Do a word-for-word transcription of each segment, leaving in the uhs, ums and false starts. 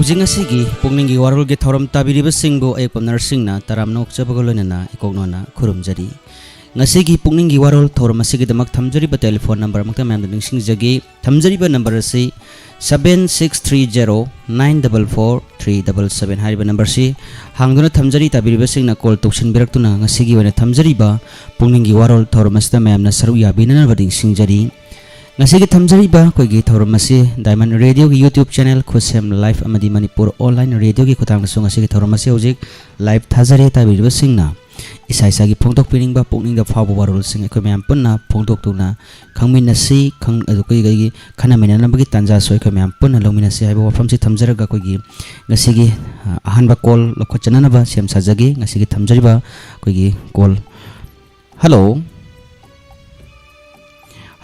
ꯍꯧꯖꯤꯛ ꯉꯁꯤꯒꯤ ꯄꯨꯛꯅꯤꯡꯒꯤ ꯋꯥꯔꯣꯜꯒꯤ ꯊꯧꯔꯝ ꯇꯥꯕꯤꯔꯤꯕꯁꯤꯡꯕꯨ ꯑꯩ ꯄꯥꯝꯅꯔꯁꯤꯡꯅ ꯇꯔꯥꯝꯅ ꯑꯣꯛꯆꯕꯒ ꯂꯣꯏꯅꯅ ꯏꯀꯣꯛꯅꯣꯅ ꯈꯨꯔꯨꯝꯖꯔꯤ꯫ ꯉꯁꯤꯒꯤ ꯄꯨꯛꯅꯤꯡꯒꯤ ꯋꯥꯔꯣꯜ ꯊꯧꯔꯝ ꯑꯁꯤꯒꯤꯗꯃꯛ ꯊꯝꯖꯔꯤꯕ ꯇꯦꯂꯤꯐꯣꯟ ꯅꯝꯕꯔ ꯑꯃꯨꯛꯇ ꯃꯌꯥꯝꯗ ꯅꯤꯡꯁꯤꯡꯖꯒꯦ꯫ ꯊꯝꯖꯔꯤꯕ ꯅꯝꯕꯔ ꯑꯁꯤ seven six three zero nine double four three double seven ꯍꯥꯏꯔꯤꯕ ꯅꯝꯕꯔꯁꯤ ꯍꯥꯡꯗꯨꯅ ꯊꯝꯖꯔꯤ꯫ ꯇꯥꯕꯤꯔꯤꯕꯁꯤꯡꯅ ꯀꯣꯜ ꯇꯧꯁꯤꯟꯕꯤꯔꯛꯇꯨꯅ ꯉꯁꯤꯒꯤ ꯑꯣꯏꯅ ꯊꯝꯖꯔꯤꯕ ꯄꯨꯛꯅꯤꯡꯒꯤ ꯋꯥꯔꯣꯜ ꯊꯧꯔꯝ ꯑꯁꯤꯗ ꯃꯌꯥꯝꯅ ꯁꯔꯨꯛ ꯌꯥꯕꯤꯅꯅꯕ ꯅꯤꯡꯁꯤꯡꯖꯔꯤ꯫ ꯉꯁꯤꯒꯤ ꯊꯝꯖꯔꯤꯕ ꯑꯩꯈꯣꯏꯒꯤ ꯊꯧꯔꯝ ꯑꯁꯤ ꯗꯥꯏꯃꯟ ꯔꯦꯗꯤꯑꯣꯒꯤ YouTube ꯆꯦꯅꯦꯜ ꯈꯨꯠꯁꯦꯝ ꯂꯥꯏꯐ ꯑꯃꯗꯤ ꯃꯅꯤꯄꯨꯔ ꯑꯣꯟꯂꯥꯏꯟ ꯔꯦꯗꯤꯑꯣꯒꯤ ꯈꯨꯠꯊꯥꯡꯗꯁꯨ ꯉꯁꯤꯒꯤ ꯊꯧꯔꯝ ꯑꯁꯤ ꯍꯧꯖꯤꯛ ꯂꯥꯏꯚ ꯊꯥꯖꯔꯦ꯫ ꯇꯥꯕꯤꯔꯤꯕꯁꯤꯡꯅ ꯏꯁꯥ ꯏꯁꯥꯒꯤ ꯐꯣꯡꯗꯣꯛꯄꯤꯅꯤꯡꯕ ꯄꯨꯛꯅꯤꯡꯗ ꯐꯥꯎꯕ ꯋꯥꯔꯣꯜꯁꯤꯡ ꯑꯩꯈꯣꯏ ꯃꯌꯥꯝ ꯄꯨꯟꯅ ꯐꯣꯡꯗꯣꯛꯇꯨꯅ ꯈꯪꯃꯤꯟꯅꯁꯤ, ꯈꯪ-, ꯑꯗꯨ ꯑꯩꯈꯣꯏ, ꯑꯩꯈꯣꯏꯒꯤ ꯈꯟꯅ ꯅꯩꯅꯅꯕꯒꯤ ꯇꯥꯟꯖꯥꯁꯨ ꯑꯩꯈꯣꯏ ꯃꯌꯥꯝ ꯄꯨꯟꯅ ꯂꯧꯃꯤꯟꯅꯁꯤ ꯍꯥꯏꯕ ꯋꯥꯐꯝꯁꯤ ꯊꯝꯖꯔꯒ ꯑꯩꯈꯣꯏꯒꯤ ꯉꯁꯤꯒꯤ, ꯑ, ꯑꯍꯥꯟꯕ ꯀꯣꯜ ꯂꯧꯈꯠꯆꯅꯅꯕ ꯁꯦꯝ ꯁꯥꯖꯒꯦ꯫ ꯉꯁꯤꯒꯤ ꯊꯝꯖꯔꯤꯕ ꯑꯩꯈꯣꯏꯒꯤ ꯀꯣꯜ, ꯍꯜꯂꯣ꯫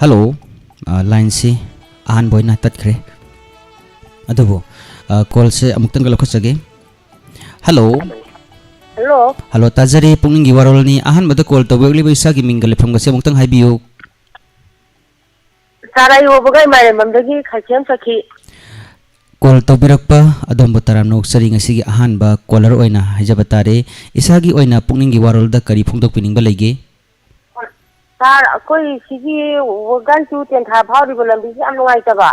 ꯍꯜꯂꯣ꯫ ꯑ, ꯂꯥꯏꯟꯁꯤ ꯑꯍꯥꯟꯕ ꯑꯣꯏꯅ ꯇꯠꯈ꯭ꯔꯦ꯫ ꯑꯗꯨꯕꯨ, ꯑ, ꯀꯣꯜꯁꯦ ꯑꯃꯨꯛꯇꯪꯒ ꯂꯧꯈꯠꯆꯒꯦ꯫ ꯍꯜꯂꯣ꯫ ꯍꯜꯂꯣ꯫ ꯍꯜꯂꯣ, ꯇꯥꯖꯔꯦ꯫ ꯄꯨꯛꯅꯤꯡꯒꯤ ꯋꯥꯔꯣꯜꯅꯤ꯫ ꯑꯍꯥꯟꯕꯗ ꯀꯣꯜ ꯇꯧꯕꯤꯔꯛꯂꯤꯕ ꯏꯁꯥꯒꯤ ꯃꯤꯡꯒ ꯂꯩꯐꯝꯒꯁꯦ ꯑꯃꯨꯛꯇꯪ ꯍꯥꯏꯕꯤꯌꯨ꯫ ꯁꯥꯔ, ꯑꯩ ꯍꯣꯕꯒꯩ ꯃꯥꯏꯔꯦꯝꯕꯝꯗꯒꯤ ꯈꯥꯏꯁꯦꯝ ꯁꯈꯤ꯫ ꯀꯣꯜ ꯇꯧꯕꯤꯔꯛꯄ ꯑꯗꯣꯝꯕꯨ ꯇꯔꯥꯝꯅ ꯑꯣꯛꯆꯔꯤ꯫ ꯉꯁꯤꯒꯤ ꯑꯍꯥꯟꯕ ꯀꯣꯂꯔ ꯑꯣꯏꯅ ꯍꯥꯏꯖꯕ ꯇꯥꯔꯦ꯫ ꯏꯁꯥꯒꯤ ꯑꯣꯏꯅ ꯄꯨꯛꯅꯤꯡꯒꯤ ꯋꯥꯔꯣꯜꯗ ꯀꯔꯤ ꯐꯣꯡꯗꯣꯛꯄꯤꯅꯤꯡꯕ ꯂꯩꯒꯦ? ꯁꯥꯔ, ꯑꯩꯈꯣꯏ ꯁꯤꯒꯤ ꯋꯥꯒꯥꯏ ꯇꯨ ꯇꯦꯟꯊꯥ ꯐꯥꯎꯔꯤꯕ ꯂꯝꯕꯤꯁꯤ ꯌꯥꯝ ꯅꯨꯡꯉꯥꯏꯇꯕ꯫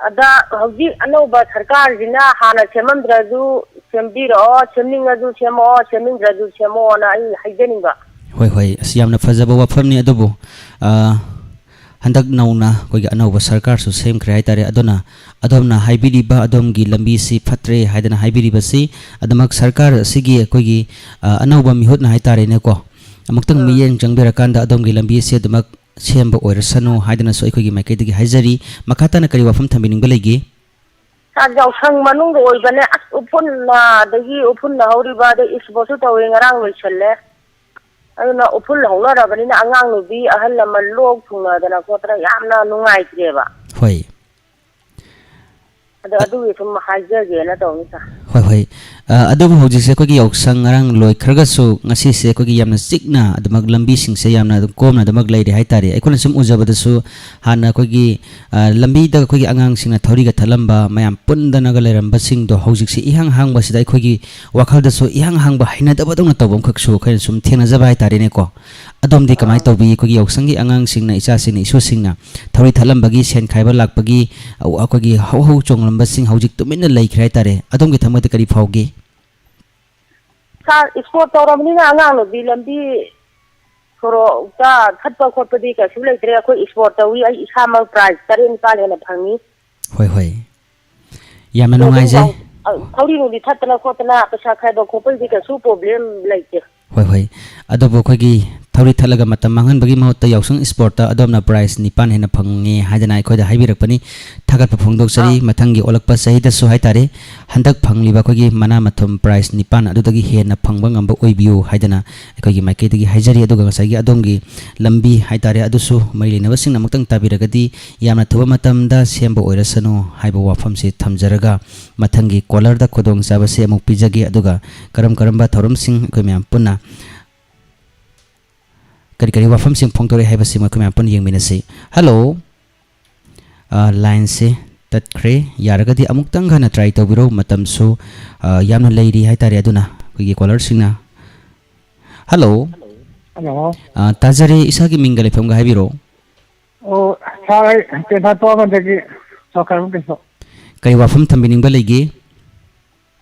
ꯑꯗ ꯍꯧꯖꯤꯛ ꯑꯅꯧꯕ ꯁꯔꯀꯥꯔꯁꯤꯅ ꯍꯥꯟꯅ ꯁꯦꯝꯃꯝꯗ꯭ꯔꯁꯨ ꯁꯦꯝꯕꯤꯔꯛꯑꯣ, ꯁꯦꯝꯅꯤꯡꯉꯁꯨ ꯁꯦꯝꯃꯛꯑꯣ, ꯁꯦꯝꯅꯤꯡꯗ꯭ꯔꯁꯨ ꯁꯦꯝꯃꯛꯑꯣꯅ ꯑꯩ ꯍꯥꯏꯖꯅꯤꯡꯕ꯫ ꯍꯣꯏ, ꯍꯣꯏ, ꯑꯁ, ꯌꯥꯝꯅ ꯐꯖꯕ ꯋꯥꯐꯝꯅꯤ꯫ ꯑꯗꯨꯕꯨ, ꯑ, ꯍꯟꯗꯛ ꯅꯧꯅ ꯑꯩꯈꯣꯏꯒꯤ ꯑꯅꯧꯕ ꯁꯔꯀꯥꯔꯁꯨ ꯁꯦꯝꯈ꯭ꯔꯦ ꯍꯥꯏꯇꯥꯔꯦ꯫ ꯑꯗꯨꯅ ꯑꯗꯣꯝꯅ ꯍꯥꯏꯕꯤꯔꯤꯕ ꯑꯗꯣꯝꯒꯤ ꯂꯝꯕꯤꯁꯤ ꯐꯠꯇ꯭ꯔꯦ ꯍꯥꯏꯗꯅ ꯍꯥꯏꯕꯤꯔꯤꯕꯁꯤ, ꯑꯗꯨꯃꯛ ꯁꯔꯀꯥꯔ ꯑꯁꯤꯒꯤ ꯑꯩꯈꯣꯏꯒꯤ, ꯑ, ꯑꯅꯧꯕ ꯃꯤꯍꯨꯠꯅ ꯍꯥꯏꯇꯥꯔꯦꯅꯦꯀꯣ, ꯑꯃꯨꯛꯇꯪ ꯑꯥ꯫ ꯃꯤꯠꯌꯦꯡ ꯆꯪꯕꯤꯔꯀꯥꯟꯗ ꯑꯗꯣꯝꯒꯤ ꯂꯝꯕꯤ ꯑꯁꯤ ꯑꯗꯨꯃꯛ ꯁꯦꯝꯕ ꯑꯣꯏꯔꯁꯅꯨ ꯍꯥꯏꯗꯅꯁꯨ ꯑꯩꯈꯣꯏꯒꯤ ꯃꯥꯏꯀꯩꯗꯒꯤ ꯍꯥꯏꯖꯔꯤ꯫ ꯃꯈꯥ ꯇꯥꯅ ꯀꯔꯤ ꯋꯥꯐꯝ ꯊꯝꯕꯤꯅꯤꯡꯕ ꯂꯩꯒꯦ? ꯁꯥꯔ, ꯌꯥꯎꯁꯪ ꯃꯅꯨꯡꯗ ꯑꯣꯏꯕꯅꯦ꯫ ꯑꯁ, ꯎꯐꯨꯟꯅ, ꯑꯗꯒꯤ ꯎꯐꯨꯟꯅ ꯍꯧꯔꯤꯕ, ꯑꯗꯩ ꯏꯁꯄꯣꯔꯠꯁꯨ ꯇꯧꯋꯦ, ꯉꯔꯥꯡ ꯂꯣꯏꯁꯜꯂꯦ꯫ ꯑꯗꯨꯅ ꯎꯐꯨꯜ ꯍꯧꯅꯔꯕꯅꯤꯅ ꯑꯉꯥꯡ ꯅꯨꯕꯤ, ꯑꯍꯜ ꯂꯃꯟ ꯂꯣꯛ ꯊꯨꯡꯅꯗꯅ ꯈꯣꯠꯇꯅ ꯌꯥꯝꯅ ꯅꯨꯡꯉꯥꯏꯇ꯭ꯔꯦꯕ꯫ ꯍꯣꯏ꯫ ꯑꯗꯣ ꯑꯗꯨꯒꯤ ꯁꯨꯝ ꯍꯥꯏꯖꯒꯦꯅ ꯇꯧꯅꯤ, ꯁꯥꯔ꯫ ꯍꯣꯏ, ꯍꯣꯏ꯫ ꯑ, ꯑꯗꯨꯕꯨ ꯍꯧꯖꯤꯛꯁꯦ ꯑꯩꯈꯣꯏꯒꯤ ꯌꯥꯎꯁꯪ ꯉꯔꯥꯡ ꯂꯣꯏꯈ꯭ꯔꯒꯁꯨ ꯉꯁꯤꯁꯦ ꯑꯩꯈꯣꯏꯒꯤ ꯌꯥꯝꯅ ꯆꯤꯛꯅ ꯑꯗꯨꯃꯛ ꯂꯝꯕꯤꯁꯤꯡꯁꯦ ꯌꯥꯝꯅ ꯑꯗꯨꯝ ꯀꯣꯝꯅ ꯑꯗꯨꯃꯛ ꯂꯩꯔꯤ ꯍꯥꯏꯇꯥꯔꯦ꯫ ꯑꯩꯈꯣꯏꯅ ꯁꯨꯝ ꯎꯖꯕꯗꯁꯨ ꯍꯥꯟꯅ ꯑꯩꯈꯣꯏꯒꯤ, ꯑ, ꯂꯝꯕꯤꯗ ꯑꯩꯈꯣꯏꯒꯤ ꯑꯉꯥꯡꯁꯤꯡꯅ ꯊꯧꯔꯤꯒ ꯊꯠꯂꯝꯕ, ꯃꯌꯥꯝ ꯄꯨꯟꯗꯅꯒ ꯂꯩꯔꯝꯕꯁꯤꯡꯗꯣ ꯍꯧꯖꯤꯛꯁꯦ ꯏꯍꯥꯡ ꯍꯥꯡꯕꯁꯤꯗ ꯑꯩꯈꯣꯏꯒꯤ ꯋꯥꯈꯜꯗꯁꯨ ꯏꯍꯥꯡ ꯍꯥꯡꯕ ꯍꯩꯅꯗꯕꯗꯧꯅ ꯇꯧꯕ ꯑꯃꯈꯛꯁꯨ ꯑꯩꯈꯣꯏꯅ ꯁꯨꯝ ꯊꯦꯡꯅꯖꯕ ꯍꯥꯏꯇꯥꯔꯦꯅꯦꯀꯣ꯫ ꯑꯗꯣꯝꯗꯤ ꯀꯃꯥꯏꯅ ꯑꯥ꯫ ꯇꯧꯕꯤ? ꯑꯩꯈꯣꯏꯒꯤ ꯌꯥꯎꯁꯪꯒꯤ ꯑꯉꯥꯡꯁꯤꯡꯅ, ꯏꯆꯥꯁꯤꯡꯅ, ꯏꯁꯨꯁꯤꯡꯅ ꯊꯧꯔꯤ ꯊꯠꯂꯝꯕꯒꯤ, ꯁꯦꯟ ꯈꯥꯏꯕ ꯂꯥꯛꯄꯒꯤ, ꯑ, ꯑꯩꯈꯣꯏꯒꯤ ꯍꯧ ꯍꯧ ꯆꯣꯡꯂꯝꯕꯁꯤꯡ ꯍꯧꯖꯤꯛ ꯇꯨꯃꯤꯟꯅ ꯂꯩꯈ꯭ꯔꯦ ꯍꯥꯏꯇꯥꯔꯦ꯫ ꯑꯗꯣꯝꯒꯤ ꯊꯃꯣꯏꯗ ꯀꯔꯤ ꯐꯥꯎꯒꯦ? ꯁꯥꯔ, ꯏꯁꯄꯣꯔꯠ ꯇꯧꯔꯕꯅꯤꯅ ꯑꯉꯥꯡ ꯅꯨꯕꯤ ꯂꯝꯕꯤ ꯁꯣꯔꯣꯛꯇ ꯊꯠꯄ ꯈꯣꯠꯄꯗꯤ ꯀꯩꯁꯨ ꯂꯩꯇ꯭ꯔꯦ꯫ ꯑꯩꯈꯣꯏ ꯏꯁꯄꯣꯔꯠ ꯇꯧꯏ, ꯑꯩ ꯏꯁꯥꯃꯛ ꯄ꯭ꯔꯥꯏꯖ ꯇꯔꯦꯠ ꯅꯤꯄꯥꯜ ꯍꯦꯟꯅ ꯐꯪꯉꯤ꯫ ꯍꯣꯏ, ꯍꯣꯏ꯫ ꯌꯥꯝꯅ ꯑꯗꯣ ꯑꯗꯨꯝ ꯅꯨꯡꯉꯥꯏꯖꯩ꯫ ꯌꯥꯎ-, ꯑ, ꯊꯧꯔꯤ ꯅꯨꯡꯔꯤ ꯊꯠꯇꯅ ꯈꯣꯠꯇꯅ ꯄꯩꯁꯥ ꯈꯥꯏꯕ ꯈꯣꯠꯄꯒꯤꯗꯤ ꯀꯩꯁꯨ ꯄ꯭ꯔꯣꯕ꯭ꯂꯦꯝ ꯂꯩꯇꯦ꯫ ꯍꯣꯏ, ꯍꯣꯏ꯫ ꯑꯗꯨꯕꯨ ꯑꯩꯈꯣꯏꯒꯤ ꯊꯧꯔꯤ ꯊꯠꯂꯒ ꯃꯇꯝ ꯃꯥꯡꯍꯟꯕꯒꯤ ꯃꯍꯨꯠꯇ ꯌꯥꯎꯁꯪ ꯏꯁꯄꯣꯔꯠꯇ ꯑꯗꯣꯝꯅ ꯄ꯭ꯔꯥꯏꯖ ꯅꯤꯄꯥꯟ ꯍꯦꯟꯅ ꯐꯪꯉꯦ ꯍꯥꯏꯗꯅ ꯑꯩꯈꯣꯏꯗ ꯍꯥꯏꯕꯤꯔꯛꯄꯅꯤ꯫ ꯊꯥꯒꯠꯄ ꯐꯣꯡꯗꯣꯛꯆꯔꯤ꯫ ꯑꯥ꯫ ꯃꯊꯪꯒꯤ ꯑꯣꯜꯂꯛꯄ ꯆꯍꯤꯗꯁꯨ ꯍꯥꯏꯇꯥꯔꯦ, ꯍꯟꯗꯛ ꯐꯪꯂꯤꯕ ꯑꯩꯈꯣꯏꯒꯤ ꯃꯅꯥ ꯃꯊꯨꯝ ꯄ꯭ꯔꯥꯏꯖ ꯅꯤꯄꯥꯟ ꯑꯗꯨꯗꯒꯤ ꯍꯦꯟꯅ ꯐꯪꯕ ꯉꯝꯕ ꯑꯣꯏꯕꯤꯌꯨ ꯍꯥꯏꯗꯅ ꯑꯩꯈꯣꯏꯒꯤ ꯃꯥꯏꯀꯩꯗꯒꯤ ꯍꯥꯏꯖꯔꯤ꯫ ꯑꯗꯨꯒ ꯉꯁꯥꯏꯒꯤ ꯑꯗꯣꯝꯒꯤ ꯂꯝꯕꯤ ꯍꯥꯏꯇꯥꯔꯦ, ꯑꯗꯨꯁꯨ ꯃꯔꯤ ꯂꯩꯅꯕꯁꯤꯡꯅ ꯑꯃꯨꯛꯇꯪ ꯇꯥꯕꯤꯔꯒꯗꯤ ꯌꯥꯝꯅ ꯊꯨꯕ ꯃꯇꯝꯗ ꯁꯦꯝꯕ ꯑꯣꯏꯔꯁꯅꯨ ꯍꯥꯏꯕ ꯋꯥꯐꯝꯁꯤ ꯊꯝꯖꯔꯒ, ꯃꯊꯪꯒꯤ ꯀꯣꯂꯔꯗ ꯈꯨꯗꯣꯡꯆꯥꯕꯁꯤ ꯑꯃꯨꯛ ꯄꯤꯖꯒꯦ꯫ ꯑꯗꯨꯒ ꯀꯔꯝ ꯀꯔꯝꯕ ꯊꯧꯔꯝꯁꯤꯡ ꯑꯩꯈꯣꯏ ꯃꯌꯥꯝ ꯄꯨꯟꯅ ꯀꯔꯤ ꯀꯔꯤ ꯋꯥꯐꯝꯁꯤꯡ ꯐꯣꯡꯗꯣꯔꯛꯏ ꯍꯥꯏꯕꯁꯤ ꯑꯩꯈꯣꯏ ꯃꯌꯥꯝ ꯄꯨꯟꯅ ꯌꯦꯡꯃꯤꯟꯅꯁꯤ꯫ ꯍꯜꯂꯣ꯫ ꯑ, ꯂꯥꯏꯟꯁꯦ ꯇꯠꯈ꯭ꯔꯦ꯫ ꯌꯥꯔꯒꯗꯤ ꯑꯃꯨꯛꯇꯪ ꯍꯟꯅ ꯇ꯭ꯔꯥꯏ ꯇꯧꯕꯤꯔꯣ꯫ ꯃꯇꯝꯁꯨ, ꯑ, ꯌꯥꯝꯅ ꯂꯩꯔꯤ ꯍꯥꯏꯇꯥꯔꯦ꯫ ꯑꯗꯨꯅ ꯑꯩꯈꯣꯏꯒꯤ ꯀꯣꯂꯔꯁꯤꯡꯅ, ꯍꯜꯂꯣ꯫ ꯍꯜꯂꯣ꯫ ꯑ, ꯇꯥꯖꯔꯦ꯫ ꯏꯁꯥꯒꯤ ꯃꯤꯡꯒ ꯂꯩꯐꯝꯒ ꯍꯥꯏꯕꯤꯔꯣ꯫ ꯑꯣ, ꯁꯥꯔ, ꯑꯩ ꯇꯦꯟꯊꯥ ꯇꯣꯛꯑꯝꯗꯒꯤ ꯆꯥꯎꯈꯠꯂꯝ ꯀꯩꯁꯨ꯫ ꯀꯔꯤ ꯋꯥꯐꯝ ꯊꯝꯕꯤꯅꯤꯡꯕ ꯂꯩꯒꯦ?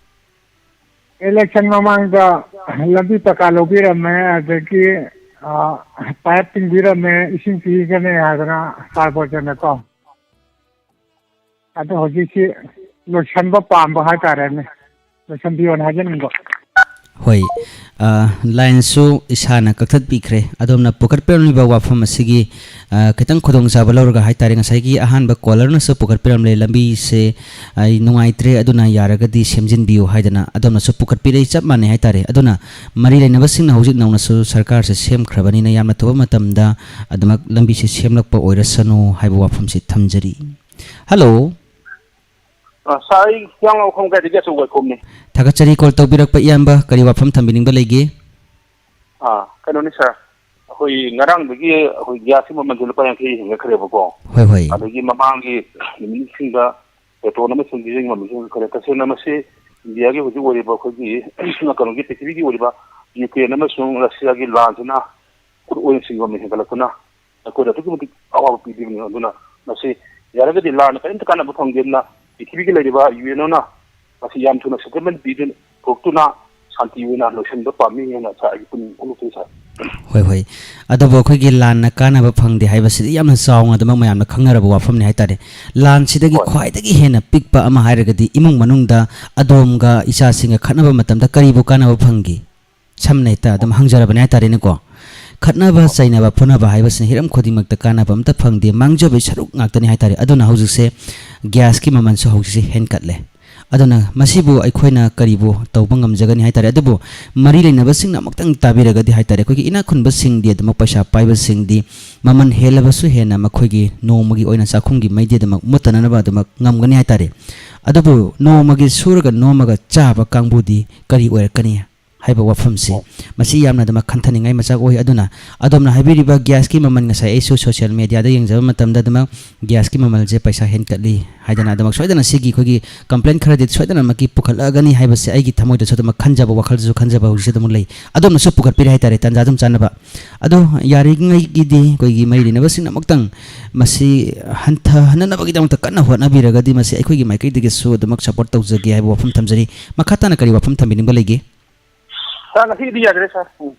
ꯏꯂꯦꯛꯁꯟ ꯃꯃꯥꯡꯗ ꯂꯝꯕꯤ ꯄꯀꯥ ꯂꯧꯕꯤꯔꯝꯃꯦ, ꯑꯗꯒꯤ, ꯑ, ꯄꯥꯏꯞ ꯇꯤꯡꯕꯤꯔꯝꯃꯦ, ꯏꯁꯤꯡ ꯄꯤꯒꯅꯤ ꯍꯥꯏꯗꯅ ꯀꯥꯔꯕꯣꯔꯗꯅꯀꯣ꯫ ꯑꯗꯣ ꯍꯧꯖꯤꯛꯁꯤ ꯂꯣꯏꯁꯟꯕ ꯄꯥꯝꯕ ꯍꯥꯏꯇꯥꯔꯦꯅꯦ, ꯂꯣꯏꯁꯟꯕꯤꯌꯣꯅ ꯍꯥꯏꯖꯅꯤꯡꯕ꯫ ꯍꯣꯏ, ꯑ, ꯂꯥꯏꯟꯁꯨ ꯏꯁꯥꯅ ꯀꯛꯊꯠꯄꯤꯈ꯭ꯔꯦ꯫ ꯑꯗꯣꯝꯅ ꯄꯨꯈꯠꯄꯤꯔꯝꯂꯤꯕ ꯋꯥꯐꯝ ꯑꯁꯤꯒꯤ, ꯑ, ꯈꯤꯇꯪ ꯈꯨꯗꯣꯡꯆꯥꯕ ꯂꯧꯔꯒ ꯍꯥꯏꯇꯥꯔꯦ, ꯉꯁꯥꯏꯒꯤ ꯑꯍꯥꯟꯕ ꯀꯣꯂꯔꯅꯁꯨ ꯄꯨꯈꯠꯄꯤꯔꯝꯂꯦ, ꯂꯝꯕꯤꯁꯦ, ꯑ, ꯅꯨꯡꯉꯥꯏꯇ꯭ꯔꯦ, ꯑꯗꯨꯅ ꯌꯥꯔꯒꯗꯤ ꯁꯦꯝꯖꯤꯟꯕꯤꯌꯨ ꯍꯥꯏꯗꯅ ꯑꯗꯣꯝꯅꯁꯨ ꯄꯨꯈꯠꯄꯤꯔꯛꯏ, ꯆꯞ ꯃꯥꯟꯅꯩ ꯍꯥꯏꯇꯥꯔꯦ꯫ ꯑꯗꯨꯅ ꯃꯔꯤ ꯂꯩꯅꯕꯁꯤꯡꯅ ꯍꯧꯖꯤꯛ ꯅꯧꯅꯁꯨ ꯁꯔꯀꯥꯔꯁꯦ ꯁꯦꯝꯈ꯭ꯔꯕꯅꯤꯅ ꯌꯥꯝꯅ ꯊꯨꯕ ꯃꯇꯝꯗ ꯑꯗꯨꯃꯛ ꯂꯝꯕꯤꯁꯦ ꯁꯦꯝꯂꯛꯄ ꯑꯣꯏꯔꯁꯅꯨ ꯍꯥꯏꯕ ꯋꯥꯐꯝꯁꯤ ꯊꯝꯖꯔꯤ꯫ ꯍꯜꯂꯣ꯫ ꯑ, ꯁꯥꯔ, ꯑꯩ ꯍꯤꯌꯥꯡꯂꯝ ꯈꯣꯡ ꯀꯥꯏꯗꯒꯤ ꯑꯆꯧꯕ ꯋꯥꯏꯈꯣꯝꯅꯤ꯫ ꯊꯥꯒꯠꯆꯔꯤ ꯀꯣꯜ ꯇꯧꯕꯤꯔꯛꯄ ꯏꯌꯥꯝꯕ, ꯀꯔꯤ ꯋꯥꯐꯝ ꯊꯝꯕꯤꯅꯤꯡꯕ ꯂꯩꯒꯦ? ꯑꯥ, ꯀꯩꯅꯣꯅꯤ ꯁꯥꯔ, ꯑꯩꯈꯣꯏ ꯉꯔꯥꯡꯗꯒꯤ ꯑꯩꯈꯣꯏ ꯒ꯭ꯌꯥꯁꯀꯤ ꯃꯃꯜꯁꯦ ꯂꯨꯄꯥ ꯌꯥꯡꯈꯩ ꯍꯦꯟꯒꯠꯈ꯭ꯔꯦꯕꯀꯣ꯫ ꯍꯣꯏ, ꯍꯣꯏ꯫ ꯑꯗꯒꯤ ꯃꯃꯥꯡꯒꯤ ꯅꯨꯃꯤꯠꯁꯤꯡꯗ ꯄꯦꯇ꯭ꯔꯣꯜ ꯑꯃꯁꯨꯡ ꯗꯤꯖꯜꯒꯤ ꯃꯃꯜꯁꯦ ꯍꯦꯟꯒꯠꯈ꯭ꯔꯦ꯫ ꯇꯁꯦꯡꯅ ꯃꯁꯤ ꯏꯟꯗꯤꯌꯥꯒꯤ ꯍꯧꯖꯤꯛ ꯑꯣꯏꯔꯤꯕ ꯑꯩꯈꯣꯏꯒꯤ ꯀꯩꯅꯣꯒꯤ ꯄ꯭ꯔꯤꯊꯤꯕꯤꯒꯤ ꯑꯣꯏꯔꯤꯕ ꯌꯨꯀ꯭ꯔꯦꯟ ꯑꯃꯁꯨꯡ ꯔꯁꯤꯌꯥꯒꯤ ꯂꯥꯟꯁꯤꯅ ꯈꯨꯗ ꯑꯣꯏꯜꯁꯤꯡꯒꯤ ꯃꯃꯜ ꯍꯦꯟꯒꯠꯂꯛꯄꯅ ꯑꯩꯈꯣꯏꯗ ꯑꯗꯨꯛꯀꯤ ꯃꯇꯤꯛ ꯑꯋꯥꯕ ꯄꯤꯕꯤꯕꯅꯤ꯫ ꯑꯗꯨꯅ ꯃꯁꯤ ꯌꯥꯔꯒꯗꯤ ꯂꯥꯟꯅ ꯀꯔꯤꯝꯇ ꯀꯥꯟꯅꯕ ꯐꯪꯗꯦ꯫ ꯑꯗꯨꯅ ꯄ꯭ꯔꯤꯊꯤꯕꯤꯒꯤ ꯂꯩꯔꯤꯕ ꯌꯨ ꯑꯦꯟ ꯑꯣꯅ ꯃꯁꯤ ꯌꯥꯝ ꯊꯨꯅ ꯁꯦꯇꯜꯃꯦꯟ ꯄꯤꯗꯨꯅ ꯄꯨꯔꯛꯇꯨꯅ ꯁꯥꯟꯇꯤ ꯑꯣꯏꯅ ꯂꯣꯏꯁꯤꯟꯕ ꯄꯥꯝꯃꯤ ꯍꯥꯏꯅ ꯁꯥꯔ ꯑꯩꯒꯤ ꯄꯨꯛꯅꯤꯡ ꯐꯣꯡꯗꯣꯛꯆꯔꯤ ꯁꯥꯔ꯫ ꯍꯣꯏ, ꯍꯣꯏ꯫ ꯑꯗꯨꯕꯨ ꯑꯩꯈꯣꯏꯒꯤ ꯂꯥꯟꯅ ꯀꯥꯟꯅꯕ ꯐꯪꯗꯦ ꯍꯥꯏꯕꯁꯤꯗꯤ ꯌꯥꯝꯅ ꯆꯥꯎꯅ ꯑꯗꯨꯃꯛ ꯃꯌꯥꯝꯅ ꯈꯪꯅꯔꯕ ꯋꯥꯐꯝꯅꯤ ꯍꯥꯏꯇꯥꯔꯦ꯫ ꯂꯥꯟꯁꯤꯗꯒꯤ ꯍꯣꯏ꯫ ꯈ꯭ꯋꯥꯏꯗꯒꯤ ꯍꯦꯟꯅ ꯄꯤꯛꯄ ꯑꯃ ꯍꯥꯏꯔꯒꯗꯤ ꯏꯃꯨꯡ ꯃꯅꯨꯡꯗ ꯑꯗꯣꯝꯒ ꯏꯆꯥꯁꯤꯡꯒ ꯈꯠꯅꯕ ꯃꯇꯝꯗ ꯀꯔꯤꯕꯨ ꯀꯥꯟꯅꯕ ꯐꯪꯈꯤ? ꯁꯝꯅ ꯍꯦꯛꯇ ꯑꯗꯨꯝ ꯍꯪꯖꯔꯕꯅꯦ ꯍꯥꯏꯇꯥꯔꯦꯅꯦꯀꯣ꯫ ꯈꯠꯅꯕ, ꯆꯩꯅꯕ, ꯐꯨꯅꯕ ꯍꯥꯏꯕꯁꯤꯅ ꯍꯤꯔꯝ ꯈꯨꯗꯤꯡꯃꯛꯇ ꯀꯥꯟꯅꯕ ꯑꯝꯇ ꯐꯪꯗꯦ, ꯃꯥꯡꯖꯕꯒꯤ ꯁꯔꯨꯛ ꯉꯥꯛꯇꯅꯤ ꯍꯥꯏꯇꯥꯔꯦ꯫ ꯑꯗꯨꯅ ꯍꯧꯖꯤꯛꯁꯦ ꯒ꯭ꯌꯥꯁꯀꯤ ꯃꯃꯜꯁꯨ ꯍꯧꯖꯤꯛꯁꯦ ꯍꯦꯟꯀꯠꯂꯦ꯫ ꯑꯗꯨꯅ ꯃꯁꯤꯕꯨ ꯑꯩꯈꯣꯏꯅ ꯀꯔꯤꯕꯨ ꯇꯧꯕ ꯉꯝꯖꯒꯅꯤ ꯍꯥꯏꯇꯥꯔꯦ? ꯑꯗꯨꯕꯨ ꯃꯔꯤ ꯂꯩꯅꯕꯁꯤꯡꯅ ꯑꯃꯨꯛꯇꯪ ꯇꯥꯕꯤꯔꯒꯗꯤ ꯍꯥꯏꯇꯥꯔꯦ, ꯑꯩꯈꯣꯏꯒꯤ ꯏꯅꯥꯛ ꯈꯨꯟꯕꯁꯤꯡꯗꯤ, ꯑꯗꯨꯃꯛ ꯄꯩꯁꯥ ꯄꯥꯏꯕꯁꯤꯡꯗꯤ ꯃꯃꯜ ꯍꯦꯜꯂꯕꯁꯨ ꯍꯦꯟꯅ ꯃꯈꯣꯏꯒꯤ ꯅꯣꯡꯃꯒꯤ ꯑꯣꯏꯅ ꯆꯥꯛꯈꯨꯝꯒꯤ ꯃꯩꯗꯤ ꯑꯗꯨꯃꯛ ꯃꯨꯠꯇꯅꯅꯕ ꯑꯗꯨꯃꯛ ꯉꯝꯒꯅꯤ ꯍꯥꯏꯇꯥꯔꯦ꯫ ꯑꯗꯨꯕꯨ ꯅꯣꯡꯃꯒꯤ ꯁꯨꯔꯒ ꯅꯣꯝꯃꯒ ꯆꯥꯕ ꯀꯥꯡꯕꯨꯗꯤ ꯀꯔꯤ ꯑꯣꯏꯔꯛꯀꯅꯤ ꯍꯥꯏꯕ ꯋꯥꯐꯝꯁꯤ, ꯃꯁꯤ ꯌꯥꯝꯅ ꯑꯗꯨꯃꯛ ꯈꯟꯊꯅꯤꯡꯉꯥꯏ ꯃꯆꯥꯛ ꯑꯣꯏ꯫ ꯑꯗꯨꯅ ꯑꯗꯣꯝꯅ ꯍꯥꯏꯕꯤꯔꯤꯕ ꯒ꯭ꯌꯥꯁꯀꯤ ꯃꯃꯜ, ꯉꯁꯥꯏ ꯑꯩꯁꯨ ꯁꯣꯁꯤꯌꯦꯜ ꯃꯦꯗꯤꯌꯥꯗ ꯌꯦꯡꯖꯕ ꯃꯇꯝꯗ ꯑꯗꯨꯃꯛ ꯒ꯭ꯌꯥꯁꯀꯤ ꯃꯃꯜꯁꯦ ꯄꯩꯁꯥ ꯍꯦꯟꯀꯠꯂꯤ ꯍꯥꯏꯗꯅ ꯑꯗꯨꯃꯛ ꯁꯣꯏꯗꯅ ꯁꯤꯒꯤ ꯑꯩꯈꯣꯏꯒꯤ ꯀꯝꯄ꯭ꯂꯦꯟ ꯈꯔꯗꯤ ꯁꯣꯏꯗꯅꯃꯛꯀꯤ ꯄꯨꯈꯠꯂꯛꯑꯒꯅꯤ ꯍꯥꯏꯕꯁꯦ ꯑꯩꯒꯤ ꯊꯃꯣꯏꯗꯁꯨ ꯑꯗꯨꯃꯛ ꯈꯟꯖꯕ, ꯋꯥꯈꯜꯗꯁꯨ ꯈꯟꯖꯕ ꯍꯧꯖꯤꯛꯁꯨ ꯑꯗꯨꯃꯛ ꯂꯩ꯫ ꯑꯗꯣꯝꯅꯁꯨ ꯄꯨꯈꯠꯄꯤꯔꯦ ꯍꯥꯏꯇꯥꯔꯦ, ꯇꯥꯟꯖꯥ ꯑꯗꯨꯝ ꯆꯥꯅꯕ꯫ ꯑꯗꯣ ꯌꯥꯔꯤꯉꯩꯒꯤꯗꯤ ꯑꯩꯈꯣꯏꯒꯤ ꯃꯔꯤ ꯂꯩꯅꯕꯁꯤꯡꯅ ꯑꯃꯨꯛꯇꯪ ꯃꯁꯤ ꯍꯟꯊꯍꯟꯅꯅꯕꯒꯤꯗꯃꯛꯇ ꯀꯟꯅ ꯍꯣꯠꯅꯕꯤꯔꯒꯗꯤ ꯃꯁꯤ ꯑꯩꯈꯣꯏꯒꯤ ꯃꯥꯏꯀꯩꯗꯒꯤꯁꯨ ꯑꯗꯨꯃꯛ ꯁꯄꯣꯔꯠ ꯇꯧꯖꯒꯦ ꯍꯥꯏꯕ ꯋꯥꯐꯝ ꯊꯝꯖꯔꯤ꯫ ꯃꯈꯥ ꯇꯥꯅ ꯀꯔꯤ ꯋꯥꯐꯝ ꯊꯝꯕꯤꯅꯤꯡꯕ ꯂꯩꯒꯦ? ꯁꯥꯔ, ꯉꯁꯤꯒꯤꯗꯤ ꯌꯥꯖꯔꯦ, ꯁꯥꯔ꯫ ꯎꯝ꯫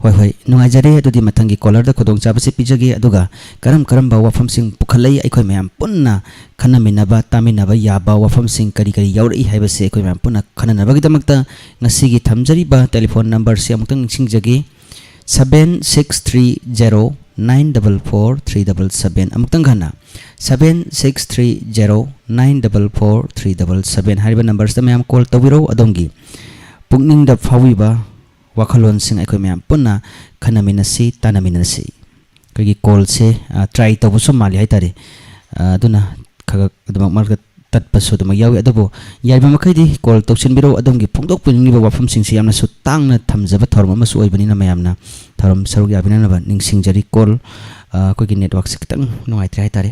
ꯍꯣꯏ, ꯍꯣꯏ, ꯅꯨꯡꯉꯥꯏꯖꯔꯦ꯫ ꯑꯗꯨꯗꯤ ꯃꯊꯪꯒꯤ ꯀꯣꯂꯔꯗ ꯈꯨꯗꯣꯡꯆꯥꯕꯁꯤ ꯄꯤꯖꯒꯦ, ꯑꯗꯨꯒ ꯀꯔꯝ ꯀꯔꯝꯕ ꯋꯥꯐꯝꯁꯤꯡ ꯄꯨꯈꯠꯂꯛꯏ, ꯑꯩꯈꯣꯏ ꯃꯌꯥꯝ ꯄꯨꯟꯅ ꯈꯟꯅꯃꯤꯟꯅꯕ, ꯇꯥꯃꯤꯟꯅꯕ ꯌꯥꯕ ꯋꯥꯐꯝꯁꯤꯡ ꯀꯔꯤ ꯀꯔꯤ ꯌꯥꯎꯔꯛꯏ ꯍꯥꯏꯕꯁꯤ ꯑꯩꯈꯣꯏ ꯃꯌꯥꯝ ꯄꯨꯟꯅ ꯈꯟꯅꯅꯕꯒꯤꯗꯃꯛꯇ ꯉꯁꯤꯒꯤ ꯊꯝꯖꯔꯤꯕ ꯇꯦꯂꯤꯐꯣꯟ ꯅꯝꯕꯔꯁꯤ ꯑꯃꯨꯛꯇꯪ ꯅꯤꯡꯁꯤꯡꯖꯒꯦ, seven six three zero nine double four three double seven. ꯑꯃꯨꯛꯇꯪ ꯍꯟꯅ, seven six three zero nine double four three double seven ꯍꯥꯏꯔꯤꯕ ꯅꯝꯕꯔꯁꯤꯗ ꯃꯌꯥꯝ ꯀꯣꯜ ꯇꯧꯕꯤꯔꯧ꯫ ꯑꯗꯣꯝꯒꯤ ꯄꯨꯛꯅꯤꯡꯗ ꯐꯥꯎꯕꯤꯕ ꯋꯥꯈꯜꯂꯣꯟꯁꯤꯡ ꯑꯩꯈꯣꯏ ꯃꯌꯥꯝ ꯄꯨꯟꯅ ꯈꯟꯅꯃꯤꯟꯅꯁꯤ, ꯇꯥꯟꯅꯃꯤꯟꯅꯁꯤ꯫ ꯑꯩꯈꯣꯏꯒꯤ ꯀꯣꯜꯁꯦ, ꯑ, ꯇ꯭ꯔꯥꯏ ꯇꯧꯕꯁꯨ ꯃꯥꯜꯂꯤ ꯍꯥꯏꯇꯥꯔꯦ꯫ ꯑ, ꯑꯗꯨꯅ ꯈꯔ ꯈꯔ ꯑꯗꯨꯃꯛ ꯃꯔꯛꯇ ꯇꯠꯄꯁꯨ ꯑꯗꯨꯃꯛ ꯌꯥꯎꯏ꯫ ꯑꯗꯨꯕꯨ ꯌꯥꯔꯤꯕ ꯃꯈꯩꯗꯤ call ꯇꯧꯁꯤꯟꯕꯤꯔꯛꯎ꯫ ꯑꯗꯣꯝꯒꯤ ꯐꯣꯡꯗꯣꯛꯄꯤꯅꯤꯡꯂꯤꯕ ꯋꯥꯐꯝꯁꯤꯡꯁꯤ ꯌꯥꯝꯅꯁꯨ ꯇꯥꯡꯅ ꯊꯝꯖꯕ ꯊꯧꯔꯝ ꯑꯃꯁꯨ ꯑꯣꯏꯕꯅꯤꯅ ꯃꯌꯥꯝꯅ ꯊꯧꯔꯝ ꯁꯔꯨꯛ ꯌꯥꯕꯤꯅꯅꯕ ꯅꯤꯡꯁꯤꯡꯖꯔꯤ꯫ Call, ꯑ, ꯑꯩꯈꯣꯏꯒꯤ networkꯁꯦ ꯈꯤꯇꯪ ꯅꯨꯡꯉꯥꯏꯇ꯭ꯔꯦ ꯍꯥꯏꯇꯥꯔꯦ꯫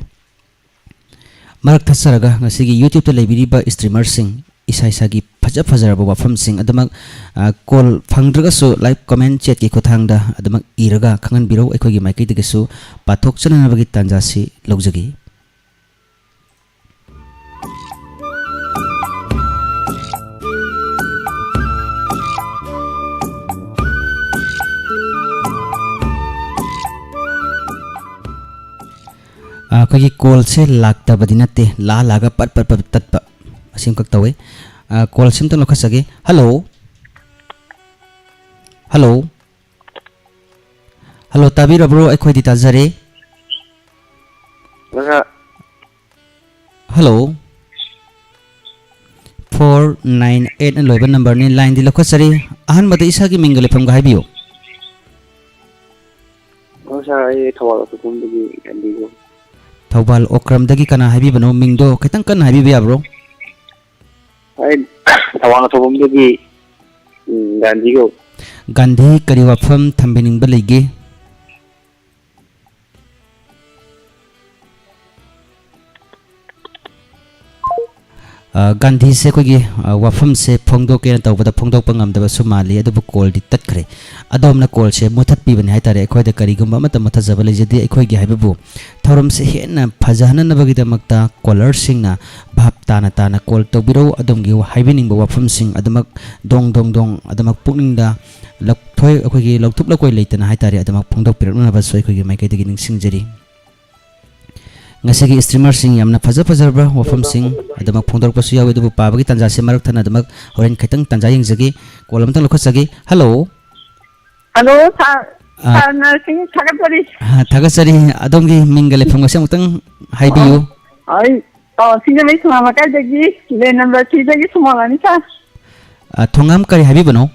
ꯃꯔꯛ ꯊꯠꯆꯔꯒ ꯉꯁꯤꯒꯤ YouTubeꯇ ꯂꯩꯕꯤꯔꯤꯕ streamerꯁꯤꯡ ꯏꯁꯥ ꯏꯁꯥꯒꯤ ꯐꯖ ꯐꯖꯔꯕ ꯋꯥꯐꯝꯁꯤꯡ ꯑꯗꯨꯃꯛ, ꯑ, call ꯐꯪꯗ꯭ꯔꯒꯁꯨ live comment chatꯀꯤ ꯈꯨꯠꯊꯥꯡꯗ ꯑꯗꯨꯃꯛ ꯏꯔꯒ ꯈꯪꯍꯟꯕꯤꯔꯧ꯫ ꯑꯩꯈꯣꯏꯒꯤ ꯃꯥꯏꯀꯩꯗꯒꯤꯁꯨ ꯄꯥꯊꯣꯛꯆꯅꯅꯕꯒꯤ ꯇꯥꯟꯖꯥꯁꯤ ꯂꯧꯖꯒꯦ꯫ ꯑ, ꯑꯩꯈꯣꯏꯒꯤ callꯁꯦ ꯂꯥꯛꯇꯕꯗꯤ ꯅꯠꯇꯦ, ꯂꯥ ꯂꯥꯒ ꯄꯠ ꯄꯠ ꯄꯠ ꯇꯠꯄ ꯑꯁꯤꯃꯈꯛ ꯇꯧꯋꯦ꯫ ꯑ, callꯁꯤ ꯑꯝꯇꯪ ꯂꯧꯈꯠꯆꯒꯦ꯫ Hello꯫ Hello꯫ Hello, ꯇꯥꯕꯤꯔꯕ꯭ꯔꯣ? ꯑꯩꯈꯣꯏꯗꯤ ꯇꯥꯖꯔꯦ꯫ ꯑꯣꯖꯥ꯫ Hello꯫ Four nine eight ꯅ ꯂꯣꯏꯕ numberꯅꯤ꯫ Lineꯗꯤ ꯂꯧꯈꯠꯆꯔꯤ꯫ ꯑꯍꯥꯟꯕꯗ ꯏꯁꯥꯒꯤ ꯃꯤꯡꯒ ꯂꯩꯐꯝꯒ ꯍꯥꯏꯕꯤꯌꯨ꯫ ꯑꯣꯖꯥ, ꯑꯩ ꯊꯧꯕꯥꯜ ꯑꯣꯀ꯭ꯔꯝꯗꯒꯤ ꯂꯩꯕꯤꯌꯨ꯫ ꯊꯧꯕꯥꯜ ꯑꯣꯀ꯭ꯔꯝꯗꯒꯤ ꯀꯅꯥ ꯍꯥꯏꯕꯤꯕꯅꯣ? ꯃꯤꯡꯗꯣ ꯈꯤꯇꯪ ꯀꯟꯅ ꯍꯥꯏꯕꯤꯕ ꯌꯥꯕ꯭ꯔꯣ? ꯑꯩ ꯊꯧꯕꯥꯜ ꯑꯊꯣꯛꯄꯝꯗꯒꯤ, ꯎꯝ, ꯒꯥꯟꯙꯤ ꯀꯧꯏ꯫ ꯒꯥꯟꯙꯤ, ꯀꯔꯤ ꯋꯥꯐꯝ ꯊꯝꯕꯤꯅꯤꯡꯕ ꯂꯩꯒꯦ? ꯑ, ꯒꯥꯟꯙꯤꯁꯦ ꯑꯩꯈꯣꯏꯒꯤ, ꯑ, ꯋꯥꯐꯝꯁꯦ ꯐꯣꯡꯗꯣꯛꯀꯦꯅ ꯇꯧꯕꯗ ꯐꯣꯡꯗꯣꯛꯄ ꯉꯝꯗꯕꯁꯨ ꯃꯥꯜꯂꯤ, ꯑꯗꯨꯕꯨ callꯗꯤ ꯇꯠꯈ꯭ꯔꯦ꯫ ꯑꯗꯣꯝꯅ callꯁꯦ ꯃꯨꯠꯊꯠꯄꯤꯕꯅꯤ ꯍꯥꯏꯇꯥꯔꯦ꯫ ꯑꯩꯈꯣꯏꯗ ꯀꯔꯤꯒꯨꯝꯕ ꯑꯃꯠꯇ ꯃꯨꯠꯊꯖꯕ ꯂꯩꯖꯗꯦ꯫ ꯑꯩꯈꯣꯏꯒꯤ ꯍꯥꯏꯕꯕꯨ ꯊꯧꯔꯝꯁꯦ ꯍꯦꯟꯅ ꯐꯖꯍꯟꯅꯅꯕꯒꯤꯗꯃꯛꯇ callerꯁꯤꯡꯅ ꯚꯥꯞ ꯇꯥꯅ ꯇꯥꯅ call ꯇꯧꯕꯤꯔꯛꯎ꯫ ꯑꯗꯣꯝꯒꯤ ꯍꯥꯏꯕꯤꯅꯤꯡꯕ ꯋꯥꯐꯝꯁꯤꯡ ꯑꯗꯨꯃꯛ ꯗꯣꯡ ꯗꯣꯡ ꯗꯣꯡ ꯑꯗꯨꯃꯛ ꯄꯨꯛꯅꯤꯡꯗ ꯂꯧꯊꯣꯏ-, ꯑꯩꯈꯣꯏꯒꯤ ꯂꯧꯊꯨꯞ ꯂꯧꯀꯣꯏ ꯂꯩꯇꯅ ꯍꯥꯏꯇꯥꯔꯦ, ꯑꯗꯨꯃꯛ ꯐꯣꯡꯗꯣꯛꯄꯤꯔꯛꯅꯅꯕꯁꯨ ꯑꯩꯈꯣꯏꯒꯤ ꯃꯥꯏꯀꯩꯗꯒꯤ ꯅꯤꯡꯁꯤꯡꯖꯔꯤ꯫ ꯉꯁꯤꯒꯤ streamerꯁꯤꯡ ꯌꯥꯝꯅ ꯐꯖ ꯐꯖꯔꯕ ꯋꯥꯐꯝꯁꯤꯡ ꯑꯗꯨꯃꯛ ꯐꯣꯡꯗꯣꯔꯛꯄꯁꯨ ꯌꯥꯎꯏ, ꯑꯗꯨꯕꯨ ꯄꯥꯕꯒꯤ ꯇꯥꯟꯖꯥꯁꯦ ꯃꯔꯛ ꯊꯠꯅ ꯑꯗꯨꯃꯛ ꯍꯣꯔꯦꯟ ꯈꯤꯇꯪ ꯇꯥꯟꯖꯥ ꯌꯦꯡꯖꯒꯦ꯫ Call ꯑꯃꯇꯪ ꯂꯧꯈꯠꯆꯒꯦ꯫ Hello꯫ Hello, sir꯫ ꯑꯥ꯫ Sir ꯅꯔꯁꯤꯡ ꯊꯥꯒꯠꯆꯔꯤ꯫ ꯑꯥ, ꯊꯥꯒꯠꯆꯔꯤ꯫ ꯑꯗꯣꯝꯒꯤ ꯃꯤꯡꯒ ꯂꯩꯐꯝꯒꯁꯦ ꯑꯃꯨꯛꯇꯪ ꯍꯥꯏꯕꯤꯌꯨ꯫ ꯑꯩ, ꯑ, ꯁꯤꯡꯖꯃꯩ ꯊꯣꯉꯥꯝ ꯂꯩꯀꯥꯏꯗꯒꯤ, land number three ꯗꯒꯤ ꯁꯨꯃꯣꯂꯥꯅꯤ, sir꯫ ꯑꯥ, ꯊꯣꯉꯥꯝ ꯀꯔꯤ ꯍꯥꯏꯕꯤꯕꯅꯣ?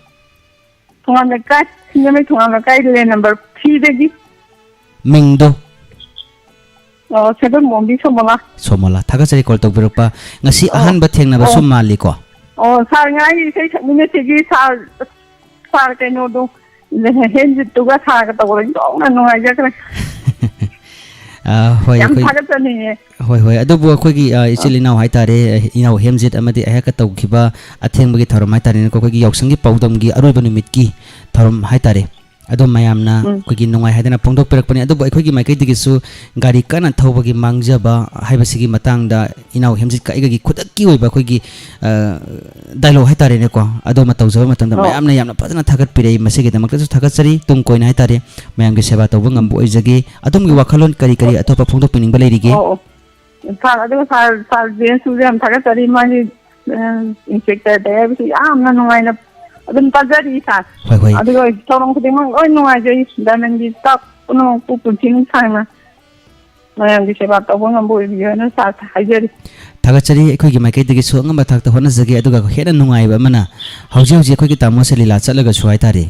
ꯊꯣꯉꯥꯝ ꯂꯩꯀꯥꯏ, ꯁꯤꯡꯖꯃꯩ ꯊꯣꯉꯥꯝ ꯂꯩꯀꯥꯏ, land number three ꯗꯒꯤ꯫ ꯃꯤꯡꯗꯣ? ꯑꯣ, ꯁꯦꯟꯗ꯭ꯔꯥꯡꯕꯣꯝꯕꯤ ꯁꯣꯃꯣꯂꯥ꯫ ꯁꯣꯃꯣꯂꯥ, ꯊꯥꯒꯠꯆꯔꯤ call ꯇꯧꯕꯤꯔꯛꯄ꯫ ꯉꯁꯤ ꯑꯣ꯫ ꯑꯍꯥꯟꯕ ꯊꯦꯡꯅꯕꯁꯨ ꯑꯣ꯫ ꯃꯥꯜꯂꯤꯀꯣ? ꯑꯣ, ꯁꯥꯔ, ꯉꯥꯏ ꯏꯁꯩ ꯁꯛꯃꯤꯟꯅꯁꯤꯒꯤ ꯁꯥꯔ, ꯁꯥꯔ ꯀꯩꯅꯣꯗꯣ, ꯍꯦꯟꯖꯤꯠꯇꯨꯒ ꯁꯥꯔꯒ ꯇꯧꯕꯗ ꯌꯥꯝꯅ ꯅꯨꯡꯉꯥꯏꯖꯈ꯭ꯔꯦ꯫ ꯑ, ꯍꯣꯏ, ꯌꯥꯝ ꯑꯩꯈꯣꯏ ꯊꯥꯒꯠꯆꯅꯤꯡꯉꯦ꯫ ꯍꯣꯏ, ꯍꯣꯏ, ꯑꯗꯨꯕꯨ ꯑꯩꯈꯣꯏꯒꯤ, ꯑ, ꯏꯆꯤꯜ ꯑ꯫ ꯏꯅꯥꯎ ꯍꯥꯏꯇꯥꯔꯦ, ꯏꯅꯥꯎ ꯍꯦꯝꯖꯤꯠ ꯑꯃꯗꯤ ꯑꯩꯍꯥꯛꯀ ꯇꯧꯈꯤꯕ ꯑꯊꯦꯡꯕꯒꯤ ꯊꯧꯔꯝ ꯍꯥꯏꯇꯥꯔꯦꯅꯦꯀꯣ, ꯑꯩꯈꯣꯏꯒꯤ ꯌꯥꯎꯁꯪꯒꯤ ꯄꯥꯎꯗꯝꯒꯤ ꯑꯔꯣꯏꯕ ꯅꯨꯃꯤꯠꯀꯤ ꯊꯧꯔꯝ ꯍꯥꯏꯇꯥꯔꯦ꯫ ꯑꯗꯣ ꯃꯌꯥꯝꯅ ꯎꯝ꯫ ꯑꯩꯈꯣꯏꯒꯤ ꯅꯨꯡꯉꯥꯏ ꯍꯥꯏꯗꯅ ꯐꯣꯡꯗꯣꯛꯄꯤꯔꯛꯄꯅꯤ꯫ ꯑꯗꯨꯕꯨ ꯑꯩꯈꯣꯏꯒꯤ ꯃꯥꯏꯀꯩꯗꯒꯤꯁꯨ ꯒꯥꯔꯤ ꯀꯟꯅ ꯊꯧꯕꯒꯤ ꯃꯥꯡꯖꯕ ꯍꯥꯏꯕꯁꯤꯒꯤ ꯃꯇꯥꯡꯗ ꯏꯅꯥꯎ ꯍꯦꯝꯖꯤꯠꯀ ꯑꯩꯒꯒꯤ ꯈꯨꯗꯛꯀꯤ ꯑꯣꯏꯕ ꯑꯩꯈꯣꯏꯒꯤ, ꯑ, dialogue ꯍꯥꯏꯇꯥꯔꯦꯅꯦꯀꯣ, ꯑꯗꯨꯃ ꯇꯧꯖꯕ ꯃꯇꯝꯗ ꯑꯣ꯫ ꯃꯌꯥꯝꯅ ꯌꯥꯝꯅ ꯐꯖꯅ ꯊꯥꯒꯠꯄꯤꯔꯛꯏ꯫ ꯃꯁꯤꯒꯤꯗꯃꯛꯇꯁꯨ ꯊꯥꯒꯠꯆꯔꯤ꯫ ꯇꯨꯡ ꯀꯣꯏꯅ ꯍꯥꯏꯇꯥꯔꯦ, ꯃꯌꯥꯝꯒꯤ ꯁꯦꯕꯥ ꯇꯧꯕ ꯉꯝꯕ ꯑꯣꯏꯖꯒꯦ꯫ ꯑꯗꯣꯝꯒꯤ ꯋꯥꯈꯜꯂꯣꯟ ꯀꯔꯤ ꯀꯔꯤ ꯑꯇꯣꯞꯄ ꯐꯣꯡꯗꯣꯛꯄꯤꯅꯤꯡꯕ ꯂꯩꯔꯤꯒꯦ? ꯑꯣ, ꯑꯣ꯫ ꯁꯥꯔ, ꯑꯗꯨꯒ ꯁꯥꯔ, ꯁꯥꯔ ꯖꯦꯝꯁꯄꯨꯁꯨ ꯌꯥꯝ ꯊꯥꯒꯠꯆꯔꯤ꯫ ꯃꯥꯒꯤ, ꯑ, inspector ꯗ ꯍꯥꯏꯕꯁꯤ ꯌꯥꯝꯅ ꯅꯨꯡꯉꯥꯏꯅ ꯑꯗꯨꯝ ꯇꯥꯖꯔꯤ, ꯁꯥꯔ꯫ ꯍꯣꯏ, ꯍꯣꯏ꯫ ꯑꯗꯨꯒ ꯊꯧꯔꯝ ꯈꯨꯗꯤꯡꯃꯛ ꯂꯣꯏ ꯅꯨꯡꯉꯥꯏꯖꯩ꯫ ꯗꯥꯏꯃꯟꯒꯤ staff ꯄꯨꯝꯅꯃꯛꯄꯨ ꯄꯨꯟꯁꯤ ꯅꯨꯡꯁꯥꯡꯅ ꯃꯌꯥꯝꯒꯤ ꯁꯦꯕꯥ ꯇꯧꯕ ꯉꯝꯕ ꯑꯣꯏꯕꯤꯌꯨ ꯍꯥꯏꯅ ꯁꯥꯔ ꯍꯥꯏꯖꯔꯤ꯫ ꯊꯥꯒꯠꯆꯔꯤ꯫ ꯑꯩꯈꯣꯏꯒꯤ ꯃꯥꯏꯀꯩꯗꯒꯤꯁꯨ ꯑꯉꯝꯕ ꯊꯥꯛꯇ ꯍꯣꯠꯅꯖꯒꯦ꯫ ꯑꯗꯨꯒ ꯍꯦꯟꯅ ꯅꯨꯡꯉꯥꯏꯕ ꯑꯃꯅ, ꯍꯧꯖꯤꯛ ꯍꯧꯖꯤꯛ ꯑꯩꯈꯣꯏꯒꯤ ꯇꯥꯃꯣꯁꯦ ꯂꯤꯂꯥ ꯆꯠꯂꯒꯁꯨ ꯍꯥꯏꯇꯥꯔꯦ,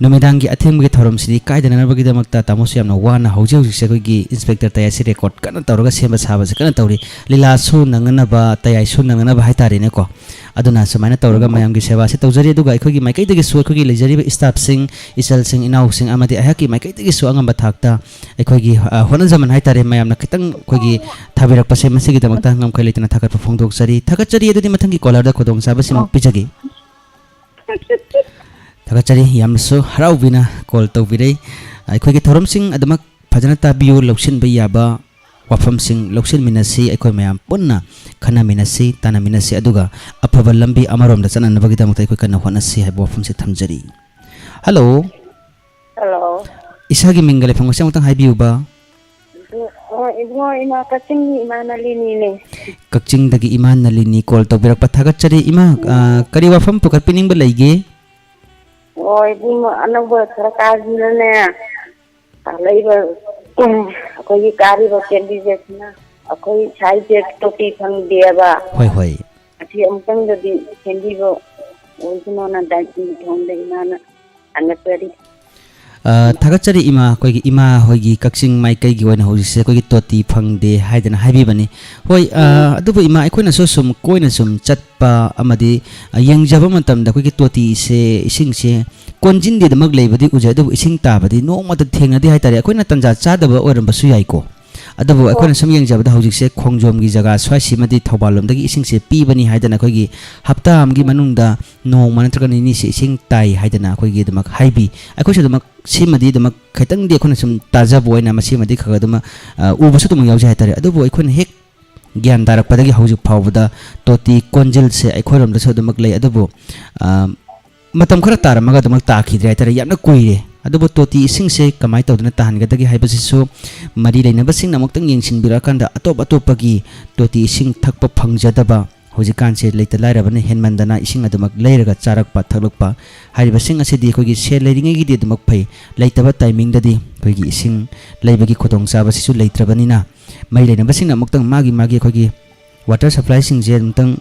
ꯅꯨꯃꯤꯗꯥꯡꯒꯤ ꯑꯊꯦꯡꯕꯒꯤ ꯊꯧꯔꯝꯁꯤꯗꯤ ꯀꯥꯏꯗꯅꯅꯕꯒꯤꯗꯃꯛꯇ ꯇꯥꯃꯣꯁꯨ ꯌꯥꯝꯅ ꯋꯥꯅ ꯍꯧꯖꯤꯛ ꯍꯧꯖꯤꯛꯁꯦ ꯑꯩꯈꯣꯏꯒꯤ inspector ꯇꯌꯥꯏꯁꯦ record ꯀꯟꯅ ꯇꯧꯔꯒ ꯁꯦꯝꯕ ꯁꯥꯕꯁꯦ ꯀꯟꯅ ꯇꯧꯔꯤ꯫ ꯂꯤꯂꯥꯁꯨ ꯅꯪꯅꯅꯕ, ꯇꯌꯥꯏꯁꯨ ꯅꯪꯅꯅꯕ ꯍꯥꯏꯇꯥꯔꯦꯅꯦꯀꯣ꯫ ꯑꯗꯨꯅ ꯁꯨꯃꯥꯏꯅ ꯇꯧꯔꯒ ꯎꯝ꯫ ꯃꯌꯥꯝꯒꯤ ꯁꯦꯕꯥꯁꯦ ꯇꯧꯖꯔꯤ꯫ ꯑꯗꯨꯒ ꯑꯩꯈꯣꯏꯒꯤ ꯃꯥꯏꯀꯩꯗꯒꯤꯁꯨ ꯑꯩꯈꯣꯏꯒꯤ ꯂꯩꯖꯔꯤꯕ staffꯁꯤꯡ, ꯏꯆꯜꯁꯤꯡ, ꯏꯅꯥꯎꯁꯤꯡ ꯑꯃꯗꯤ ꯑꯩꯍꯥꯛꯀꯤ ꯃꯥꯏꯀꯩꯗꯒꯤꯁꯨ ꯑꯉꯝꯕ ꯊꯥꯛꯇ ꯑꯩꯈꯣꯏꯒꯤ, ꯑ, ꯍꯣꯠꯅꯖꯃꯟ ꯍꯥꯏꯇꯥꯔꯦ, ꯃꯌꯥꯝꯅ ꯈꯤꯇꯪ ꯑꯩꯈꯣꯏꯒꯤ ꯊꯥꯕꯤꯔꯛꯄꯁꯦ, ꯃꯁꯤꯒꯤꯗꯃꯛꯇ ꯉꯝꯈꯩ ꯂꯩꯇꯅ ꯊꯥꯒꯠꯄ ꯐꯣꯡꯗꯣꯛꯆꯔꯤ꯫ ꯊꯥꯒꯠꯆꯔꯤ꯫ ꯑꯗꯨꯗꯤ ꯃꯊꯪꯒꯤ caller ꯗ ꯈꯨꯗꯣꯡꯆꯥꯕꯁꯤꯃꯨꯛ ꯑꯣ꯫ ꯄꯤꯖꯒꯦ꯫ ꯊꯥꯒꯠꯆꯔꯤ꯫ ꯌꯥꯝꯅꯁꯨ ꯍꯔꯥꯎꯕꯤꯅ call ꯇꯧꯕꯤꯔꯛꯏ꯫ ꯑꯩꯈꯣꯏꯒꯤ ꯊꯧꯔꯝꯁꯤꯡ ꯑꯗꯨꯃꯛ ꯐꯖꯅ ꯇꯥꯕꯤꯌꯨ, ꯂꯧꯁꯤꯟꯕ ꯌꯥꯕ ꯋꯥꯐꯝꯁꯤꯡ ꯂꯧꯁꯤꯟꯃꯤꯟꯅꯁꯤ, ꯑꯩꯈꯣꯏ ꯃꯌꯥꯝ ꯄꯨꯟꯅ ꯈꯟꯅꯃꯤꯟꯅꯁꯤ, ꯇꯥꯟꯅꯃꯤꯟꯅꯁꯤ, ꯑꯗꯨꯒ ꯑꯐꯕ ꯂꯝꯕꯤ ꯑꯃꯔꯣꯝꯗ ꯆꯠꯅꯅꯕꯒꯤꯗꯃꯛꯇ ꯑꯩꯈꯣꯏ ꯀꯟꯅ ꯍꯣꯠꯅꯁꯤ ꯍꯥꯏꯕ ꯋꯥꯐꯝꯁꯤ ꯊꯝꯖꯔꯤ꯫ Hello꯫ Hello꯫ ꯏꯁꯥꯒꯤ ꯃꯤꯡꯒ ꯂꯩꯐꯝꯒꯁꯦ ꯑꯃꯨꯛꯇꯪ ꯍꯥꯏꯕꯤꯌꯨꯕ꯫ ꯑꯗꯨ, ꯑꯣ, ꯏꯕꯨꯡꯉꯣ, ꯏꯃꯥ ꯀꯛꯆꯤꯡꯒꯤ ꯏꯃꯥ ꯅꯂꯤꯅꯤꯅꯦ꯫ ꯀꯛꯆꯤꯡꯗꯒꯤ ꯏꯃꯥ ꯅꯂꯤꯅꯤ call ꯇꯧꯕꯤꯔꯛꯄ ꯊꯥꯒꯠꯆꯔꯤ꯫ ꯏꯃꯥ, ꯎꯝ꯫ ꯑ, ꯀꯔꯤ ꯋꯥꯐꯝ ꯄꯨꯈꯠꯄꯤꯅꯤꯡꯕ ꯂꯩꯒꯦ? ꯑꯣ, ꯏꯕꯨꯡꯉꯣ, ꯑꯅꯧꯕ ꯁꯔꯀꯥꯔꯁꯤꯅꯅꯦ, ꯂꯩꯕ, ꯎꯝ, ꯑꯩꯈꯣꯏꯒꯤ ꯀꯥꯔꯤꯕ candidateꯁꯤꯅ ꯑꯩꯈꯣꯏ ꯁꯥꯏꯁꯦ ꯇꯣꯇꯤ ꯐꯪꯗꯦꯕ꯫ ꯍꯣꯏ, ꯍꯣꯏ꯫ ꯑꯁꯤ ꯑꯃꯨꯛꯇꯪꯗꯗꯤ ꯁꯦꯝꯕꯤꯕ ꯑꯣꯏꯁꯅꯣꯅ ꯗꯥꯏꯇꯤ ꯊꯣꯡꯗ ꯏꯃꯥꯅ ꯊꯥꯡꯒꯠꯆꯔꯤ꯫ ꯑ, ꯊꯥꯒꯠꯆꯔꯤ ꯏꯃꯥ꯫ ꯑꯩꯈꯣꯏꯒꯤ ꯏꯃꯥ ꯍꯣꯏꯒꯤ ꯀꯛꯆꯤꯡ ꯃꯥꯏꯀꯩꯒꯤ ꯑꯣꯏꯅ ꯍꯧꯖꯤꯛꯁꯦ ꯑꯩꯈꯣꯏꯒꯤ ꯇꯣꯇꯤ ꯐꯪꯗꯦ ꯍꯥꯏꯗꯅ ꯍꯥꯏꯕꯤꯕꯅꯤ꯫ ꯍꯣꯏ, ꯑ, ꯑꯗꯨꯕꯨ ꯏꯃꯥ, ꯑꯩꯈꯣꯏꯅꯁꯨ ꯁꯨꯝ ꯀꯣꯏꯅ ꯁꯨꯝ ꯆꯠꯄ ꯑꯃꯗꯤ, ꯑ, ꯌꯦꯡꯖꯕ ꯃꯇꯝꯗ ꯑꯩꯈꯣꯏꯒꯤ ꯇꯣꯇꯤꯁꯦ, ꯏꯁꯤꯡꯁꯦ ꯀꯣꯟꯖꯤꯟꯗꯦꯗꯃꯛ ꯂꯩꯕꯗꯤ ꯎꯖꯩ, ꯑꯗꯨꯕꯨ ꯏꯁꯤꯡ ꯇꯥꯕꯗꯤ ꯅꯣꯡꯃꯇ ꯊꯦꯡꯅꯗꯦ ꯍꯥꯏꯇꯥꯔꯦ꯫ ꯑꯩꯈꯣꯏꯅ ꯇꯟꯖꯥ ꯆꯥꯗꯕ ꯑꯣꯏꯔꯝꯕꯁꯨ ꯌꯥꯏꯀꯣ꯫ ꯑꯗꯨꯕꯨ ꯑꯩꯈꯣꯏꯅ ꯁꯨꯝ ꯌꯦꯡꯖꯕꯗ ꯍꯧꯖꯤꯛꯁꯦ ꯈꯣꯡꯖꯣꯝꯒꯤ ꯖꯒꯥ ꯁ꯭ꯋꯥꯏꯁꯤꯃꯗꯤ ꯊꯧꯕꯥꯜ ꯂꯣꯝꯗꯒꯤ ꯏꯁꯤꯡꯁꯦ ꯄꯤꯕꯅꯤ ꯍꯥꯏꯗꯅ ꯑꯩꯈꯣꯏꯒꯤ ꯍꯞꯇꯥ ꯑꯃꯒꯤ ꯃꯅꯨꯡꯗ ꯅꯣꯡꯃ ꯅꯠꯇ꯭ꯔꯒ ꯅꯤꯅꯤꯁꯦ ꯏꯁꯤꯡ ꯇꯥꯏ ꯍꯥꯏꯗꯅ ꯑꯩꯈꯣꯏꯒꯤ ꯑꯗꯨꯃꯛ ꯍꯥꯏꯕꯤ꯫ ꯑꯩꯈꯣꯏꯁꯨ ꯑꯗꯨꯃꯛ ꯁꯤꯃꯗꯤ ꯑꯗꯨꯃꯛ ꯈꯤꯇꯪꯗꯤ ꯑꯩꯈꯣꯏꯅ ꯁꯨꯝ ꯇꯥꯖꯕ ꯑꯣꯏꯅ ꯃꯁꯤꯃꯗꯤ ꯈꯔ ꯈꯔ ꯑꯗꯨꯃꯛ, ꯑ, ꯎꯕꯁꯨ ꯑꯗꯨꯃꯛ ꯌꯥꯎꯖꯩ ꯍꯥꯏꯇꯥꯔꯦ꯫ ꯑꯗꯨꯕꯨ ꯑꯩꯈꯣꯏꯅ ꯍꯦꯛ ꯒ꯭ꯌꯥꯟ ꯇꯥꯔꯛꯄꯗꯒꯤ ꯍꯧꯖꯤꯛ ꯐꯥꯎꯕꯗ ꯇꯣꯇꯤ ꯀꯣꯟꯖꯤꯜꯁꯦ ꯑꯩꯈꯣꯏꯔꯣꯝꯗꯁꯨ ꯑꯗꯨꯃꯛ ꯂꯩ꯫ ꯑꯗꯨꯕꯨ, ꯑ, ꯃꯇꯝ ꯈꯔ ꯇꯥꯔꯝꯃꯒ ꯑꯗꯨꯃꯛ ꯇꯥꯈꯤꯗ꯭ꯔꯦ ꯍꯥꯏꯇꯥꯔꯦ꯫ ꯌꯥꯝꯅ ꯀꯨꯏꯔꯦ꯫ ꯑꯗꯨꯕꯨ ꯇꯣꯇꯤ ꯏꯁꯤꯡꯁꯦ ꯀꯃꯥꯏꯅ ꯇꯧꯗꯅ ꯇꯥꯍꯟꯒꯗꯒꯦ ꯍꯥꯏꯕꯁꯤꯁꯨ ꯃꯔꯤ ꯂꯩꯅꯕꯁꯤꯡꯅ ꯑꯃꯨꯛꯇꯪ ꯌꯦꯡꯁꯤꯟꯕꯤꯔꯛꯑꯀꯥꯟꯗ ꯑꯇꯣꯞ ꯑꯇꯣꯞꯄꯒꯤ ꯇꯣꯇꯤ ꯏꯁꯤꯡ ꯊꯛꯄ ꯐꯪꯖꯗꯕ, ꯍꯧꯖꯤꯛꯀꯥꯟꯁꯦ ꯂꯩꯇ ꯂꯥꯏꯔꯕꯅ ꯍꯦꯟꯃꯟꯗꯅ ꯏꯁꯤꯡ ꯑꯗꯨꯃꯛ ꯂꯩꯔꯒ ꯆꯥꯔꯛꯄ ꯊꯛꯂꯛꯄ ꯍꯥꯏꯔꯤꯕꯁꯤꯡ ꯑꯁꯤꯗꯤ ꯑꯩꯈꯣꯏꯒꯤ ꯁꯦꯜ ꯂꯩꯔꯤꯉꯩꯒꯤꯗꯤ ꯑꯗꯨꯃꯛ ꯐꯩ, ꯂꯩꯇꯕ ꯇꯥꯏꯃꯤꯡꯗꯗꯤ ꯑꯩꯈꯣꯏꯒꯤ ꯏꯁꯤꯡ ꯂꯩꯕꯒꯤ ꯈꯨꯗꯣꯡꯆꯥꯕꯁꯤꯁꯨ ꯂꯩꯇ꯭ꯔꯕꯅꯤꯅ ꯃꯔꯤ ꯂꯩꯅꯕꯁꯤꯡꯅ ꯑꯃꯨꯛꯇꯪ ꯃꯥꯒꯤ ꯃꯥꯒꯤ ꯑꯩꯈꯣꯏꯒꯤ ꯋꯥꯇꯔ ꯁꯄ꯭ꯂꯥꯏꯁꯤꯡꯁꯦ ꯑꯃꯨꯛꯇꯪ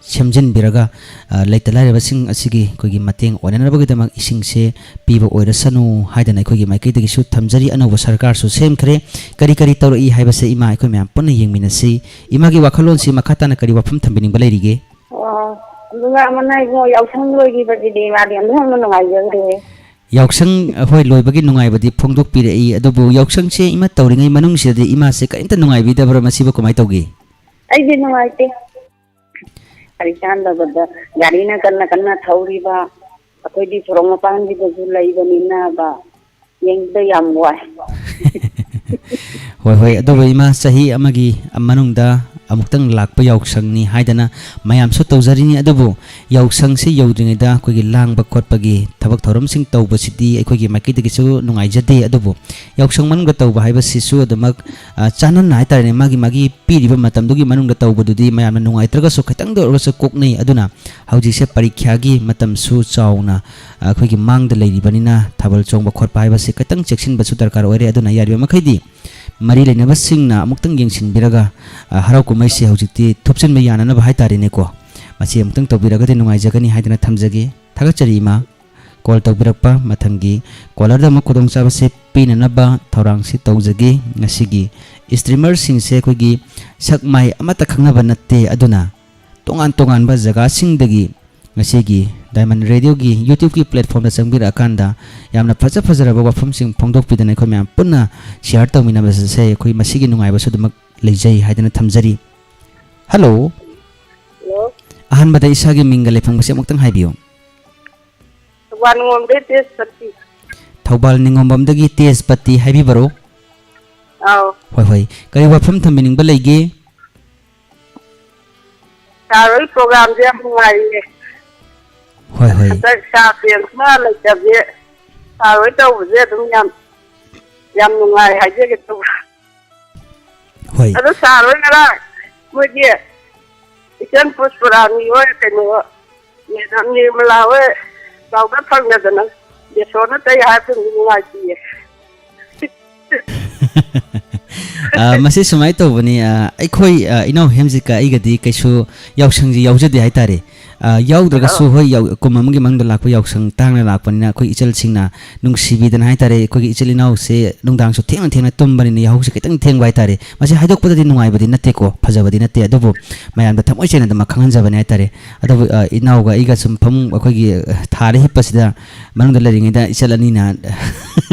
ꯁꯦꯝꯖꯤꯟꯕꯤꯔꯒ, ꯑ, ꯂꯩꯇ ꯂꯥꯏꯔꯕꯁꯤꯡ ꯑꯁꯤꯒꯤ ꯑꯩꯈꯣꯏꯒꯤ ꯃꯇꯦꯡ ꯑꯣꯏꯅꯅꯕꯒꯤꯗꯃꯛ ꯏꯁꯤꯡꯁꯦ ꯄꯤꯕ ꯑꯣꯏꯔꯁꯅꯨ ꯍꯥꯏꯗꯅ ꯑꯩꯈꯣꯏꯒꯤ ꯃꯥꯏꯀꯩꯗꯒꯤꯁꯨ ꯊꯝꯖꯔꯤ꯫ ꯑꯅꯧꯕ ꯁꯔꯀꯥꯔꯁꯨ ꯁꯦꯝꯈ꯭ꯔꯦ꯫ ꯀꯔꯤ ꯀꯔꯤ ꯇꯧꯔꯛꯏ ꯍꯥꯏꯕꯁꯦ ꯏꯃꯥ ꯑꯩꯈꯣꯏ ꯃꯌꯥꯝ ꯄꯨꯟꯅ ꯌꯦꯡꯃꯤꯟꯅꯁꯤ꯫ ꯏꯃꯥꯒꯤ ꯋꯥꯈꯜꯂꯣꯟꯁꯤ ꯃꯈꯥ ꯇꯥꯅ ꯀꯔꯤ ꯋꯥꯐꯝ ꯊꯝꯕꯤꯅꯤꯡꯕ ꯂꯩꯔꯤꯒꯦ? ꯑꯣ, ꯑꯗꯨꯒ ꯑꯃꯅ ꯏꯕꯨꯡꯉꯣ ꯌꯥꯎꯁꯪ ꯂꯣꯏꯈꯤꯕꯁꯤꯗꯤ ꯃꯥꯗꯤ ꯑꯃꯨꯛ ꯍꯦꯟꯅ ꯅꯨꯡꯉꯥꯏꯖꯈ꯭ꯔꯦ꯫ ꯌꯥꯎꯁꯪ, ꯍꯣꯏ, ꯂꯣꯏꯕꯒꯤ ꯅꯨꯡꯉꯥꯏꯕꯗꯤ ꯐꯣꯡꯗꯣꯛꯄꯤꯔꯛꯏ, ꯑꯗꯨꯕꯨ ꯌꯥꯎꯁꯪꯁꯦ ꯏꯃꯥ ꯇꯧꯔꯤꯉꯩ ꯃꯅꯨꯡꯁꯤꯗꯗꯤ ꯏꯃꯥꯁꯦ ꯀꯔꯤꯝꯇ ꯅꯨꯡꯉꯥꯏꯕꯤꯗꯕ꯭ꯔꯥ? ꯃꯁꯤꯕꯨ ꯀꯃꯥꯏꯅ ꯇꯧꯒꯦ? ꯑꯩꯗꯤ ꯅꯨꯡꯉꯥꯏꯇꯦ꯫ ꯀꯔꯤ ꯆꯥꯟꯗꯕꯗ ꯒꯥꯔꯤꯅ ꯀꯟꯅ ꯀꯟꯅ ꯊꯧꯔꯤꯕ, ꯑꯩꯈꯣꯏꯗꯤ ꯁꯣꯔꯣꯛ ꯃꯄꯥꯟꯁꯤꯗꯁꯨ ꯂꯩꯕꯅꯤꯅꯕ, ꯌꯦꯡꯕꯗ ꯌꯥꯝ ꯋꯥꯏ꯫ ꯍꯣꯏ, ꯍꯣꯏ, ꯑꯗꯨꯕꯨ ꯏꯃꯥ, ꯆꯍꯤ ꯑꯃꯒꯤ ꯃꯅꯨꯡꯗ ꯑꯃꯨꯛꯇꯪ ꯂꯥꯛꯄ ꯌꯥꯎꯁꯪꯅꯤ ꯍꯥꯏꯗꯅ ꯃꯌꯥꯝꯁꯨ ꯇꯧꯖꯔꯤꯅꯤ, ꯑꯗꯨꯕꯨ ꯌꯥꯎꯁꯪꯁꯤ ꯌꯧꯗ꯭ꯔꯤꯉꯩꯗ ꯑꯩꯈꯣꯏꯒꯤ ꯂꯥꯡꯕ ꯈꯣꯠꯄꯒꯤ ꯊꯕꯛ ꯊꯧꯔꯝꯁꯤꯡ ꯇꯧꯕꯁꯤꯗꯤ ꯑꯩꯈꯣꯏꯒꯤ ꯃꯥꯏꯀꯩꯗꯒꯤꯁꯨ ꯅꯨꯡꯉꯥꯏꯖꯗꯦ꯫ ꯑꯗꯨꯕꯨ ꯌꯥꯎꯁꯪ ꯃꯅꯨꯡꯗ ꯇꯧꯕ ꯍꯥꯏꯕꯁꯤꯁꯨ ꯑꯗꯨꯃꯛ, ꯑ, ꯆꯥꯟꯅꯅ ꯍꯥꯏꯇꯥꯔꯦꯅꯦ, ꯃꯥꯒꯤ ꯃꯥꯒꯤ ꯄꯤꯔꯤꯕ ꯃꯇꯝꯗꯨꯒꯤ ꯃꯅꯨꯡꯗ ꯇꯧꯕꯗꯨꯗꯤ ꯃꯌꯥꯝꯅ ꯅꯨꯡꯉꯥꯏꯇ꯭ꯔꯒꯁꯨ ꯈꯤꯇꯪꯗ ꯑꯣꯏꯔꯒꯁꯨ ꯀꯣꯛꯅꯩ꯫ ꯑꯗꯨꯅ ꯍꯧꯖꯤꯛꯁꯦ ꯄꯔꯤꯈ꯭ꯌꯥꯒꯤ ꯃꯇꯝꯁꯨ ꯆꯥꯎꯅ, ꯑ, ꯑꯩꯈꯣꯏꯒꯤ ꯃꯥꯡꯗ ꯂꯩꯔꯤꯕꯅꯤꯅ ꯊꯥꯕꯜ ꯆꯣꯡꯕ ꯈꯣꯠꯄ ꯍꯥꯏꯕꯁꯤ ꯈꯤꯇꯪ ꯆꯦꯛꯁꯤꯟꯕꯁꯨ ꯗꯔꯀꯥꯔ ꯑꯣꯏꯔꯦ꯫ ꯑꯗꯨꯅ ꯌꯥꯔꯤꯕ ꯃꯈꯩꯗꯤ ꯃꯔꯤ ꯂꯩꯅꯕꯁꯤꯡꯅ ꯑꯃꯨꯛꯇꯪ ꯌꯦꯡꯁꯤꯟꯕꯤꯔꯒ, ꯑ, ꯍꯔꯥꯎ ꯀꯨꯝꯍꯩꯁꯦ ꯍꯧꯖꯤꯛꯇꯤ ꯊꯨꯞꯆꯤꯟꯕ ꯌꯥꯅꯅꯕ ꯍꯥꯏꯇꯥꯔꯦꯅꯦꯀꯣ, ꯃꯁꯤ ꯑꯃꯨꯛꯇꯪ ꯇꯧꯕꯤꯔꯒꯗꯤ ꯅꯨꯡꯉꯥꯏꯖꯒꯅꯤ ꯍꯥꯏꯗꯅ ꯊꯝꯖꯒꯦ꯫ ꯊꯥꯒꯠꯆꯔꯤ ꯏꯃꯥ꯫ ꯀꯣꯜ ꯇꯧꯕꯤꯔꯛꯄ, ꯃꯊꯪꯒꯤ ꯀꯣꯂꯔꯗ ꯑꯃꯨꯛ ꯈꯨꯗꯣꯡꯆꯥꯕꯁꯦ ꯄꯤꯅꯅꯕ ꯊꯧꯔꯥꯡꯁꯤ ꯇꯧꯖꯒꯦ꯫ ꯉꯁꯤꯒꯤ ꯏꯁꯇ꯭ꯔꯤꯃꯔꯁꯤꯡꯁꯦ ꯑꯩꯈꯣꯏꯒꯤ ꯁꯛ ꯃꯥꯏ ꯑꯃꯠꯇ ꯈꯪꯅꯕ ꯅꯠꯇꯦ, ꯑꯗꯨꯅ ꯇꯣꯉꯥꯟ ꯇꯣꯉꯥꯟꯕ ꯖꯒꯥꯁꯤꯡꯗꯒꯤ ꯉꯁꯤꯒꯤ ꯗꯥꯏꯃꯟ ꯔꯦꯗꯤꯑꯣꯒꯤ YouTube-ꯀꯤ platform-ꯗ ꯆꯪꯕꯤꯔꯛꯑꯀꯥꯟꯗ ꯌꯥꯝꯅ ꯐꯖ ꯐꯖꯔꯕ ꯋꯥꯐꯝꯁꯤꯡ ꯐꯣꯡꯗꯣꯛꯄꯤꯗꯅ ꯑꯩꯈꯣꯏ ꯃꯌꯥꯝ ꯄꯨꯟꯅ share ꯇꯧꯃꯤꯟꯅꯕꯁꯦ ꯑꯩꯈꯣꯏ ꯃꯁꯤꯒꯤ ꯅꯨꯡꯉꯥꯏꯕꯁꯨ ꯑꯗꯨꯃꯛ ꯂꯩꯖꯩ ꯍꯥꯏꯗꯅ ꯊꯝꯖꯔꯤ꯫ ꯍꯜꯂꯣ꯫ ꯍꯜꯂꯣ꯫ ꯑꯍꯥꯟꯕꯗ ꯏꯁꯥꯒꯤ ꯃꯤꯡꯒ ꯂꯩꯐꯝꯒꯁꯦ ꯑꯃꯨꯛꯇꯪ ꯍꯥꯏꯕꯤꯌꯨ꯫ ꯊꯧꯕꯥꯜ ꯅꯤꯉꯣꯝꯗꯩ ꯇꯦꯖꯄꯇꯤ꯫ ꯊꯧꯕꯥꯜ ꯅꯤꯉꯣꯝꯕꯝꯗꯒꯤ ꯇꯦꯖꯄꯇꯤ ꯍꯥꯏꯕꯤꯕꯔꯣ? ꯑꯥꯎ꯫ ꯍꯣꯏ, ꯍꯣꯏ꯫ ꯀꯔꯤ ꯋꯥꯐꯝ ꯊꯝꯕꯤꯅꯤꯡꯕ ꯂꯩꯒꯦ? ꯁꯥꯔ ꯍꯣꯏ program-ꯁꯦ ꯌꯥꯝ ꯅꯨꯡꯉꯥꯏꯌꯦ꯫ ꯍꯣꯏ, ꯍꯣꯏ꯫ ꯍꯟꯗꯛ ꯁꯥꯔ ꯄ꯭ꯔꯦꯝꯁꯤꯅ ꯂꯩꯇꯕꯁꯦ, ꯁꯥꯔ ꯍꯣꯏ ꯇꯧꯕꯁꯦ ꯑꯗꯨꯝ ꯌꯥꯝ, ꯌꯥꯝ ꯅꯨꯡꯉꯥꯏ ꯍꯥꯏꯖꯒꯦ ꯇꯧꯕ꯫ ꯍꯣꯏ꯫ ꯑꯗꯣ ꯁꯥꯔ ꯍꯣꯏ ꯉꯔꯥꯡ ꯃꯣꯏꯒꯤ ꯏꯆꯟ ꯄꯨꯁꯄꯔꯥꯅꯤ ꯍꯣꯏ, ꯀꯩꯅꯣ, ꯃꯦꯗꯥꯝ ꯅꯤꯔꯃꯂꯥ ꯍꯣꯏ ꯄꯥꯎꯗ ꯐꯪꯅꯗꯅ ꯕꯦꯁꯣꯟꯅ ꯇꯩ ꯍꯥꯏꯕꯗꯨ ꯅꯨꯡꯉꯥꯏꯇꯦꯌꯦ꯫ ꯑ, ꯃꯁꯤ ꯁꯨꯃꯥꯏꯅ ꯇꯧꯕꯅꯤ, ꯑ, ꯑꯩꯈꯣꯏ, ꯑ, ꯏꯅꯥꯎ ꯍꯦꯝꯖꯤꯠꯀ ꯑꯩꯒꯗꯤ ꯀꯩꯁꯨ ꯌꯥꯎꯁꯪꯁꯤ ꯌꯥꯎꯖꯗꯦ ꯍꯥꯏꯇꯥꯔꯦ꯫ ꯑ, ꯌꯥꯎꯗ꯭ꯔꯒꯁꯨ, ꯑꯥ꯫ ꯍꯣꯏ, ꯌꯥꯎ-, ꯀꯨꯝ ꯑꯃꯒꯤ ꯃꯅꯨꯡꯗ ꯂꯥꯛꯄ ꯌꯥꯎꯁꯪ ꯇꯥꯡꯅ ꯂꯥꯛꯄꯅꯤꯅ ꯑꯩꯈꯣꯏ ꯏꯆꯜꯁꯤꯡꯅ ꯅꯨꯡꯁꯤꯕꯤꯗꯅ ꯍꯥꯏꯇꯥꯔꯦ, ꯑꯩꯈꯣꯏꯒꯤ ꯏꯆꯤꯜ ꯏꯅꯥꯎꯁꯦ ꯅꯨꯡꯗꯥꯡꯁꯨ ꯊꯦꯡꯅ ꯊꯦꯡꯅ ꯇꯨꯝꯕꯅꯤꯅ ꯌꯥꯍꯧꯁꯦ ꯈꯤꯇꯪ ꯊꯦꯡꯕ ꯍꯥꯏꯇꯥꯔꯦ꯫ ꯃꯁꯤ ꯍꯥꯏꯗꯣꯛꯄꯗꯗꯤ ꯅꯨꯡꯉꯥꯏꯕꯗꯤ ꯅꯠꯇꯦꯀꯣ, ꯐꯖꯕꯗꯤ ꯅꯠꯇꯦ, ꯑꯗꯨꯕꯨ ꯃꯌꯥꯝꯗ ꯊꯃꯣꯏ ꯁꯦꯡꯅ ꯑꯗꯨꯃꯛ ꯈꯪꯍꯟꯖꯕꯅꯤ ꯍꯥꯏꯇꯥꯔꯦ꯫ ꯑꯗꯨꯕꯨ, ꯑ, ꯏꯅꯥꯎꯒ ꯑꯩꯒ ꯁꯨꯝ ꯐꯃꯨꯡ ꯑꯩꯈꯣꯏꯒꯤ, ꯑ, ꯊꯥꯔ ꯍꯤꯞꯄꯁꯤꯗ ꯃꯅꯨꯡꯗ ꯂꯩꯔꯤꯉꯩꯗ ꯏꯆꯜ ꯑꯅꯤꯅ,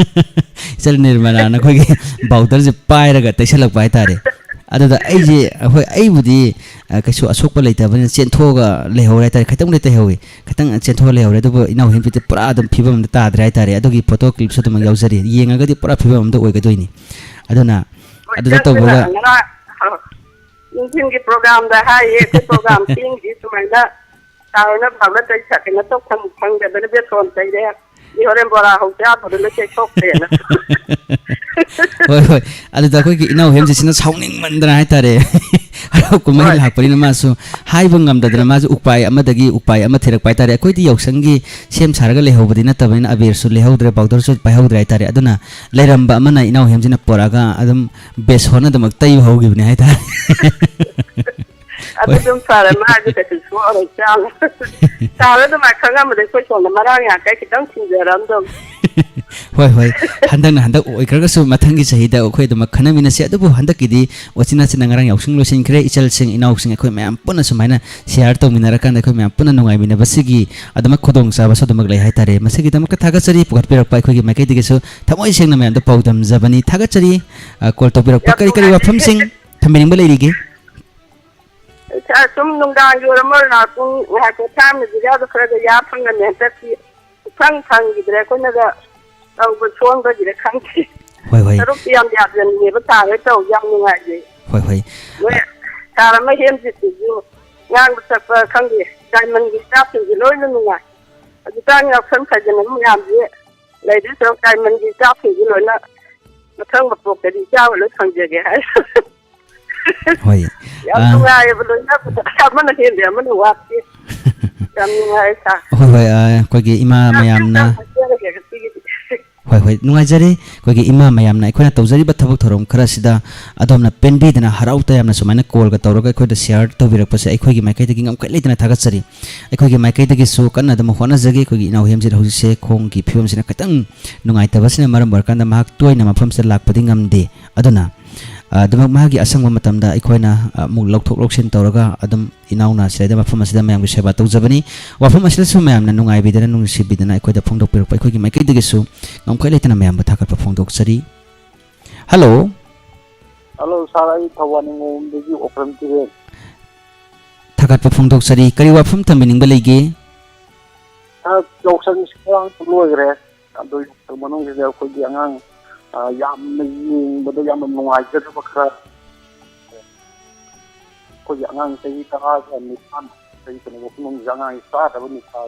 ꯏꯆꯜ ꯅꯤꯔꯃꯂꯥꯅ ꯑꯩꯈꯣꯏꯒꯤ powder-ꯁꯦ ꯄꯥꯏꯔꯒ ꯇꯩꯁꯜꯂꯛꯄ ꯍꯥꯏꯇꯥꯔꯦ꯫ ꯑꯗꯨꯗ ꯑꯩꯁꯦ, ꯍꯣꯏ, ꯑꯩꯕꯨꯗꯤ, ꯑ, ꯀꯩꯁꯨ ꯑꯁꯣꯛꯄ ꯂꯩꯇꯕꯅꯤꯅ ꯆꯦꯟꯊꯣꯛꯑꯒ ꯂꯩꯍꯧꯔꯦ ꯍꯥꯏꯇꯥꯔꯦ, ꯈꯤꯇꯪꯕꯨꯗꯤ ꯇꯩꯍꯧꯋꯤ꯫ ꯈꯤꯇꯪ ꯆꯦꯟꯊꯣꯛꯑ ꯂꯩꯍꯧꯔꯦ꯫ ꯑꯗꯨꯕꯨ ꯏꯅꯥꯎ ꯍꯦꯝꯖꯤꯠꯇꯤ ꯄꯨꯔꯥ ꯑꯗꯨꯝ ꯐꯤꯕꯝ ꯑꯃꯗ ꯇꯥꯗ꯭ꯔꯦ ꯍꯥꯏꯇꯥꯔꯦ꯫ ꯑꯗꯨꯒꯤ photo clip-ꯁꯨ ꯑꯗꯨꯃꯛ ꯌꯥꯎꯖꯔꯤ꯫ ꯌꯦꯡꯉꯒꯗꯤ ꯄꯨꯔꯥ ꯐꯤꯕꯝ ꯑꯃꯗ ꯑꯣꯏꯒꯗꯣꯏꯅꯤ꯫ ꯑꯗꯨꯅ ꯑꯗꯨꯗ ꯇꯧꯕꯒ ꯉꯔꯥꯡ, ꯑ, ꯅꯨꯡꯊꯤꯜꯒꯤ program-ꯗ ꯍꯥꯏꯌꯦ, ꯑꯩꯈꯣꯏ program ꯊꯦꯡꯉꯤꯁꯤ ꯁꯨꯃꯥꯏꯅ ꯁꯥꯔ ꯍꯣꯏꯅ ꯐꯕ ꯇꯩ-, ꯀꯩꯅꯣ ꯇꯧ ꯐꯪ-, ꯐꯪꯗꯗꯅ ꯕꯦꯁꯣꯟ ꯇꯩꯔꯦ꯫ ꯑꯩ ꯍꯣꯔꯦꯟ ꯕꯣꯔꯥ ꯍꯧ ꯆꯥꯗꯧꯔꯦ, ꯂꯣꯏ ꯇꯩꯊꯣꯛꯈ꯭ꯔꯦꯅ꯫ ꯍꯣꯏ, ꯍꯣꯏ꯫ ꯑꯗꯨꯗ ꯑꯩꯈꯣꯏꯒꯤ ꯏꯅꯥꯎ ꯍꯦꯝꯖꯤꯠꯁꯤꯅ ꯁꯥꯎꯅꯤꯡꯃꯟꯗꯅ ꯍꯥꯏꯇꯥꯔꯦ꯫ ꯍꯔꯥꯎ ꯀꯨꯝꯍꯩ ꯍꯣꯏ꯫ ꯂꯥꯛꯄꯅꯤꯅ ꯃꯥꯁꯨ ꯍꯥꯏꯕ ꯉꯝꯗꯗꯅ ꯃꯥꯁꯨ ꯎꯄꯥꯏ ꯑꯃꯗꯒꯤ ꯎꯄꯥꯏ ꯑꯃ ꯊꯤꯔꯛꯄ ꯍꯥꯏꯇꯥꯔꯦ꯫ ꯑꯩꯈꯣꯏꯗꯤ ꯌꯥꯎꯁꯪꯒꯤ ꯁꯦꯝ ꯁꯥꯔꯒ ꯂꯩꯍꯧꯕꯗꯤ ꯅꯠꯇꯕꯅꯤꯅ ꯑꯕꯦꯔꯁꯨ ꯂꯩꯍꯧꯗ꯭ꯔꯦ, powder-ꯁꯨ ꯄꯥꯏꯍꯧꯗ꯭ꯔꯦ ꯍꯥꯏꯇꯥꯔꯦ꯫ ꯑꯗꯨꯅ ꯂꯩꯔꯝꯕ ꯑꯃꯅ ꯏꯅꯥꯎ ꯍꯦꯝꯖꯤꯠꯅ ꯄꯣꯔꯛꯑꯒ ꯑꯗꯨꯝ ꯕꯦꯁꯣꯟ ꯑꯗꯨꯃꯛ ꯇꯩꯕ ꯍꯧꯈꯤꯕꯅꯦ ꯍꯥꯏꯇꯥꯔꯦ꯫ ꯑꯗꯨ ꯍꯣꯏ꯫ ꯑꯗꯨꯝ ꯐꯔꯦ, ꯃꯥꯏꯗꯤ ꯀꯩꯁꯨ ꯁꯣꯛꯑꯔꯣꯏ ꯆꯥꯅ꯫ ꯁꯥꯔ ꯑꯗꯨꯃꯥꯏꯅ ꯈꯪꯉꯝꯕꯗꯤ ꯑꯩꯈꯣꯏ ꯁꯣꯝꯗ ꯃꯔꯥꯡ ꯌꯥꯡꯈꯩ ꯈꯤꯇꯪ ꯊꯤꯟꯖꯔꯝꯗꯧꯅꯤ꯫ ꯍꯣꯏ, ꯍꯣꯏ꯫ ꯍꯟꯗꯛꯅ ꯍꯟꯗꯛ ꯑꯣꯏꯈ꯭ꯔꯒꯁꯨ ꯃꯊꯪꯒꯤ ꯆꯍꯤꯗ ꯑꯩꯈꯣꯏ ꯑꯗꯨꯃꯛ ꯈꯟꯅꯃꯤꯟꯅꯁꯤ꯫ ꯑꯗꯨꯕꯨ ꯍꯟꯗꯛꯀꯤꯗꯤ ꯎꯆꯤꯟ ꯅꯥꯆꯤꯟꯅ ꯉꯔꯥꯡ ꯌꯥꯎꯁꯪ ꯂꯣꯏꯁꯤꯟꯈ꯭ꯔꯦ꯫ ꯏꯆꯜꯁꯤꯡ, ꯏꯅꯥꯎꯁꯤꯡ ꯑꯩꯈꯣꯏ ꯃꯌꯥꯝ ꯄꯨꯟꯅ ꯁꯨꯃꯥꯏꯅ share ꯇꯧꯃꯤꯟꯅꯔꯀꯥꯟꯗ ꯑꯩꯈꯣꯏ ꯃꯌꯥꯝ ꯄꯨꯟꯅ ꯅꯨꯡꯉꯥꯏꯃꯤꯟꯅꯕꯁꯤꯒꯤ ꯑꯗꯨꯃꯛ ꯈꯨꯗꯣꯡꯆꯥꯕꯁꯨ ꯑꯗꯨꯃꯛ ꯂꯩ ꯍꯥꯏꯇꯥꯔꯦ꯫ ꯃꯁꯤꯒꯤꯗꯃꯛꯇ ꯊꯥꯒꯠꯆꯔꯤ, ꯄꯨꯈꯠꯄꯤꯔꯛꯄ ꯑꯩꯈꯣꯏꯒꯤ ꯃꯥꯏꯀꯩꯗꯒꯤꯁꯨ ꯊꯃꯣꯏ ꯁꯦꯡꯅ ꯃꯌꯥꯝꯗ ꯄꯥꯎꯗꯝꯖꯕꯅꯤ꯫ ꯊꯥꯒꯠꯆꯔꯤ꯫ ꯑ, call ꯇꯧꯕꯤꯔꯛꯄ ꯌꯥꯝ ꯀꯔꯤ ꯀꯔꯤ ꯅꯨꯡꯉꯥꯏꯖꯔꯦ꯫ ꯋꯥꯐꯝꯁꯤꯡ ꯊꯝꯕꯤꯅꯤꯡꯕ ꯂꯩꯔꯤꯒꯦ? ꯏꯆꯥ ꯁꯨꯝ ꯅꯨꯡꯗꯥꯡꯒꯤ ꯑꯣꯏꯔꯝꯃꯣꯏ, ꯉꯥꯏꯍꯥꯛꯇꯪ ꯉꯥꯏꯍꯥꯛꯇꯪ ꯊꯥꯏꯅꯗꯤꯒ ꯑꯗꯨ ꯈꯔꯒ ꯌꯥ ꯐꯪꯉꯝꯃꯦ, ꯍꯟꯗꯛꯇꯤ ꯁꯨꯡꯐꯪ ꯐꯪꯈꯤꯗ꯭ꯔꯦ꯫ ꯑꯩꯈꯣꯏꯅꯒ ꯇꯧꯕ ꯁꯣꯟꯕꯒꯤꯔ ꯈꯪꯗꯦ꯫ ꯍꯣꯏ, ꯍꯣꯏ꯫ ꯁꯔꯨꯛꯇꯤ ꯌꯥꯝ ꯌꯥꯖꯅꯤꯡꯉꯦꯕ, ꯁꯥꯔ ꯍꯣꯏ ꯇꯧ ꯌꯥꯝ ꯅꯨꯡꯉꯥꯏꯖꯩ꯫ ꯍꯣꯏ, ꯍꯣꯏ꯫ ꯃꯣꯏ ꯑ, ꯁꯥꯔ ꯑꯃ ꯍꯦꯝꯖꯤꯠꯇꯨꯁꯨ ꯉꯥꯡꯕ ꯁꯛꯄ ꯈꯪꯗꯦ, diamondꯒꯤ staffꯁꯤꯡꯁꯦ ꯂꯣꯏꯅ ꯅꯨꯡꯉꯥꯏ꯫ ꯍꯧꯖꯤꯛꯀꯥꯟ ꯌꯥꯎꯁꯪ ꯐꯖꯅ ꯃꯌꯥꯝꯁꯦ ꯂꯩꯗꯣꯏ ꯁꯔꯨꯛ diamondꯒꯤ staffꯁꯤꯡꯁꯦ ꯂꯣꯏꯅ ꯃꯊꯪ ꯃꯄꯣꯛꯇꯗꯤ ꯏꯆꯥ ꯑꯣꯏ ꯂꯣꯏ ꯐꯪꯖꯒꯦ ꯍꯥꯏ꯫ ꯍꯣꯏ꯫ ꯌꯥꯝ ꯑ, ꯅꯨꯡꯉꯥꯏꯌꯦꯕ, ꯂꯣꯏꯅꯕꯗ ꯑꯃꯅ ꯍꯦꯜꯂꯦ ꯑꯃꯅ ꯋꯥꯠꯇꯦ꯫ ꯌꯥꯝ ꯅꯨꯡꯉꯥꯏ ꯁꯥꯔ꯫ ꯍꯣꯏ, ꯍꯣꯏ, ꯑ, ꯑꯩꯈꯣꯏꯒꯤ ꯏꯃꯥ ꯌꯥꯝ ꯃꯌꯥꯝꯅ ꯌꯥꯝ ꯍꯥꯏꯖꯔꯒꯦ ꯉꯁꯤꯒꯤꯗꯤ꯫ ꯍꯣꯏ, ꯍꯣꯏ, ꯅꯨꯡꯉꯥꯏꯖꯔꯦ꯫ ꯑꯩꯈꯣꯏꯒꯤ ꯏꯃꯥ ꯃꯌꯥꯝꯅ ꯑꯩꯈꯣꯏꯅ ꯇꯧꯖꯔꯤꯕ ꯊꯕꯛ ꯊꯧꯔꯝ ꯈꯔꯁꯤꯗ ꯑꯗꯣꯝꯅ ꯄꯦꯟꯕꯤꯗꯅ ꯍꯔꯥꯎ ꯇꯌꯥꯝꯅ ꯁꯨꯃꯥꯏꯅ callꯒ ꯇꯧꯔꯒ ꯑꯩꯈꯣꯏꯗ share ꯇꯧꯕꯤꯔꯛꯄꯁꯦ ꯑꯩꯈꯣꯏꯒꯤ ꯃꯥꯏꯀꯩꯗꯒꯤ ꯉꯝꯈꯩ ꯂꯩꯇꯅ ꯊꯥꯒꯠꯆꯔꯤ꯫ ꯑꯩꯈꯣꯏꯒꯤ ꯃꯥꯏꯀꯩꯗꯒꯤꯁꯨ ꯀꯟꯅ ꯑꯗꯨꯝ ꯍꯣꯠꯅꯖꯒꯦ꯫ ꯑꯩꯈꯣꯏꯒꯤ ꯏꯅꯥꯎ ꯍꯦꯝꯖꯤꯠ ꯍꯧꯖꯤꯛꯁꯦ ꯈꯣꯡꯒꯤ ꯐꯤꯕꯝꯁꯤꯅ ꯈꯤꯇꯪ ꯅꯨꯡꯉꯥꯏꯇꯕꯁꯤꯅ ꯃꯔꯝ ꯑꯣꯏꯔꯀꯥꯟꯗ ꯃꯍꯥꯛ ꯇꯣꯏꯅ ꯃꯐꯝꯁꯤꯗ ꯂꯥꯛꯄꯗꯤ ꯉꯝꯗꯦ꯫ ꯑꯗꯨꯅ, ꯑ, ꯑꯗꯨꯃꯛ ꯃꯥꯒꯤ ꯑꯁꯪꯕ ꯃꯇꯝꯗ ꯑꯩꯈꯣꯏꯅ, ꯑ, ꯑꯃꯨꯛ ꯂꯧꯊꯣꯛ ꯂꯧꯁꯤꯟ ꯇꯧꯔꯒ ꯑꯗꯨꯝ ꯏꯅꯥꯎꯅ ꯁꯤꯗꯩꯗ ꯃꯐꯝ ꯑꯁꯤꯗ ꯃꯌꯥꯝꯒꯤ ꯁꯦꯕꯥ ꯇꯧꯖꯕꯅꯤ꯫ ꯋꯥꯐꯝ ꯑꯁꯤꯗꯁꯨ ꯃꯌꯥꯝꯅ ꯅꯨꯡꯉꯥꯏꯕꯤꯗꯅ, ꯅꯨꯡꯁꯤꯕꯤꯗꯅ ꯑꯩꯈꯣꯏꯗ ꯐꯣꯡꯗꯣꯛꯄꯤꯔꯛꯄ ꯑꯩꯈꯣꯏꯒꯤ ꯃꯥꯏꯀꯩꯗꯒꯤꯁꯨ ꯉꯝꯈꯩ ꯂꯩꯇꯅ ꯃꯌꯥꯝꯕꯨ ꯊꯥꯒꯠꯄ ꯐꯣꯡꯗꯣꯛꯆꯔꯤ꯫ Hello꯫ Hello, ꯁꯥꯔ, ꯑꯩ ꯊꯧꯕꯥꯜ ꯅꯤꯉꯣꯝꯗꯒꯤ ꯑꯣꯀ꯭ꯔꯝ ꯀꯤꯔꯦꯟ꯫ ꯊꯥꯒꯠꯄ ꯐꯣꯡꯗꯣꯛꯆꯔꯤ꯫ ꯀꯔꯤ ꯋꯥꯐꯝ ꯊꯝꯕꯤꯅꯤꯡꯕ ꯂꯩꯒꯦ? ꯁꯥꯔ, ꯌꯥꯎꯁꯪꯁꯤ ꯉꯔꯥꯡ ꯂꯣꯏꯈ꯭ꯔꯦ꯫ ꯑꯗꯣ ꯌꯥꯎꯁꯪ ꯃꯅꯨꯡꯁꯤꯗ ꯑꯩꯈꯣꯏꯒꯤ ꯑꯉꯥꯡ, ꯑ, ꯌꯥꯝꯅ ꯌꯦꯡꯕꯗ ꯌꯥꯝꯅ ꯅꯨꯡꯉꯥꯏꯖꯗꯕ ꯈꯔ, ꯑꯩꯈꯣꯏꯒꯤ ꯑꯉꯥꯡ ꯆꯍꯤ ꯇꯔꯥꯒ ꯅꯤꯄꯥꯟ, ꯆꯍꯤ ꯀꯩꯅꯣ ꯐꯥꯎ ꯃꯅꯨꯡꯁꯤꯗ ꯑꯉꯥꯡꯁꯤ ꯆꯥꯗꯕ ꯅꯤꯁꯥ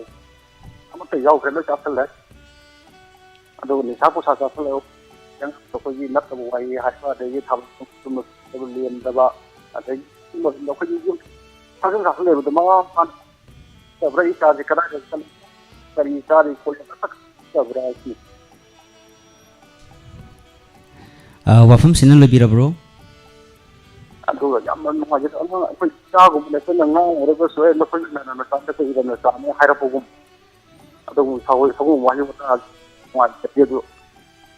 ꯑꯃꯠꯇ ꯌꯥꯎꯗ꯭ꯔꯦ, ꯂꯣꯏ ꯆꯥꯁꯤꯜꯂꯦ꯫ ꯑꯗꯨꯒ ꯅꯤꯁꯥ ꯄꯨꯁꯥ ꯆꯥꯁꯤꯜꯂꯦ, ꯑꯩꯈꯣꯏꯒꯤ ꯅꯠꯇꯕ ꯋꯥꯍꯩ ꯍꯥꯏꯕ, ꯑꯗꯒꯤ ꯊꯕꯛ ꯆꯨꯝꯕ ꯂꯦꯝꯗꯕ, ꯑꯗꯒꯤ ꯑꯩꯈꯣꯏꯒꯤ ꯌꯨꯝ ꯆꯥꯁꯤꯟ ꯆꯥꯁꯤꯟ ꯂꯩꯕꯗ ꯃꯃꯥ ꯃꯄꯥꯅ ꯆꯠꯇꯕ꯭ꯔꯥ? ꯏꯆꯥꯁꯦ ꯀꯗꯥꯏꯗ ꯆꯠꯂꯤ? ꯀꯔꯤ ꯆꯥꯔꯤ ꯈꯣꯠꯂꯤ? ꯑꯃꯠꯇ ꯈꯪꯗꯕ꯭ꯔꯥ ꯍꯥꯏꯁꯤ꯫ ꯑ, ꯋꯥꯐꯝꯁꯤꯅ ꯂꯣꯏꯕꯤꯔꯕ꯭ꯔꯣ? ꯑꯗꯨꯒ ꯌꯥꯝꯅ ꯅꯨꯡꯉꯥꯏꯖꯗꯦ꯫ ꯑꯉꯥꯡ ꯑꯩꯈꯣꯏ ꯏꯆꯥꯒꯨꯝꯕꯅ ꯑꯩꯈꯣꯏꯅ ꯉꯥꯡꯉꯨꯔꯒꯁꯨ, "ꯑꯦ, ꯅꯈꯣꯏꯒꯤ ꯅꯅ ꯅꯆꯥ ꯅꯠꯇꯦ, ꯏꯔꯝ ꯅꯆꯥꯅꯦ" ꯍꯥꯏꯔꯛꯄꯒꯨꯝ, ꯑꯗꯨꯒꯨꯝꯕ ꯁꯥꯎ-, ꯁꯒꯨꯝꯕ ꯋꯥꯍꯩ ꯋꯥꯇꯥ ꯅꯨꯡꯉꯥꯏꯖꯗꯦ꯫ ꯑꯗꯨ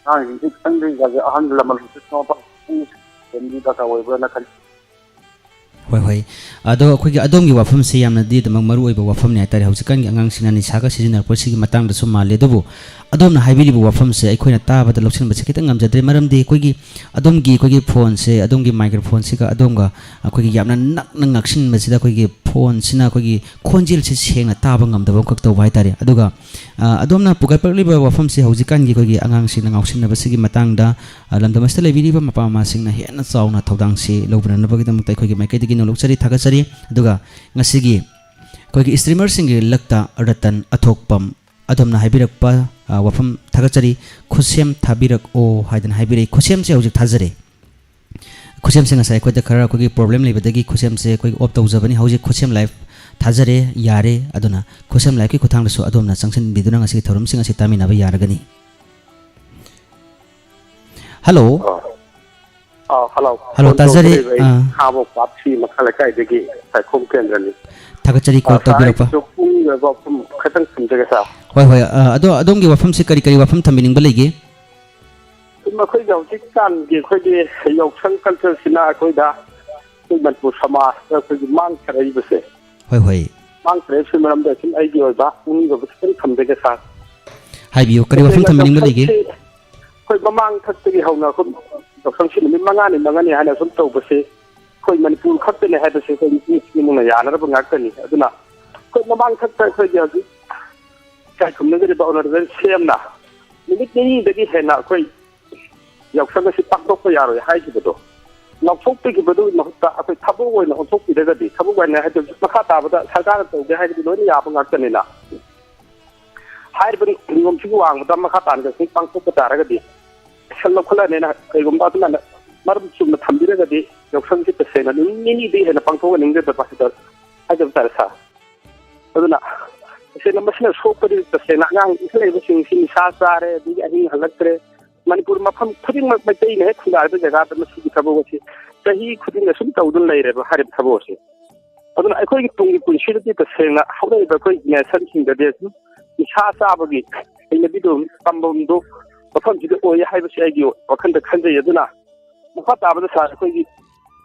ꯑꯉꯥꯡꯁꯤꯡꯁꯤ ꯈꯤꯇꯪꯗꯤ ꯑꯍꯜ ꯂꯃꯟ ꯃꯃꯥ ꯃꯄꯥ ꯈꯤꯇꯪ ꯁꯦꯝꯕꯤ ꯗꯔꯀꯥꯔ ꯑꯣꯏꯕ꯭ꯔꯥꯅ ꯈꯜꯂꯤ꯫ ꯍꯣꯏ, ꯍꯣꯏ꯫ ꯑꯗꯣ ꯑꯩꯈꯣꯏꯒꯤ ꯑꯗꯣꯝꯒꯤ ꯋꯥꯐꯝꯁꯦ ꯌꯥꯝꯅꯗꯤ ꯑꯗꯨꯃꯛ ꯃꯔꯨ ꯑꯣꯏꯕ ꯋꯥꯐꯝꯅꯤ ꯍꯥꯏꯇꯥꯔꯦ꯫ ꯍꯧꯖꯤꯛꯀꯥꯟꯒꯤ ꯑꯉꯥꯡꯁꯤꯡꯅ ꯅꯤꯁꯥꯒ ꯁꯤꯖꯤꯟꯅꯔꯛꯄꯁꯤꯒꯤ ꯃꯇꯥꯡꯗꯁꯨ ꯃꯥꯜꯂꯦ꯫ ꯑꯗꯨꯕꯨ ꯑꯗꯣꯝꯅ ꯍꯥꯏꯕꯤꯔꯤꯕ ꯋꯥꯐꯝꯁꯦ ꯑꯩꯈꯣꯏꯅ ꯇꯥꯕꯗ ꯂꯧꯁꯤꯟꯕꯁꯦ ꯈꯤꯇꯪ ꯉꯝꯖꯗ꯭ꯔꯦ꯫ ꯃꯔꯝꯗꯤ ꯑꯩꯈꯣꯏꯒꯤ ꯑꯗꯣꯝꯒꯤ, ꯑꯩꯈꯣꯏꯒꯤ ꯐꯣꯟꯁꯦ, ꯑꯗꯣꯝꯒꯤ ꯃꯥꯏꯀ꯭ꯔꯣꯐꯣꯟꯁꯤꯒ ꯑꯗꯣꯝꯒ ꯑꯩꯈꯣꯏꯒꯤ ꯌꯥꯝꯅ ꯅꯛꯅ ꯅꯛꯁꯤꯟꯕꯁꯤꯗ ꯑꯩꯈꯣꯏꯒꯤ ꯐꯣꯟꯁꯤꯅ ꯑꯩꯈꯣꯏꯒꯤ ꯈꯣꯟꯖꯦꯜꯁꯦ ꯁꯦꯡꯅ ꯇꯥꯕ ꯉꯝꯗꯕ ꯑꯃꯈꯛ ꯇꯧꯕ ꯍꯥꯏꯇꯥꯔꯦ꯫ ꯑꯗꯨꯒ, ꯑ, ꯑꯗꯣꯝꯅ ꯄꯨꯈꯠꯂꯛꯂꯤꯕ ꯋꯥꯐꯝꯁꯦ ꯍꯧꯖꯤꯛꯀꯥꯟꯒꯤ ꯑꯩꯈꯣꯏꯒꯤ ꯑꯉꯥꯡꯁꯤꯡꯅ ꯉꯥꯎꯁꯤꯟꯅꯕꯁꯤꯒꯤ ꯃꯇꯥꯡꯗ, ꯑ, ꯂꯝꯗꯝ ꯑꯁꯤꯗ ꯂꯩꯕꯤꯔꯤꯕ ꯃꯄꯥ ꯃꯃꯥꯁꯤꯡꯅ ꯍꯦꯟꯅ ꯆꯥꯎꯅ ꯊꯧꯗꯥꯡꯁꯤ ꯂꯧꯕꯤꯅꯅꯕꯒꯤꯗꯃꯛꯇ ꯑꯩꯈꯣꯏꯒꯤ ꯃꯥꯏꯀꯩꯗꯒꯤ ꯅꯣꯂꯨꯛꯆꯔꯤ, ꯊꯥꯒꯠꯆꯔꯤ꯫ ꯑꯗꯨꯒ ꯉꯁꯤꯒꯤ ꯑꯩꯈꯣꯏꯒꯤ streamer ꯁꯤꯡꯒꯤ ꯂꯛꯇ ꯔꯇꯟ ꯑꯊꯣꯛꯄꯝ ꯑꯗꯣꯝꯅ ꯍꯥꯏꯕꯤꯔꯛꯄ, ꯑ, ꯋꯥꯐꯝ ꯊꯥꯒꯠꯆꯔꯤ꯫ "ꯈꯨꯠꯁꯦꯝ ꯊꯥꯕꯤꯔꯛꯑꯣ" ꯍꯥꯏꯗꯅ ꯍꯥꯏꯕꯤꯔꯛꯏ꯫ ꯈꯨꯠꯁꯦꯝꯁꯦ ꯍꯧꯖꯤꯛ ꯊꯥꯖꯔꯦ꯫ ꯈꯨꯠꯁꯦꯝꯁꯦ ꯉꯁꯥꯏ ꯑꯩꯈꯣꯏꯗ ꯈꯔ ꯑꯩꯈꯣꯏꯒꯤ problem ꯂꯩꯕꯗꯒꯤ ꯈꯨꯠꯁꯦꯝꯁꯦ ꯑꯩꯈꯣꯏ off ꯇꯧꯖꯕꯅꯤ꯫ ꯍꯧꯖꯤꯛ ꯈꯨꯠꯁꯦꯝ live ꯊꯥꯖꯔꯦ, ꯌꯥꯔꯦ꯫ ꯑꯗꯨꯅ ꯈꯨꯠꯁꯦꯝ live ꯀꯤ ꯈꯨꯠꯊꯥꯡꯗꯁꯨ ꯑꯗꯣꯝꯅ ꯆꯪꯁꯤꯟꯕꯤꯗꯨꯅ ꯉꯁꯤꯒꯤ ꯊꯧꯔꯝꯁꯤꯡ ꯑꯁꯤ ꯇꯥꯃꯤꯟꯅꯕ ꯌꯥꯔꯒꯅꯤ꯫ Hello꯫ ꯑꯥ꯫ ꯑꯥ, hello꯫ Hello, phone ꯇꯥꯖꯔꯤ꯫ ꯇꯧꯖꯔꯤꯕ ꯑꯩ ꯑꯥ꯫ ꯈꯥꯉꯕꯣꯛ ꯄꯥꯠ ꯁꯤ ꯃꯈꯥ ꯂꯩꯀꯥꯏꯗꯒꯤ ꯁꯥꯏꯈꯣꯝ ꯀꯦꯟꯗ꯭ꯔꯅꯤ꯫ ꯊꯥꯒꯠꯆꯔꯤ call ꯑꯥ, ꯁꯥꯔ, ꯇꯧꯕꯤꯔꯛꯄ꯫ ꯑꯩꯁꯨ ꯄꯨꯡ ꯌꯧꯕ ꯋꯥꯐꯝ ꯈꯤꯇꯪ ꯊꯝꯖꯒꯦ, ꯁꯥꯔ꯫ ꯍꯣꯏ, ꯍꯣꯏ꯫ ꯑꯥ, ꯑꯗꯣ ꯑꯗꯣꯝꯒꯤ ꯋꯥꯐꯝꯁꯦ ꯀꯔꯤ ꯀꯔꯤ ꯋꯥꯐꯝ ꯊꯝꯕꯤꯅꯤꯡꯕ ꯂꯩꯒꯦ? ꯃꯈꯣꯏꯒꯤ ꯍꯧꯖꯤꯛꯀꯥꯟꯒꯤ ꯑꯩꯈꯣꯏꯒꯤ ꯌꯥꯎꯁꯪ culture ꯁꯤꯅ ꯑꯩꯈꯣꯏꯗ, ꯑꯩꯈꯣꯏ ꯃꯅꯤꯄꯨꯔ ꯁꯃꯥꯖꯇ ꯑꯩꯈꯣꯏꯒꯤ ꯃꯥꯡꯊꯔꯛꯏꯕꯁꯦ, ꯍꯣꯏ, ꯍꯣꯏ꯫ ꯃꯥꯡꯊꯔꯛꯏꯕꯁꯤ ꯃꯔꯝꯗ ꯁꯨꯝ ꯑꯩꯒꯤ ꯑꯣꯏꯕ ꯄꯨꯛꯅꯤꯡ ꯑꯣꯏꯕ ꯈꯤꯇꯪ ꯊꯝꯖꯒꯦ, ꯁꯥꯔ꯫ ꯍꯥꯏꯕꯤꯌꯨ, ꯀꯔꯤ ꯋꯥꯐꯝ ꯇꯁꯦꯡꯅ ꯊꯝꯕꯤꯅꯤꯡꯕ ꯂꯩꯒꯦ? ꯌꯥꯎꯁꯪꯁꯤ ꯑꯩꯈꯣꯏ ꯃꯃꯥꯡ ꯊꯛꯇꯒꯤ ꯍꯧꯅ ꯑꯩꯈꯣꯏ ꯌꯥꯎꯁꯪꯁꯤ ꯅꯨꯃꯤꯠ ꯃꯉꯥꯅꯤ, ꯃꯉꯥꯅꯤ ꯍꯥꯏꯅ ꯁꯨꯝ ꯇꯧꯕꯁꯤ ꯑꯩꯈꯣꯏ ꯃꯅꯤꯄꯨꯔ ꯈꯛꯇꯅꯤ ꯍꯥꯏꯕꯁꯤ ꯑꯩꯈꯣꯏ ꯃꯤ ꯈꯨꯗꯤꯡꯃꯛꯅ ꯌꯥꯅꯔꯕ ꯉꯥꯛꯇꯅꯤ꯫ ꯑꯗꯨꯅ ꯑꯩꯈꯣꯏ ꯃꯃꯥꯡ ꯊꯛꯇ ꯑꯩꯈꯣꯏꯒꯤ ꯍꯧꯖꯤꯛ ꯏꯀꯥꯏ ꯈꯨꯝꯅꯖꯔꯤꯕ Honourable C M ꯅ ꯅꯨꯃꯤꯠ ꯅꯤꯅꯤꯗꯒꯤ ꯍꯦꯟꯅ ꯑꯩꯈꯣꯏ ꯌꯥꯎꯁꯪ ꯑꯁꯤ ꯄꯥꯡꯊꯣꯛꯄ ꯌꯥꯔꯣꯏ ꯍꯥꯏꯈꯤꯕꯗꯣ ꯂꯥꯎꯊꯣꯛꯄꯤꯈꯤꯕꯗꯨꯒꯤ ꯃꯍꯨꯠꯇ ꯑꯩꯈꯣꯏ ꯊꯕꯛ ꯑꯣꯏꯅ ꯑꯣꯟꯊꯣꯛꯄꯤꯔꯒꯗꯤ, ꯊꯕꯛ ꯑꯣꯏꯅ ꯍꯥꯏꯗꯤ ꯃꯈꯥ ꯇꯥꯕꯗ ꯁꯔꯀꯥꯔꯅ ꯇꯧꯒꯦ ꯍꯥꯏꯔꯗꯤ ꯂꯣꯏꯅ ꯌꯥꯕ ꯉꯥꯛꯇꯅꯤꯅ, ꯍꯥꯏꯔꯤꯕ ꯅꯤꯌꯣꯝꯁꯤꯒꯤ ꯋꯥꯡꯃꯗ ꯃꯈꯥ ꯇꯥꯅ ꯁꯨꯝ ꯄꯥꯡꯊꯣꯛꯄ ꯇꯥꯔꯒꯗꯤ, action ꯂꯧꯈꯠꯂꯅꯤꯅ ꯀꯩꯒꯨꯝꯕ ꯑꯗꯨꯃꯥꯏꯅ ꯃꯔꯝ ꯆꯨꯝꯅ ꯊꯝꯕꯤꯔꯒꯗꯤ ꯌꯥꯎꯁꯪꯁꯤ ꯇꯁꯦꯡꯅ ꯅꯨꯃꯤꯠ ꯅꯤꯅꯤꯗꯒꯤ ꯍꯦꯟꯅ ꯄꯥꯡꯊꯣꯛꯍꯟꯅꯤꯡꯗꯕ ꯍꯥꯏꯗ-, ꯍꯥꯏꯖꯕ ꯇꯥꯔꯦ, ꯁꯥꯔ꯫ ꯑꯗꯨꯅ ꯇꯁꯦꯡꯅ ꯃꯁꯤꯅ ꯁꯣꯛꯄꯗꯤ ꯇꯁꯦꯡꯅ ꯑꯉꯥꯡ ꯏꯟꯈꯠꯂꯛꯏꯕꯁꯤꯡꯁꯤ ꯅꯤꯁꯥ ꯆꯥꯔꯦ, ꯑꯗꯒꯤ ꯑꯍꯤꯡ ꯍꯜꯂꯛꯇ꯭ꯔꯦ꯫ ꯃꯅꯤꯄꯨꯔ ꯃꯐꯝ ꯈꯨꯗꯤꯡꯃꯛ ꯃꯩꯇꯩꯅ ꯍꯦꯛ ꯈꯨꯟꯗꯥꯔꯤꯕ ꯖꯒꯥꯗ ꯃꯁꯤꯒꯤ ꯊꯕꯛ ꯑꯁꯤ ꯆꯍꯤ ꯈꯨꯗꯤꯡꯗ ꯁꯨꯝ ꯇꯧꯗꯨꯅ ꯂꯩꯔꯦꯕ ꯍꯥꯏꯔꯤꯕ ꯊꯕꯛ ꯑꯁꯦ꯫ ꯑꯗꯨꯅ ꯑꯩꯈꯣꯏꯒꯤ ꯇꯨꯡꯒꯤ ꯄꯨꯟꯁꯤꯗꯗꯤ ꯇꯁꯦꯡꯅ ꯍꯧꯔꯛꯏꯕ ꯑꯩꯈꯣꯏ ꯅꯦꯁꯟꯁꯤꯡꯗꯗꯤ ꯑꯗꯨꯝ ꯅꯤꯁꯥ ꯆꯥꯕꯒꯤ ꯍꯩꯅꯕꯤꯗꯨ ꯇꯝꯐꯝꯗꯨ ꯃꯐꯝꯁꯤꯗ ꯑꯣꯏ ꯍꯥꯏꯕꯁꯤ ꯑꯩꯒꯤ ꯋꯥꯈꯜꯗ ꯈꯟꯖꯩ꯫ ꯑꯗꯨꯅ ꯃꯈꯥ ꯇꯥꯕꯗ ꯁꯥꯔ, ꯑꯩꯈꯣꯏꯒꯤ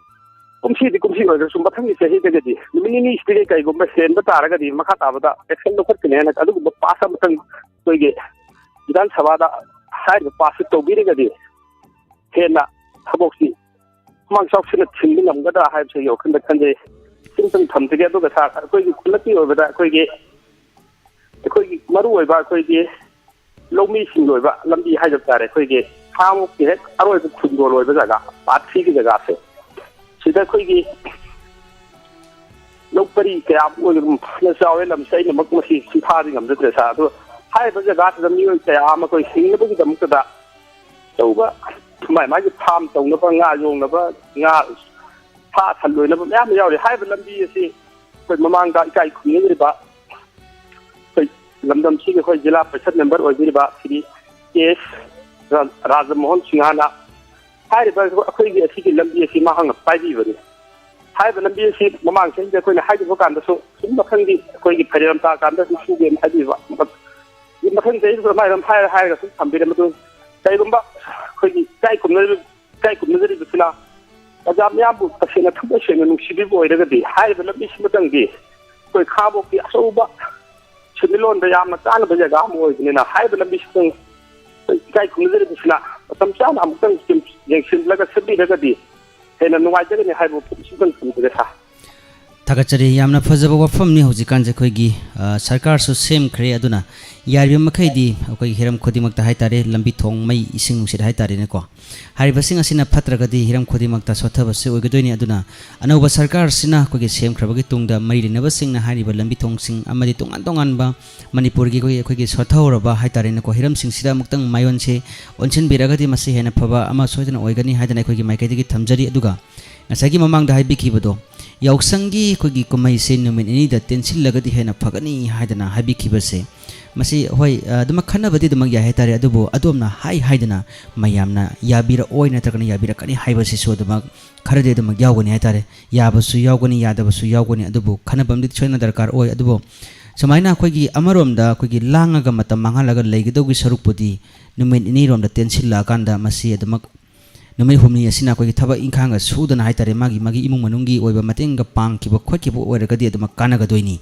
ꯀꯨꯝꯁꯤꯗꯤ ꯀꯨꯝꯁꯤ ꯑꯣꯏꯔꯒꯁꯨ ꯃꯊꯪꯒꯤ ꯆꯍꯤꯗꯒꯗꯤ ꯅꯨꯃꯤꯠ ꯅꯤꯅꯤꯁꯤꯗꯒꯤ ꯀꯩꯒꯨꯝꯕ ꯍꯦꯟꯕ ꯇꯥꯔꯒꯗꯤ ꯃꯈꯥ ꯇꯥꯕꯗ ꯑꯦꯛꯁꯟ ꯂꯧꯈꯠꯀꯅꯤ ꯍꯥꯏꯅ ꯑꯗꯨꯒꯨꯝꯕ ꯄꯥꯁ ꯑꯃꯇꯪ ꯑꯩꯈꯣꯏꯒꯤ ꯕꯤꯙꯥꯟ ꯁꯚꯥꯗ ꯍꯥꯏꯔꯤꯕ ꯄꯥꯁꯁꯤ ꯇꯧꯕꯤꯔꯒꯗꯤ ꯍꯦꯟꯅ ꯊꯕꯛꯁꯤ ꯈꯨꯃꯥꯡ ꯆꯥꯎꯁꯤꯟꯅ ꯊꯤꯡꯕ ꯉꯝꯒꯗ꯭ꯔꯥ ꯍꯥꯏꯕꯁꯦ ꯑꯩꯒꯤ ꯋꯥꯈꯜꯗ ꯈꯟꯖꯩ꯫ ꯁꯤꯝꯇꯪ ꯊꯝꯖꯒꯦ꯫ ꯑꯗꯨꯒ ꯁꯥꯔ, ꯑꯩꯈꯣꯏꯒꯤ ꯈꯨꯜꯂꯛꯀꯤ ꯑꯣꯏꯕꯗ ꯑꯩꯈꯣꯏꯒꯤ, ꯑꯩꯈꯣꯏꯒꯤ ꯃꯔꯨꯑꯣꯏꯕ ꯑꯩꯈꯣꯏꯒꯤ ꯂꯧꯃꯤꯁꯤꯡꯒꯤ ꯑꯣꯏꯕ ꯂꯝꯕꯤ ꯍꯥꯏꯖꯕ ꯇꯥꯔꯦ, ꯑꯩꯈꯣꯏꯒꯤ ꯈꯥꯉꯕꯣꯛꯀꯤ ꯍꯦꯛ ꯑꯔꯣꯏꯕ ꯈꯨꯟꯗꯣꯜ ꯑꯣꯏꯕ ꯖꯒꯥ, ꯄꯥꯠ ꯊ꯭ꯔꯤꯒꯤ ꯖꯒꯥꯁꯦ, ꯁꯤꯗ ꯑꯩꯈꯣꯏꯒꯤ ꯂꯧ ꯄꯔꯤ ꯀꯌꯥ ꯑꯣꯏꯅ ꯆꯥꯎꯋꯦ꯫ ꯂꯝꯁꯦ ꯑꯩꯅꯃꯛ ꯃꯁꯤ ꯁꯤꯐꯥꯗꯤ ꯉꯝꯖꯗ꯭ꯔꯦ ꯁꯥꯔ꯫ ꯑꯗꯣ ꯍꯥꯏꯔꯤꯕ ꯖꯒꯥꯁꯤꯗ ꯃꯤꯑꯣꯏ ꯀꯌꯥ ꯑꯃ ꯑꯩꯈꯣꯏ ꯍꯤꯡꯅꯕꯒꯤꯗꯃꯛꯇꯗ ꯇꯧꯕ, ꯃꯥꯏ ꯃꯥꯒꯤ ꯐꯥꯝ ꯇꯧꯅꯕ, ꯉꯥ ꯌꯣꯛꯅꯕ, ꯉꯥ, ꯁꯥ ꯁꯟ ꯂꯣꯏꯅꯕ ꯃꯌꯥꯝ ꯑꯃ ꯌꯥꯎꯔꯤ꯫ ꯍꯥꯏꯔꯤꯕ ꯂꯝꯕꯤ ꯑꯁꯤ ꯑꯩꯈꯣꯏ ꯃꯃꯥꯡꯗ ꯏꯀꯥꯏ ꯈꯨꯝꯅꯗ꯭ꯔꯤꯕ ꯑꯩꯈꯣꯏ ꯂꯝꯗꯝꯁꯤꯒꯤ ꯑꯩꯈꯣꯏ ꯖꯤꯂꯥ ꯄꯔꯤꯁꯠ ꯃꯦꯝꯕꯔ ꯑꯣꯏꯕꯤꯔꯤꯕ ꯁ꯭ꯔꯤ ꯀꯦ ꯑꯦꯁ ꯔꯥ-, ꯔꯥꯖꯃꯣꯍꯟ ꯁꯤꯡꯍꯅ ꯍꯥꯏꯔꯤꯕ ꯑꯩꯈꯣꯏꯒꯤ ꯑꯁꯤꯒꯤ ꯂꯝꯕꯤ ꯑꯁꯤ ꯃꯍꯥꯛꯅ ꯄꯥꯏꯕꯤꯕꯅꯤ꯫ ꯍꯥꯏꯔꯤꯕ ꯂꯝꯕꯤ ꯑꯁꯤ ꯃꯃꯥꯡ ꯆꯍꯤꯗ ꯑꯩꯈꯣꯏꯅ ꯍꯥꯏꯖꯕ ꯀꯥꯟꯗꯁꯨ ꯁꯨꯝ ꯃꯊꯪꯒꯤ ꯑꯩꯈꯣꯏꯒꯤ ꯐꯩꯔꯦꯜ ꯂꯝꯇꯥ ꯀꯥꯟꯗ ꯑꯗꯨꯝ ꯁꯨꯒꯦꯅ ꯍꯥꯏꯕꯤꯕ꯫ ꯃꯊꯪ ꯆꯍꯤꯗꯁꯨ ꯑꯗꯨꯃꯥꯏꯅ ꯑꯗꯨꯝ ꯍꯥꯏꯔ ꯍꯥꯏꯔꯒ ꯁꯨꯝ ꯊꯝꯕꯤꯔꯝꯃꯦ꯫ ꯑꯗꯨ ꯀꯔꯤꯒꯨꯝꯕ ꯑꯩꯈꯣꯏꯒꯤ ꯏꯀꯥꯏ ꯈꯨꯝꯅꯔꯤꯕ, ꯏꯀꯥꯏ ꯈꯨꯝꯅꯖꯔꯤꯕꯁꯤꯅ ꯄ꯭ꯔꯖꯥ ꯃꯤꯌꯥꯝꯕꯨ ꯇꯁꯦꯡꯅ ꯊꯃꯣꯏ ꯁꯦꯡꯅ ꯅꯨꯡꯁꯤꯕꯤꯕ ꯑꯣꯏꯔꯒꯗꯤ ꯍꯥꯏꯔꯤꯕ ꯂꯝꯕꯤꯁꯤꯃꯇꯪꯗꯤ ꯑꯩꯈꯣꯏ ꯈꯥꯉꯕꯣꯛꯀꯤ ꯑꯆꯧꯕ ꯁꯦꯟꯃꯤꯠꯂꯣꯟꯗ ꯌꯥꯝꯅ ꯀꯥꯟꯅꯕ ꯖꯒꯥ ꯑꯃ ꯑꯣꯏꯕꯅꯤꯅ ꯍꯥꯏꯔꯤꯕ ꯂꯝꯕꯤꯁꯤꯇꯪ ꯏꯀꯥꯏ ꯈꯨꯝꯅꯖꯔꯤꯕꯁꯤꯅ ꯃꯇꯝ ꯆꯥꯅ ꯑꯃꯨꯛꯇꯪ ꯌꯦꯡꯁꯤꯜꯂꯒ ꯁꯦꯝꯕꯤꯔꯒꯗꯤ ꯍꯦꯟꯅ ꯅꯨꯡꯉꯥꯏꯖꯒꯅꯤ ꯍꯥꯏꯕ ꯋꯥꯐꯝꯁꯤꯇꯪ ꯊꯝꯖꯒꯦ ꯁꯥꯔ꯫ ꯊꯥꯒꯠꯆꯔꯤ꯫ ꯌꯥꯝꯅ ꯐꯖꯕ ꯋꯥꯐꯝꯅꯤ ꯍꯧꯖꯤꯛꯀꯥꯟꯁꯦ꯫ ꯑꯩꯈꯣꯏꯒꯤ, ꯑ, ꯁꯔꯀꯥꯔꯁꯨ ꯁꯦꯝꯈ꯭ꯔꯦ, ꯑꯗꯨꯅ ꯌꯥꯔꯤꯕ ꯃꯈꯩꯗꯤ ꯑꯩꯈꯣꯏꯒꯤ ꯍꯤꯔꯝ ꯈꯨꯗꯤꯡꯃꯛꯇ ꯍꯥꯏꯇꯥꯔꯦ, ꯂꯝꯕꯤ ꯊꯣꯡ, ꯃꯩ, ꯏꯁꯤꯡ ꯅꯨꯡꯁꯤꯠ ꯍꯥꯏꯇꯥꯔꯦꯅꯦꯀꯣ, ꯍꯥꯏꯔꯤꯕꯁꯤꯡ ꯑꯁꯤꯅ ꯐꯠꯇ꯭ꯔꯒꯗꯤ ꯍꯤꯔꯝ ꯈꯨꯗꯤꯡꯃꯛꯇ ꯁꯣꯠꯊꯕꯁꯦ ꯑꯣꯏꯒꯗꯣꯏꯅꯤ꯫ ꯑꯗꯨꯅ ꯑꯅꯧꯕ ꯁꯔꯀꯥꯔꯁꯤꯅ ꯑꯩꯈꯣꯏꯒꯤ ꯁꯦꯝꯈ꯭ꯔꯕꯒꯤ ꯇꯨꯡꯗ ꯃꯔꯤ ꯂꯩꯅꯕꯁꯤꯡꯅ ꯍꯥꯏꯔꯤꯕ ꯂꯝꯕꯤ ꯊꯣꯡꯁꯤꯡ ꯑꯃꯗꯤ ꯇꯣꯉꯥꯟ ꯇꯣꯉꯥꯟꯕ ꯃꯅꯤꯄꯨꯔꯒꯤ ꯑꯩꯈꯣꯏꯒꯤ, ꯑꯩꯈꯣꯏꯒꯤ ꯁꯣꯠꯊꯍꯧꯔꯕ ꯍꯥꯏꯇꯥꯔꯦꯅꯦꯀꯣ, ꯍꯤꯔꯝꯁꯤꯡꯁꯤꯗ ꯑꯃꯨꯛꯇꯪ ꯃꯥꯏꯑꯣꯟꯁꯦ ꯑꯣꯟꯁꯤꯟꯕꯤꯔꯒꯗꯤ ꯃꯁꯤ ꯍꯦꯟꯅ ꯐꯕ ꯑꯃ ꯁꯣꯏꯗꯅ ꯑꯣꯏꯒꯅꯤ ꯍꯥꯏꯗꯅ ꯑꯩꯈꯣꯏꯒꯤ ꯃꯥꯏꯀꯩꯗꯒꯤ ꯊꯝꯖꯔꯤ꯫ ꯑꯗꯨꯒ ꯉꯁꯥꯏꯒꯤ ꯃꯃꯥꯡꯗ ꯍꯥꯏꯕꯤꯈꯤꯕꯗꯣ, ꯌꯥꯎꯁꯪꯒꯤ ꯑꯩꯈꯣꯏꯒꯤ ꯀꯨꯝꯍꯩꯁꯦ ꯅꯨꯃꯤꯠ ꯅꯤꯅꯤꯗ ꯇꯦꯟꯁꯤꯜꯂꯒꯗꯤ ꯍꯦꯟꯅ ꯐꯒꯅꯤ ꯍꯥꯏꯗꯅ ꯍꯥꯏꯕꯤꯈꯤꯕꯁꯦ, ꯃꯁꯤ ꯍꯣꯏ, ꯑ, ꯑꯗꯨꯃꯛ ꯈꯟꯅꯕꯗꯤ ꯑꯗꯨꯃꯛ ꯌꯥꯏ ꯍꯥꯏꯇꯥꯔꯦ꯫ ꯑꯗꯨꯕꯨ ꯑꯗꯣꯝꯅ ꯍꯥꯏ ꯍꯥꯏꯗꯅ ꯃꯌꯥꯝꯅ ꯌꯥꯕꯤꯔꯛꯑꯣꯏ ꯅꯠꯇ꯭ꯔꯒꯅ ꯌꯥꯕꯤꯔꯛꯀꯅꯤ ꯍꯥꯏꯕꯁꯤꯁꯨ ꯑꯗꯨꯃꯛ ꯈꯔꯗꯤ ꯑꯗꯨꯃꯛ ꯌꯥꯎꯒꯅꯤ ꯍꯥꯏꯇꯥꯔꯦ꯫ ꯌꯥꯕꯁꯨ ꯌꯥꯎꯒꯅꯤ, ꯌꯥꯗꯕꯁꯨ ꯌꯥꯎꯒꯅꯤ, ꯑꯗꯨꯕꯨ ꯈꯟꯅꯕ ꯑꯃꯗꯤ ꯁꯣꯏꯅ ꯗꯔꯀꯥꯔ ꯑꯣꯏ꯫ ꯑꯗꯨꯕꯨ ꯁꯨꯃꯥꯏꯅ ꯑꯩꯈꯣꯏꯒꯤ ꯑꯃꯔꯣꯝꯗ ꯑꯩꯈꯣꯏꯒꯤ ꯂꯥꯡꯉꯒ ꯃꯇꯝ ꯃꯥꯡꯍꯜꯂꯒ ꯂꯩꯒꯗꯧꯒꯤ ꯁꯔꯨꯛꯄꯨꯗꯤ ꯅꯨꯃꯤꯠ ꯅꯤꯅꯤꯔꯣꯝꯗ ꯇꯦꯟꯁꯤꯜꯂꯛꯑꯀꯥꯟꯗ ꯃꯁꯤ ꯑꯗꯨꯃꯛ ꯅꯨꯃꯤꯠ ꯍꯨꯝꯅꯤ ꯑꯁꯤꯅ ꯑꯩꯈꯣꯏꯒꯤ ꯊꯕꯛ ꯏꯪꯈꯥꯡꯒ ꯁꯨꯗꯅ ꯍꯥꯏꯇꯥꯔꯦ, ꯃꯥꯒꯤ, ꯃꯥꯒꯤ ꯏꯃꯨꯡ ꯃꯅꯨꯡꯒꯤ ꯑꯣꯏꯕ ꯃꯇꯦꯡꯒ ꯄꯥꯡꯈꯤꯕ ꯈꯣꯠꯈꯤꯕ ꯑꯣꯏꯔꯒꯗꯤ ꯑꯗꯨꯃꯛ ꯀꯥꯟꯅꯒꯗꯣꯏꯅꯤ꯫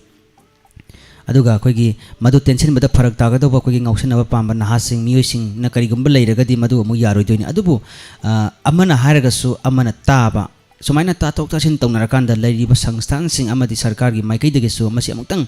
ꯑꯗꯨꯒ ꯑꯩꯈꯣꯏꯒꯤ ꯃꯗꯨ ꯇꯦꯟꯁꯤꯟꯕꯗ ꯐꯔꯛ ꯇꯥꯒꯗꯧꯕ ꯑꯩꯈꯣꯏꯒꯤ ꯉꯥꯎꯁꯤꯟꯅꯕ ꯄꯥꯝꯕ ꯅꯍꯥꯁꯤꯡ, ꯃꯤꯑꯣꯏꯁꯤꯡꯅ ꯀꯔꯤꯒꯨꯝꯕ ꯂꯩꯔꯒꯗꯤ ꯃꯗꯨ ꯑꯃꯨꯛ ꯌꯥꯔꯣꯏꯗꯣꯏꯅꯤ꯫ ꯑꯗꯨꯕꯨ, ꯑ, ꯑꯃꯅ ꯍꯥꯏꯔꯒꯁꯨ ꯑꯃꯅ ꯇꯥꯕ, ꯁꯨꯃꯥꯏꯅ ꯇꯥꯊꯣꯛ ꯇꯥꯁꯤꯟ ꯇꯧꯅꯔꯀꯥꯟꯗ ꯂꯩꯔꯤꯕ ꯁꯪꯁꯊꯥꯟꯁꯤꯡ ꯑꯃꯗꯤ ꯁꯔꯀꯥꯔꯒꯤ ꯃꯥꯏꯀꯩꯗꯒꯤꯁꯨ ꯃꯁꯤ ꯑꯃꯨꯛꯇꯪ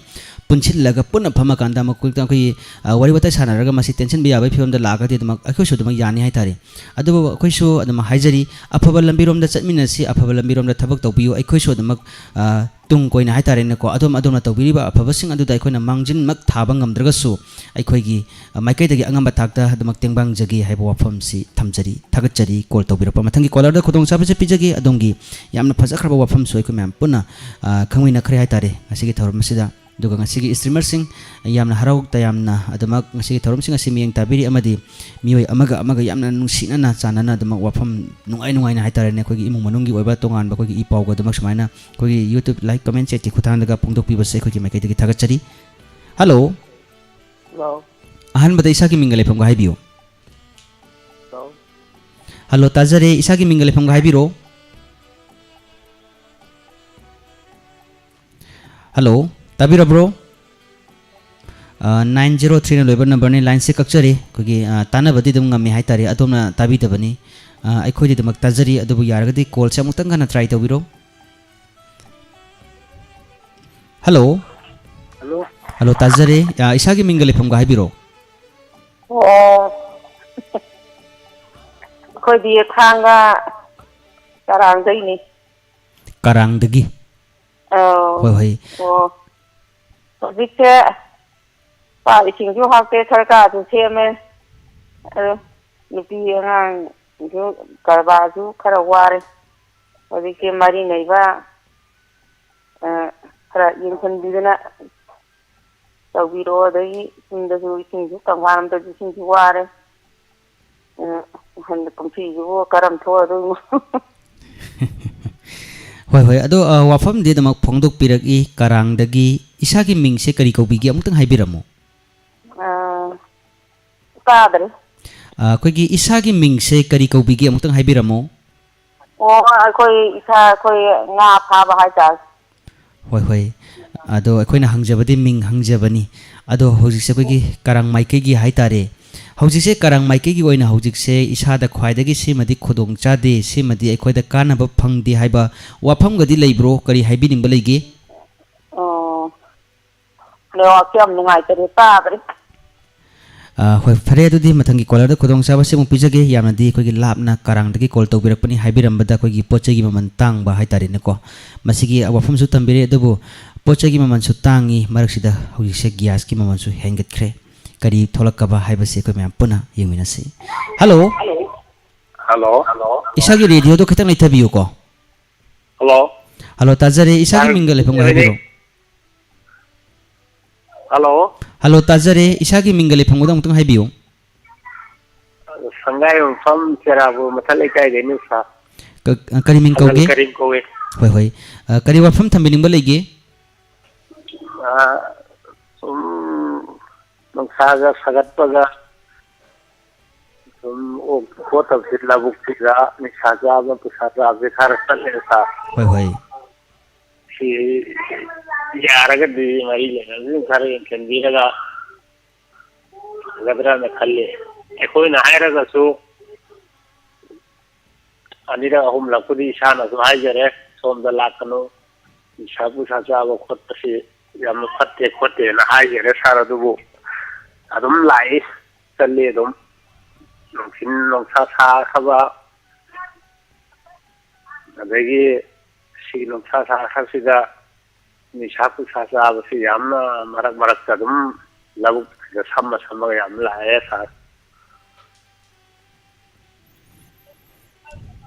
ꯄꯨꯟꯁꯤꯜꯂꯒ ꯄꯨꯟꯅ ꯐꯝꯃꯀꯥꯟꯗ ꯑꯃꯨꯛꯇꯪ ꯑꯩꯈꯣꯏꯒꯤ, ꯑ, ꯋꯥꯔꯤ ꯋꯥꯇꯥꯏ ꯁꯥꯟꯅꯔꯒ ꯃꯁꯤ ꯇꯦꯟꯁꯤꯟꯕ ꯌꯥꯕꯒꯤ ꯐꯤꯕꯝꯗ ꯂꯥꯛꯑꯒꯗꯤ ꯑꯗꯨꯃꯛ ꯑꯩꯈꯣꯏꯁꯨ ꯑꯗꯨꯃꯛ ꯌꯥꯅꯤ ꯍꯥꯏꯇꯥꯔꯦ꯫ ꯑꯗꯨꯕꯨ ꯑꯩꯈꯣꯏꯁꯨ ꯑꯗꯨꯃꯛ ꯍꯥꯏꯖꯔꯤ, ꯑꯐꯕ ꯂꯝꯕꯤꯔꯣꯝꯗ ꯆꯠꯃꯤꯟꯅꯁꯤ, ꯑꯐꯕ ꯂꯝꯕꯤꯔꯣꯝꯗ ꯊꯕꯛ ꯇꯧꯕꯤꯌꯨ꯫ ꯑꯩꯈꯣꯏꯁꯨ ꯑꯗꯨꯃꯛ, ꯑ, ꯇꯨꯡ ꯀꯣꯏꯅ ꯍꯥꯏꯇꯥꯔꯦꯅꯦꯀꯣ, ꯑꯗꯣꯝ, ꯑꯗꯣꯝꯅ ꯇꯧꯕꯤꯔꯤꯕ ꯑꯐꯕꯁꯤꯡ ꯑꯗꯨꯗ ꯑꯩꯈꯣꯏꯅ ꯃꯥꯡꯖꯤꯟꯃꯛ ꯊꯥꯕ ꯉꯝꯗ꯭ꯔꯒꯁꯨ ꯑꯩꯈꯣꯏꯒꯤ, ꯑ, ꯃꯥꯏꯀꯩꯗꯒꯤ ꯑꯉꯝꯕ ꯊꯥꯛꯇ ꯑꯗꯨꯃꯛ ꯇꯦꯡꯕꯥꯡꯖꯒꯦ ꯍꯥꯏꯕ ꯋꯥꯐꯝꯁꯤ ꯊꯝꯖꯔꯤ꯫ ꯊꯥꯒꯠꯆꯔꯤ꯫ ꯀꯣꯜ ꯇꯧꯕꯤꯔꯛꯄ ꯃꯊꯪꯒꯤ ꯀꯣꯂꯔꯗ ꯈꯨꯗꯣꯡꯆꯥꯕꯁꯦ ꯄꯤꯖꯒꯦ꯫ ꯑꯗꯣꯝꯒꯤ ꯌꯥꯝꯅ ꯐꯖꯈ꯭ꯔꯕ ꯋꯥꯐꯝꯁꯨ ꯑꯩꯈꯣꯏ ꯃꯌꯥꯝ ꯄꯨꯟꯅ, ꯑ, ꯈꯪꯃꯤꯟꯅꯈ꯭ꯔꯦ ꯍꯥꯏꯇꯥꯔꯦ ꯉꯁꯤꯒꯤ ꯊꯧꯔꯝ ꯑꯁꯤꯗ꯫ ꯑꯗꯨꯒ ꯉꯁꯤꯒꯤ ꯏꯁꯇ꯭ꯔꯤꯃꯔꯁꯤꯡ ꯌꯥꯝꯅ ꯍꯔꯥꯎ ꯇꯌꯥꯝꯅ ꯑꯗꯨꯃꯛ ꯉꯁꯤꯒꯤ ꯊꯧꯔꯝꯁꯤꯡ ꯑꯁꯤ ꯃꯤꯠꯌꯦꯡ ꯇꯥꯕꯤꯔꯤ ꯑꯃꯗꯤ ꯃꯤꯑꯣꯏ ꯑꯃꯒ ꯑꯃꯒ ꯌꯥꯝꯅ ꯅꯨꯡꯁꯤꯅꯅ ꯆꯥꯟꯅꯅ ꯑꯗꯨꯃꯛ ꯋꯥꯐꯝ ꯅꯨꯡꯉꯥꯏ ꯅꯨꯡꯉꯥꯏꯅ ꯍꯥꯏꯇꯥꯔꯦꯅꯦ, ꯑꯩꯈꯣꯏꯒꯤ ꯏꯃꯨꯡ ꯃꯅꯨꯡꯒꯤ ꯑꯣꯏꯕ ꯇꯣꯉꯥꯟꯕ ꯑꯩꯈꯣꯏꯒꯤ ꯏ ꯄꯥꯎꯒ ꯑꯗꯨꯃꯛ ꯁꯨꯃꯥꯏꯅ ꯑꯩꯈꯣꯏꯒꯤ YouTube like comment chatꯀꯤ ꯈꯨꯠꯊꯥꯡꯗꯒ ꯐꯣꯡꯗꯣꯛꯄꯤꯕꯁꯦ ꯑꯩꯈꯣꯏꯒꯤ ꯃꯥꯏꯀꯩꯗꯒꯤ ꯊꯥꯒꯠꯆꯔꯤ꯫ ꯍꯜꯂꯣ꯫ ꯍꯜꯂꯣ꯫ ꯑꯍꯥꯟꯕꯗ ꯏꯁꯥꯒꯤ ꯃꯤꯡꯒ ꯂꯩꯐꯝꯒ ꯍꯥꯏꯕꯤꯌꯨ꯫ ꯍꯜꯂꯣ꯫ ꯍꯜꯂꯣ, ꯇꯥꯖꯔꯦ꯫ ꯏꯁꯥꯒꯤ ꯃꯤꯡꯒ ꯂꯩꯐꯝꯒ ꯍꯥꯏꯕꯤꯔꯣ꯫ ꯍꯜꯂꯣ, ꯇꯥꯕꯤꯔꯕ꯭ꯔꯣ? ꯑ, nine zero threeꯅ ꯂꯣꯏꯕ ꯅꯝꯕꯔꯅꯤ꯫ ꯂꯥꯏꯟꯁꯦ ꯀꯛꯆꯔꯤ꯫ ꯑꯩꯈꯣꯏꯒꯤ, ꯑ, ꯇꯥꯟꯅꯕꯗꯤ ꯑꯗꯨꯝ ꯉꯝꯃꯤ ꯍꯥꯏꯇꯥꯔꯦ, ꯑꯗꯣꯝꯅ ꯇꯥꯕꯤꯗꯕꯅꯤ꯫ ꯑ, ꯑꯩꯈꯣꯏꯗꯤ ꯑꯗꯨꯃꯛ ꯇꯥꯖꯔꯤ, ꯑꯗꯨꯕꯨ ꯌꯥꯔꯒꯗꯤ ꯀꯣꯜꯁꯦ ꯑꯃꯨꯛꯇꯪ ꯍꯟꯅ try ꯇꯧꯕꯤꯔꯣ꯫ ꯍꯜꯂꯣ꯫ ꯍꯜꯂꯣ꯫ ꯍꯜꯂꯣ, ꯇꯥꯖꯔꯦ꯫ ꯑ, ꯏꯁꯥꯒꯤ ꯃꯤꯡꯒ ꯂꯩꯐꯝꯒ ꯍꯥꯏꯕꯤꯔꯣ꯫ ꯑꯣ꯫ ꯑꯩꯈꯣꯏꯗꯤ ꯊꯥꯡꯒ ꯀꯔꯥꯡꯗꯩꯅꯤ꯫ ꯀꯔꯥꯡꯗꯒꯤ꯫ ꯑꯧ꯫ ꯍꯣꯏ, ꯍꯣꯏ꯫ ꯑꯣ꯫ ꯍꯧꯖꯤꯛꯁꯦ ꯆꯥꯛ ꯏꯁꯤꯡꯁꯨ ꯍꯥꯎꯇꯦ, ꯁꯔꯀꯥꯔꯁꯨ ꯁꯦꯝꯃꯦ꯫ ꯑꯗꯨ ꯅꯨꯄꯤ ꯑꯉꯥꯡꯁꯨ ꯀꯔꯕꯥꯔꯁꯨ ꯈꯔ ꯋꯥꯔꯦ꯫ ꯍꯧꯖꯤꯛꯁꯦ ꯃꯔꯤ ꯂꯩꯕ ꯑ, ꯈꯔ ꯌꯦꯡꯁꯤꯟꯕꯤꯗꯅ ꯇꯧꯕꯤꯔꯣ꯫ ꯑꯗꯒꯤ ꯌꯨꯝꯗꯁꯨ ꯏꯁꯤꯡꯁꯨ, ꯀꯪꯐꯥꯜ ꯑꯝꯗꯁꯨ ꯏꯁꯤꯡꯁꯨ ꯋꯥꯔꯦ꯫ ꯑ, ꯍꯟꯗꯛ ꯀꯨꯝꯁꯤꯁꯤꯕꯨ ꯀꯔꯝ ꯊꯣꯛꯑꯗꯣꯏꯅꯣ? ꯍꯣꯏ, ꯍꯣꯏ꯫ ꯑꯗꯣ, ꯑ, ꯋꯥꯐꯝꯗꯤ ꯑꯗꯨꯃꯛ ꯐꯣꯡꯗꯣꯛꯄꯤꯔꯛꯏ ꯀꯔꯥꯡꯗꯒꯤ꯫ ꯏꯁꯥꯒꯤ ꯃꯤꯡꯁꯦ ꯀꯔꯤ ꯀꯧꯕꯤꯒꯦ? ꯑꯃꯨꯛꯇꯪ ꯍꯥꯏꯕꯤꯔꯝꯃꯨ꯫ ꯑ, ꯇꯥꯗ꯭ꯔꯦ꯫ ꯑ, ꯑꯩꯈꯣꯏꯒꯤ ꯏꯁꯥꯒꯤ ꯃꯤꯡꯁꯦ ꯀꯔꯤ ꯀꯧꯕꯤꯒꯦ? ꯑꯃꯨꯛꯇꯪ ꯍꯥꯏꯕꯤꯔꯝꯃꯨ꯫ ꯑꯣ, ꯑꯩꯈꯣꯏ ꯏꯁꯥ, ꯑꯩꯈꯣꯏ ꯉꯥ ꯐꯥꯕ ꯍꯥꯏꯇꯥꯔꯦ꯫ ꯍꯣꯏ, ꯍꯣꯏ꯫ ꯑꯗꯣ ꯑꯩꯈꯣꯏꯅ ꯍꯪꯖꯕꯗꯤ ꯃꯤꯡ ꯍꯪꯖꯕꯅꯤ꯫ ꯑꯗꯣ ꯍꯧꯖꯤꯛꯁꯦ ꯑꯩꯈꯣꯏꯒꯤ ꯀꯔꯥꯡ ꯃꯥꯏꯀꯩꯒꯤ ꯍꯥꯏ ꯇꯥꯔꯦ, ꯍꯧꯖꯤꯛꯁꯦ ꯀꯔꯥꯡ ꯃꯥꯏꯀꯩꯒꯤ ꯑꯣꯏꯅ ꯍꯧꯖꯤꯛꯁꯦ ꯏꯁꯥꯗ ꯈ꯭ꯋꯥꯏꯗꯒꯤ ꯁꯤꯃꯗꯤ ꯈꯨꯗꯣꯡ ꯆꯥꯗꯦ, ꯁꯤꯃꯗꯤ ꯑꯩꯈꯣꯏꯗ ꯀꯥꯟꯅꯕ ꯐꯪꯗꯦ ꯍꯥꯏꯕ ꯋꯥꯐꯝꯒꯗꯤ ꯂꯩꯕ꯭ꯔꯣ? ꯀꯔꯤ ꯍꯥꯏꯕꯤꯅꯤꯡꯕ ꯂꯩꯒꯦ? ꯑꯣ, ꯅꯦꯠꯋꯥꯛꯁꯦ ꯌꯥꯝ ꯅꯨꯡꯉꯥꯏꯇꯔꯦ, ꯇꯥꯗ꯭ꯔꯦ꯫ ꯑ, ꯍꯣꯏ, ꯐꯔꯦ꯫ ꯑꯗꯨꯗꯤ ꯃꯊꯪꯒꯤ ꯀꯣꯂꯔꯗ ꯈꯨꯗꯣꯡꯆꯥꯕꯁꯤ ꯑꯃꯨꯛ ꯄꯤꯖꯒꯦ꯫ ꯌꯥꯝꯅꯗꯤ ꯑꯩꯈꯣꯏꯒꯤ ꯂꯥꯞꯅ ꯀꯔꯥꯡꯗꯒꯤ ꯀꯣꯜ ꯇꯧꯕꯤꯔꯛꯄꯅꯤ ꯍꯥꯏꯕꯤꯔꯝꯕꯗ ꯑꯩꯈꯣꯏꯒꯤ ꯄꯣꯠ ꯆꯩꯒꯤ ꯃꯃꯜ ꯇꯥꯡꯕ ꯍꯥꯏ ꯇꯥꯔꯦꯅꯦꯀꯣ, ꯃꯁꯤꯒꯤ ꯋꯥꯐꯝꯁꯨ ꯊꯝꯕꯤꯔꯦ꯫ ꯑꯗꯨꯕꯨ ꯄꯣꯠ ꯆꯩꯒꯤ ꯃꯃꯜꯁꯨ ꯇꯥꯡꯉꯤ, ꯃꯔꯛꯁꯤꯗ ꯍꯧꯖꯤꯛꯁꯦ ꯒ꯭ꯌꯥꯁꯀꯤ ꯃꯃꯜꯁꯨ ꯍꯦꯟꯒꯠꯈ꯭ꯔꯦ꯫ ꯀꯔꯤ ꯊꯣꯛꯂꯛꯀꯕ ꯍꯥꯏꯕꯁꯤ ꯑꯩꯈꯣꯏ ꯃꯌꯥꯝ ꯄꯨꯟꯅ ꯌꯦꯡꯃꯤꯟꯅꯁꯤ꯫ ꯍꯜꯂꯣ꯫ ꯍꯜꯂꯣ꯫ ꯏꯁꯥꯒꯤ ꯔꯦꯗꯤꯑꯣꯗꯣ ꯈꯤꯇꯪ ꯂꯩꯊꯕꯤꯌꯨꯀꯣ꯫ ꯍꯜꯂꯣ꯫ ꯍꯜꯂꯣ, ꯇꯥꯖꯔꯦ꯫ ꯏꯁꯥꯒꯤ ꯃꯤꯡꯒ ꯂꯩꯐꯝꯒ ꯍꯥꯏꯕꯤꯔꯣ꯫ ꯍꯜꯂꯣ꯫ ꯍꯜꯂꯣ, ꯇꯥꯖꯔꯦ꯫ ꯏꯁꯥꯒꯤ ꯃꯤꯡꯒ ꯂꯩꯐꯝꯒꯗꯣ ꯑꯃꯨꯛꯇꯪ ꯍꯥꯏꯕꯤꯌꯨ꯫ ꯁꯪꯒꯥꯏ ꯃꯐꯝ ꯆꯦꯔꯥꯕꯨ ꯃꯊꯛ ꯂꯩꯀꯥꯏꯗꯩꯅꯤ ꯁꯥꯔ꯫ ꯀ-, ꯀꯔꯤ ꯃꯤꯡ ꯍꯜꯂꯜ ꯀꯧꯒꯦ? ꯀꯔꯤꯝ ꯀꯧꯏ꯫ ꯍꯣꯏ, ꯍꯣꯏ꯫ ꯑ, ꯀꯔꯤ ꯋꯥꯐꯝ ꯊꯝꯕꯤꯅꯤꯡꯕ ꯂꯩꯒꯦ? ꯑ, ꯁꯨꯝ ꯅꯨꯡꯁꯥꯒ ꯁꯥꯒꯠꯄꯒ ꯁꯨꯝ ꯑꯣꯛ ꯈꯣꯠꯇꯕꯁꯤ ꯂꯧꯕꯨꯛꯁꯤꯗ ꯅꯤꯁꯥ ꯆꯥꯕ ꯄꯩꯁꯥ ꯆꯥꯕꯁꯦ ꯈꯔ ꯆꯠꯂꯦ ꯁꯥꯔ꯫ ꯍꯣꯏ, ꯍꯣꯏ꯫ ꯁꯤ ꯌꯥꯔꯒꯗꯤ ꯃꯔꯤ ꯂꯩꯅꯕꯁꯤꯡ ꯈꯔ ꯌꯦꯡꯁꯤꯟꯕꯤꯔꯒ ꯐꯒꯗ꯭ꯔꯅ ꯈꯜꯂꯤ꯫ ꯑꯩꯈꯣꯏꯅ ꯍꯥꯏꯔꯒꯁꯨ ꯑꯅꯤꯔꯛ ꯑꯍꯨꯝꯂꯛꯄꯨꯗꯤ ꯏꯁꯥꯅꯁꯨ ꯍꯥꯏꯖꯔꯦ, ꯁꯣꯝꯗ ꯂꯥꯛꯀꯅꯨ, ꯅꯤꯁꯥ ꯄꯨꯁꯥ ꯆꯥꯕ ꯈꯣꯠꯄꯁꯤ ꯌꯥꯝꯅ ꯐꯠꯇꯦ ꯈꯣꯠꯇꯦꯅ ꯍꯥꯏꯖꯔꯦ ꯁꯥꯔ꯫ ꯑꯗꯨꯕꯨ ꯑꯗꯨꯝ ꯂꯥꯛꯏ, ꯆꯠꯂꯤ ꯑꯗꯨꯝ꯫ ꯅꯨꯡꯊꯤꯟ ꯅꯨꯡꯁꯥ ꯁꯥꯈ꯭ꯔꯕ, ꯑꯗꯒꯤ ꯁꯤ ꯅꯨꯡꯁꯥ ꯁꯥꯈ꯭ꯔꯕꯁꯤꯗ ꯅꯤꯁꯥ ꯄꯨꯁꯥ ꯆꯥꯕꯁꯤ ꯌꯥꯝꯅ ꯃꯔꯛ ꯃꯔꯛꯇ ꯑꯗꯨꯝ ꯂꯧꯕꯨꯛꯁꯤꯗ ꯁꯝꯃ ꯁꯝꯃꯒ ꯌꯥꯝ ꯂꯥꯛꯑꯦ ꯁꯥꯔ꯫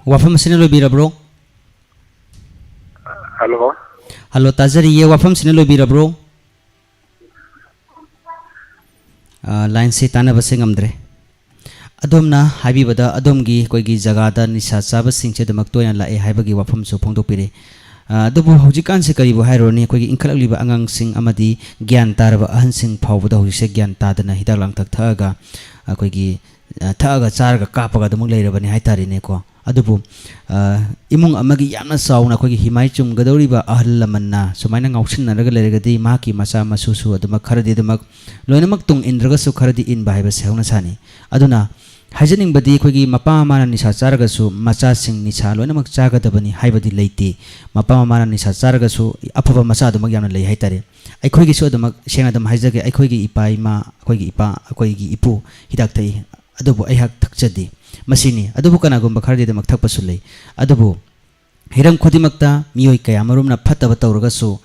ꯋꯥꯐꯝ ꯑꯁꯤꯅ ꯂꯣꯏꯕꯤꯔꯕ꯭ꯔꯣ? ꯍꯜꯂꯣ꯫ ꯍꯜꯂꯣ, ꯇꯥꯖꯔꯤꯌꯦ꯫ ꯋꯥꯐꯝꯁꯤꯅ ꯂꯣꯏꯕꯤꯔꯕ꯭ꯔꯣ? ꯑ, ꯂꯥꯏꯟꯁꯤ ꯇꯥꯟꯅꯕꯁꯦ ꯉꯝꯗ꯭ꯔꯦ꯫ ꯑꯗꯣꯝꯅ ꯍꯥꯏꯕꯤꯕꯗ ꯑꯗꯣꯝꯒꯤ ꯑꯩꯈꯣꯏꯒꯤ ꯖꯒꯥꯗ ꯅꯤꯁꯥ ꯆꯥꯕꯁꯤꯡꯁꯦ ꯑꯗꯨꯃꯛ ꯇꯣꯏꯅ ꯂꯥꯛꯑꯦ ꯍꯥꯏꯕꯒꯤ ꯋꯥꯐꯝꯁꯨ ꯐꯣꯡꯗꯣꯛꯄꯤꯔꯦ꯫ ꯑ, ꯑꯗꯨꯕꯨ ꯍꯧꯖꯤꯛꯀꯥꯟꯁꯦ ꯀꯔꯤꯕꯨ ꯍꯥꯏꯔꯨꯔꯅꯤ, ꯑꯩꯈꯣꯏꯒꯤ ꯏꯟꯈꯠꯂꯛꯂꯤꯕ ꯑꯉꯥꯡꯁꯤꯡ ꯑꯃꯗꯤ ꯒ꯭ꯌꯥꯟ ꯇꯥꯔꯕ ꯑꯍꯟꯁꯤꯡ ꯐꯥꯎꯕꯗ ꯍꯧꯖꯤꯛꯁꯦ ꯒ꯭ꯌꯥꯟ ꯇꯥꯗꯅ ꯍꯤꯗꯥꯛ ꯂꯥꯡꯊꯛ ꯊꯛꯑꯒ ꯑꯩꯈꯣꯏꯒꯤ, ꯑ, ꯊꯛꯑꯒ ꯆꯥꯔꯒ ꯀꯥꯞꯄꯒ ꯑꯗꯨꯃꯛ ꯂꯩꯔꯕꯅꯤ ꯍꯥꯏꯇꯥꯔꯦꯅꯦꯀꯣ꯫ ꯑꯗꯨꯕꯨ, ꯑ, ꯏꯃꯨꯡ ꯑꯃꯒꯤ ꯌꯥꯝꯅ ꯆꯥꯎꯅ ꯑꯩꯈꯣꯏꯒꯤ ꯍꯤꯃꯥꯏ ꯆꯨꯝꯒꯗꯧꯔꯤꯕ ꯑꯍꯜ ꯂꯃꯟꯅ ꯁꯨꯃꯥꯏꯅ ꯉꯥꯎꯁꯤꯟꯅꯔꯒ ꯂꯩꯔꯒꯗꯤ ꯃꯍꯥꯛꯀꯤ ꯃꯆꯥ ꯃꯁꯨꯁꯨ ꯑꯗꯨꯃꯛ ꯈꯔꯗꯤ ꯑꯗꯨꯃꯛ, ꯂꯣꯏꯅꯃꯛ ꯇꯨꯡ ꯏꯟꯗ꯭ꯔꯒꯁꯨ ꯈꯔꯗꯤ ꯏꯟꯕ ꯍꯥꯏꯕꯁꯦ ꯍꯧꯅꯁꯥꯅꯤ꯫ ꯑꯗꯨꯅ ꯍꯥꯏꯖꯅꯤꯡꯕꯗꯤ ꯑꯩꯈꯣꯏꯒꯤ ꯃꯄꯥ ꯃꯃꯥꯅ ꯅꯤꯁꯥ ꯆꯥꯔꯒꯁꯨ ꯃꯆꯥꯁꯤꯡ ꯅꯤꯁꯥ ꯂꯣꯏꯅꯃꯛ ꯆꯥꯒꯗꯕꯅꯤ ꯍꯥꯏꯕꯗꯤ ꯂꯩꯇꯦ꯫ ꯃꯄꯥ ꯃꯃꯥꯅ ꯅꯤꯁꯥ ꯆꯥꯔꯒꯁꯨ ꯑꯐꯕ ꯃꯆꯥ ꯑꯗꯨꯃꯛ ꯌꯥꯝꯅ ꯂꯩ ꯍꯥꯏꯇꯥꯔꯦ꯫ ꯑꯩꯈꯣꯏꯒꯤꯁꯨ ꯑꯗꯨꯃꯛ ꯁꯦꯡꯅ ꯑꯗꯨꯝ ꯍꯥꯏꯖꯒꯦ, ꯑꯩꯈꯣꯏꯒꯤ ꯏꯄꯥ ꯏꯃꯥ, ꯑꯩꯈꯣꯏꯒꯤ ꯏꯄꯥ, ꯑꯩꯈꯣꯏꯒꯤ ꯏꯄꯨ ꯍꯤꯗꯥꯛ ꯊꯛꯏ, ꯑꯗꯨꯕꯨ ꯑꯩꯍꯥꯛ ꯊꯛꯆꯗꯦ꯫ ꯃꯁꯤꯅꯤ꯫ ꯑꯗꯨꯕꯨ ꯀꯅꯥꯒꯨꯝꯕ ꯈꯔꯗꯤ ꯑꯗꯨꯃꯛ ꯊꯛꯄꯁꯨ ꯂꯩ꯫ ꯑꯗꯨꯕꯨ ꯍꯤꯔꯝ ꯈꯨꯗꯤꯡꯃꯛꯇ ꯃꯤꯑꯣꯏ ꯀꯌꯥꯃꯔꯨꯝꯅ ꯐꯠꯇꯕ ꯇꯧꯔꯒꯁꯨ,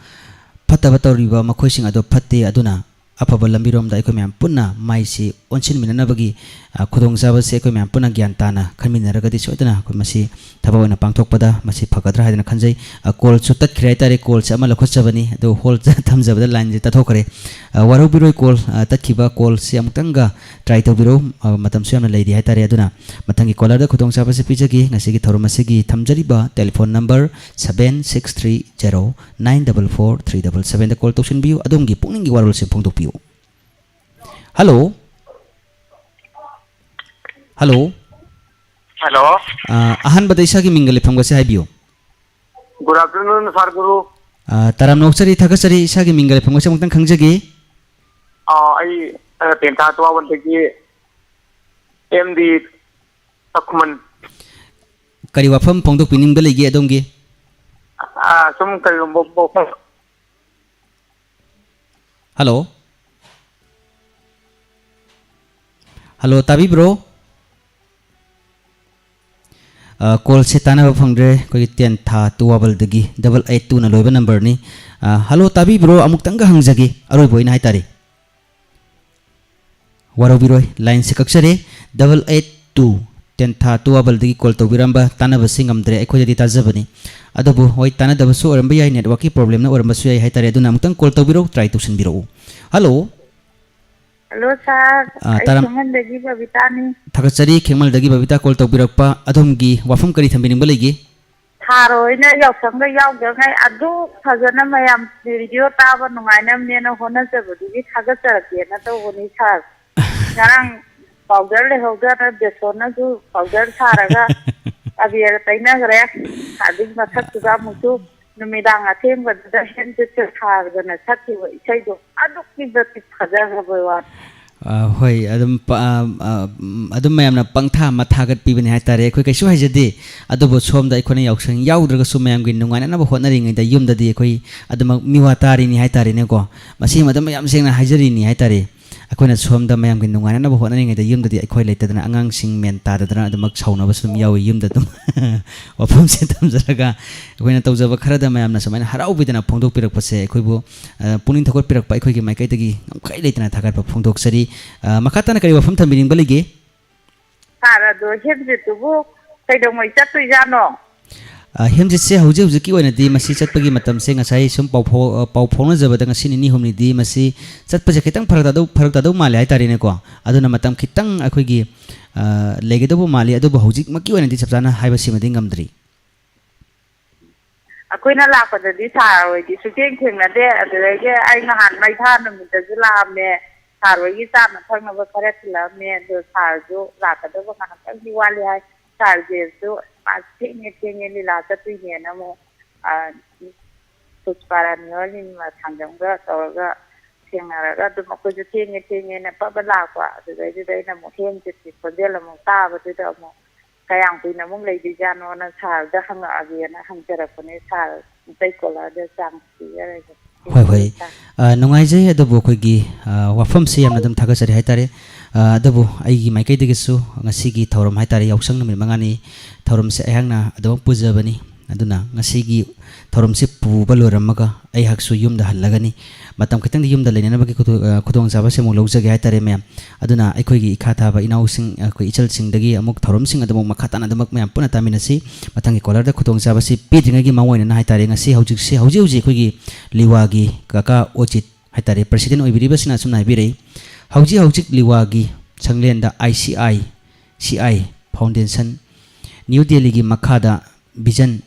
ꯐꯠꯇꯕ ꯇꯧꯔꯤꯕ ꯃꯈꯣꯏꯁꯤꯡ ꯑꯗꯨ ꯐꯠꯇꯦ꯫ ꯑꯗꯨꯅ ꯑꯐꯕ ꯂꯝꯕꯤꯔꯣꯝꯗ ꯑꯩꯈꯣꯏ ꯃꯌꯥꯝ ꯄꯨꯟꯅ ꯃꯥꯏꯁꯤ ꯑꯣꯟꯁꯤꯟꯃꯤꯟꯅꯅꯕꯒꯤ, ꯑ, ꯈꯨꯗꯣꯡꯆꯥꯕꯁꯦ ꯑꯩꯈꯣꯏ ꯃꯌꯥꯝ ꯄꯨꯟꯅ ꯒ꯭ꯌꯥꯟ ꯇꯥꯅ ꯈꯟꯃꯤꯟꯅꯔꯒꯗꯤ ꯁꯣꯏꯗꯅ ꯑꯩꯈꯣꯏ ꯃꯁꯤ ꯊꯕꯛ ꯑꯣꯏꯅ ꯄꯥꯡꯊꯣꯛꯄꯗ ꯃꯁꯤ ꯐꯒꯗ꯭ꯔꯥ ꯍꯥꯏꯗꯅ ꯈꯟꯖꯩ꯫ ꯑ, ꯀꯣꯜꯁꯨ ꯇꯠꯈ꯭ꯔꯦ ꯍꯥꯏꯇꯥꯔꯦ꯫ ꯀꯣꯜꯁꯦ ꯑꯃ ꯂꯧꯈꯠꯆꯕꯅꯤ, ꯑꯗꯨ ꯍꯣꯜꯗ ꯊꯝꯖꯕꯗ ꯂꯥꯏꯟꯁꯦ ꯇꯠꯊꯣꯛꯈ꯭ꯔꯦ꯫ ꯑ, ꯋꯥꯔꯧꯕꯤꯔꯣꯏ, ꯀꯣꯜ, ꯑ, ꯇꯠꯈꯤꯕ ꯀꯣꯜꯁꯦ ꯑꯃꯨꯛꯇꯪꯒ ꯇ꯭ꯔꯥꯏ ꯇꯧꯕꯤꯔꯣ꯫ ꯑ, ꯃꯇꯝꯁꯨ ꯌꯥꯝꯅ ꯂꯩꯔꯤ ꯍꯥꯏꯇꯥꯔꯦ꯫ ꯑꯗꯨꯅ ꯃꯊꯪꯒꯤ ꯀꯣꯂꯔꯗ ꯈꯨꯗꯣꯡꯆꯥꯕꯁꯤ ꯄꯤꯖꯒꯦ꯫ ꯉꯁꯤꯒꯤ ꯊꯧꯔꯝ ꯑꯁꯤꯒꯤ ꯊꯝꯖꯔꯤꯕ telephone number seven six three zero nine double four three double sevenꯗ ꯀꯣꯜ ꯇꯧꯁꯤꯟꯕꯤꯌꯨ꯫ ꯑꯗꯣꯝꯒꯤ ꯄꯨꯛꯅꯤꯡꯒꯤ ꯋꯥꯔꯣꯜꯁꯤꯡ ꯐꯣꯡꯗꯣꯛꯄꯤꯌꯨ꯫ ꯍꯜꯂꯣ꯫ ꯍꯜꯂꯣ꯫ ꯍꯜꯂꯣ꯫ ꯑ, ꯑꯍꯥꯟꯕꯗ ꯏꯁꯥꯒꯤ ꯃꯤꯡꯒ ꯂꯩꯐꯝꯒꯁꯦ ꯍꯥꯏꯕꯤꯌꯨ꯫ Good afternoon, sir ꯒꯨꯔꯨ꯫ ꯑ, ꯇꯔꯥꯝꯅ ꯑꯣꯛꯆꯔꯤ, ꯊꯥꯒꯠꯆꯔꯤ꯫ ꯏꯁꯥꯒꯤ ꯃꯤꯡꯒ ꯂꯩꯐꯝꯒꯁꯦ ꯑꯃꯨꯛꯇꯪ ꯈꯪꯖꯒꯦ꯫ ꯑ, ꯑꯩ, ꯑ, ꯇꯦꯟꯊꯥ ꯇꯨꯋꯥꯕꯟꯗꯒꯤ ꯑꯦꯝ ꯗꯤ ꯁꯛꯈꯨꯃꯟ꯫ ꯀꯔꯤ ꯋꯥꯐꯝ ꯐꯣꯡꯗꯣꯛꯄꯤꯅꯤꯡꯕ ꯂꯩꯒꯦ ꯑꯗꯣꯝꯒꯤ? ꯑ, ꯁꯨꯝ ꯀꯔꯤꯒꯨꯝꯕ ꯄꯣꯛꯄ ꯍꯜꯂꯣ? ꯍꯜꯂꯣ, ꯇꯥꯕꯤꯕ꯭ꯔꯣ? ꯑ, ꯀꯣꯜꯁꯦ ꯇꯥꯟꯅꯕ ꯐꯪꯗ꯭ꯔꯦ꯫ ꯑꯩꯈꯣꯏꯒꯤ ꯇꯦꯟꯊꯥ ꯇꯨꯋꯥꯕꯜꯗꯒꯤ, double eight twoꯅ ꯂꯣꯏꯕ ꯅꯝꯕꯔꯅꯤ꯫ ꯑ, ꯍꯜꯂꯣ, ꯇꯥꯕꯤꯕ꯭ꯔꯣ? ꯑꯃꯨꯛꯇꯪꯒ ꯍꯪꯖꯒꯦ, ꯑꯔꯣꯏꯕ ꯑꯣꯏꯅ ꯍꯥꯏꯇꯥꯔꯦ꯫ ꯋꯥꯔꯧꯕꯤꯔꯣꯏ, ꯂꯥꯏꯟꯁꯦ ꯀꯛꯆꯔꯦ꯫ Double eight two ꯇꯦꯟꯊꯥ ꯇꯨꯋꯥꯕꯜꯗꯒꯤ ꯀꯣꯜ ꯇꯧꯕꯤꯔꯝꯕ, ꯇꯥꯟꯅꯕꯁꯤ ꯉꯝꯗ꯭ꯔꯦ, ꯑꯩꯈꯣꯏꯗꯗꯤ ꯇꯥꯖꯕꯅꯤ꯫ ꯑꯗꯨꯕꯨ ꯍꯣꯏ, ꯇꯥꯟꯅꯗꯕꯁꯨ ꯑꯣꯏꯔꯝꯕ ꯌꯥꯏ, ꯅꯦꯠꯋꯥꯛꯀꯤ ꯄ꯭ꯔꯣꯕ꯭ꯂꯦꯝꯅ ꯑꯣꯏꯔꯝꯕꯁꯨ ꯌꯥꯏ ꯍꯥꯏꯇꯥꯔꯦ꯫ ꯑꯗꯨꯅ ꯑꯃꯨꯛꯇꯪ ꯀꯣꯜ ꯇꯧꯕꯤꯔꯛꯎ, ꯇ꯭ꯔꯥꯏ ꯇꯧꯁꯤꯟꯕꯤꯔꯛꯎ꯫ ꯍꯜꯂꯣ꯫ ꯍꯜꯂꯣ ꯁꯥꯔ, ꯑꯥ, ꯑꯩ ꯇꯥꯔꯝ-, ꯈꯦꯡꯃꯟꯗꯒꯤ ꯕꯕꯤꯇꯥꯅꯤ꯫ ꯊꯥꯒꯠꯆꯔꯤ, ꯈꯦꯡꯃꯜꯗꯒꯤ ꯕꯕꯤꯇꯥ ꯀꯣꯜ ꯇꯧꯕꯤꯔꯛꯄ꯫ ꯑꯗꯣꯝꯒꯤ ꯋꯥꯐꯝ ꯀꯔꯤ ꯊꯝꯕꯤꯅꯤꯡꯕ ꯂꯩꯒꯦ? ꯁꯥꯔ ꯍꯣꯏꯅ ꯌꯥꯎꯁꯪꯒ ꯌꯥꯎꯗ꯭ꯔꯤꯉꯩ ꯑꯗꯨ ꯐꯖꯅ ꯃꯌꯥꯝ ꯔꯦꯗꯤꯑꯣ ꯇꯥꯕ ꯅꯨꯡꯉꯥꯏꯅꯕꯅꯦꯅ ꯍꯣꯠꯅꯖꯕꯗꯨꯒꯤ ꯊꯥꯒꯠꯆꯔꯛꯀꯦꯅ ꯇꯧꯕꯅꯤ ꯁꯥꯔ꯫ ꯉꯔꯥꯡ ꯄꯥꯎꯗꯔ ꯂꯩꯍꯧꯗꯅ ꯕꯦꯁꯣꯟꯅꯁꯨ ꯄꯥꯎꯗꯔ ꯁꯥꯔꯒ ꯑꯕꯦꯔ ꯇꯩꯅꯈ꯭ꯔꯦ꯫ ꯑꯗꯨꯒꯤ ꯃꯊꯛꯇꯨꯗ ꯑꯃꯨꯛꯁꯨ ꯅꯨꯃꯤꯗꯥꯡ ꯑꯊꯦꯡꯕꯗꯨꯗ ꯍꯦꯟ ꯖꯦꯠꯀ ꯁꯥꯗꯅ ꯁꯛꯈꯤꯕ ꯏꯁꯩꯗꯣ ꯑꯗꯨꯛꯀꯤ ꯃꯇꯤꯛ ꯐꯖꯈ꯭ꯔꯕ ꯋꯥꯅꯤ꯫ ꯑ, ꯍꯣꯏ, ꯑꯗꯨꯝ ꯄ-, ꯑ, ꯑ, ꯎꯝ, ꯑꯗꯨꯝ ꯃꯌꯥꯝꯅ ꯄꯪꯊꯥ ꯑꯃ ꯊꯥꯒꯠꯄꯤꯕꯅꯤ ꯍꯥꯏꯇꯥꯔꯦ꯫ ꯑꯩꯈꯣꯏ ꯀꯩꯁꯨ ꯍꯥꯏꯖꯗꯦ꯫ ꯑꯗꯨꯕꯨ ꯁꯣꯝꯗ ꯑꯩꯈꯣꯏꯅ ꯌꯥꯎꯁꯪ ꯌꯥꯎꯗ꯭ꯔꯒꯁꯨ ꯃꯌꯥꯝꯒꯤ ꯅꯨꯡꯉꯥꯏꯅꯅꯕ ꯍꯣꯠꯅꯔꯤꯉꯩꯗ ꯌꯨꯝꯗꯗꯤ ꯑꯩꯈꯣꯏ ꯑꯗꯨꯃꯛ ꯃꯤꯋꯥ ꯇꯥꯔꯤꯅꯤ ꯍꯥꯏꯇꯥꯔꯦꯅꯦꯀꯣ꯫ ꯃꯁꯤꯃ ꯑꯗꯨꯝ ꯌꯥꯝ ꯁꯦꯡꯅ ꯍꯥꯏꯖꯔꯤꯅꯤ ꯍꯥꯏꯇꯥꯔꯦ꯫ ꯑꯩꯈꯣꯏꯅ ꯁꯣꯝꯗ ꯃꯌꯥꯝꯒꯤ ꯅꯨꯡꯉꯥꯏꯅꯅꯕ ꯍꯣꯠꯅꯔꯤꯉꯩꯗ ꯌꯨꯝꯗꯗꯤ ꯑꯩꯈꯣꯏ ꯂꯩꯇꯗꯅ, ꯑꯉꯥꯡꯁꯤꯡ ꯃꯦꯟ ꯇꯥꯗꯗꯅ ꯑꯗꯨꯃꯛ ꯁꯥꯎꯅꯕꯁꯨ ꯑꯗꯨꯝ ꯌꯥꯎꯏ ꯌꯨꯝꯗ ꯑꯗꯨꯝ꯫ ꯋꯥꯐꯝꯁꯦ ꯊꯝꯖꯔꯒ ꯑꯩꯈꯣꯏꯅ ꯇꯧꯖꯕ ꯈꯔꯗ ꯃꯌꯥꯝꯅ ꯁꯨꯃꯥꯏꯅ ꯍꯔꯥꯎꯕꯤꯗꯅ ꯐꯣꯡꯗꯣꯛꯄꯤꯔꯛꯄꯁꯦ ꯑꯩꯈꯣꯏꯕꯨ, ꯑ, ꯄꯨꯛꯅꯤꯡ ꯊꯧꯒꯠꯄꯤꯔꯛꯄ ꯑꯩꯈꯣꯏꯒꯤ ꯃꯥꯏꯀꯩꯗꯒꯤ ꯉꯝꯈꯩ ꯂꯩꯇꯅ ꯊꯥꯒꯠꯄ ꯐꯣꯡꯗꯣꯛꯆꯔꯤ꯫ ꯑ, ꯃꯈꯥ ꯇꯥꯅ ꯀꯔꯤ ꯋꯥꯐꯝ ꯊꯝꯕꯤꯅꯤꯡꯕ ꯂꯩꯒꯦ? ꯁꯥꯔ, ꯑꯗꯣ ꯍꯦꯟꯖꯤꯠꯇꯨꯕꯨ ꯀꯩꯗꯧꯉꯩ ꯆꯠꯇꯣꯏꯖꯥꯠꯅꯣ? ꯑ, ꯍꯦꯟꯖꯤꯠꯁꯦ ꯍꯧꯖꯤꯛ ꯍꯧꯖꯤꯛꯀꯤ ꯑꯣꯏꯅꯗꯤ ꯃꯁꯤ ꯆꯠꯄꯒꯤ ꯃꯇꯝꯁꯦ ꯉꯁꯥꯏ ꯁꯨꯝ ꯄꯥꯎ ꯐꯥꯎ-, ꯑ, ꯄꯥꯎ ꯐꯥꯎꯅꯖꯕꯗ ꯉꯁꯤ ꯅꯤꯅꯤ ꯍꯨꯝꯅꯤꯗꯤ ꯃꯁꯤ ꯆꯠꯄꯁꯦ ꯈꯤꯇꯪ ꯐꯔꯛ ꯇꯥꯗꯧ, ꯐꯔꯛ ꯇꯥꯗꯧ ꯃꯥꯜꯂꯦ ꯍꯥꯏꯇꯥꯔꯦꯅꯦꯀꯣ꯫ ꯑꯗꯨꯅ ꯃꯇꯝ ꯈꯤꯇꯪ ꯑꯩꯈꯣꯏꯒꯤ, ꯑ, ꯂꯩꯒꯗꯧꯕ ꯃꯥꯜꯂꯤ, ꯑꯗꯨꯕꯨ ꯍꯧꯖꯤꯛꯃꯛꯀꯤ ꯑꯣꯏꯅꯗꯤ ꯆꯞ ꯆꯥꯅ ꯍꯥꯏꯕꯁꯤꯃꯗꯤ ꯉꯝꯗ꯭ꯔꯤ꯫ ꯑꯩꯈꯣꯏꯅ ꯂꯥꯛꯄꯗꯗꯤ ꯁꯥꯔ ꯍꯣꯏꯗꯤ ꯁꯨꯛꯊꯦꯡ ꯊꯦꯡꯅꯗꯦ꯫ ꯑꯗꯨꯗꯒꯤ ꯑꯩ ꯅꯍꯥꯟ ꯃꯩ ꯊꯥ ꯅꯨꯃꯤꯠꯇꯁꯨ ꯂꯥꯛꯑꯝꯃꯦ꯫ ꯁꯥꯔ ꯍꯣꯏꯒꯤ ꯆꯥꯅ ꯊꯛꯅꯕ ꯈꯔ ꯊꯤꯜꯂꯛꯑꯝꯃꯦ꯫ ꯑꯗꯣ ꯁꯥꯔꯁꯨ ꯂꯥꯛꯀꯗꯕ ꯉꯥꯏꯍꯥꯛꯇꯪꯗꯤ ꯋꯥꯠꯂꯤ ꯍꯥꯏ꯫ ꯁꯥꯔ ꯖꯦꯝꯁꯁꯨ ꯃꯥ ꯊꯦꯡꯉꯦ, ꯊꯦꯡꯉꯦ, ꯂꯤꯂꯥ ꯆꯠꯇꯣꯏꯅꯦꯅ ꯑꯃꯨꯛ, ꯑ, ꯄꯨꯁꯄꯥꯔꯥꯅꯤ ꯍꯣꯏ, ꯅꯤꯔꯃꯂꯥ ꯊꯥꯡꯖꯝꯒ ꯇꯧꯔꯒ ꯊꯦꯡꯅꯔꯒ ꯑꯗꯨꯝ ꯑꯩꯈꯣꯏꯁꯨ ꯊꯦꯡꯉꯦ, ꯊꯦꯡꯉꯦꯅ ꯄꯕ ꯂꯥꯛꯄ꯫ ꯑꯗꯨꯗꯩꯗꯨꯗ ꯑꯩꯅ ꯑꯃꯨꯛ ꯍꯦꯟ ꯆꯤꯠꯀꯤ ꯈꯣꯟꯖꯦꯜ ꯑꯃꯨꯛ ꯇꯥꯕꯗꯨꯗ ꯑꯃꯨꯛ ꯀꯌꯥꯝ ꯀꯨꯏꯅ ꯑꯃꯨꯛ ꯂꯩꯗꯣꯏꯖꯥꯠꯅꯣꯅ ꯁꯥꯔꯗ ꯍꯪꯉꯛꯑꯒꯦꯅ ꯍꯪꯖꯔꯛꯄꯅꯦ꯫ ꯁꯥꯔ, ꯏꯁꯩ ꯀꯣꯂꯔꯗ ꯆꯥꯟꯁ ꯄꯤꯖꯔꯒꯦ꯫ ꯍꯣꯏ, ꯍꯣꯏ꯫ ꯑ, ꯅꯨꯡꯉꯥꯏꯖꯩ, ꯑꯗꯨꯕꯨ ꯑꯩꯈꯣꯏꯒꯤ, ꯑ, ꯋꯥꯐꯝꯁꯦ ꯌꯥꯝꯅ ꯑꯗꯨꯝ ꯊꯥꯒꯠꯆꯔꯤ ꯍꯥꯏꯇꯥꯔꯦ꯫ ꯑ, ꯑꯗꯨꯕꯨ ꯑꯩꯒꯤ ꯃꯥꯏꯀꯩꯗꯒꯤꯁꯨ ꯉꯁꯤꯒꯤ ꯊꯧꯔꯝ ꯍꯥꯏꯇꯥꯔꯦ, ꯌꯥꯎꯁꯪ ꯅꯨꯃꯤꯠ ꯃꯉꯥꯅꯤ ꯊꯧꯔꯝꯁꯦ ꯑꯩꯍꯥꯛꯅ ꯑꯗꯨꯃꯛ ꯄꯨꯖꯕꯅꯤ꯫ ꯑꯗꯨꯅ ꯉꯁꯤꯒꯤ ꯊꯧꯔꯝꯁꯤ ꯄꯨꯕ ꯂꯣꯏꯔꯝꯃꯒ ꯑꯩꯍꯥꯛꯁꯨ ꯌꯨꯝꯗ ꯍꯜꯂꯒꯅꯤ꯫ ꯃꯇꯝ ꯈꯤꯇꯪꯗꯤ ꯌꯨꯝꯗ ꯂꯩꯅꯅꯕꯒꯤ ꯈꯨꯗꯣ-, ꯑ, ꯈꯨꯗꯣꯡꯆꯥꯕꯁꯤ ꯑꯃꯨꯛ ꯂꯧꯖꯒꯦ ꯍꯥꯏꯇꯥꯔꯦ, ꯃꯌꯥꯝ꯫ ꯑꯗꯨꯅ ꯑꯩꯈꯣꯏꯒꯤ ꯏꯈꯥ ꯊꯥꯕ ꯏꯅꯥꯎꯁꯤꯡ, ꯑꯩꯈꯣꯏ ꯏꯆꯜꯁꯤꯡꯗꯒꯤ ꯑꯃꯨꯛ ꯊꯧꯔꯝꯁꯤꯡ ꯑꯗꯨꯃꯛ ꯃꯈꯥ ꯇꯥꯅ ꯑꯗꯨꯃꯛ ꯃꯌꯥꯝ ꯄꯨꯟꯅ ꯇꯥꯃꯤꯟꯅꯁꯤ꯫ ꯃꯊꯪꯒꯤ caller ꯗ ꯈꯨꯗꯣꯡꯆꯥꯕꯁꯤ ꯄꯤꯗ꯭ꯔꯤꯉꯩꯒꯤ ꯃꯥꯡꯑꯣꯏꯅꯅ ꯍꯥꯏꯇꯥꯔꯦ, ꯉꯁꯤ ꯍꯧꯖꯤꯛꯁꯤ, ꯍꯧꯖꯤꯛ ꯍꯧꯖꯤꯛ ꯑꯩꯈꯣꯏꯒꯤ ꯂꯤꯋꯥꯒꯤ ꯀꯀꯥ ꯑꯣꯖꯤꯠ ꯍꯥꯏꯇꯥꯔꯦ, president ꯑꯣꯏꯕꯤꯔꯤꯕꯁꯤꯅ ꯑꯁꯨꯝꯅ ꯍꯥꯏꯕꯤꯔꯛꯏ, "ꯍꯧꯖꯤꯛ ꯍꯧꯖꯤꯛ ꯂꯤꯋꯥꯒꯤ ꯁꯪꯂꯦꯟꯗ I C I C I Foundation, new ꯗꯦꯜꯂꯤꯒꯤ ꯃꯈꯥꯗ ꯚꯤꯖꯟ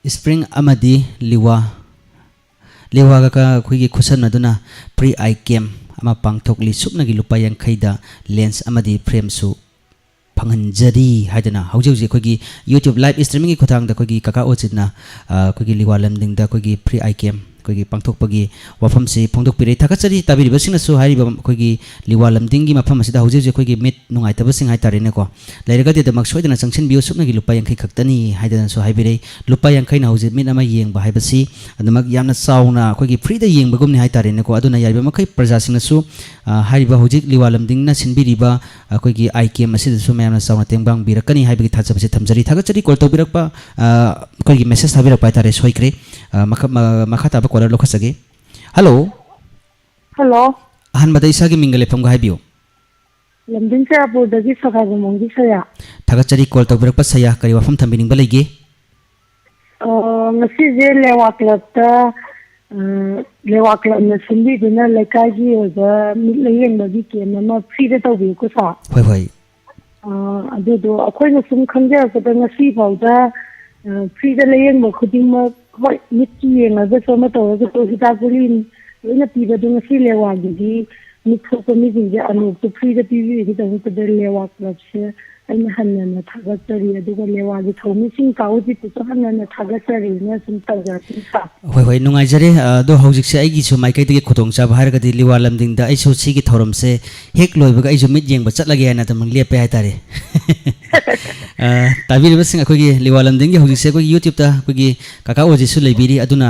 ꯁ꯭ꯄ꯭ꯔꯤꯡ ꯑꯃꯗꯤ ꯂꯤꯋꯥ, ꯂꯤꯋꯥꯒ ꯑꯩꯈꯣꯏꯒꯤ ꯈꯨꯠꯁꯝꯅꯗꯨꯅ free eye camp ꯑꯃ ꯄꯥꯡꯊꯣꯛꯂꯤ꯫ ꯁꯨꯞꯅꯒꯤ ꯂꯨꯄꯥ ꯌꯥꯡꯈꯩꯗ lens ꯑꯃꯗꯤ frame ꯁꯨ ꯐꯪꯍꯟꯖꯔꯤ" ꯍꯥꯏꯗꯅ ꯍꯧꯖꯤꯛ ꯍꯧꯖꯤꯛ ꯑꯩꯈꯣꯏꯒꯤ YouTube live streaming ꯒꯤ ꯈꯨꯠꯊꯥꯡꯗ ꯑꯩꯈꯣꯏꯒꯤ ꯀꯀꯥ ꯑꯣꯖꯤꯠꯅ, ꯑ, ꯑꯩꯈꯣꯏꯒꯤ ꯂꯤꯋꯥ ꯂꯝꯗꯤꯡꯗ ꯑꯩꯈꯣꯏꯒꯤ free eye camp ꯑꯩꯈꯣꯏꯒꯤ ꯄꯥꯡꯊꯣꯛꯄꯒꯤ ꯋꯥꯐꯝꯁꯤ ꯐꯣꯡꯗꯣꯛꯄꯤꯔꯦ꯫ ꯊꯥꯒꯠꯆꯔꯤ ꯇꯥꯕꯤꯔꯤꯕꯁꯤꯡꯅꯁꯨ꯫ ꯍꯥꯏꯔꯤꯕ ꯑꯩꯈꯣꯏꯒꯤ ꯂꯤꯋꯥ ꯂꯝꯗꯤꯡꯒꯤ ꯃꯐꯝ ꯑꯁꯤꯗ ꯍꯧꯖꯤꯛ ꯍꯧꯖꯤꯛ ꯑꯩꯈꯣꯏꯒꯤ ꯃꯤꯠ ꯅꯨꯡꯉꯥꯏꯇꯕꯁꯤꯡ ꯍꯥꯏꯇꯥꯔꯦꯅꯦꯀꯣ, ꯂꯩꯔꯒꯗꯤ ꯑꯗꯨꯃꯛ ꯁꯣꯏꯗꯅ ꯆꯪꯁꯤꯟꯕꯤꯌꯨ, ꯁꯨꯞꯅꯒꯤ ꯂꯨꯄꯥ ꯌꯥꯡꯈꯩ ꯈꯛꯇꯅꯤ ꯍꯥꯏꯗꯅꯁꯨ ꯍꯥꯏꯕꯤꯔꯛꯏ꯫ ꯂꯨꯄꯥ ꯌꯥꯡꯈꯩꯅ ꯍꯧꯖꯤꯛ ꯃꯤꯠ ꯑꯃ ꯌꯦꯡꯕ ꯍꯥꯏꯕꯁꯤ ꯑꯗꯨꯃꯛ ꯌꯥꯝꯅ ꯆꯥꯎꯅ ꯑꯩꯈꯣꯏꯒꯤ free ꯗ ꯌꯦꯡꯕꯒꯨꯝꯅꯤ ꯍꯥꯏꯇꯥꯔꯦꯅꯦꯀꯣ꯫ ꯑꯗꯨꯅ ꯌꯥꯔꯤꯕ ꯃꯈꯩ ꯄ꯭ꯔꯖꯥꯁꯤꯡꯅꯁꯨ, ꯑ, ꯍꯥꯏꯔꯤꯕ ꯍꯧꯖꯤꯛ ꯂꯤꯋꯥ ꯂꯝꯗꯤꯡꯅ ꯁꯤꯟꯕꯤꯔꯤꯕ ꯑꯩꯈꯣꯏꯒꯤ eye camp ꯑꯁꯤꯗꯁꯨ ꯃꯌꯥꯝꯅ ꯆꯥꯎꯅ ꯇꯦꯡꯕꯥꯡꯕꯤꯔꯛꯀꯅꯤ ꯍꯥꯏꯕꯒꯤ ꯊꯥꯖꯕꯁꯤ ꯊꯝꯖꯔꯤ꯫ ꯊꯥꯒꯠꯆꯔꯤ꯫ Call ꯇꯧꯕꯤꯔꯛꯄ, ꯑ, ꯑꯩꯈꯣꯏꯒꯤ message ꯊꯥꯕꯤꯔꯛꯄ ꯍꯥꯏꯇꯥꯔꯦ, ꯁꯣꯏꯈ꯭ꯔꯦ꯫ ꯑ, ꯃꯈ-, ꯃ-, ꯃꯈꯥ ꯇꯥꯕ caller ꯂꯧꯈꯠꯆꯒꯦ꯫ Hello꯫ Hello꯫ ꯑꯍꯥꯟꯕꯗ ꯏꯁꯥꯒꯤ ꯃꯤꯡꯒ ꯂꯩꯐꯝꯒ ꯍꯥꯏꯕꯤꯌꯨ꯫ ꯂꯝꯗꯤꯡ ꯆꯨꯔꯆꯥꯟꯄꯨꯔꯗꯒꯤ ꯁꯈꯥꯏꯕꯝ ꯑꯣꯡꯕꯤ ꯁꯌꯥ꯫ ꯊꯥꯒꯠꯆꯔꯤ꯫ Call ꯇꯧꯕꯤꯔꯛꯄ ꯁꯌꯥ, ꯀꯔꯤ ꯋꯥꯐꯝ ꯊꯝꯕꯤꯅꯤꯡꯕ ꯂꯩꯒꯦ? ꯑ, ꯉꯁꯤꯁꯦ ꯂꯦꯋꯥ club ꯇ, ꯑ, ꯂꯦꯋꯥ club ꯅ ꯁꯤꯟꯕꯤꯗꯨꯅ ꯂꯩꯀꯥꯏꯒꯤ ꯑꯣꯏꯕ ꯃꯤꯠ ꯂꯥꯌꯦꯡꯕꯒꯤ camp ꯑꯃ free ꯗ ꯇꯧꯕꯤꯌꯨꯀꯣ, sir꯫ ꯍꯣꯏ, ꯍꯣꯏ꯫ ꯑ, ꯑꯗꯨꯗꯣ ꯑꯩꯈꯣꯏꯅ ꯁꯨꯝ ꯈꯪꯖꯔꯛꯄꯗ ꯉꯁꯤ ꯐꯥꯎꯗ, ꯑ, free ꯗ ꯂꯥꯌꯦꯡꯕ ꯈꯨꯗꯤꯡꯃꯛ, ꯍꯣꯏ, ꯃꯤꯠꯀꯤ ꯌꯦꯡꯉꯒꯁꯨ ꯑꯃ ꯇꯧꯔꯒꯁꯨ ꯍꯤꯗꯥꯛ ꯒꯨꯂꯤ ꯂꯣꯏꯅ ꯄꯤꯕꯗꯣ ꯉꯁꯤ ꯂꯦꯋꯥꯒꯤꯗꯤ ꯃꯤꯠ ꯁꯣꯛꯄ ꯃꯤꯁꯤꯡꯁꯦ ꯑꯅꯣꯛꯇꯣ free ꯗ ꯄꯤꯕꯤꯕꯒꯤꯗꯃꯛꯇꯗ ꯂꯦꯋꯥ club ꯁꯦ ꯑꯩꯅ ꯍꯟꯅ ꯍꯟꯅ ꯊꯥꯒꯠꯆꯔꯤ, ꯑꯗꯨꯒ ꯂꯦꯋꯥꯒꯤ ꯊꯧꯃꯤꯁꯤꯡ ꯀꯥ ꯑꯣꯖꯤꯠꯄꯨꯁꯨ ꯍꯟꯅ ꯍꯟꯅ ꯊꯥꯒꯠꯆꯔꯤꯅ ꯁꯨꯝ ꯇꯧꯖꯔꯛꯄꯅꯤ, sir꯫ ꯍꯣꯏ, ꯍꯣꯏ, ꯅꯨꯡꯉꯥꯏꯖꯔꯦ꯫ ꯑ, ꯑꯗꯣ ꯍꯧꯖꯤꯛꯁꯦ ꯑꯩꯒꯤꯁꯨ ꯃꯥꯏꯀꯩꯗꯒꯤ ꯈꯨꯗꯣꯡꯆꯥꯕ ꯍꯥꯏꯔꯒꯗꯤ ꯂꯤꯋꯥ ꯂꯝꯗꯤꯡꯗ ꯑꯩꯁꯨ ꯁꯤꯒꯤ ꯊꯧꯔꯝꯁꯦ ꯍꯦꯛ ꯂꯣꯏꯕꯒ ꯑꯩꯁꯨ ꯃꯤꯠ ꯌꯦꯡꯕ ꯆꯠꯂꯒꯦ ꯍꯥꯏꯅ ꯑꯗꯨꯝ ꯂꯦꯞꯄꯦ ꯍꯥꯏꯇꯥꯔꯦ꯫ ꯑ, ꯇꯥꯕꯤꯔꯤꯕꯁꯤꯡ, ꯑꯩꯈꯣꯏꯒꯤ ꯂꯤꯋꯥ ꯂꯝꯗꯤꯡꯒꯤ ꯍꯧꯖꯤꯛꯁꯦ ꯑꯩꯈꯣꯏꯒꯤ YouTube ꯇ ꯑꯩꯈꯣꯏꯒꯤ ꯀꯀꯥ ꯑꯣꯖꯤꯠꯁꯨ ꯂꯩꯕꯤꯔꯤ꯫ ꯑꯗꯨꯅ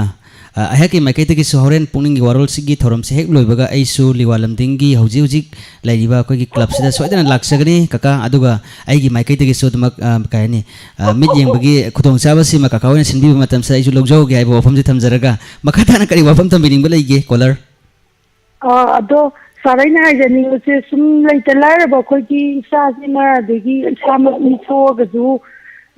ꯑ, ꯑꯩꯍꯥꯛꯀꯤ ꯃꯥꯏꯀꯩꯗꯒꯤꯁꯨ ꯍꯣꯔꯦꯟ ꯄꯨꯛꯅꯤꯡꯒꯤ ꯋꯥꯔꯣꯜꯁꯤꯒꯤ ꯊꯧꯔꯝꯁꯤ ꯍꯦꯛ ꯂꯣꯏꯕꯒ ꯑꯩꯁꯨ ꯂꯤꯋꯥ ꯂꯝꯗꯤꯡꯒꯤ ꯍꯧꯖꯤꯛ ꯍꯧꯖꯤꯛ ꯂꯩꯔꯤꯕ ꯑꯩꯈꯣꯏꯒꯤ club ꯁꯤꯗ ꯁꯣꯏꯗꯅ ꯂꯥꯛꯆꯒꯅꯤ, ꯀꯀꯥ꯫ ꯑꯗꯨꯒ ꯑꯩꯒꯤ ꯃꯥꯏꯀꯩꯗꯒꯤꯁꯨ ꯑꯗꯨꯃꯛ, ꯑ, ꯀꯩ ꯍꯥꯏꯅꯤ, ꯑ, ꯃꯤꯠ ꯌꯦꯡꯕꯒꯤ ꯈꯨꯗꯣꯡꯆꯥꯕꯁꯤꯃ ꯀꯀꯥ ꯍꯣꯏꯅ ꯁꯤꯟꯕꯤꯕ ꯃꯇꯝꯁꯤꯗ ꯑꯩꯁꯨ ꯂꯧꯖꯍꯧꯒꯦ ꯍꯥꯏꯕ ꯋꯥꯐꯝꯁꯤ ꯊꯝꯖꯔꯒ, ꯃꯈꯥ ꯇꯥꯅ ꯀꯔꯤ ꯋꯥꯐꯝ ꯊꯝꯕꯤꯅꯤꯡꯕ ꯂꯩꯒꯦ, caller? ꯑ, ꯑꯗꯣ ꯁꯥꯔ, ꯑꯩꯅ ꯍꯥꯏꯖꯅꯤꯡꯕꯁꯦ, ꯁꯨꯝ ꯂꯩꯇ ꯂꯥꯏꯔꯕ ꯑꯩꯈꯣꯏꯒꯤ ꯏꯆꯥꯁꯤꯃ, ꯑꯗꯒꯤ ꯏꯁꯥꯃꯛ ꯃꯤ ꯁꯣꯛꯑꯒꯁꯨ,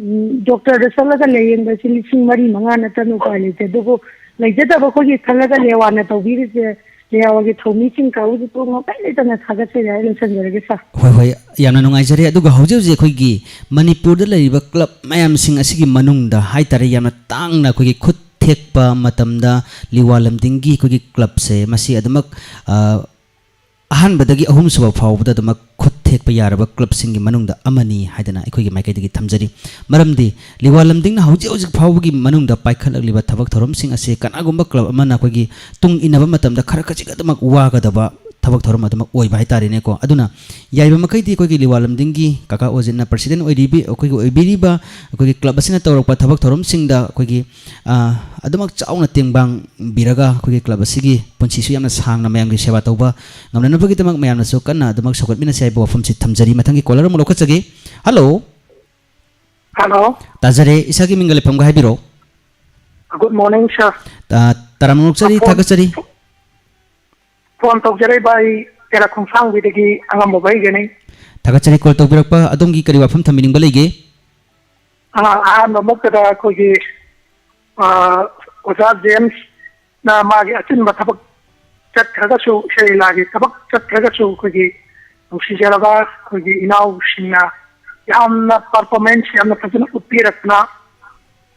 ꯎꯝ, ꯗꯣꯛꯇꯔꯗ ꯆꯠꯂꯒ ꯂꯥꯌꯦꯡꯕꯁꯤ ꯂꯤꯁꯤꯡ ꯃꯔꯤ ꯃꯉꯥ ꯅꯠꯇꯅ ꯎꯄꯥꯏ ꯂꯩꯇꯦ꯫ ꯑꯗꯨꯕꯨ ꯂꯩꯖꯗꯕ ꯑꯩꯈꯣꯏꯒꯤ ꯈꯜꯂꯒ ꯂꯦꯋꯥꯅ ꯇꯧꯕꯤꯔꯤꯁꯦ, ꯂꯦꯋꯥꯒꯤ ꯊꯧꯃꯤꯁꯤꯡ ꯀꯥꯡꯕꯨꯁꯦ ꯄꯨꯝꯅꯃꯛ ꯂꯩꯇꯅ ꯊꯥꯒꯠꯆꯔꯤ ꯍꯥꯏꯅ ꯂꯣꯏꯁꯤꯟꯖꯔꯒꯦ, ꯁꯥꯔ꯫ ꯍꯣꯏ, ꯍꯣꯏ, ꯌꯥꯝꯅ ꯅꯨꯡꯉꯥꯏꯖꯔꯦ꯫ ꯑꯗꯨꯒ ꯍꯧꯖꯤꯛ ꯍꯧꯖꯤꯛ ꯑꯩꯈꯣꯏꯒꯤ ꯃꯅꯤꯄꯨꯔꯗ ꯂꯩꯔꯤꯕ club ꯃꯌꯥꯝꯁꯤꯡ ꯑꯁꯤꯒꯤ ꯃꯅꯨꯡꯗ ꯍꯥꯏꯇꯥꯔꯦ, ꯌꯥꯝꯅ ꯇꯥꯡꯅ ꯑꯩꯈꯣꯏꯒꯤ ꯈꯨꯠ ꯊꯦꯛꯄ ꯃꯇꯝꯗ ꯂꯤꯋꯥ ꯂꯝꯗꯤꯡꯒꯤ ꯑꯩꯈꯣꯏꯒꯤ club ꯁꯦ, ꯃꯁꯤ ꯑꯗꯨꯃꯛ, ꯑ, ꯑꯍꯥꯟꯕꯗꯒꯤ ꯑꯍꯨꯝꯁꯨꯕ ꯐꯥꯎꯕꯗ ꯑꯗꯨꯃꯛ ꯈꯨꯠ ꯊꯦꯛꯄ ꯌꯥꯔꯕ club ꯁꯤꯡꯒꯤ ꯃꯅꯨꯡꯗ ꯑꯃꯅꯤ ꯍꯥꯏꯗꯅ ꯑꯩꯈꯣꯏꯒꯤ ꯃꯥꯏꯀꯩꯗꯒꯤ ꯊꯝꯖꯔꯤ꯫ ꯃꯔꯝꯗꯤ ꯂꯤꯋꯥ ꯂꯝꯗꯤꯡꯅ ꯍꯧꯖꯤꯛ ꯍꯧꯖꯤꯛ ꯐꯥꯎꯕꯒꯤ ꯃꯅꯨꯡꯗ ꯄꯥꯏꯈꯠꯂꯛꯂꯤꯕ ꯊꯕꯛ ꯊꯧꯔꯝꯁꯤꯡ ꯑꯁꯤ ꯀꯅꯥꯒꯨꯝꯕ club ꯑꯃꯅ ꯑꯩꯈꯣꯏꯒꯤ ꯇꯨꯡ ꯏꯟꯅꯕ ꯃꯇꯝꯗ ꯈꯔ ꯈꯖꯤꯛ ꯑꯗꯨꯃꯛ ꯋꯥꯒꯗꯕ ꯊꯕꯛ ꯊꯧꯔꯝ ꯑꯗꯨꯃꯛ ꯑꯣꯏꯕ ꯍꯥꯏꯇꯥꯔꯦꯅꯦꯀꯣ꯫ ꯑꯗꯨꯅ ꯌꯥꯔꯤꯕ ꯃꯈꯩꯗꯤ ꯑꯩꯈꯣꯏꯒꯤ ꯂꯤꯋꯥ ꯂꯝꯗꯤꯡꯒꯤ ꯀꯀꯥ ꯑꯣꯖꯤꯠꯅ president ꯑꯣꯏꯔꯤꯕꯤ-, ꯑꯩꯈꯣꯏꯒꯤ ꯑꯣꯏꯕꯤꯔꯤꯕ ꯑꯩꯈꯣꯏꯒꯤ club ꯑꯁꯤꯅ ꯇꯧꯔꯛꯄ ꯊꯕꯛ ꯊꯧꯔꯝꯁꯤꯡꯗ ꯑꯩꯈꯣꯏꯒꯤ, ꯑ, ꯑꯗꯨꯃꯛ ꯆꯥꯎꯅ ꯇꯦꯡꯕꯥꯡꯕꯤꯔꯒ ꯑꯩꯈꯣꯏꯒꯤ club ꯑꯁꯤꯒꯤ ꯄꯨꯟꯁꯤꯁꯨ ꯌꯥꯝꯅ ꯁꯥꯡꯅ ꯃꯌꯥꯝꯒꯤ ꯁꯦꯕꯥ ꯇꯧꯕ ꯉꯝꯅꯅꯕꯒꯤꯗꯃꯛ ꯃꯌꯥꯝꯅꯁꯨ ꯀꯟꯅ ꯑꯗꯨꯃꯛ ꯁꯧꯒꯠꯃꯤꯟꯅꯁꯤ ꯍꯥꯏꯕ ꯋꯥꯐꯝꯁꯤ ꯊꯝꯖꯔꯤ꯫ ꯃꯊꯪꯒꯤ caller ꯑꯃꯨꯛ ꯂꯧꯈꯠꯆꯒꯦ꯫ Hello꯫ Hello꯫ ꯇꯥꯖꯔꯦ꯫ ꯏꯁꯥꯒꯤ ꯃꯤꯡꯒ ꯂꯩꯐꯝꯒ ꯍꯥꯏꯕꯤꯔꯣ꯫ Good morning, sir꯫ ꯑ, ꯇꯔꯥꯝꯅ ꯑꯣꯛꯆꯔꯤ, phone, ꯊꯥꯒꯠꯆꯔꯤ꯫ Phone ꯇꯧꯖꯔꯛꯏꯕ ꯑꯩ ꯇꯦꯔꯥ ꯈꯣꯡꯁꯥꯡꯕꯤꯗꯒꯤ ꯑꯉꯝꯕ ꯚꯩꯒꯅꯤ꯫ ꯊꯥꯒꯠꯆꯔꯤ call ꯇꯧꯕꯤꯔꯛꯄ꯫ ꯑꯗꯣꯝꯒꯤ ꯀꯔꯤ ꯋꯥꯐꯝ ꯊꯝꯕꯤꯅꯤꯡꯕ ꯂꯩꯒꯦ? ꯑ, ꯑꯍꯥꯟꯕꯃꯛꯇꯗ ꯑꯩꯈꯣꯏꯒꯤ, ꯑ, ꯑꯣꯖꯥ ꯖꯦꯝꯁꯅ ꯃꯥꯒꯤ ꯑꯆꯤꯟꯕ ꯊꯕꯛ ꯆꯠꯈ꯭ꯔꯒꯁꯨ, ꯏꯁꯩ ꯂꯤꯂꯥꯒꯤ ꯊꯕꯛ ꯆꯠꯈ꯭ꯔꯒꯁꯨ, ꯑꯩꯈꯣꯏꯒꯤ ꯅꯨꯡꯁꯤꯖꯔꯕ ꯑꯩꯈꯣꯏꯒꯤ ꯏꯅꯥꯎꯁꯤꯡꯅ ꯌꯥꯝꯅ performance ꯌꯥꯝꯅ ꯐꯖꯅ ꯎꯠꯄꯤꯔꯛꯇꯅ,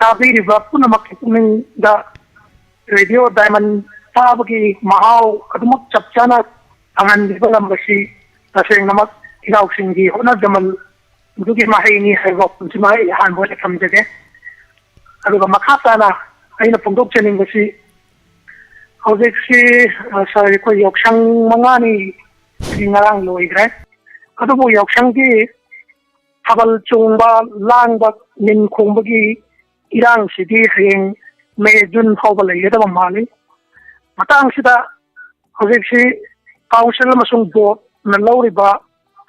ꯇꯥꯕꯤꯔꯤꯕ ꯄꯨꯝꯅꯃꯛꯀꯤ ꯄꯨꯛꯅꯤꯡꯗ Radio Diamond ꯇꯥꯕꯒꯤ ꯃꯍꯥꯎ ꯑꯗꯨꯃꯛ ꯆꯞ ꯆꯥꯅ ꯐꯪꯍꯟꯕꯤꯕ ꯉꯝꯕꯁꯤ ꯇꯁꯦꯡꯅꯃꯛ ꯏꯅꯥꯎꯁꯤꯡꯒꯤ ꯍꯣꯠꯅꯖꯃꯟ ꯑꯗꯨꯒꯤ ꯃꯍꯩꯅꯤ ꯍꯥꯏꯕ ꯋꯥꯐꯝꯁꯤꯃ ꯑꯩ ꯑꯍꯥꯟꯕ ꯑꯣꯏꯅ ꯊꯝꯖꯒꯦ꯫ ꯑꯗꯨꯒ ꯃꯈꯥ ꯇꯥꯅ ꯑꯩꯅ ꯐꯣꯡꯗꯣꯛꯆꯅꯤꯡꯕꯁꯤ, ꯍꯧꯖꯤꯛꯁꯤ, ꯑ, ꯁꯥꯔ, ꯑꯩꯈꯣꯏ ꯌꯥꯎꯁꯪ ꯃꯉꯥꯅꯤ ꯁꯤ ꯉꯔꯥꯡ ꯂꯣꯏꯈ꯭ꯔꯦ꯫ ꯑꯗꯨꯕꯨ ꯌꯥꯎꯁꯪꯒꯤ ꯊꯥꯕꯜ ꯆꯣꯡꯕ, ꯂꯥꯡꯕ, ꯅꯤꯟ ꯈꯣꯡꯕꯒꯤ ꯏꯔꯥꯡꯁꯤꯗꯤ ꯍꯌꯦꯡ ꯃꯦ, ꯖꯨꯟ ꯐꯥꯎꯕ ꯂꯩꯒꯗꯕ ꯃꯥꯜꯂꯤ꯫ ꯃꯇꯥꯡꯁꯤꯗ ꯍꯧꯖꯤꯛꯁꯤ ꯀꯥꯎꯟꯁꯤꯜ ꯑꯃꯁꯨꯡ ꯕꯣꯔꯗꯅ ꯂꯧꯔꯤꯕ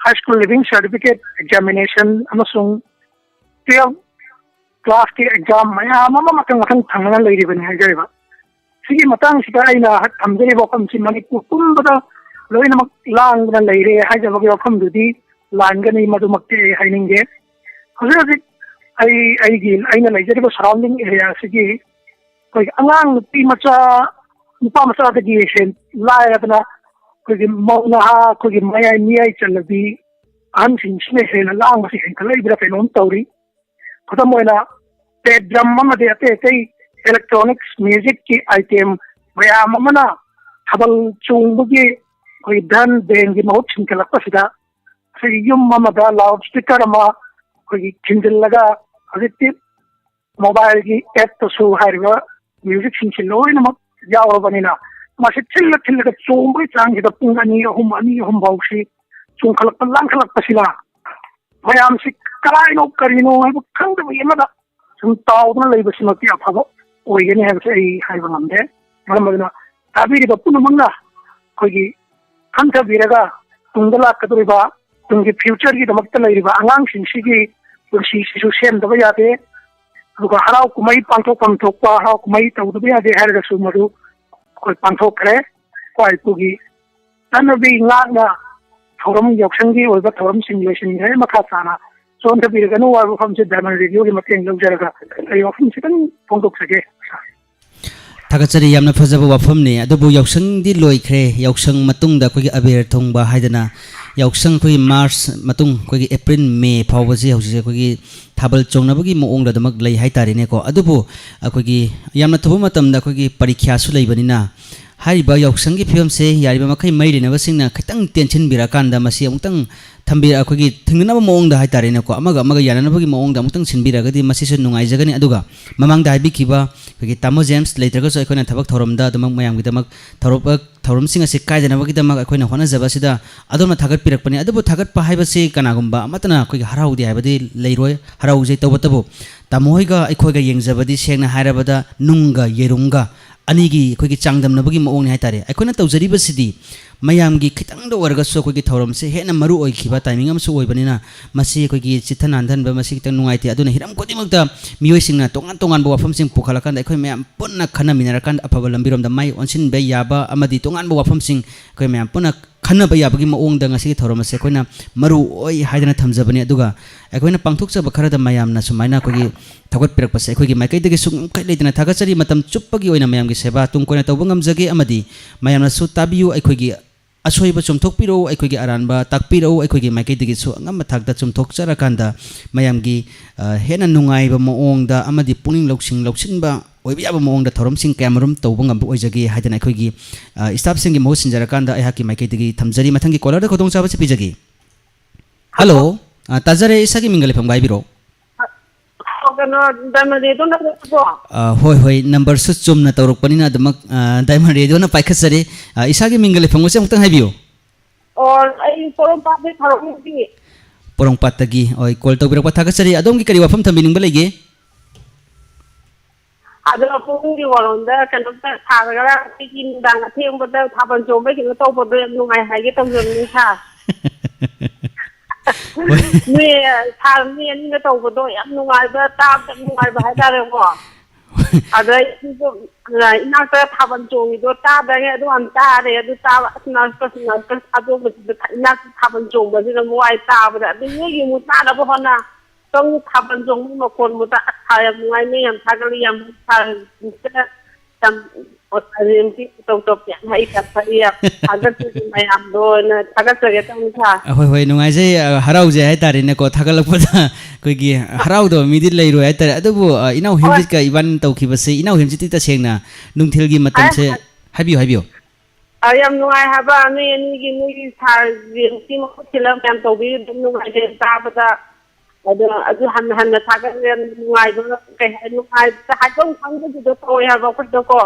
high school leaving certificate examination ꯑꯃꯁꯨꯡ ꯇꯨꯌꯦꯜꯐ ꯀ꯭ꯂꯥꯁꯀꯤ ꯑꯦꯛꯖꯥꯝ ꯃꯌꯥꯝ ꯑꯃ ꯃꯊꯪ ꯃꯊꯪ ꯊꯪꯅꯅ ꯂꯩꯔꯤꯕꯅꯤ ꯍꯥꯏꯖꯔꯤꯕ꯫ ꯁꯤꯒꯤ ꯃꯇꯥꯡꯁꯤꯗ ꯑꯩꯅ ꯊꯝꯖꯔꯤꯕ ꯋꯥꯐꯝꯁꯤ ꯃꯅꯤꯄꯨꯔ ꯄꯨꯝꯕꯗ ꯂꯣꯏꯅꯃꯛ ꯂꯥꯡꯗꯅ ꯂꯩꯔꯦ ꯍꯥꯏꯖꯕꯒꯤ ꯋꯥꯐꯝꯗꯨꯗꯤ ꯂꯥꯟꯒꯅꯤ, ꯃꯗꯨꯃꯛꯇꯤ ꯑꯩ ꯍꯥꯏꯅꯤꯡꯗꯦ꯫ ꯍꯧꯖꯤꯛ ꯍꯧꯖꯤꯛ ꯑꯩ, ꯑꯩꯒꯤ, ꯑꯩꯅ ꯂꯩꯖꯔꯤꯕ ꯁꯔꯥꯎꯟꯗꯤꯡ ꯑꯦꯔꯤꯌꯥꯁꯤꯒꯤ ꯑꯩꯈꯣꯏꯒꯤ ꯑꯉꯥꯡ ꯅꯨꯄꯤ ꯃꯆꯥ, ꯅꯨꯄꯥ ꯃꯆꯥꯗꯒꯤ ꯍꯦꯟ ꯂꯥꯏꯔꯗꯅ ꯑꯩꯈꯣꯏꯒꯤ ꯃꯧ ꯅꯍꯥ, ꯑꯩꯈꯣꯏꯒꯤ ꯃꯌꯥꯏ, ꯃꯤꯌꯥꯏ ꯆꯜꯂꯕꯤ ꯑꯍꯟꯁꯤꯡꯁꯤꯅ ꯍꯦꯟꯅ ꯂꯥꯡꯕꯁꯤ ꯍꯦꯟꯒꯠꯂꯛꯏꯕ꯭ꯔꯥ ꯀꯩꯅꯣꯝ ꯇꯧꯔꯤ꯫ ꯈꯨꯗꯝ ꯑꯣꯏꯅ, ꯕꯦꯁ ꯗ꯭ꯔꯝ ꯑꯃꯗꯤ ꯑꯇꯩ ꯑꯇꯩ ꯏꯂꯦꯛꯇ꯭ꯔꯣꯅꯤꯛꯁ ꯃ꯭ꯌꯨꯖꯤꯛꯀꯤ ꯑꯥꯏꯇꯦꯝ ꯃꯌꯥꯝ ꯑꯃꯅ ꯊꯥꯕꯜ ꯆꯣꯡꯕꯒꯤ ꯑꯩꯈꯣꯏꯒꯤ ꯙꯟ ꯕꯦꯟꯒꯤ ꯃꯍꯨꯠ ꯁꯤꯟꯈꯠꯂꯛꯄꯁꯤꯗ, ꯉꯁꯥꯏꯒꯤ ꯌꯨꯝ ꯑꯃꯗ ꯂꯥꯎꯠ ꯁ꯭ꯄꯤꯀꯔ ꯑꯃ ꯑꯩꯈꯣꯏꯒꯤ ꯈꯤꯟꯖꯤꯜꯂꯒ, ꯍꯧꯖꯤꯛꯇꯤ ꯃꯣꯕꯥꯏꯜꯒꯤ ꯑꯦꯞꯇꯁꯨ ꯍꯥꯏꯔꯤꯕ ꯃ꯭ꯌꯨꯖꯤꯛꯁꯤꯡꯁꯤ ꯂꯣꯏꯅꯃꯛ ꯌꯥꯎꯔꯕꯅꯤꯅ, ꯃꯁꯤ ꯊꯤꯜꯂ ꯊꯤꯜꯂꯒ ꯆꯣꯡꯕꯒꯤ ꯆꯥꯡꯁꯤꯗ ꯄꯨꯡ ꯑꯅꯤ, ꯑꯍꯨꯝ, ꯑꯅꯤ, ꯑꯍꯨꯝ ꯐꯥꯎꯁꯤ ꯆꯣꯡꯈꯠꯂꯛꯄ, ꯂꯥꯡꯈꯠꯂꯛꯄꯁꯤꯅ ꯃꯌꯥꯝꯁꯤ ꯀꯔꯥꯏꯅꯣ ꯀꯔꯤꯅꯣ ꯍꯥꯏꯕ ꯈꯪꯗꯕꯒꯤ ꯑꯃꯗ ꯁꯨꯝ ꯇꯥꯎꯗꯨꯅ ꯂꯩꯕꯁꯤꯃꯛꯇꯤ ꯑꯐꯕ ꯑꯣꯏꯒꯅꯤ ꯍꯥꯏꯕꯁꯦ ꯑꯩ ꯍꯥꯏꯕ ꯉꯝꯗꯦ꯫ ꯃꯔꯝ ꯑꯗꯨꯅ ꯇꯥꯕꯤꯔꯤꯕ ꯄꯨꯝꯅꯃꯛꯅ ꯑꯩꯈꯣꯏꯒꯤ ꯈꯟꯊꯕꯤꯔꯒ, ꯇꯨꯡꯗ ꯂꯥꯛꯀꯗꯧꯔꯤꯕ, ꯇꯨꯡꯒꯤ ꯐ꯭ꯌꯨꯆꯔꯒꯤꯗꯃꯛꯇ ꯂꯩꯔꯤꯕ ꯑꯉꯥꯡꯁꯤꯡꯁꯤꯒꯤ ꯄꯨꯟꯁꯤꯁꯤꯁꯨ ꯁꯦꯝꯗꯕ ꯌꯥꯗꯦ꯫ ꯑꯗꯨꯒ ꯍꯔꯥꯎ ꯀꯨꯝꯍꯩ ꯄꯥꯡꯊꯣꯛꯐꯝ ꯊꯣꯛꯄ ꯍꯔꯥꯎ ꯀꯨꯝꯍꯩ ꯇꯧꯗꯕ ꯌꯥꯗꯦ ꯍꯥꯏꯔꯒꯁꯨ ꯃꯗꯨ ꯑꯩꯈꯣꯏ ꯄꯥꯡꯊꯣꯛꯈ꯭ꯔꯦ꯫ ꯏꯄꯥ ꯏꯄꯨꯒꯤ ꯆꯠꯅꯕꯤ ꯉꯥꯛꯅ ꯊꯧꯔꯝ, ꯌꯥꯎꯁꯪꯒꯤ ꯑꯣꯏꯕ ꯊꯧꯔꯝꯁꯤꯡ ꯂꯣꯏꯁꯤꯟꯈ꯭ꯔꯦ꯫ ꯃꯈꯥ ꯇꯥꯅ ꯆꯣꯟꯊꯕꯤꯔꯒꯅꯨ ꯍꯥꯏꯕ ꯋꯥꯐꯝꯁꯤ ꯗꯥꯏꯃꯟ ꯔꯦꯗꯤꯑꯣꯒꯤ ꯃꯇꯦꯡ ꯂꯧꯖꯔꯒ ꯑꯩ ꯋꯥꯐꯝ ꯈꯤꯇꯪ ꯐꯣꯡꯗꯣꯛꯆꯒꯦ꯫ ꯊꯥꯒꯠꯆꯔꯤ, ꯌꯥꯝꯅ ꯐꯖꯕ ꯋꯥꯐꯝꯅꯤ꯫ ꯑꯗꯨꯕꯨ ꯌꯥꯎꯁꯪꯗꯤ ꯂꯣꯏꯈ꯭ꯔꯦ꯫ ꯌꯥꯎꯁꯪ ꯃꯇꯨꯡꯗ ꯑꯩꯈꯣꯏꯒꯤ ꯑꯕꯦꯔ ꯊꯣꯡꯕ ꯍꯥꯏꯗꯅ, ꯌꯥꯎꯁꯪ ꯑꯩꯈꯣꯏꯒꯤ ꯃꯥꯔꯆ ꯃꯇꯨꯡ, ꯑꯩꯈꯣꯏꯒꯤ ꯑꯦꯄ꯭ꯔꯤꯜ, ꯃꯦ ꯐꯥꯎꯕꯁꯤ ꯍꯧꯖꯤꯛꯁꯦ ꯑꯩꯈꯣꯏꯒꯤ ꯊꯥꯕꯜ ꯆꯣꯡꯅꯕꯒꯤ ꯃꯑꯣꯡꯗ ꯑꯗꯨꯃꯛ ꯂꯩ ꯍꯥꯏꯇꯥꯔꯦꯅꯦꯀꯣ꯫ ꯑꯗꯨꯕꯨ ꯑꯩꯈꯣꯏꯒꯤ ꯌꯥꯝꯅ ꯊꯨꯕ ꯃꯇꯝꯗ ꯑꯩꯈꯣꯏꯒꯤ ꯄꯔꯤꯈ꯭ꯌꯥꯁꯨ ꯂꯩꯕꯅꯤꯅ, ꯍꯥꯏꯔꯤꯕ ꯌꯥꯎꯁꯪꯒꯤ ꯐꯤꯕꯝꯁꯦ ꯌꯥꯔꯤꯕ ꯃꯈꯩ ꯃꯔꯤ ꯂꯩꯅꯕꯁꯤꯡꯅ ꯈꯤꯇꯪ ꯇꯦꯟꯁꯤꯟꯕꯤꯔꯀꯥꯟꯗ ꯃꯁꯤ ꯑꯃꯨꯛꯇꯪ ꯊꯝꯕꯤ-, ꯑꯩꯈꯣꯏꯒꯤ ꯊꯦꯡꯅꯅꯕ ꯃꯑꯣꯡꯗ ꯍꯥꯏꯇꯥꯔꯦꯅꯦꯀꯣ, ꯑꯃꯒ ꯑꯃꯒ ꯌꯥꯅꯅꯕꯒꯤ ꯃꯑꯣꯡꯗ ꯑꯃꯨꯛꯇꯪ ꯁꯤꯟꯕꯤꯔꯒꯗꯤ ꯃꯁꯤꯁꯨ ꯅꯨꯡꯉꯥꯏꯖꯒꯅꯤ꯫ ꯑꯗꯨꯒ ꯃꯃꯥꯡꯗ ꯍꯥꯏꯕꯤꯈꯤꯕ ꯑꯩꯈꯣꯏꯒꯤ ꯇꯥꯃꯣ ꯖꯦꯝꯁ ꯂꯩꯇ꯭ꯔꯒꯁꯨ ꯑꯩꯈꯣꯏꯅ ꯊꯕꯛ ꯊꯧꯔꯝꯗ ꯑꯗꯨꯃꯛ ꯃꯌꯥꯝꯒꯤꯗꯃꯛ ꯊꯧꯔꯝ-, ꯊꯧꯔꯝꯁꯤꯡ ꯑꯁꯤ ꯀꯥꯏꯗꯅꯕꯒꯤꯗꯃꯛ ꯑꯩꯈꯣꯏꯅ ꯍꯣꯠꯅꯖꯕ ꯑꯁꯤꯗ ꯑꯗꯣꯝꯅ ꯊꯥꯒꯠꯄꯤꯔꯛꯄꯅꯤ꯫ ꯑꯗꯨꯕꯨ ꯊꯥꯒꯠꯄ ꯍꯥꯏꯕꯁꯤ ꯀꯅꯥꯒꯨꯝꯕ ꯑꯃꯠꯇꯅ ꯑꯩꯈꯣꯏꯒꯤ ꯍꯔꯥꯎꯗꯦ ꯍꯥꯏꯕꯗꯤ ꯂꯩꯔꯣꯏ, ꯍꯔꯥꯎꯖꯩ꯫ ꯇꯧꯕꯇꯕꯨ ꯇꯥꯃꯣ ꯍꯣꯏꯒ ꯑꯩꯈꯣꯏꯒ ꯌꯦꯡꯖꯕꯗꯤ ꯁꯦꯡꯅ ꯍꯥꯏꯔꯕꯗ ꯅꯨꯡꯒ ꯌꯦꯔꯨꯝꯒ ꯑꯅꯤꯒꯤ ꯑꯩꯈꯣꯏꯒꯤ ꯆꯥꯡꯗꯝꯅꯕꯒꯤ ꯃꯑꯣꯡꯅꯤ ꯍꯥꯏꯇꯥꯔꯦ꯫ ꯑꯩꯈꯣꯏꯅ ꯇꯧꯖꯔꯤꯕꯁꯤꯗꯤ ꯃꯌꯥꯝꯒꯤ ꯈꯤꯇꯪꯗ ꯑꯣꯏꯔꯒꯁꯨ ꯑꯩꯈꯣꯏꯒꯤ ꯊꯧꯔꯝꯁꯦ ꯍꯦꯟꯅ ꯃꯔꯨ ꯑꯣꯏꯈꯤꯕ ꯇꯥꯏꯃꯤꯡ ꯑꯃꯁꯨ ꯑꯣꯏꯕꯅꯤꯅ ꯃꯁꯤ ꯑꯩꯈꯣꯏꯒꯤ ꯆꯤꯠꯊ ꯅꯥꯟꯊꯍꯟꯕ ꯃꯁꯤ ꯈꯤꯇꯪ ꯅꯨꯡꯉꯥꯏꯇꯦ꯫ ꯑꯗꯨꯅ ꯍꯤꯔꯝ ꯈꯨꯗꯤꯡꯃꯛꯇ ꯃꯤꯑꯣꯏꯁꯤꯡꯅ ꯇꯣꯉꯥꯟ ꯇꯣꯉꯥꯟꯕ ꯋꯥꯐꯝꯁꯤꯡ ꯄꯨꯈꯠꯂꯀꯥꯟꯗ ꯑꯩꯈꯣꯏ ꯃꯌꯥꯝ ꯄꯨꯟꯅ ꯈꯟꯅꯃꯤꯟꯅꯔꯀꯥꯟꯗ ꯑꯐꯕ ꯂꯝꯕꯤꯔꯣꯝꯗ ꯃꯥꯏ ꯑꯣꯟꯁꯤꯟꯕ ꯌꯥꯕ ꯑꯃꯗꯤ ꯇꯣꯉꯥꯟꯕ ꯋꯥꯐꯝꯁꯤꯡ ꯑꯩꯈꯣꯏ ꯃꯌꯥꯝ ꯄꯨꯟꯅ ꯈꯟꯅꯕ ꯌꯥꯕꯒꯤ ꯃꯑꯣꯡꯗ ꯉꯁꯤꯒꯤ ꯊꯧꯔꯝ ꯑꯁꯦ ꯑꯩꯈꯣꯏꯅ ꯃꯔꯨ ꯑꯣꯏ ꯍꯥꯏꯗꯅ ꯊꯝꯖꯕꯅꯤ꯫ ꯑꯗꯨꯒ ꯑꯩꯈꯣꯏꯅ ꯄꯥꯡꯊꯣꯛꯆꯕ ꯈꯔꯗ ꯃꯌꯥꯝꯅ ꯁꯨꯃꯥꯏꯅ ꯑꯩꯈꯣꯏꯒꯤ ꯊꯧꯒꯠꯄꯤꯔꯛꯄꯁꯦ ꯑꯩꯈꯣꯏꯒꯤ ꯃꯥꯏꯀꯩꯗꯒꯤꯁꯨ ꯉꯝꯈꯩ ꯂꯩꯇꯅ ꯊꯥꯒꯠꯆꯔꯤ꯫ ꯃꯇꯝ ꯆꯨꯞꯄꯒꯤ ꯑꯣꯏꯅ ꯃꯌꯥꯝꯒꯤ ꯁꯦꯕꯥ ꯇꯨꯡ ꯀꯣꯏꯅ ꯇꯧꯕ ꯉꯝꯖꯒꯦ ꯑꯃꯗꯤ ꯃꯌꯥꯝꯅꯁꯨ ꯇꯥꯕꯤꯌꯨ, ꯑꯩꯈꯣꯏꯒꯤ ꯑꯁꯣꯏꯕ ꯆꯨꯝꯊꯣꯛꯄꯤꯔꯛꯎ, ꯑꯩꯈꯣꯏꯒꯤ ꯑꯔꯥꯟꯕ ꯇꯥꯛꯄꯤꯔꯛꯎ꯫ ꯑꯩꯈꯣꯏꯒꯤ ꯃꯥꯏꯀꯩꯗꯒꯤꯁꯨ ꯑꯉꯝꯕ ꯊꯥꯛꯇ ꯆꯨꯝꯊꯣꯛꯆꯔꯀꯥꯟꯗ ꯃꯌꯥꯝꯒꯤ, ꯑ, ꯍꯦꯟꯅ ꯅꯨꯡꯉꯥꯏꯕ ꯃꯑꯣꯡꯗ ꯑꯃꯗꯤ ꯄꯨꯛꯅꯤꯡ ꯂꯧꯁꯤꯡ ꯂꯧꯁꯤꯟꯕ ꯑꯣꯏꯕ ꯌꯥꯕ ꯃꯑꯣꯡꯗ ꯊꯧꯔꯝꯁꯤꯡ ꯀꯌꯥꯃꯔꯨꯝ ꯇꯧꯕ ꯉꯝꯕ ꯑꯣꯏꯖꯒꯦ ꯍꯥꯏꯗꯅ ꯑꯩꯈꯣꯏꯒꯤ, ꯑ, ꯁ꯭ꯇꯥꯐꯁꯤꯡꯒꯤ ꯃꯍꯨꯠ ꯁꯤꯟꯖꯔꯀꯥꯟꯗ ꯑꯩꯍꯥꯛꯀꯤ ꯃꯥꯏꯀꯩꯗꯒꯤ ꯊꯝꯖꯔꯤ꯫ ꯃꯊꯪꯒꯤ ꯀꯣꯂꯔꯗ ꯈꯨꯗꯣꯡꯆꯥꯕꯁꯤ ꯄꯤꯖꯒꯦ꯫ ꯍꯜꯂꯣ꯫ ꯑ, ꯇꯥꯖꯔꯦ, ꯏꯁꯥꯒꯤ ꯃꯤꯡꯒ ꯂꯩꯐꯝꯒ ꯍꯥꯏꯕꯤꯔꯛꯑꯣ꯫ ꯑꯣ, ꯀꯩꯅꯣ, ꯗꯥꯏꯃꯟ ꯔꯦꯗꯤꯑꯣ ꯅꯠꯇ꯭ꯔꯣ? ꯑ, ꯍꯣꯏ, ꯍꯣꯏ, ꯅꯝꯕꯔꯁꯨ ꯆꯨꯝꯅ ꯇꯧꯔꯛꯄꯅꯤꯅ ꯑꯗꯨꯃꯛ, ꯑ, ꯗꯥꯏꯃꯟ ꯔꯦꯗꯤꯑꯣꯅ ꯄꯥꯏꯈꯠꯆꯔꯤ꯫ ꯑ, ꯏꯁꯥꯒꯤ ꯃꯤꯡꯒ ꯂꯩꯐꯝꯒꯁꯦ ꯑꯃꯨꯛꯇꯪ ꯍꯥꯏꯕꯤꯌꯨ꯫ ꯑꯣ, ꯑꯩ ꯄꯣꯔꯣꯝꯄꯥꯠꯇꯩ ꯊꯧꯔꯝꯒꯤ꯫ ꯄꯣꯔꯣꯝꯄꯥꯠꯇꯒꯤ꯫ ꯍꯣꯏ, ꯀꯣꯜ ꯇꯧꯕꯤꯔꯛꯄ ꯊꯥꯒꯠꯆꯔꯤ꯫ ꯑꯗꯣꯝꯒꯤ ꯀꯔꯤ ꯋꯥꯐꯝ ꯊꯝꯕꯤꯅꯤꯡꯕ ꯂꯩꯒꯦ? ꯑꯗꯣ ꯄꯨꯡꯒꯤ ꯋꯥꯔꯣꯝꯗ ꯀꯩꯅꯣꯝꯇ ꯁꯥꯔꯒ ꯑꯩꯈꯣꯏꯒꯤ ꯅꯨꯡꯗꯥꯡ ꯑꯊꯦꯡꯕꯗ ꯊꯥꯕꯜ ꯆꯣꯡꯕꯩ ꯀꯩꯅꯣ ꯇꯧꯕꯗꯣ ꯌꯥꯝ ꯅꯨꯡꯉꯥꯏ ꯍꯥꯏꯒꯦ ꯇꯧꯖꯕꯅꯤ ꯁꯥꯔ꯫ ꯍꯣꯏ꯫ ꯅꯣꯏ ꯁꯥꯔ ꯃꯤ ꯑꯅꯤꯅ ꯇꯧꯕꯗꯣ ꯌꯥꯝ ꯅꯨꯡꯉꯥꯏꯕ, ꯇꯥꯕꯗ ꯌꯥꯝ ꯅꯨꯡꯉꯥꯏꯕ ꯍꯥꯏꯇꯥꯔꯦꯀꯣ꯫ ꯍꯣꯏ꯫ ꯑꯗ ꯑꯩꯁꯨ, ꯑ, ꯏꯅꯥꯛꯇ ꯊꯥꯕꯜ ꯆꯣꯡꯉꯤꯗꯣ ꯇꯥꯗ꯭ꯔꯦ, ꯑꯗꯨ ꯌꯥꯝ ꯇꯥꯔꯦ꯫ ꯑꯗꯨ ꯇꯥꯕ, ꯑꯁ, ꯅꯔꯁꯀ, ꯅꯔꯁꯀ ꯊꯥꯗꯣꯛꯄꯁꯤꯗ ꯏꯅꯥꯛꯇ ꯊꯥꯕꯜ ꯆꯣꯡꯕꯁꯤꯅ ꯃꯣꯏ ꯇꯥꯕꯗ꯫ ꯑꯗꯨ ꯅꯣꯏꯒꯤ ꯑꯃꯨꯛ ꯇꯥꯅꯕ ꯍꯣꯠꯅ꯫ ꯁꯣꯝꯒꯤ ꯊꯥꯕꯜ ꯆꯣꯡꯕꯒꯤ ꯃꯈꯣꯟꯕꯨ ꯇꯥ-, ꯑꯁ, ꯁꯥꯔ ꯌꯥꯝ ꯅꯨꯡꯉꯥꯏ, ꯅꯣꯏ ꯌꯥꯝ ꯊꯥꯒꯠꯂꯤ, ꯌꯥꯝ ꯁꯥꯔ ꯌꯥꯝ, ꯑꯣ, ꯁꯥꯔ ꯔꯦꯝꯁꯤ ꯇꯧ ꯇꯧ ꯌꯥꯝ ꯍꯩ, ꯌꯥꯝ ꯐꯩ, ꯌꯥꯝ ꯊꯥꯒꯠꯆꯔꯤ ꯃꯌꯥꯝꯗꯣꯅ ꯊꯥꯒꯠꯆꯔꯦ ꯇꯧꯅꯤ ꯁꯥꯔ꯫ ꯑ, ꯍꯣꯏ, ꯍꯣꯏ, ꯅꯨꯡꯉꯥꯏꯖꯩ, ꯑ, ꯍꯔꯥꯎꯖꯩ ꯍꯥꯏꯇꯥꯔꯦꯅꯦꯀꯣ, ꯊꯥꯒꯠꯂꯛꯄꯗ꯫ ꯑꯩꯈꯣꯏꯒꯤ ꯍꯔꯥꯎꯗꯕ ꯃꯤꯗꯤ ꯂꯩꯔꯣꯏ ꯍꯥꯏꯇꯥꯔꯦ꯫ ꯑꯗꯨꯕꯨ, ꯑ, ꯏꯅꯥꯎ ꯍꯣꯏ꯫ ꯍꯦꯝꯖꯤꯠꯀ ꯏꯕꯥꯅꯤ ꯇꯧꯈꯤꯕꯁꯦ, ꯏꯅꯥꯎ ꯍꯦꯝꯖꯤꯠꯇꯤ ꯇꯁꯦꯡꯅ ꯅꯨꯡꯊꯤꯜꯒꯤ ꯍꯥꯏ, ꯃꯇꯝꯁꯦ ꯍꯥꯏ꯫ ꯍꯥꯏꯕꯤꯌꯨ, ꯍꯥꯏꯕꯤꯌꯨ꯫ ꯑ, ꯌꯥꯝ ꯅꯨꯡꯉꯥꯏ ꯍꯥꯏꯕ, ꯅꯣꯏ ꯑꯅꯤꯒꯤ, ꯅꯣꯏꯒꯤ ꯁꯥꯔꯒꯤ ꯅꯨꯄꯤ ꯃꯈꯨꯠ ꯊꯤꯜꯂꯒ ꯃꯌꯥꯝ ꯇꯧꯕꯤꯔꯤꯗꯣ ꯌꯥꯝ ꯅꯨꯡꯉꯥꯏꯖꯩ ꯇꯥꯕꯗ꯫ ꯑꯗꯣ ꯑꯗꯨ ꯍꯟꯅ ꯍꯟꯅ ꯊꯥꯒꯠꯂꯦ, ꯌꯥꯝ ꯅꯨꯡꯉꯥꯏꯕ, ꯀꯩ ꯍꯥꯏ, ꯅꯨꯡꯉꯥꯏꯕ ꯍꯥꯏꯐꯝ ꯈꯪꯗꯕꯤꯗꯣ ꯇꯧꯋꯦ ꯍꯥꯏꯕ ꯑꯩꯈꯣꯏꯗꯀꯣ꯫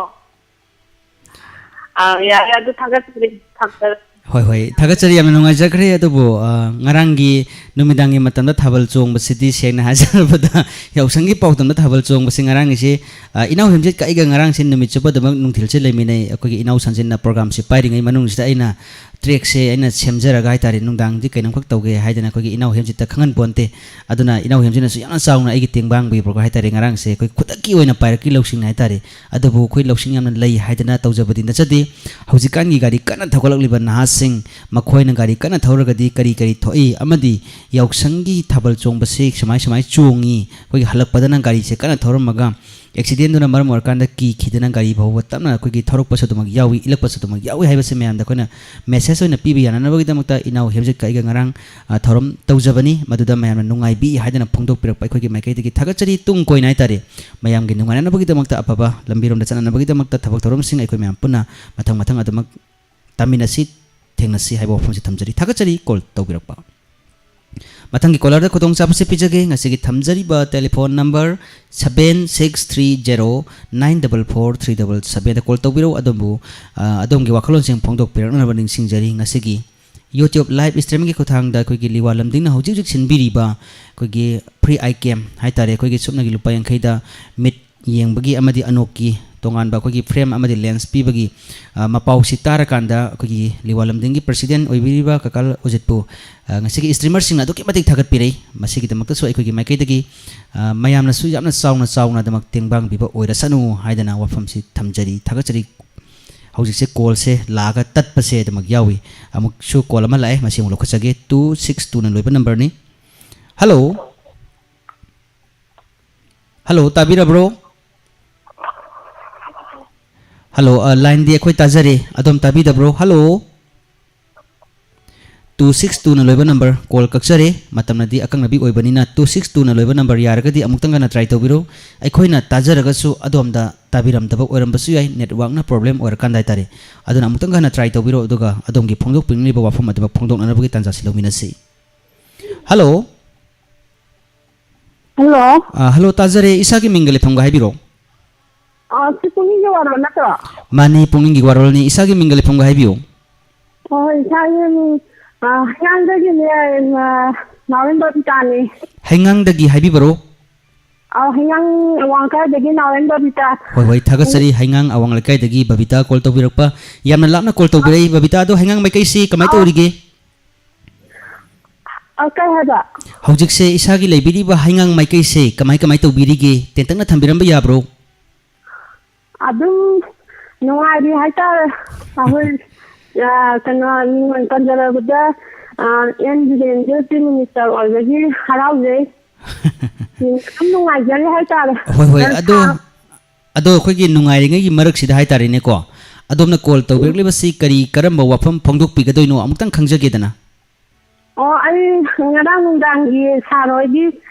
ꯑ, ꯌꯥꯔꯦ, ꯑꯗꯨ ꯊꯥꯒꯠꯆꯔꯤ, ꯊꯝꯖꯔꯦ꯫ ꯍꯣꯏ, ꯍꯣꯏ, ꯊꯥꯒꯠꯆꯔꯤ, ꯌꯥꯝꯅ ꯅꯨꯡꯉꯥꯏꯖꯈ꯭ꯔꯦ꯫ ꯑꯗꯨꯕꯨ, ꯑ, ꯉꯔꯥꯡꯒꯤ ꯅꯨꯃꯤꯗꯥꯡꯒꯤ ꯃꯇꯝꯗ ꯊꯥꯕꯜ ꯆꯣꯡꯕꯁꯤꯗꯤ, ꯁꯦꯡꯅ ꯍꯥꯏꯖꯔꯕꯗ, ꯌꯥꯎꯁꯪꯒꯤ ꯄꯥꯎꯗꯝꯗ ꯊꯥꯕꯜ ꯆꯣꯡꯕꯁꯤ ꯉꯔꯥꯡꯒꯤꯁꯤ, ꯑ, ꯏꯅꯥꯎ ꯍꯦꯝꯖꯤꯠꯀ ꯑꯩꯒ ꯉꯔꯥꯡꯁꯤ ꯅꯨꯃꯤꯠ ꯆꯨꯞꯄ ꯑꯗꯨꯃꯛ ꯅꯨꯡꯊꯤꯜꯁꯦ ꯂꯩꯃꯤꯟꯅꯩ꯫ ꯑꯩꯈꯣꯏꯒꯤ ꯏꯅꯥꯎ ꯁꯟꯖꯤꯟꯅ ꯄ꯭ꯔꯣꯒꯥꯝꯁꯤ ꯄꯥꯏꯔꯤꯉꯩ ꯃꯅꯨꯡꯁꯤꯗ ꯑꯩꯅ ꯇ꯭ꯔꯦꯛꯁꯦ ꯑꯩꯅ ꯁꯦꯝꯖꯔꯒ ꯍꯥꯏꯇꯥꯔꯦ, ꯅꯨꯡꯗꯥꯡꯗꯤ ꯀꯩꯅꯣꯝꯈꯛ ꯇꯧꯒꯦ ꯍꯥꯏꯗꯅ ꯑꯩꯈꯣꯏꯒꯤ ꯏꯅꯥꯎ ꯍꯦꯝꯖꯤꯠꯇ ꯈꯪꯍꯟ ꯄꯣꯟꯇꯦ꯫ ꯑꯗꯨꯅ ꯏꯅꯥꯎ ꯍꯦꯝꯖꯤꯠꯅꯁꯨ ꯌꯥꯝꯅ ꯆꯥꯎꯅ ꯑꯩꯒꯤ ꯇꯦꯡꯕꯥꯡ ꯄꯤꯕ꯭ꯔꯒ ꯍꯥꯏꯇꯥꯔꯦ, ꯉꯔꯥꯡꯁꯦ ꯑꯩꯈꯣꯏ ꯈꯨꯗꯛꯀꯤ ꯑꯣꯏꯅ ꯄꯥꯏꯔꯛꯈꯤ ꯂꯧꯁꯤꯡꯅꯤ ꯍꯥꯏꯇꯥꯔꯦ꯫ ꯑꯗꯨꯕꯨ ꯑꯩꯈꯣꯏ ꯂꯧꯁꯤꯡ ꯌꯥꯝꯅ ꯂꯩ ꯍꯥꯏꯗꯅ ꯇꯧꯖꯕꯗꯤ ꯅꯠꯆꯗꯦ꯫ ꯍꯧꯖꯤꯛꯀꯥꯟꯒꯤ ꯒꯥꯔꯤ ꯀꯟꯅ ꯊꯧꯒꯠꯂꯛꯂꯤꯕ ꯅꯍꯥꯁꯤꯡ, ꯃꯈꯣꯏꯅ ꯒꯥꯔꯤ ꯀꯟꯅ ꯊꯧꯔꯒꯗꯤ ꯀꯔꯤ ꯀꯔꯤ ꯊꯣꯛꯏ ꯑꯃꯗꯤ ꯌꯥꯎꯁꯪꯒꯤ ꯊꯥꯕꯜ ꯆꯣꯡꯕꯁꯤ ꯁꯨꯃꯥꯏ ꯁꯨꯃꯥꯏ ꯆꯣꯡꯉꯤ, ꯑꯩꯈꯣꯏꯒꯤ ꯍꯜꯂꯛꯄꯗꯅ ꯒꯥꯔꯤꯁꯦ ꯀꯟꯅ ꯊꯧꯔꯝꯃꯒ ꯑꯦꯛꯁꯤꯗꯦꯟꯗꯨꯅ ꯃꯔꯝ ꯑꯣꯏꯔꯀꯥꯟꯗ ꯀꯤꯈꯤꯗꯅ ꯒꯥꯔꯤ ꯐꯥꯎꯕ ꯇꯞꯅ ꯑꯩꯈꯣꯏꯒꯤ ꯊꯧꯔꯛꯄꯁꯨ ꯑꯗꯨꯃꯛ ꯌꯥꯎꯏ, ꯏꯜꯂꯛꯄꯁꯨ ꯑꯗꯨꯃꯛ ꯌꯥꯎꯏ ꯍꯥꯏꯕꯁꯤ ꯃꯌꯥꯝꯗ ꯑꯩꯈꯣꯏꯅ ꯃꯦꯁꯦꯖ ꯑꯣꯏꯅ ꯄꯤꯕ ꯌꯥꯅꯅꯕꯒꯤꯗꯃꯛꯇ ꯏꯅꯥꯎ ꯍꯦꯝꯖꯤꯠꯀ ꯑꯩꯒ ꯉꯔꯥꯡ, ꯑ, ꯊꯧꯔꯝ ꯇꯧꯖꯕꯅꯤ꯫ ꯃꯗꯨꯗ ꯃꯌꯥꯝꯅ ꯅꯨꯡꯉꯥꯏꯕꯤ ꯍꯥꯏꯗꯅ ꯐꯣꯡꯗꯣꯛꯄꯤꯔꯛꯄ ꯑꯩꯈꯣꯏꯒꯤ ꯃꯥꯏꯀꯩꯗꯒꯤ ꯊꯥꯒꯠꯆꯔꯤ꯫ ꯇꯨꯡ ꯀꯣꯏꯅ ꯍꯥꯏꯇꯥꯔꯦ, ꯃꯌꯥꯝꯒꯤ ꯅꯨꯡꯉꯥꯏꯅꯅꯕꯒꯤꯗꯃꯛꯇ, ꯑꯐꯕ ꯂꯝꯕꯤꯔꯣꯝꯗ ꯆꯠꯅꯅꯕꯒꯤꯗꯃꯛꯇ ꯊꯕꯛ ꯊꯧꯔꯝꯁꯤꯡ ꯑꯩꯈꯣꯏ ꯃꯌꯥꯝ ꯄꯨꯟꯅ ꯃꯊꯪ ꯃꯊꯪ ꯑꯗꯨꯃꯛ ꯇꯥꯃꯤꯟꯅꯁꯤ, ꯊꯦꯡꯅꯁꯤ ꯍꯥꯏꯕ ꯋꯥꯐꯝꯁꯤ ꯊꯝꯖꯔꯤ꯫ ꯊꯥꯒꯠꯆꯔꯤ ꯀꯣꯜ ꯇꯧꯕꯤꯔꯛꯄ꯫ ꯃꯊꯪꯒꯤ ꯀꯣꯂꯔꯗ ꯈꯨꯗꯣꯡꯆꯥꯕꯁꯤ ꯄꯤꯖꯒꯦ꯫ ꯉꯁꯤꯒꯤ ꯊꯝꯖꯔꯤꯕ telephone number seven six three zero nine double four three double sevenꯗ ꯀꯣꯜ ꯇꯧꯕꯤꯔꯛꯎ꯫ ꯑꯗꯣꯝꯕꯨ, ꯑ, ꯑꯗꯣꯝꯒꯤ ꯋꯥꯈꯜꯂꯣꯟꯁꯤꯡ ꯐꯣꯡꯗꯣꯛꯄꯤꯔꯛꯅꯅꯕ ꯅꯤꯡꯁꯤꯡꯖꯔꯤ꯫ ꯉꯁꯤꯒꯤ YouTube live streamꯒꯤ ꯈꯨꯠꯊꯥꯡꯗ ꯑꯩꯈꯣꯏꯒꯤ ꯂꯤꯋꯥ ꯂꯝꯗꯤꯡꯅ ꯍꯧꯖꯤꯛ ꯍꯧꯖꯤꯛ ꯁꯤꯟꯕꯤꯔꯤꯕ ꯑꯩꯈꯣꯏꯒꯤ free eye camp ꯍꯥꯏꯇꯥꯔꯦ, ꯑꯩꯈꯣꯏꯒꯤ ꯁꯨꯞꯅꯒꯤ ꯂꯨꯄꯥ ꯌꯥꯡꯈꯩꯗ ꯃꯤꯠ ꯌꯦꯡꯕꯒꯤ ꯑꯃꯗꯤ ꯑꯅꯣꯛꯀꯤ ꯇꯣꯉꯥꯟꯕ ꯑꯩꯈꯣꯏꯒꯤ frame ꯑꯃꯗꯤ lens ꯄꯤꯕꯒꯤ, ꯑ, ꯃꯄꯥꯎꯁꯤ ꯇꯥꯔꯀꯥꯟꯗ ꯑꯩꯈꯣꯏꯒꯤ ꯂꯤꯋꯥ ꯂꯝꯗꯤꯡꯒꯤ president ꯑꯣꯏꯕꯤꯔꯤꯕ ꯀꯀꯥ ꯑꯣꯖꯤꯠꯄꯨ, ꯑ, ꯉꯁꯤꯒꯤ streamerꯁꯤꯡꯅ ꯑꯗꯨꯛꯀꯤ ꯃꯇꯤꯛ ꯊꯥꯒꯠꯄꯤꯔꯩ꯫ ꯃꯁꯤꯒꯤꯗꯃꯛꯇꯁꯨ ꯑꯩꯈꯣꯏꯒꯤ ꯃꯥꯏꯀꯩꯗꯒꯤ, ꯑ, ꯃꯌꯥꯝꯅꯁꯨ ꯌꯥꯝꯅ ꯆꯥꯎꯅ ꯆꯥꯎꯅ ꯑꯗꯨꯃꯛ ꯇꯦꯡꯕꯥꯡꯕꯤꯕ ꯑꯣꯏꯔꯁꯅꯨ ꯍꯥꯏꯗꯅ ꯋꯥꯐꯝꯁꯤ ꯊꯝꯖꯔꯤ꯫ ꯊꯥꯒꯠꯆꯔꯤ꯫ ꯍꯧꯖꯤꯛꯁꯦ ꯀꯣꯜꯁꯦ ꯂꯥꯛꯑꯒ ꯇꯠꯄꯁꯦ ꯑꯗꯨꯃꯛ ꯌꯥꯎꯏ꯫ ꯑꯃꯨꯛꯁꯨ ꯀꯣꯜ ꯑꯃ ꯂꯥꯛꯑꯦ, ꯃꯁꯤ ꯑꯃꯨꯛ ꯂꯧꯈꯠꯆꯒꯦ꯫ Two six twoꯅ ꯂꯣꯏꯕ ꯅꯝꯕꯔꯅꯤ꯫ ꯍꯜꯂꯣ꯫ ꯍꯜꯂꯣ, ꯇꯥꯕꯤꯔꯕ꯭ꯔꯣ? ꯍꯜꯂꯣ, ꯑ, ꯂꯥꯏꯟꯗꯤ ꯑꯩꯈꯣꯏ ꯇꯥꯖꯔꯦ, ꯑꯗꯣꯝ ꯇꯥꯕꯤꯗꯕ꯭ꯔꯣ? ꯍꯜꯂꯣ꯫ ꯇꯨ ꯁꯤꯛꯁ ꯇꯨꯅ ꯂꯣꯏꯕ ꯅꯝꯕꯔ꯫ ꯀꯣꯜ ꯀꯛꯆꯔꯦ, ꯃꯇꯝꯅꯗꯤ ꯑꯀꯛꯅꯕꯤ ꯑꯣꯏꯕꯅꯤꯅ ꯇꯨ ꯁꯤꯛꯁ ꯇꯨꯅ ꯂꯣꯏꯕ ꯅꯝꯕꯔ ꯌꯥꯔꯒꯗꯤ ꯑꯃꯨꯛꯇꯪ ꯍꯟꯅ ꯇ꯭ꯔꯥꯏ ꯇꯧꯕꯤꯔꯣ꯫ ꯑꯩꯈꯣꯏꯅ ꯇꯥꯖꯔꯒꯁꯨ ꯑꯗꯣꯝꯗ ꯇꯥꯕꯤꯔꯝꯗꯕ ꯑꯣꯏꯔꯝꯕꯁꯨ ꯌꯥꯏ, ꯅꯦꯠꯋꯥꯛꯅ ꯄ꯭ꯔꯣꯕ꯭ꯂꯦꯝ ꯑꯣꯏꯔꯀꯥꯟꯗ ꯍꯥꯏꯇꯥꯔꯦ꯫ ꯑꯗꯨꯅ ꯑꯃꯨꯛꯇꯪ ꯍꯟꯅ ꯇ꯭ꯔꯥꯏ ꯇꯧꯕꯤꯔꯣ, ꯑꯗꯨꯒ ꯑꯗꯣꯝꯒꯤ ꯐꯣꯡꯗꯣꯛꯄꯤꯅꯤꯡꯂꯤꯕ ꯋꯥꯐꯝ ꯑꯗꯨꯃꯛ ꯐꯣꯡꯗꯣꯛꯅꯅꯕꯒꯤ ꯇꯥꯟꯖꯥꯁꯤ ꯂꯧꯃꯤꯟꯅꯁꯤ꯫ ꯍꯜꯂꯣ꯫ ꯍꯜꯂꯣ꯫ ꯑ, ꯍꯜꯂꯣ, ꯇꯥꯖꯔꯦ꯫ ꯏꯁꯥꯒꯤ ꯃꯤꯡꯒ ꯂꯩꯐꯝꯒ ꯍꯥꯏꯕꯤꯔꯣ꯫ ꯑ, ꯁꯤ ꯄꯨꯛꯅꯤꯡꯒꯤ ꯋꯥꯔꯣꯜ ꯅꯠꯇ꯭ꯔꯣ? ꯃꯥꯅꯤ, ꯄꯨꯛꯅꯤꯡꯒꯤ ꯋꯥꯔꯣꯜꯅꯤ꯫ ꯏꯁꯥꯒꯤ ꯃꯤꯡꯒ ꯂꯩꯐꯝꯒ ꯍꯥꯏꯕꯤꯌꯨ꯫ ꯑꯣ, ꯏꯁꯥꯒꯤ ꯃꯤꯡ, ꯑ, ꯍꯩꯉꯥꯡꯗꯒꯤꯅꯦ, ꯑ, ꯅꯥꯎꯔꯦꯝ ꯕꯕꯤꯇꯥꯅꯤ꯫ ꯍꯩꯉꯥꯡꯗꯒꯤ ꯍꯥꯏꯕꯤꯕꯔꯣ? ꯑꯧ, ꯍꯩꯉꯥꯡ ꯑꯋꯥꯡ ꯂꯩꯀꯥꯏꯗꯒꯤ ꯅꯥꯎꯔꯦꯝ ꯕꯕꯤꯇꯥ꯫ ꯍꯣꯏ, ꯍꯣꯏ, ꯊꯥꯒꯠꯆꯔꯤ꯫ ꯍꯩꯉꯥꯡ ꯑꯋꯥꯡ ꯂꯩꯀꯥꯏꯗꯒꯤ ꯕꯕꯤꯇꯥ ꯀꯣꯜ ꯇꯧꯕꯤꯔꯛꯄ꯫ ꯌꯥꯝꯅ ꯂꯥꯞꯅ ꯀꯣꯜ ꯇꯧꯕꯤꯔꯛꯏ꯫ ꯕꯕꯤꯇꯥ, ꯑꯗꯣ ꯍꯩꯉꯥꯡ ꯃꯥꯏꯀꯩꯁꯤ ꯀꯃꯥꯏ ꯑꯧ꯫ ꯇꯧꯔꯤꯒꯦ? ꯑ, ꯀꯩ ꯍꯥꯏꯕ? ꯍꯧꯖꯤꯛꯁꯦ ꯏꯁꯥꯒꯤ ꯂꯩꯕꯤꯔꯤꯕ ꯍꯩꯉꯥꯡ ꯃꯥꯏꯀꯩꯁꯦ ꯀꯃꯥꯏ ꯀꯃꯥꯏ ꯇꯧꯕꯤꯔꯤꯒꯦ? ꯇꯦꯟꯇꯛꯅ ꯊꯝꯕꯤꯔꯝꯕ ꯌꯥꯕ꯭ꯔꯣ? ꯑꯗꯨꯝ ꯅꯨꯡꯉꯥꯏꯔꯤ ꯍꯥꯏꯇꯥꯔꯦ꯫ ꯑꯩꯈꯣꯏ, ꯑ, ꯀꯩꯅꯣ, ꯃꯤꯡ ꯑꯣꯏꯅ ꯄꯟꯖꯔꯕꯗ, ꯑ, ꯑꯦꯟ ꯕꯤꯔꯦꯟꯗ꯭ꯔ ꯆꯤꯐ ꯃꯤꯅꯤꯁꯇꯔ ꯑꯣꯏꯕꯒꯤ ꯍꯔꯥꯎꯖꯩ꯫ ꯌꯥꯝ ꯅꯨꯡꯉꯥꯏꯖꯔꯤ ꯍꯥꯏꯇꯥꯔꯦ꯫ ꯍꯣꯏ, ꯍꯣꯏ, ꯑꯗꯣ, ꯑꯗꯣ ꯑꯩꯈꯣꯏꯒꯤ ꯅꯨꯡꯉꯥꯏꯔꯤꯉꯩꯒꯤ ꯃꯔꯛꯁꯤꯗ ꯍꯥꯏꯇꯥꯔꯦꯅꯦꯀꯣ, ꯑꯗꯣꯝꯅ ꯀꯣꯜ ꯇꯧꯕꯤꯔꯛꯂꯤꯕꯁꯤ ꯀꯔꯤ ꯀꯔꯝꯕ ꯋꯥꯐꯝ ꯐꯣꯡꯗꯣꯛꯄꯤꯒꯗꯣꯏꯅꯣ ꯑꯃꯨꯛꯇꯪ ꯈꯪꯖꯒꯦꯗꯅ꯫ ꯑꯣ, ꯑꯩ ꯉꯔꯥꯡ ꯅꯨꯡꯗꯥꯡꯒꯤ ꯁꯥꯔ ꯍꯣꯏꯒꯤ,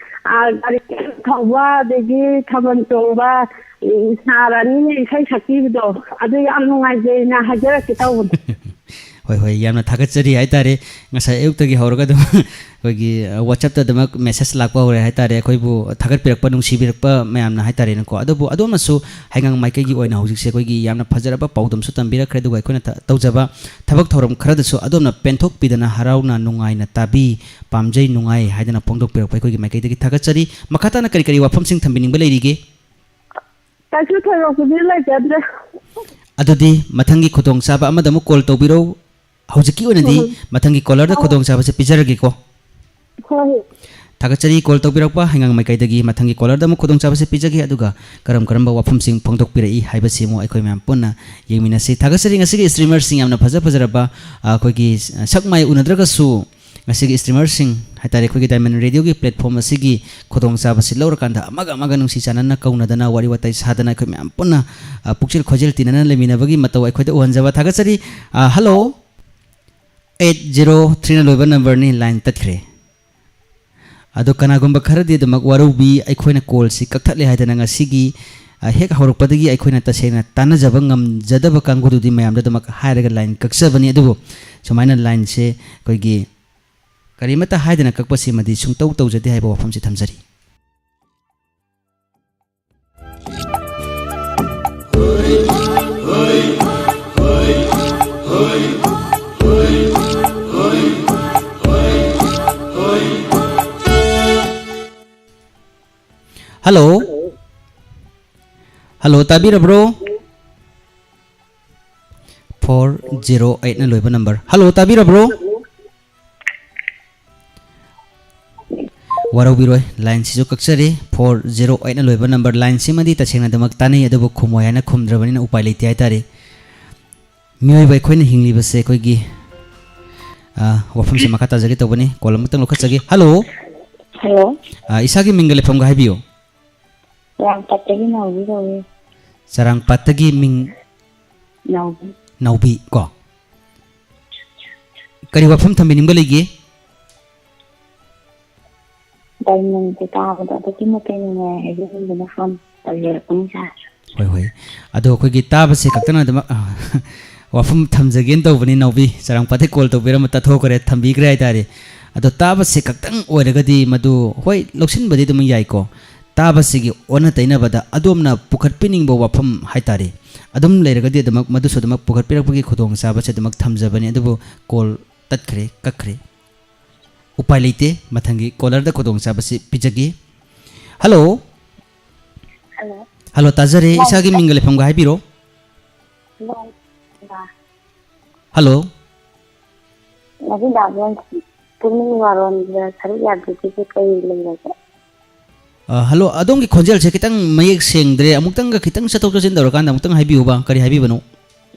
ꯑ, ꯒꯥꯔꯤ ꯊꯧꯕ ꯑꯗꯒꯤ ꯊꯥꯕꯜ ꯆꯣꯡꯕ, ꯎꯝ, ꯁꯥꯔ ꯑꯅꯤꯅ ꯏꯁꯩ ꯁꯛꯄꯤꯕꯗꯣ, ꯑꯗꯨ ꯌꯥꯝ ꯅꯨꯡꯉꯥꯏꯖꯩꯅ ꯍꯥꯏꯖꯔꯛꯀꯦ ꯇꯧꯕꯅꯦ꯫ ꯍꯣꯏ, ꯍꯣꯏ, ꯌꯥꯝꯅ ꯊꯥꯒꯠꯆꯔꯤ ꯍꯥꯏꯇꯥꯔꯦ꯫ ꯉꯁꯥꯏ ꯑꯌꯨꯛꯇꯒꯤ ꯍꯧꯔꯒ ꯑꯗꯨꯝ ꯑꯩꯈꯣꯏꯒꯤ, ꯑ, WhatsApp-ꯇ ꯑꯗꯨꯃꯛ message ꯂꯥꯛꯄ ꯍꯧꯔꯦ ꯍꯥꯏꯇꯥꯔꯦ, ꯑꯩꯈꯣꯏꯕꯨ ꯊꯥꯒꯠꯄꯤꯔꯛꯄ, ꯅꯨꯡꯁꯤꯕꯤꯔꯛꯄ ꯃꯌꯥꯝꯅ ꯍꯥꯏꯇꯥꯔꯦꯅꯦꯀꯣ꯫ ꯑꯗꯨꯕꯨ ꯑꯗꯣꯝꯅꯁꯨ ꯍꯩꯉꯥꯡ ꯃꯥꯏꯀꯩꯒꯤ ꯑꯣꯏꯅ ꯍꯧꯖꯤꯛꯁꯦ ꯑꯩꯈꯣꯏꯒꯤ ꯌꯥꯝꯅ ꯐꯖꯔꯕ ꯄꯥꯎꯗꯝꯁꯨ ꯇꯝꯕꯤꯔꯛꯈ꯭ꯔꯦ, ꯑꯗꯨꯒ ꯑꯩꯈꯣꯏꯅ ꯇ-, ꯇꯧꯖꯕ ꯊꯕꯛ ꯊꯧꯔꯝ ꯈꯔꯗꯁꯨ ꯑꯗꯣꯝꯅ ꯄꯦꯟꯊꯣꯛꯄꯤꯗꯅ ꯍꯔꯥꯎꯅ ꯅꯨꯡꯉꯥꯏꯅ ꯇꯥꯕꯤ, ꯄꯥꯝꯖꯩ, ꯅꯨꯡꯉꯥꯏ ꯍꯥꯏꯗꯅ ꯐꯣꯡꯗꯣꯛꯄꯤꯔꯛꯄ ꯑꯩꯈꯣꯏꯒꯤ ꯃꯥꯏꯀꯩꯗꯒꯤ ꯊꯥꯒꯠꯆꯔꯤ꯫ ꯃꯈꯥ ꯇꯥꯅ ꯀꯔꯤ ꯀꯔꯤ ꯋꯥꯐꯝꯁꯤꯡ ꯊꯝꯕꯤꯅꯤꯡꯕ ꯂꯩꯔꯤꯒꯦ? ꯀꯩꯁꯨ ꯊꯣꯏꯗꯣꯛꯄꯗꯤ ꯂꯩꯖꯗ꯭ꯔꯦ꯫ ꯑꯗꯨꯗꯤ ꯃꯊꯪꯒꯤ ꯈꯨꯗꯣꯡꯆꯥꯕ ꯑꯃꯗ ꯑꯃꯨꯛ ꯀꯣꯜ ꯇꯧꯕꯤꯔꯧ꯫ ꯍꯧꯖꯤꯛꯀꯤ ꯑꯣꯏꯅꯗꯤ ꯎꯝ꯫ ꯃꯊꯪꯒꯤ ꯀꯣꯂꯔꯗ ꯑꯧ꯫ ꯈꯨꯗꯣꯡꯆꯥꯕꯁꯦ ꯄꯤꯖꯔꯒꯦꯀꯣ꯫ ꯍꯣꯏ꯫ ꯊꯥꯒꯠꯆꯔꯤ ꯀꯣꯜ ꯇꯧꯕꯤꯔꯛꯄ ꯍꯩꯉꯥꯡ ꯃꯥꯏꯀꯩꯗꯒꯤ꯫ ꯃꯊꯪꯒꯤ ꯀꯣꯂꯔꯗ ꯑꯃꯨꯛ ꯈꯨꯗꯣꯡꯆꯥꯕꯁꯦ ꯄꯤꯖꯒꯦ, ꯑꯗꯨꯒ ꯀꯔꯝ ꯀꯔꯝꯕ ꯋꯥꯐꯝꯁꯤꯡ ꯐꯣꯡꯗꯣꯛꯄꯤꯔꯛꯏ ꯍꯥꯏꯕꯁꯤ ꯑꯃꯨꯛ ꯑꯩꯈꯣꯏ ꯃꯌꯥꯝ ꯄꯨꯟꯅ ꯌꯦꯡꯃꯤꯟꯅꯁꯤ꯫ ꯊꯥꯒꯠꯆꯔꯤ ꯉꯁꯤꯒꯤ streamer-ꯁꯤꯡ ꯌꯥꯝꯅ ꯐꯖ ꯐꯖꯔꯕ, ꯑ, ꯑꯩꯈꯣꯏꯒꯤ ꯁꯛ ꯃꯥꯏ ꯎꯅꯗ꯭ꯔꯒꯁꯨ ꯉꯁꯤꯒꯤ streamer-ꯁꯤꯡ ꯍꯥꯏꯇꯥꯔꯦ, ꯑꯩꯈꯣꯏꯒꯤ Diamond Radio-ꯒꯤ platform ꯑꯁꯤꯒꯤ ꯈꯨꯗꯣꯡꯆꯥꯕꯁꯤ ꯂꯧꯔꯀꯥꯟꯗ ꯑꯃꯒ ꯑꯃꯒ ꯅꯨꯡꯁꯤ ꯆꯥꯟꯅꯅ ꯀꯧꯅꯗꯅ ꯋꯥꯔꯤ ꯋꯥꯇꯥꯏ ꯁꯥꯗꯅ ꯑꯩꯈꯣꯏ ꯃꯌꯥꯝ ꯄꯨꯟꯅ, ꯑ, ꯄꯨꯛꯆꯦꯜ ꯈꯣꯏꯖꯦꯜ ꯇꯤꯟꯅꯅ ꯂꯩꯃꯤꯟꯅꯕꯒꯤ ꯃꯇꯧ ꯑꯩꯈꯣꯏꯗ ꯎꯍꯟꯖꯕ ꯊꯥꯒꯠꯆꯔꯤ꯫ ꯑ, ꯍꯜꯂꯣ꯫ ꯑꯩꯠ ꯖꯤꯔꯣ ꯊ꯭ꯔꯤꯅ ꯂꯣꯏꯕ ꯅꯝꯕꯔꯅꯤ, ꯂꯥꯏꯟ ꯇꯠꯈ꯭ꯔꯦ꯫ ꯑꯗꯣ ꯀꯅꯥꯒꯨꯝꯕ ꯈꯔꯗꯤ ꯑꯗꯨꯃꯛ ꯋꯥꯔꯧꯕꯤ, ꯑꯩꯈꯣꯏꯅ ꯀꯣꯜꯁꯤ ꯀꯛꯊꯠꯂꯦ ꯍꯥꯏꯗꯅ ꯉꯁꯤꯒꯤ, ꯑ, ꯍꯦꯛ ꯍꯧꯔꯛꯄꯗꯒꯤ ꯑꯩꯈꯣꯏꯅ ꯇꯁꯦꯡꯅ ꯇꯥꯟꯅꯖꯕ ꯉꯝꯖꯗꯕ ꯀꯥꯡꯕꯨꯗꯨꯗꯤ ꯃꯌꯥꯝꯗ ꯑꯗꯨꯃꯛ ꯍꯥꯏꯔꯒ ꯂꯥꯏꯟ ꯀꯛꯆꯕꯅꯤ꯫ ꯑꯗꯨꯕꯨ ꯁꯨꯃꯥꯏꯅ ꯂꯥꯏꯟꯁꯦ ꯑꯩꯈꯣꯏꯒꯤ ꯀꯔꯤꯃꯠꯇ ꯍꯥꯏꯗꯅ ꯀꯛꯄꯁꯤꯃꯗꯤ ꯁꯨꯡꯇꯧ ꯇꯧꯖꯗꯦ ꯍꯥꯏꯕ ꯋꯥꯐꯝꯁꯤ ꯊꯝꯖꯔꯤ꯫ ꯍꯜꯂꯣ꯫ ꯍꯜꯂꯣ, ꯇꯥꯕꯤꯔꯕ꯭ꯔꯣ? ꯐꯣꯔ ꯖꯤꯔꯣ ꯑꯩꯠꯅ ꯂꯣꯏꯕ ꯅꯝꯕꯔ꯫ ꯍꯜꯂꯣ, ꯇꯥꯕꯤꯔꯕ꯭ꯔꯣ? ꯋꯥꯔꯧꯕꯤꯔꯣꯏ, ꯂꯥꯏꯟꯁꯤꯁꯨ ꯀꯛꯆꯔꯤ꯫ ꯐꯣꯔ ꯖꯤꯔꯣ ꯑꯩꯠꯅ ꯂꯣꯏꯕ ꯅꯝꯕꯔ꯫ ꯂꯥꯏꯟꯁꯤꯃꯗꯤ ꯇꯁꯦꯡꯅ ꯑꯗꯨꯃꯛ ꯇꯥꯟꯅꯩ, ꯑꯗꯨꯕꯨ ꯈꯨꯝꯃꯣꯏ ꯍꯥꯏꯅ ꯈꯨꯝꯗ꯭ꯔꯕꯅꯤꯅ ꯎꯄꯥꯏ ꯂꯩꯇꯦ ꯍꯥꯏꯇꯥꯔꯦ꯫ ꯃꯤꯑꯣꯏꯕ ꯑꯩꯈꯣꯏꯅ ꯍꯤꯡꯂꯤꯕꯁꯦ ꯑꯩꯈꯣꯏꯒꯤ, ꯑ, ꯋꯥꯐꯝꯁꯦ ꯃꯈꯥ ꯇꯥꯖꯒꯦ ꯇꯧꯕꯅꯤ꯫ ꯀꯣꯜ ꯑꯃꯇꯪ ꯂꯧꯈꯠꯆꯒꯦ꯫ ꯍꯜꯂꯣ꯫ ꯍꯜꯂꯣ꯫ ꯑ, ꯏꯁꯥꯒꯤ ꯃꯤꯡꯒ ꯂꯩꯐꯝꯒ ꯍꯥꯏꯕꯤꯌꯨ꯫ ꯆꯔꯥꯡꯄꯥꯠꯇꯒꯤ ꯅꯥꯎꯕꯤ ꯀꯧꯏ꯫ ꯆꯔꯥꯡꯄꯥꯠꯇꯒꯤ ꯃꯤꯡ? ꯅꯥꯎꯕꯤ꯫ ꯅꯥꯎꯕꯤ ꯀꯣ꯫ ꯀꯔꯤ ꯋꯥꯐꯝ ꯊꯝꯕꯤꯅꯤꯡꯕ ꯂꯩꯒꯦ? ꯗꯥꯏꯃꯟꯁꯦ ꯇꯥꯕꯗ ꯑꯗꯨꯛꯀꯤ ꯃꯇꯤꯛ ꯅꯨꯡꯉꯥꯏ ꯍꯥꯏꯖꯅꯤꯡꯗꯅ ꯐꯣꯟ ꯇꯧꯖꯔꯛꯄꯅꯤ ꯁꯥꯔ꯫ ꯍꯣꯏ, ꯍꯣꯏ꯫ ꯑꯗꯣ ꯑꯩꯈꯣꯏꯒꯤ ꯇꯥꯕꯁꯦ ꯈꯛꯇꯅ ꯑꯗꯨꯃꯛ, ꯑ, ꯋꯥꯐꯝ ꯊꯝꯖꯒꯦꯅ ꯇꯧꯕꯅꯤ ꯅꯥꯎꯕꯤ꯫ ꯆꯔꯥꯡꯄꯥꯠꯇꯩ ꯀꯣꯜ ꯇꯧꯕꯤꯔꯝꯕ ꯇꯠꯊꯣꯛꯈ꯭ꯔꯦ, ꯊꯝꯕꯤꯈ꯭ꯔꯦ ꯍꯥꯏꯇꯥꯔꯦ꯫ ꯑꯗꯣ ꯇꯥꯕꯁꯦ ꯈꯛꯇꯪ ꯑꯣꯏꯔꯒꯗꯤ ꯃꯗꯨ, ꯍꯣꯏ, ꯂꯧꯁꯤꯟꯕꯗꯤ ꯑꯗꯨꯝ ꯌꯥꯏꯀꯣ꯫ ꯇꯥꯕꯁꯤꯒꯤ ꯑꯣꯟꯅ ꯇꯩꯅꯕꯗ ꯑꯗꯣꯝꯅ ꯄꯨꯈꯠꯄꯤꯅꯤꯡꯕ ꯋꯥꯐꯝ ꯍꯥꯏꯇꯥꯔꯦ, ꯑꯗꯨꯝ ꯂꯩꯔꯒꯗꯤ ꯑꯗꯨꯃꯛ, ꯃꯗꯨꯁꯨ ꯑꯗꯨꯃꯛ ꯄꯨꯈꯠꯄꯤꯔꯛꯄꯒꯤ ꯈꯨꯗꯣꯡꯆꯥꯕꯁꯦ ꯑꯗꯨꯃꯛ ꯊꯝꯖꯕꯅꯤ꯫ ꯑꯗꯨꯕꯨ ꯀꯣꯜ ꯇꯠꯈ꯭ꯔꯦ, ꯀꯛꯈ꯭ꯔꯦ꯫ ꯎꯄꯥꯏ ꯂꯩꯇꯦ, ꯃꯊꯪꯒꯤ ꯀꯣꯂꯔꯗ ꯈꯨꯗꯣꯡꯆꯥꯕꯁꯤ ꯄꯤꯖꯒꯦ꯫ ꯍꯜꯂꯣ꯫ ꯍꯜꯂꯣ꯫ ꯍꯜꯂꯣ, ꯇꯥꯖꯔꯦ꯫ ꯏꯁꯥꯒꯤ ꯃꯤꯡꯒ ꯂꯩꯐꯝꯒ ꯍꯥꯏꯕꯤꯔꯣ꯫ ꯍꯜꯂꯣ꯫ ꯍꯜꯂꯣ꯫ ꯉꯁꯤ ꯗꯥ ꯖꯣꯟꯁ ꯄꯨꯛꯅꯤꯡ ꯋꯥꯔꯣꯟꯗ ꯁꯔꯨꯛ ꯌꯥꯕꯤꯗ꯭ꯔꯤꯁꯦ ꯀꯔꯤ ꯂꯩꯔꯒꯦ? ꯑ, ꯍꯜꯂꯣ, ꯑꯗꯣꯝꯒꯤ ꯈꯣꯟꯖꯦꯜꯁꯦ ꯈꯤꯇꯪ ꯃꯌꯦꯛ ꯁꯦꯡꯗ꯭ꯔꯦ꯫ ꯑꯃꯨꯛꯇꯪꯒ ꯈꯤꯇꯪ ꯆꯠꯊꯣꯛ ꯆꯠꯁꯤꯟ ꯇꯧꯔꯀꯥꯟꯗ ꯑꯃꯨꯛꯇꯪ ꯍꯥꯏꯕꯤꯌꯨꯕ꯫ ꯀꯔꯤ ꯍꯥꯏꯕꯤꯕꯅꯣ?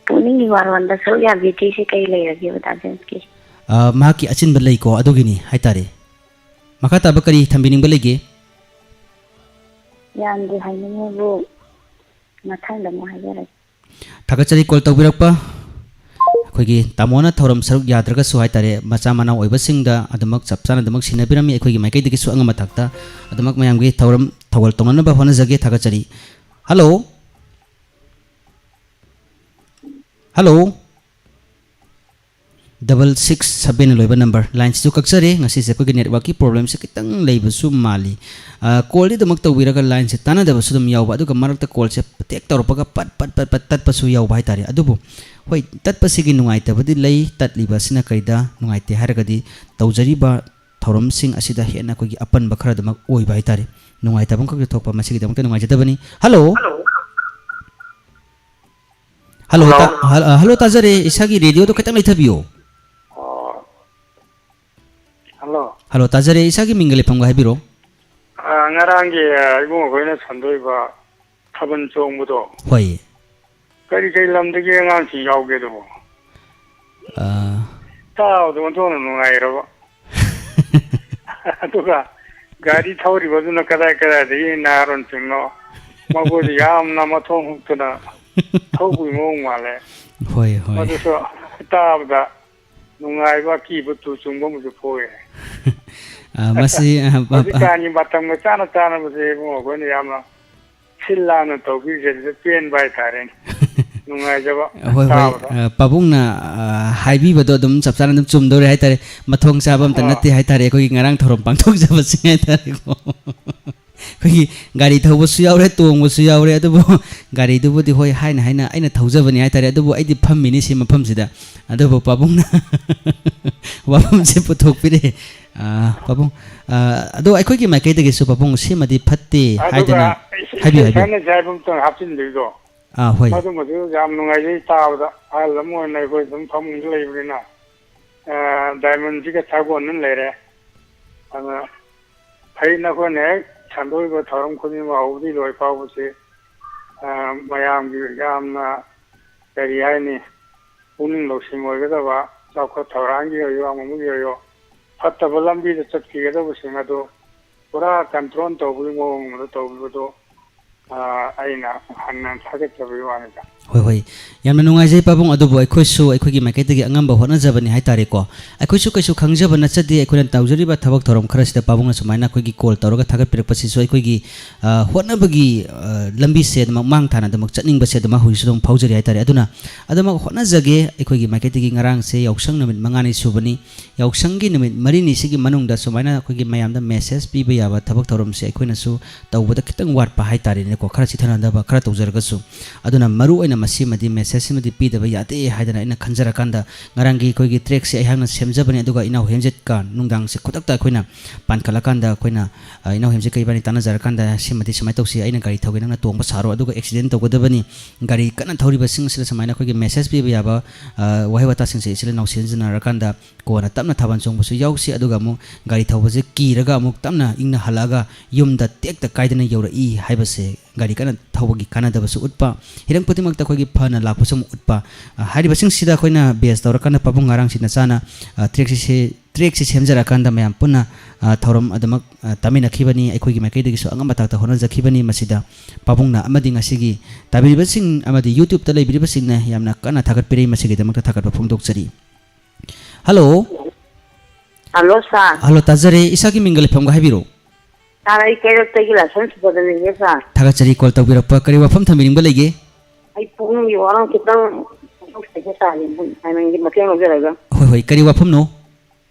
ꯄꯨꯛꯅꯤꯡꯒꯤ ꯋꯥꯔꯣꯟꯗ ꯁꯔꯨꯛ ꯌꯥꯕꯤꯗ꯭ꯔꯤꯁꯦ ꯀꯔꯤ ꯂꯩꯔꯒꯦꯕ ꯗꯥ ꯖꯣꯟꯁꯀꯤ? ꯑ, ꯃꯍꯥꯛꯀꯤ ꯑꯆꯤꯟꯕ ꯂꯩꯀꯣ, ꯑꯗꯨꯒꯤꯅꯤ ꯍꯥꯏꯇꯥꯔꯦ꯫ ꯃꯈꯥ ꯇꯥꯕ ꯀꯔꯤ ꯊꯝꯕꯤꯅꯤꯡꯕ ꯂꯩꯒꯦ? ꯌꯥꯝꯗꯤ ꯍꯥꯏꯅꯤꯡꯉꯦꯕꯨ, ꯃꯊꯪꯗ ꯑꯃꯨꯛ ꯍꯥꯏꯖꯔꯒꯦ꯫ ꯊꯥꯒꯠꯆꯔꯤ ꯀꯣꯜ ꯇꯧꯕꯤꯔꯛꯄ꯫ ꯑꯩꯈꯣꯏꯒꯤ ꯇꯥꯃꯣꯅ ꯊꯧꯔꯝ ꯁꯔꯨꯛ ꯌꯥꯗ꯭ꯔꯒꯁꯨ ꯍꯥꯏꯇꯥꯔꯦ, ꯃꯆꯥ ꯃꯅꯥꯎ ꯑꯣꯏꯕꯁꯤꯡꯗ ꯑꯗꯨꯃꯛ ꯆꯞ ꯆꯥꯅ ꯑꯗꯨꯃꯛ ꯁꯤꯟꯅꯕꯤꯔꯝꯃꯤ꯫ ꯑꯩꯈꯣꯏꯒꯤ ꯃꯥꯏꯀꯩꯗꯒꯤꯁꯨ ꯑꯉꯝꯕ ꯊꯥꯛꯇ ꯑꯗꯨꯃꯛ ꯃꯌꯥꯝꯒꯤ ꯊꯧꯔꯝ ꯊꯧꯒꯜ ꯇꯧꯅꯅꯕ ꯍꯣꯠꯅꯖꯒꯦ꯫ ꯊꯥꯒꯠꯆꯔꯤ꯫ ꯍꯜꯂꯣ꯫ ꯍꯜꯂꯣ꯫ ꯗꯕꯜ ꯁꯤꯛꯁ ꯁꯕꯦꯟꯅ ꯂꯣꯏꯕ ꯅꯝꯕꯔ꯫ ꯂꯥꯏꯟꯁꯤꯁꯨ ꯀꯛꯆꯔꯦ꯫ ꯉꯁꯤꯁꯦ ꯑꯩꯈꯣꯏꯒꯤ ꯅꯦꯠꯋꯥꯛꯀꯤ ꯄ꯭ꯔꯣꯕ꯭ꯂꯦꯝꯁꯦ ꯈꯤꯇꯪ ꯂꯩꯕꯁꯨ ꯃꯥꯜꯂꯤ꯫ ꯑ, ꯀꯣꯜꯗꯤ ꯑꯗꯨꯃꯛ ꯇꯧꯕꯤꯔꯒ ꯂꯥꯏꯟꯁꯦ ꯇꯥꯟꯅꯗꯕꯁꯨ ꯑꯗꯨꯝ ꯌꯥꯎꯕ, ꯑꯗꯨꯒ ꯃꯔꯛꯇ ꯀꯣꯜꯁꯦ ꯇꯦꯛ ꯇꯧꯔꯛꯄꯒ ꯄꯠ ꯄꯠ ꯄꯠ ꯄꯠ ꯇꯠꯄꯁꯨ ꯌꯥꯎꯕ ꯍꯥꯏꯇꯥꯔꯦ꯫ ꯑꯗꯨꯕꯨ ꯍꯣꯏ, ꯇꯠꯄꯁꯤꯒꯤ ꯅꯨꯡꯉꯥꯏꯇꯕꯗꯤ ꯂꯩ꯫ ꯇꯠꯂꯤꯕ ꯑꯁꯤꯅ ꯀꯔꯤꯗ ꯅꯨꯡꯉꯥꯏꯇꯦ ꯍꯥꯏꯔꯒꯗꯤ, ꯇꯧꯖꯔꯤꯕ ꯊꯧꯔꯝꯁꯤꯡ ꯑꯁꯤꯗ ꯍꯦꯟꯅ ꯑꯩꯈꯣꯏꯒꯤ ꯑꯄꯟꯕ ꯈꯔ ꯑꯗꯨꯃꯛ ꯑꯣꯏꯕ ꯍꯥꯏꯇꯥꯔꯦ꯫ ꯅꯨꯡꯉꯥꯏꯇꯕ ꯑꯃꯈꯛꯇ ꯊꯣꯛꯄ, ꯃꯁꯤꯒꯤꯗꯃꯛꯇ ꯅꯨꯡꯉꯥꯏꯖꯗꯕꯅꯤ꯫ ꯍꯜꯂꯣ꯫ Hello, hello. ꯇꯥ-, ꯍꯜ-, ꯑ, ꯍꯜꯂꯣ, ꯇꯥꯖꯔꯦ꯫ ꯏꯁꯥꯒꯤ ꯔꯦꯗꯤꯑꯣꯗꯣ ꯈꯤꯇꯪ ꯂꯩꯊꯕꯤꯌꯣ꯫ ꯑꯣ꯫ ꯍꯜꯂꯣ꯫ ꯍꯜꯂꯣ, ꯇꯥꯖꯔꯦ꯫ ꯏꯁꯥꯒꯤ ꯃꯤꯡꯒ ꯂꯩꯐꯝꯒ ꯍꯥꯏꯕꯤꯔꯣ꯫ ꯑ, ꯉꯔꯥꯡꯒꯤ, ꯑ, ꯏꯕꯨꯡꯉꯣ ꯈꯣꯏꯅ ꯁꯟꯗꯣꯛꯏꯕ ꯊꯥꯕꯜ ꯆꯣꯡꯕꯗꯣ꯫ ꯍꯣꯏ꯫ ꯀꯔꯤ ꯀꯔꯤ ꯂꯝꯗꯒꯤ ꯑꯉꯥꯡꯁꯤꯡ ꯌꯥꯎꯒꯦ ꯑꯗꯨꯕꯣ? ꯑ꯫ ꯇꯥꯕꯗ ꯑꯣꯟꯊꯣꯛꯅ ꯅꯨꯡꯉꯥꯏꯔꯕ꯫ ꯑꯗꯨꯒ ꯒꯥꯔꯤ ꯊꯧꯔꯤꯕꯗꯨꯅ ꯀꯗꯥꯏ ꯀꯗꯥꯏꯗꯒꯤ ꯅꯍꯥꯔꯣꯟꯁꯤꯡꯅꯣ? ꯃꯈꯣꯏꯗꯤ ꯌꯥꯝꯅ ꯃꯊꯣꯡ ꯍꯨꯛꯇꯅ ꯊꯧꯕꯒꯤ ꯃꯑꯣꯡ ꯃꯥꯜꯂꯦ꯫ ꯍꯣꯏ, ꯍꯣꯏ꯫ ꯃꯗꯨꯁꯨ ꯇꯥꯕꯗ ꯅꯨꯡꯉꯥꯏꯕ, ꯑꯀꯤꯕ ꯇꯨ ꯆꯨꯡꯕ ꯑꯃꯁꯨ ꯐꯥꯎꯏ꯫ ꯑ, ꯃꯁꯤ, ꯑ, ꯄ-, ꯄ-, ꯍꯧꯖꯤꯛꯀꯥꯟꯒꯤ ꯃꯇꯝꯒ ꯆꯥꯅ ꯆꯥꯅꯕꯁꯦ ꯏꯕꯨꯡꯉꯣ ꯑꯩꯈꯣꯏꯅ ꯌꯥꯝꯅ ꯁꯤꯜ ꯂꯥꯡꯅ ꯇꯧꯕꯤꯔꯤꯁꯦ ꯑꯗꯨꯗ ꯄꯦꯟꯕ ꯍꯥꯏꯇꯥꯔꯦꯅꯦ꯫ ꯅꯨꯡꯉꯥꯏꯖꯕ ꯍꯣꯏ, ꯍꯣꯏ꯫ ꯇꯥꯕꯗ꯫ ꯑ, ꯄꯥꯕꯨꯡꯅ, ꯑ, ꯍꯥꯏꯕꯤꯕꯗꯣ ꯑꯗꯨꯝ ꯆꯞ ꯆꯥꯅ ꯑꯗꯨꯝ ꯆꯨꯝꯗꯧꯔꯦ ꯍꯥꯏꯇꯥꯔꯦ꯫ ꯃꯊꯣꯡ ꯆꯥꯕ ꯑꯝꯇ ꯑꯣ꯫ ꯅꯠꯇꯦ ꯍꯥꯏꯇꯥꯔꯦ ꯑꯩꯈꯣꯏꯒꯤ ꯉꯔꯥꯡ ꯊꯧꯔꯝ ꯄꯥꯡꯊꯣꯛꯆꯕꯁꯤꯡ ꯍꯥꯏꯇꯥꯔꯦꯀꯣ꯫ ꯑꯩꯈꯣꯏꯒꯤ ꯒꯥꯔꯤ ꯊꯧꯕꯁꯨ ꯌꯥꯎꯔꯦ, ꯇꯣꯡꯕꯁꯨ ꯌꯥꯎꯔꯦ, ꯑꯗꯨꯕꯨ ꯒꯥꯔꯤꯗꯨꯕꯨꯗꯤ ꯍꯣꯏ ꯍꯥꯏꯅ ꯍꯥꯏꯅ ꯑꯩꯅ ꯊꯧꯖꯕꯅꯤ ꯍꯥꯏꯇꯥꯔꯦ, ꯑꯗꯨꯕꯨ ꯑꯩꯗꯤ ꯐꯝꯃꯤꯅꯤ ꯁꯤ ꯃꯐꯝꯁꯤꯗ꯫ ꯑꯗꯨꯕꯨ ꯄꯥꯕꯨꯡꯅ ꯋꯥꯐꯝꯁꯦ ꯄꯨꯊꯣꯛꯄꯤꯔꯛꯑꯦ꯫ ꯑ, ꯄꯥꯕꯨꯡ, ꯑ, ꯑꯗꯣ ꯑꯩꯈꯣꯏꯒꯤ ꯃꯥꯏꯀꯩꯗꯒꯤꯁꯨ ꯄꯥꯕꯨꯡ ꯁꯤꯃꯗꯤ ꯐꯠꯇꯦ ꯑꯗꯨꯒ ꯍꯥꯏꯗꯅ ꯏꯁ-, ꯍꯥꯏꯕꯤꯌꯨ, ꯍꯥꯏꯕꯤꯌꯨ꯫ ꯏꯁꯩ ꯁꯛꯅ ꯁꯥꯏꯕ ꯑꯃꯇꯪ ꯍꯥꯞꯆꯤꯟꯕꯤꯗꯣ꯫ ꯑꯥ, ꯍꯣꯏ꯫ ꯃꯗꯨꯃꯁꯨ ꯌꯥꯝ ꯅꯨꯡꯉꯥꯏꯖꯩ ꯇꯥꯕꯗ꯫ ꯑꯍꯜ ꯑꯃ ꯑꯣꯏꯅ ꯑꯩꯈꯣꯏ ꯑꯗꯨꯝ ꯐꯃꯨꯡꯗ ꯂꯩꯕꯅꯤꯅ, ꯑ, ꯗꯥꯏꯃꯟꯁꯤꯒ ꯁꯥꯒꯣꯟꯅꯅ ꯂꯩꯔꯦ꯫ ꯑꯗꯨꯅ ꯐꯩ, ꯅꯈꯣꯏꯅ ꯍꯦꯛ ꯁꯟꯗꯣꯛꯏꯕ ꯊꯧꯔꯝ ꯈꯨꯗꯤꯡꯃꯛ ꯍꯧꯕꯗꯒꯤ ꯂꯣꯏ ꯐꯥꯎꯕꯁꯤ, ꯑ, ꯃꯌꯥꯝꯒꯤ ꯌꯥꯝꯅ, ꯀꯔꯤ ꯍꯥꯏꯅꯤ, ꯄꯨꯛꯅꯤꯡ ꯂꯧꯁꯤꯡ ꯑꯣꯏꯒꯗꯕ, ꯆꯥꯎꯈꯠ ꯊꯧꯔꯥꯡꯒꯤ ꯑꯣꯏꯌꯣ, ꯑꯃ ꯑꯃꯒꯤ ꯑꯣꯏꯌꯣ, ꯐꯠꯇꯕ ꯂꯝꯕꯤꯗ ꯆꯠꯈꯤꯒꯗꯕꯁꯤꯡ ꯑꯗꯨ ꯄꯨꯔꯥ ꯀꯟꯇ꯭ꯔꯣꯜ ꯇꯧꯕꯒꯤ ꯃꯑꯣꯡ ꯑꯃꯗ ꯇꯧꯕꯤꯕꯗꯨ, ꯑ, ꯑꯩꯅ ꯍꯟꯅ ꯊꯥꯒꯠꯆꯕꯒꯤ ꯋꯥꯅꯤꯗ꯫ ꯍꯣꯏ, ꯍꯣꯏ꯫ ꯌꯥꯝꯅ ꯅꯨꯡꯉꯥꯏꯖꯩ ꯄꯥꯕꯨꯡ, ꯑꯗꯨꯕꯨ ꯑꯩꯈꯣꯏꯁꯨ ꯑꯩꯈꯣꯏꯒꯤ ꯃꯥꯏꯀꯩꯗꯒꯤ ꯑꯉꯝꯕ ꯍꯣꯠꯅꯖꯕꯅꯤ ꯍꯥꯏꯇꯥꯔꯦꯀꯣ꯫ ꯑꯩꯈꯣꯏꯁꯨ ꯀꯩꯁꯨ ꯈꯪꯖꯕ ꯅꯠꯆꯗꯦ, ꯑꯩꯈꯣꯏꯅ ꯇꯧꯖꯔꯤꯕ ꯊꯕꯛ ꯊꯧꯔꯝ ꯈꯔꯁꯤꯗ ꯄꯥꯕꯨꯡꯅ ꯁꯨꯃꯥꯏꯅ ꯑꯩꯈꯣꯏꯒꯤ call ꯇꯧꯔꯒ ꯊꯥꯒꯠꯄꯤꯔꯛꯄꯁꯤꯁꯨ ꯑꯩꯈꯣꯏꯒꯤ, ꯑ, ꯍꯣꯠꯅꯕꯒꯤ, ꯑ, ꯂꯝꯕꯤꯁꯦ ꯑꯗꯨꯃꯛ ꯃꯥꯡ ꯊꯥꯅ ꯑꯗꯨꯃꯛ ꯆꯠꯅꯤꯡꯕꯁꯦ ꯑꯗꯨꯃꯛ ꯍꯧꯖꯤꯛꯁꯨ ꯑꯗꯨꯝ ꯐꯥꯎꯖꯔꯤ ꯍꯥꯏꯇꯥꯔꯦ꯫ ꯑꯗꯨꯅ ꯑꯗꯨꯃꯛ ꯍꯣꯠꯅꯖꯒꯦ꯫ ꯑꯩꯈꯣꯏꯒꯤ ꯃꯥꯏꯀꯩꯗꯒꯤ ꯉꯔꯥꯡꯁꯦ ꯌꯥꯎꯁꯪ ꯅꯨꯃꯤꯠ ꯃꯉꯥꯅꯤ ꯁꯨꯕꯅꯤ꯫ ꯌꯥꯎꯁꯪꯒꯤ ꯅꯨꯃꯤꯠ ꯃꯔꯤꯅꯤꯁꯤꯒꯤ ꯃꯅꯨꯡꯗ ꯁꯨꯃꯥꯏꯅ ꯑꯩꯈꯣꯏꯒꯤ ꯃꯌꯥꯝꯗ message ꯄꯤꯕ ꯌꯥꯕ ꯊꯕꯛ ꯊꯧꯔꯝꯁꯦ ꯑꯩꯈꯣꯏꯅꯁꯨ ꯇꯧꯕꯗ ꯈꯤꯇꯪ ꯋꯥꯠꯄ ꯍꯥꯏꯇꯥꯔꯦꯅꯦꯀꯣ, ꯈꯔ ꯆꯤꯊꯅꯗꯕ ꯈꯔ ꯇꯧꯖꯔꯒꯁꯨ꯫ ꯑꯗꯨꯅ ꯃꯔꯨ ꯑꯣꯏꯅ ꯃꯁꯤꯃꯗꯤ, message ꯁꯤꯃꯗꯤ ꯄꯤꯗꯕ ꯌꯥꯗꯦ ꯍꯥꯏꯗꯅ ꯑꯩꯅ ꯈꯟꯖꯔꯀꯥꯟꯗ, ꯉꯔꯥꯡꯒꯤ ꯑꯩꯈꯣꯏꯒꯤ track ꯁꯦ ꯑꯩꯍꯥꯛꯅ ꯁꯦꯝꯖꯕꯅꯤ, ꯑꯗꯨꯒ ꯏꯅꯥꯎ ꯍꯦꯝꯖꯤꯠꯀ ꯅꯨꯡꯗꯥꯡꯁꯦ ꯈꯨꯗꯛꯇ ꯑꯩꯈꯣꯏꯅ ꯄꯥꯟꯈꯠꯂꯀꯥꯟꯗ ꯑꯩꯈꯣꯏꯅ, ꯑ, ꯏꯅꯥꯎ ꯍꯦꯝꯖꯤꯠꯀ ꯏꯕꯥꯅꯤ ꯇꯥꯟꯅꯖꯔꯀꯥꯟꯗ, "ꯁꯤꯃꯗꯤ ꯁꯨꯃꯥꯏꯅ ꯇꯧꯁꯤ, ꯑꯩꯅ ꯒꯥꯔꯤ ꯊꯧꯒꯦ, ꯅꯪꯅ ꯇꯣꯡꯕ ꯁꯥꯔꯣ, ꯑꯗꯨꯒ accident ꯇꯧꯒꯗꯕꯅꯤ, ꯒꯥꯔꯤ ꯀꯟꯅ ꯊꯧꯔꯤꯕꯁꯤꯡ ꯑꯁꯤꯗ ꯁꯨꯃꯥꯏꯅ ꯑꯩꯈꯣꯏꯒꯤ message ꯄꯤꯕ ꯌꯥꯕ, ꯑ, ꯋꯥꯍꯩ ꯋꯥꯇꯥꯁꯤꯡꯁꯦ ꯏꯆꯤꯜ ꯏꯅꯥꯎ ꯁꯤꯖꯤꯟꯅꯔꯀꯥꯟꯗ ꯀꯣꯟꯅ ꯇꯞꯅ ꯊꯥꯕꯜ ꯆꯣꯡꯕꯁꯨ ꯌꯥꯎꯁꯤ, ꯑꯗꯨꯒ ꯑꯃꯨꯛ ꯒꯥꯔꯤ ꯊꯧꯕꯁꯦ ꯀꯤꯔꯒ ꯑꯃꯨꯛ ꯇꯞꯅ ꯏꯪꯅ ꯍꯜꯂꯛꯑꯒ ꯌꯨꯝꯗ ꯇꯦꯛꯇ ꯀꯥꯏꯗꯅ ꯌꯧꯔꯛꯏ ꯍꯥꯏꯕꯁꯦ ꯒꯥꯔꯤ ꯀꯟꯅ ꯊꯧꯕꯒꯤ ꯀꯥꯟꯅꯗꯕꯁꯨ ꯎꯠꯄ, ꯍꯤꯔꯝ ꯈꯨꯗꯤꯡꯃꯛꯇ ꯑꯩꯈꯣꯏꯒꯤ ꯐꯅ ꯂꯥꯛꯄꯁꯨ ꯑꯃꯨꯛ ꯎꯠꯄ, ꯑ, ꯍꯥꯏꯔꯤꯕꯁꯤꯡꯁꯤꯗ ꯑꯩꯈꯣꯏꯅ base ꯇꯧꯔꯀꯥꯟꯗ ꯄꯥꯕꯨꯡ ꯉꯔꯥꯡꯁꯤ ꯅꯆꯥꯅ, ꯑ, track ꯁꯤ ꯁꯦ-, track ꯁꯤ ꯁꯦꯝꯖꯔꯀꯥꯟꯗ ꯃꯌꯥꯝ ꯄꯨꯟꯅ, ꯑ, ꯊꯧꯔꯝ ꯑꯗꯨꯃꯛ, ꯑ, ꯇꯥꯃꯤꯟꯅꯈꯤꯕꯅꯤ꯫ ꯑꯩꯈꯣꯏꯒꯤ ꯃꯥꯏꯀꯩꯗꯒꯤꯁꯨ ꯑꯉꯝꯕ ꯊꯥꯛꯇ ꯍꯣꯠꯅꯖꯈꯤꯕꯅꯤ꯫ ꯃꯁꯤꯗ ꯄꯥꯕꯨꯡꯅ ꯑꯃꯗꯤ ꯉꯁꯤꯒꯤ ꯇꯥꯕꯤꯔꯤꯕꯁꯤꯡ ꯑꯃꯗꯤ YouTube ꯇ ꯂꯩꯕꯤꯔꯤꯕꯁꯤꯡꯅ ꯌꯥꯝꯅ ꯀꯟꯅ ꯊꯥꯒꯠꯄꯤꯔꯤ꯫ ꯃꯁꯤꯒꯤꯗꯃꯛꯇ ꯊꯥꯒꯠꯄ ꯐꯣꯡꯗꯣꯛꯆꯔꯤ꯫ Hello꯫ Hello, sir꯫ Hello, ꯇꯥꯖꯔꯦ꯫ ꯏꯁꯥꯒꯤ ꯃꯤꯡꯒ ꯂꯩꯐꯝꯒ ꯍꯥꯏꯕꯤꯔꯛꯎ꯫ Sir, ꯑꯩ ꯀꯩꯔꯛꯇꯒꯤ ꯂꯥꯏꯁ꯭ꯔꯝ ꯁꯨꯕꯗꯅꯤꯅꯦ, sir꯫ ꯊꯥꯒꯠꯆꯔꯤ call ꯇꯧꯕꯤꯔꯛꯄ꯫ ꯀꯔꯤ ꯋꯥꯐꯝ ꯊꯝꯕꯤꯅꯤꯡꯕ ꯂꯩꯒꯦ? ꯑꯩ ꯄꯨꯛꯅꯤꯡꯒꯤ ꯋꯥꯔꯣꯜ ꯈꯤꯇꯪ ꯐꯣꯡꯗꯣꯛꯆꯒꯦ, sir, ꯅꯪꯒꯤ ꯃꯇꯦꯡ ꯂꯧꯖꯔꯒ꯫ ꯍꯣꯏ, ꯍꯣꯏ, ꯀꯔꯤ ꯋꯥꯐꯝꯅꯣ?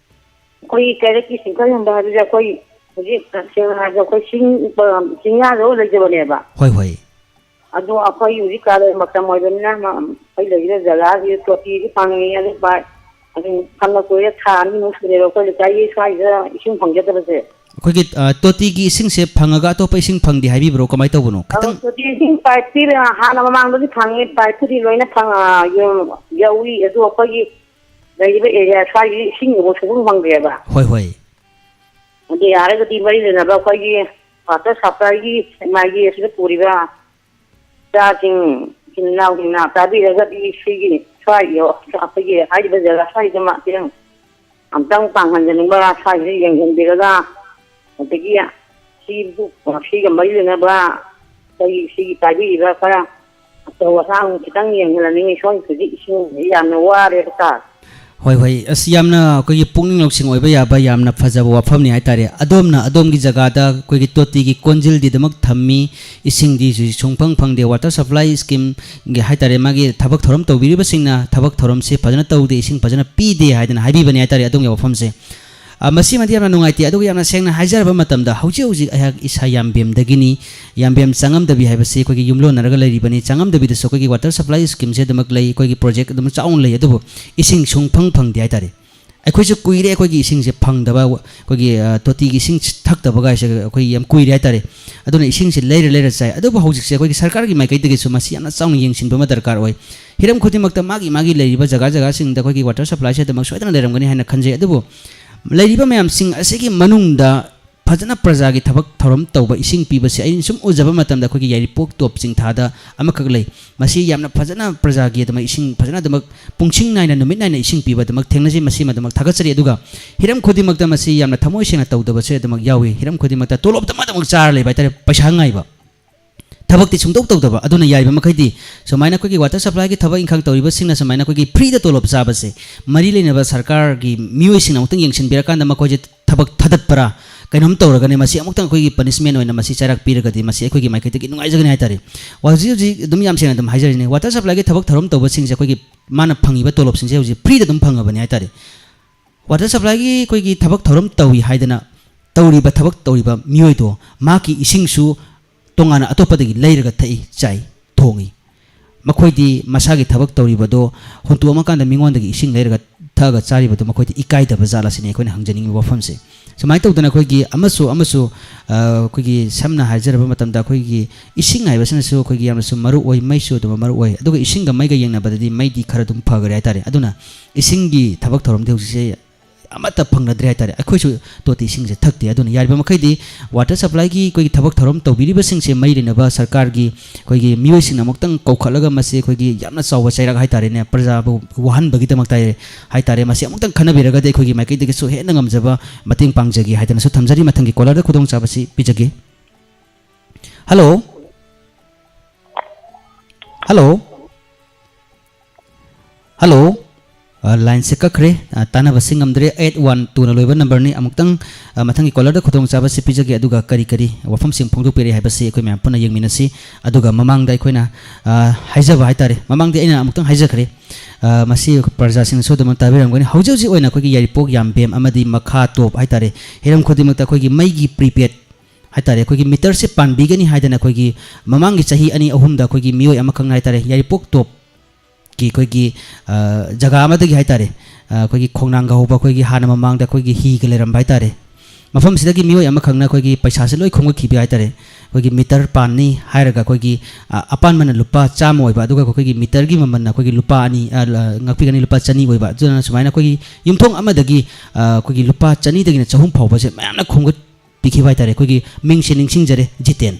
ꯑꯩꯈꯣꯏ ꯀꯩꯔꯛꯀꯤ ꯁꯤꯡꯀꯜ ꯍꯨꯟꯕ ꯍꯥꯏꯕꯁꯦ ꯑꯩꯈꯣꯏ ꯍꯧꯖꯤꯛ ꯇꯁꯦꯡꯅ ꯍꯥꯏꯔꯕꯗ ꯑꯩꯈꯣꯏ ꯆꯤꯡ, ꯆꯤꯡꯌꯥꯗ ꯂꯩꯖꯕꯅꯦꯕ꯫ ꯍꯣꯏ, ꯍꯣꯏ꯫ ꯑꯗꯣ ꯑꯩꯈꯣꯏ ꯍꯧꯖꯤꯛ ꯀꯥꯂꯦꯟ ꯃꯇꯝ ꯑꯣꯏꯕꯅꯤꯅ ꯃ-, ꯑꯩꯈꯣꯏ ꯂꯩꯔꯤꯕ ꯖꯒꯥꯁꯤ ꯇꯣꯇꯤꯁꯨ ꯐꯪꯉꯤ, ꯑꯗꯨ ꯄꯥꯏ-, ꯑꯗꯨ ꯐꯅ ꯀꯨꯏꯔꯦ, ꯊꯥ ꯑꯅꯤꯃꯨꯛ ꯁꯨꯔꯦꯕ ꯑꯩꯈꯣꯏ ꯂꯩꯀꯥꯏꯒꯤ ꯁ꯭ꯋꯥꯏꯁꯤꯗ ꯏꯁꯤꯡ ꯐꯪꯖꯗꯕꯁꯦ꯫ ꯑꯩꯈꯣꯏꯒꯤ, ꯑ, ꯇꯣꯇꯤꯒꯤ ꯏꯁꯤꯡꯁꯦ ꯐꯪꯉꯒ ꯑꯇꯣꯞꯄ ꯏꯁꯤꯡ ꯐꯪꯗꯦ ꯍꯥꯏꯕꯤꯕ꯭ꯔꯣ? ꯀꯃꯥꯏꯅ ꯇꯧꯕꯅꯣ? ꯑꯗꯣ ꯈꯤꯇꯪ ꯇꯣꯇꯤ ꯏꯁꯤꯡ ꯄꯥꯏꯞꯇꯤ ꯍꯥꯟꯅ ꯃꯃꯥꯡꯗꯗꯤ ꯐꯪꯉꯤ, ꯄꯥꯏꯞꯄꯨꯗꯤ ꯂꯣꯏꯅ ꯐꯪ-, ꯑ, ꯌꯧ-, ꯌꯧꯏ, ꯑꯗꯨ ꯑꯩꯈꯣꯏꯒꯤ ꯂꯩꯔꯤꯕ area ꯁ꯭ꯋꯥꯏꯒꯤ ꯏꯁꯤꯡ ꯑꯃꯨꯛ ꯁꯨꯡꯐꯪ ꯐꯪꯗ꯭ꯔꯦꯕ꯫ ꯍꯣꯏ, ꯍꯣꯏ꯫ ꯑꯗꯨ ꯌꯥꯔꯒꯗꯤ ꯃꯔꯤ ꯂꯩꯅꯕ ꯑꯩꯈꯣꯏꯒꯤ water supply ꯒꯤ ꯃꯥꯒꯤ ꯑꯁꯤꯗ ꯄꯨꯔꯤꯕ ꯏꯆꯥꯁꯤꯡ, ꯏꯆꯤꯟ ꯏꯅꯥꯎꯁꯤꯡꯅ ꯇꯥꯕꯤꯔꯒꯗꯤ ꯁꯤꯒꯤ ꯁ꯭ꯋꯥꯏꯒꯤ ꯑꯩꯈꯣꯏꯒꯤ ꯍꯥꯏꯔꯤꯕ ꯖꯒꯥ ꯁ꯭ꯋꯥꯏꯗꯃꯛ ꯈꯤꯇꯪ ꯑꯝꯇꯪ ꯄꯥꯡꯍꯟꯖꯅꯤꯡꯕ, ꯁ꯭ꯋꯥꯏꯁꯤꯗ ꯌꯦꯡꯁꯤꯟꯕꯤꯔꯒ, ꯑꯗꯒꯤ ꯁꯤ, ꯁꯤꯒ ꯃꯔꯤ ꯂꯩꯅꯕ ꯑꯩꯈꯣꯏꯒꯤ ꯁꯤꯒꯤ ꯄꯥꯏꯕꯤꯔꯤꯕ ꯈꯔ ꯑꯆꯧ ꯑꯁꯥꯡ ꯈꯤꯇꯪ ꯌꯦꯡꯍꯜꯂꯅꯤꯡꯉꯤ꯫ ꯁꯣꯝꯒꯤꯗꯤ ꯏꯁꯤꯡꯁꯤ ꯌꯥꯝꯅ ꯋꯥꯔꯦ ꯍꯥꯏꯇꯥꯔꯦ꯫ ꯍꯣꯏ, ꯍꯣꯏ, ꯑꯁ, ꯌꯥꯝꯅ ꯑꯩꯈꯣꯏꯒꯤ ꯄꯨꯛꯅꯤꯡ ꯂꯧꯁꯤꯡ ꯑꯣꯏꯕ ꯌꯥꯕ ꯌꯥꯝꯅ ꯐꯖꯕ ꯋꯥꯐꯝꯅꯤ ꯍꯥꯏꯇꯥꯔꯦ꯫ ꯑꯗꯣꯝꯅ ꯑꯗꯣꯝꯒꯤ ꯖꯒꯥꯗ ꯑꯩꯈꯣꯏꯒꯤ ꯇꯣꯇꯤꯒꯤ ꯀꯣꯟꯖꯤꯜꯗꯤ ꯑꯗꯨꯃꯛ ꯊꯝꯃꯤ, ꯏꯁꯤꯡꯗꯤ ꯁꯨꯡꯐꯪ ꯐꯪꯗꯦ꯫ ꯋꯥꯇꯔ ꯁꯄ꯭ꯂꯥꯏ ꯁ꯭ꯀꯤꯝꯒꯤ ꯍꯥꯏꯇꯥꯔꯦ, ꯃꯥꯒꯤ ꯊꯕꯛ ꯊꯧꯔꯝ ꯇꯧꯕꯤꯔꯤꯕꯁꯤꯡꯅ ꯊꯕꯛ ꯊꯧꯔꯝꯁꯦ ꯐꯖꯅ ꯇꯧꯗꯦ, ꯏꯁꯤꯡ ꯐꯖꯅ ꯄꯤꯗꯦ ꯍꯥꯏꯗꯅ ꯍꯥꯏꯕꯤꯕꯅꯤ ꯍꯥꯏꯇꯥꯔꯦ ꯑꯗꯣꯝꯒꯤ ꯋꯥꯐꯝꯁꯦ꯫ ꯑ, ꯃꯁꯤꯃꯗꯤ ꯌꯥꯝꯅ ꯅꯨꯡꯉꯥꯏꯇꯦ꯫ ꯑꯗꯨꯒ ꯌꯥꯝꯅ ꯁꯦꯡꯅ ꯍꯥꯏꯖꯔꯕ ꯃꯇꯝꯗ, ꯍꯧꯖꯤꯛ ꯍꯧꯖꯤꯛ ꯑꯩꯍꯥꯛ ꯏꯁꯥ ꯌꯥꯝꯕꯦꯝꯗꯒꯤꯅꯤ꯫ ꯌꯥꯝꯕꯦꯝ ꯆꯪꯉꯝꯗꯕꯤ ꯍꯥꯏꯕꯁꯤ ꯑꯩꯈꯣꯏꯒꯤ ꯌꯨꯝꯂꯣꯟꯅꯔꯒ ꯂꯩꯔꯤꯕꯅꯤ꯫ ꯆꯪꯉꯝꯗꯕꯤꯗꯁꯨ ꯑꯩꯈꯣꯏꯒꯤ ꯋꯥꯇꯔ ꯁꯄ꯭ꯂꯥꯏ ꯁ꯭ꯀꯤꯝꯁꯦ ꯑꯗꯨꯃꯛ ꯂꯩ, ꯑꯩꯈꯣꯏꯒꯤ ꯄ꯭ꯔꯣꯖꯦꯛ ꯑꯗꯨꯝ ꯆꯥꯎꯅ ꯂꯩ, ꯑꯗꯨꯕꯨ ꯏꯁꯤꯡ ꯁꯨꯡꯐꯪ ꯐꯪꯗꯦ ꯍꯥꯏꯇꯥꯔꯦ꯫ ꯑꯩꯈꯣꯏꯁꯨ ꯀꯨꯏꯔꯦ ꯑꯩꯈꯣꯏꯒꯤ ꯏꯁꯤꯡꯁꯦ ꯐꯪꯗꯕ, ꯑꯩꯈꯣꯏꯒꯤ, ꯑ, ꯇꯣꯇꯤꯒꯤ ꯏꯁꯤꯡ ꯊꯛꯇꯕꯒꯥꯏꯁꯦ ꯑꯩꯈꯣꯏ ꯌꯥꯝ ꯀꯨꯏꯔꯦ ꯍꯥꯏꯇꯥꯔꯦ꯫ ꯑꯗꯨꯅ ꯏꯁꯤꯡꯁꯦ ꯂꯩꯔ ꯂꯩꯔ ꯆꯥꯏ꯫ ꯑꯗꯨꯕꯨ ꯍꯧꯖꯤꯛꯁꯦ ꯑꯩꯈꯣꯏꯒꯤ ꯁꯔꯀꯥꯔꯒꯤ ꯃꯥꯏꯀꯩꯗꯒꯤꯁꯨ ꯃꯁꯤ ꯌꯥꯝꯅ ꯆꯥꯎꯅ ꯌꯦꯡꯁꯤꯟꯕ ꯑꯃ ꯗꯔꯀꯥꯔ ꯑꯣꯏ꯫ ꯍꯤꯔꯝ ꯈꯨꯗꯤꯡꯃꯛꯇ ꯃꯥꯒꯤ ꯃꯥꯒꯤ ꯂꯩꯔꯤꯕ ꯖꯒꯥ ꯖꯒꯥꯁꯤꯡꯗ ꯑꯩꯈꯣꯏꯒꯤ ꯋꯥꯇꯔ ꯁꯄ꯭ꯂꯥꯏꯁꯦ ꯑꯗꯨꯃꯛ ꯁꯣꯏꯗꯅ ꯂꯩꯔꯝꯒꯅꯤ ꯍꯥꯏꯅ ꯈꯟꯖꯩ꯫ ꯑꯗꯨꯕꯨ ꯂꯩꯔꯤꯕ ꯃꯌꯥꯝꯁꯤꯡ ꯑꯁꯤꯒꯤ ꯃꯅꯨꯡꯗ ꯐꯖꯅ ꯄ꯭ꯔꯖꯥꯒꯤ ꯊꯕꯛ ꯊꯧꯔꯝ ꯇꯧꯕ ꯏꯁꯤꯡ ꯄꯤꯕꯁꯦ ꯑꯩꯅ ꯁꯨꯝ ꯎꯖꯕ ꯃꯇꯝꯗ ꯑꯩꯈꯣꯏꯒꯤ ꯌꯥꯏꯔꯤꯄꯣꯛ ꯇꯣꯞ ꯆꯤꯡꯊꯥꯗ ꯑꯃꯈꯛ ꯂꯩ꯫ ꯃꯁꯤ ꯌꯥꯝꯅ ꯐꯖꯅ ꯄ꯭ꯔꯖꯥꯒꯤ ꯑꯗꯨꯃꯛ ꯏꯁꯤꯡ ꯐꯖꯅ ꯑꯗꯨꯃꯛ ꯄꯨꯡꯁꯤꯡ ꯅꯥꯏꯅ ꯅꯨꯃꯤꯠ ꯅꯥꯏꯅ ꯏꯁꯤꯡ ꯄꯤꯕ ꯑꯗꯨꯃꯛ ꯊꯦꯡꯅꯖꯩ꯫ ꯃꯁꯤꯃ ꯑꯗꯨꯃꯛ ꯊꯥꯒꯠꯆꯔꯤ꯫ ꯑꯗꯨꯒ ꯍꯤꯔꯝ ꯈꯨꯗꯤꯡꯃꯛꯇ ꯃꯁꯤ ꯌꯥꯝꯅ ꯊꯃꯣꯏ ꯁꯦꯡꯅ ꯇꯧꯗꯕꯁꯦ ꯑꯗꯨꯃꯛ ꯌꯥꯎꯏ꯫ ꯍꯤꯔꯝ ꯈꯨꯗꯤꯡꯃꯛꯇ ꯇꯣꯂꯣꯞꯇꯃꯛ ꯑꯗꯨꯃꯛ ꯆꯥꯔ ꯂꯩꯕ ꯍꯥꯏꯇꯥꯔꯦ, ꯄꯩꯁꯥ ꯉꯥꯏꯕ꯫ ꯊꯕꯛꯇꯤ ꯁꯨꯡꯇꯧ ꯇꯧꯗꯕ꯫ ꯑꯗꯨꯅ ꯌꯥꯔꯤꯕ ꯃꯈꯩꯗꯤ ꯁꯨꯃꯥꯏꯅ ꯑꯩꯈꯣꯏꯒꯤ ꯋꯥꯇꯔ ꯁꯄ꯭ꯂꯥꯏꯒꯤ ꯊꯕꯛ ꯏꯪꯈꯥꯡ ꯇꯧꯔꯤꯕꯁꯤꯡꯅ ꯁꯨꯃꯥꯏꯅ ꯑꯩꯈꯣꯏꯒꯤ ꯐ꯭ꯔꯤꯗ ꯇꯣꯂꯣꯞ ꯆꯥꯕꯁꯦ, ꯃꯔꯤ ꯂꯩꯅꯕ ꯁꯔꯀꯥꯔꯒꯤ ꯃꯤꯑꯣꯏꯁꯤꯡꯅ ꯑꯃꯨꯛꯇꯪ ꯌꯦꯡꯁꯤꯟꯕꯤꯔꯀꯥꯟꯗ ꯃꯈꯣꯏꯁꯦ ꯊꯕꯛ ꯊꯥꯗꯠꯄ꯭ꯔꯥ ꯀꯩꯅꯣꯝ ꯇꯧꯔꯒꯅꯦ, ꯃꯁꯤ ꯑꯃꯨꯛꯇꯪ ꯑꯩꯈꯣꯏꯒꯤ ꯄꯅꯤꯁꯃꯦꯟ ꯑꯣꯏꯅ ꯃꯁꯤ ꯆꯩꯔꯥꯛ ꯄꯤꯔꯒꯗꯤ ꯃꯁꯤ ꯑꯩꯈꯣꯏꯒꯤ ꯃꯥꯏꯀꯩꯗꯒꯤ ꯅꯨꯡꯉꯥꯏꯖꯒꯅꯤ ꯍꯥꯏꯇꯥꯔꯦ꯫ ꯍꯧꯖꯤꯛ ꯍꯧꯖꯤꯛ ꯑꯗꯨꯝ ꯌꯥꯝ ꯁꯦꯡꯅ ꯑꯗꯨꯝ ꯍꯥꯏꯖꯔꯤꯅꯦ, ꯋꯥꯇꯔ ꯁꯄ꯭ꯂꯥꯏꯒꯤ ꯊꯕꯛ ꯊꯧꯔꯝ ꯇꯧꯕꯁꯤꯡꯁꯦ ꯑꯩꯈꯣꯏꯒꯤ ꯃꯥꯅ ꯐꯪꯉꯤꯕ ꯇꯣꯂꯣꯞꯁꯤꯡꯁꯦ ꯍꯧꯖꯤꯛ ꯐ꯭ꯔꯤꯗ ꯑꯗꯨꯝ ꯐꯪꯉꯕꯅꯤ ꯍꯥꯏꯇꯥꯔꯦ꯫ ꯋꯥꯇꯔ ꯁꯄ꯭ꯂꯥꯏꯒꯤ ꯑꯩꯈꯣꯏꯒꯤ ꯊꯕꯛ ꯊꯧꯔꯝ ꯇꯧꯏ ꯍꯥꯏꯗꯅ ꯇꯧꯔꯤꯕ ꯊꯕꯛ ꯇꯧꯔꯤꯕ ꯃꯤꯑꯣꯏꯗꯣ ꯃꯍꯥꯛꯀꯤ ꯏꯁꯤꯡꯁꯨ ꯇꯣꯉꯥꯟꯅ ꯑꯇꯣꯞꯄꯗꯒꯤ ꯂꯩꯔꯒ ꯊꯛꯏ, ꯆꯥꯏ, ꯊꯣꯡꯉꯤ꯫ ꯃꯈꯣꯏꯗꯤ ꯃꯁꯥꯒꯤ ꯊꯕꯛ ꯇꯧꯔꯤꯕꯗꯣ ꯍꯨꯟꯇꯣꯛꯑꯝꯃꯀꯥꯟꯗ ꯃꯤꯉꯣꯟꯗꯒꯤ ꯏꯁꯤꯡ ꯂꯩꯔꯒ ꯊꯛꯑꯒ ꯆꯥꯔꯤꯕꯗꯣ ꯃꯈꯣꯏꯗ ꯏꯀꯥꯏꯗꯕ ꯖꯥꯠꯂ ꯁꯤꯅꯤ ꯑꯩꯈꯣꯏꯅ ꯍꯪꯖꯅꯤꯡꯉꯤꯕ ꯋꯥꯐꯝꯁꯦ꯫ ꯁꯨꯃꯥꯏꯅ ꯇꯧꯗꯅ ꯑꯩꯈꯣꯏꯒꯤ ꯑꯃꯁꯨ ꯑꯃꯁꯨ, ꯑ, ꯑꯩꯈꯣꯏꯒꯤ ꯁꯝꯅ ꯍꯥꯏꯖꯔꯕ ꯃꯇꯝꯗ ꯑꯩꯈꯣꯏꯒꯤ ꯏꯁꯤꯡ ꯍꯥꯏꯕꯁꯤꯅꯁꯨ ꯑꯩꯈꯣꯏꯒꯤ ꯌꯥꯝꯅꯁꯨ ꯃꯔꯨ ꯑꯣꯏ, ꯃꯩꯁꯨ ꯑꯗꯨꯝ ꯃꯔꯨ ꯑꯣꯏ꯫ ꯑꯗꯨꯒ ꯏꯁꯤꯡꯒ ꯃꯩꯒ ꯌꯦꯡꯅꯕꯗꯗꯤ ꯃꯩꯗꯤ ꯈꯔ ꯑꯗꯨꯝ ꯐꯈ꯭ꯔꯦ ꯍꯥꯏꯇꯥꯔꯦ꯫ ꯑꯗꯨꯅ ꯏꯁꯤꯡꯒꯤ ꯊꯕꯛ ꯊꯧꯔꯝꯗꯤ ꯍꯧꯖꯤꯛꯁꯦ ꯑꯃꯠꯇ ꯐꯪꯅꯗ꯭ꯔꯦ ꯍꯥꯏꯇꯥꯔꯦ꯫ ꯑꯩꯈꯣꯏꯁꯨ ꯇꯣꯇꯤ ꯏꯁꯤꯡꯁꯦ ꯊꯛꯇꯦ꯫ ꯑꯗꯨꯅ ꯌꯥꯔꯤꯕ ꯃꯈꯩꯗꯤ ꯋꯥꯇꯔ ꯁꯄ꯭ꯂꯥꯏꯒꯤ ꯑꯩꯈꯣꯏꯒꯤ ꯊꯕꯛ ꯊꯧꯔꯝ ꯇꯧꯕꯤꯔꯤꯕꯁꯤꯡꯁꯦ ꯃꯔꯤ ꯂꯩꯅꯕ ꯁꯔꯀꯥꯔꯒꯤ ꯑꯩꯈꯣꯏꯒꯤ ꯃꯤꯑꯣꯏꯁꯤꯡꯅ ꯑꯃꯨꯛꯇꯪ ꯀꯧꯈꯠꯂꯒ ꯃꯁꯤ ꯑꯩꯈꯣꯏꯒꯤ ꯌꯥꯝꯅ ꯆꯥꯎꯕ ꯆꯩꯔꯥꯛ ꯍꯥꯏꯇꯥꯔꯦꯅꯦ, ꯄ꯭ꯔꯖꯥꯕꯨ ꯋꯥꯍꯟꯕꯒꯤꯗꯃꯛꯇ ꯍꯥꯏꯇꯥꯔꯦ, ꯃꯁꯤ ꯑꯃꯨꯛꯇꯪ ꯈꯟꯅꯕꯤꯔꯒꯗꯤ ꯑꯩꯈꯣꯏꯒꯤ ꯃꯥꯏꯀꯩꯗꯒꯤꯁꯨ ꯍꯦꯟꯅ ꯉꯝꯖꯕ ꯃꯇꯦꯡ ꯄꯥꯡꯖꯒꯦ ꯍꯥꯏꯗꯅꯁꯨ ꯊꯝꯖꯔꯤ꯫ ꯃꯊꯪꯒꯤ ꯀꯣꯂꯔꯗ ꯈꯨꯗꯣꯡꯆꯥꯕꯁꯤ ꯄꯤꯖꯒꯦ꯫ ꯍꯜꯂꯣ꯫ ꯍꯜꯂꯣ꯫ ꯍꯜꯂꯣ꯫ ꯑ, ꯂꯥꯏꯟꯁꯦ ꯀꯛꯈ꯭ꯔꯦ꯫ ꯑ, ꯇꯥꯟꯅꯕꯁꯤ ꯉꯝꯗ꯭ꯔꯦ꯫ ꯑꯩꯠ ꯋꯥꯟ ꯇꯨꯅ ꯂꯣꯏꯕ ꯅꯝꯕꯔꯅꯤ꯫ ꯑꯃꯨꯛꯇꯪ, ꯑ, ꯃꯊꯪꯒꯤ ꯀꯣꯂꯔꯗ ꯈꯨꯗꯣꯡꯆꯥꯕꯁꯤ ꯄꯤꯖꯒꯦ, ꯑꯗꯨꯒ ꯀꯔꯤ ꯀꯔꯤ ꯋꯥꯐꯝꯁꯤꯡ ꯐꯣꯡꯗꯣꯛꯄꯤꯔꯛꯏ ꯍꯥꯏꯕꯁꯤ ꯑꯩꯈꯣꯏ ꯃꯌꯥꯝ ꯄꯨꯟꯅ ꯌꯦꯡꯃꯤꯟꯅꯁꯤ꯫ ꯑꯗꯨꯒ ꯃꯃꯥꯡꯗ ꯑꯩꯈꯣꯏꯅ, ꯑ, ꯍꯥꯏꯖꯕ ꯍꯥꯏ ꯇꯥꯔꯦ, ꯃꯃꯥꯡꯗꯤ ꯑꯩꯅ ꯑꯃꯨꯛꯇꯪ ꯍꯥꯏꯖꯈ꯭ꯔꯦ꯫ ꯑ, ꯃꯁꯤ ꯄ꯭ꯔꯖꯥꯁꯤꯡꯅꯁꯨ ꯑꯗꯨꯝ ꯇꯥꯕꯤꯔꯝꯒꯅꯤ꯫ ꯍꯧꯖꯤꯛ ꯍꯧꯖꯤꯛ ꯑꯣꯏꯅ ꯑꯩꯈꯣꯏꯒꯤ ꯌꯥꯏꯔꯤꯄꯣꯛ, ꯌꯥꯝꯕꯦꯝ ꯑꯃꯗꯤ ꯃꯈꯥ ꯇꯣꯞ ꯍꯥꯏ ꯇꯥꯔꯦ, ꯍꯤꯔꯝ ꯈꯨꯗꯤꯡꯃꯛꯇ ꯑꯩꯈꯣꯏꯒꯤ ꯃꯩꯒꯤ ꯄ꯭ꯔꯤꯄꯦꯗ ꯍꯥꯏ ꯇꯥꯔꯦ, ꯑꯩꯈꯣꯏꯒꯤ ꯃꯤꯇꯔꯁꯦ ꯄꯥꯟꯕꯤꯒꯅꯤ ꯍꯥꯏꯗꯅ ꯑꯩꯈꯣꯏꯒꯤ ꯃꯃꯥꯡꯒꯤ ꯆꯍꯤ ꯑꯅꯤ ꯑꯍꯨꯝꯗ ꯑꯩꯈꯣꯏꯒꯤ ꯃꯤꯑꯣꯏ ꯑꯃꯈꯛꯅ ꯍꯥꯏ ꯇꯥꯔꯦ, ꯌꯥꯏꯔꯤꯄꯣꯛ ꯇꯣꯞꯀꯤ ꯑꯩꯈꯣꯏꯒꯤ, ꯑ, ꯖꯒꯥ ꯑꯃꯗꯒꯤ ꯍꯥꯏ ꯇꯥꯔꯦ, ꯑ, ꯑꯩꯈꯣꯏꯒꯤ ꯈꯣꯡꯅꯥꯡꯒ ꯍꯧꯕ ꯑꯩꯈꯣꯏꯒꯤ ꯍꯥꯟꯅ ꯃꯃꯥꯡꯗ ꯑꯩꯈꯣꯏꯒꯤ ꯍꯤꯒ ꯂꯩꯔꯝꯕ ꯍꯥꯏ ꯇꯥꯔꯦ, ꯃꯐꯝꯁꯤꯗꯒꯤ ꯃꯤꯑꯣꯏ ꯑꯃꯈꯛꯅ ꯑꯩꯈꯣꯏꯒꯤ ꯄꯩꯁꯥꯁꯦ ꯂꯣꯏ ꯈꯣꯝꯒꯠꯈꯤꯕ ꯍꯥꯏ ꯇꯥꯔꯦ꯫ ꯑꯩꯈꯣꯏꯒꯤ ꯃꯤꯇꯔ ꯄꯥꯟꯅꯤ ꯍꯥꯏꯔꯒ ꯑꯩꯈꯣꯏꯒꯤ, ꯑ, ꯑꯄꯥꯟꯕꯅ ꯂꯨꯄꯥ ꯆꯥꯝꯃ ꯑꯣꯏꯕ, ꯑꯗꯨꯒ ꯑꯩꯈꯣꯏꯒꯤ ꯃꯤꯇꯔꯒꯤ ꯃꯃꯜꯅ ꯑꯩꯈꯣꯏꯒꯤ ꯂꯨꯄꯥ ꯑꯅꯤ, ꯑ, ꯂ-, ꯉꯥꯛꯄꯤꯒꯅꯤ, ꯂꯨꯄꯥ ꯆꯅꯤ ꯑꯣꯏꯕ꯫ ꯑꯗꯨꯅ ꯁꯨꯃꯥꯏꯅ ꯑꯩꯈꯣꯏꯒꯤ ꯌꯨꯝꯊꯣꯡ ꯑꯃꯗꯒꯤ, ꯑ, ꯑꯩꯈꯣꯏꯒꯤ ꯂꯨꯄꯥ ꯆꯅꯤꯗꯒꯤꯅ ꯆꯍꯨꯝ ꯐꯥꯎꯕꯁꯦ ꯃꯌꯥꯝꯅ ꯈꯣꯝꯒꯠ ꯄꯤꯈꯤꯕ ꯍꯥꯏ ꯇꯥꯔꯦ꯫ ꯑꯩꯈꯣꯏꯒꯤ ꯃꯤꯡꯁꯦ ꯅꯤꯡꯁꯤꯡꯖꯔꯦ, ꯖꯤꯇꯦꯟ꯫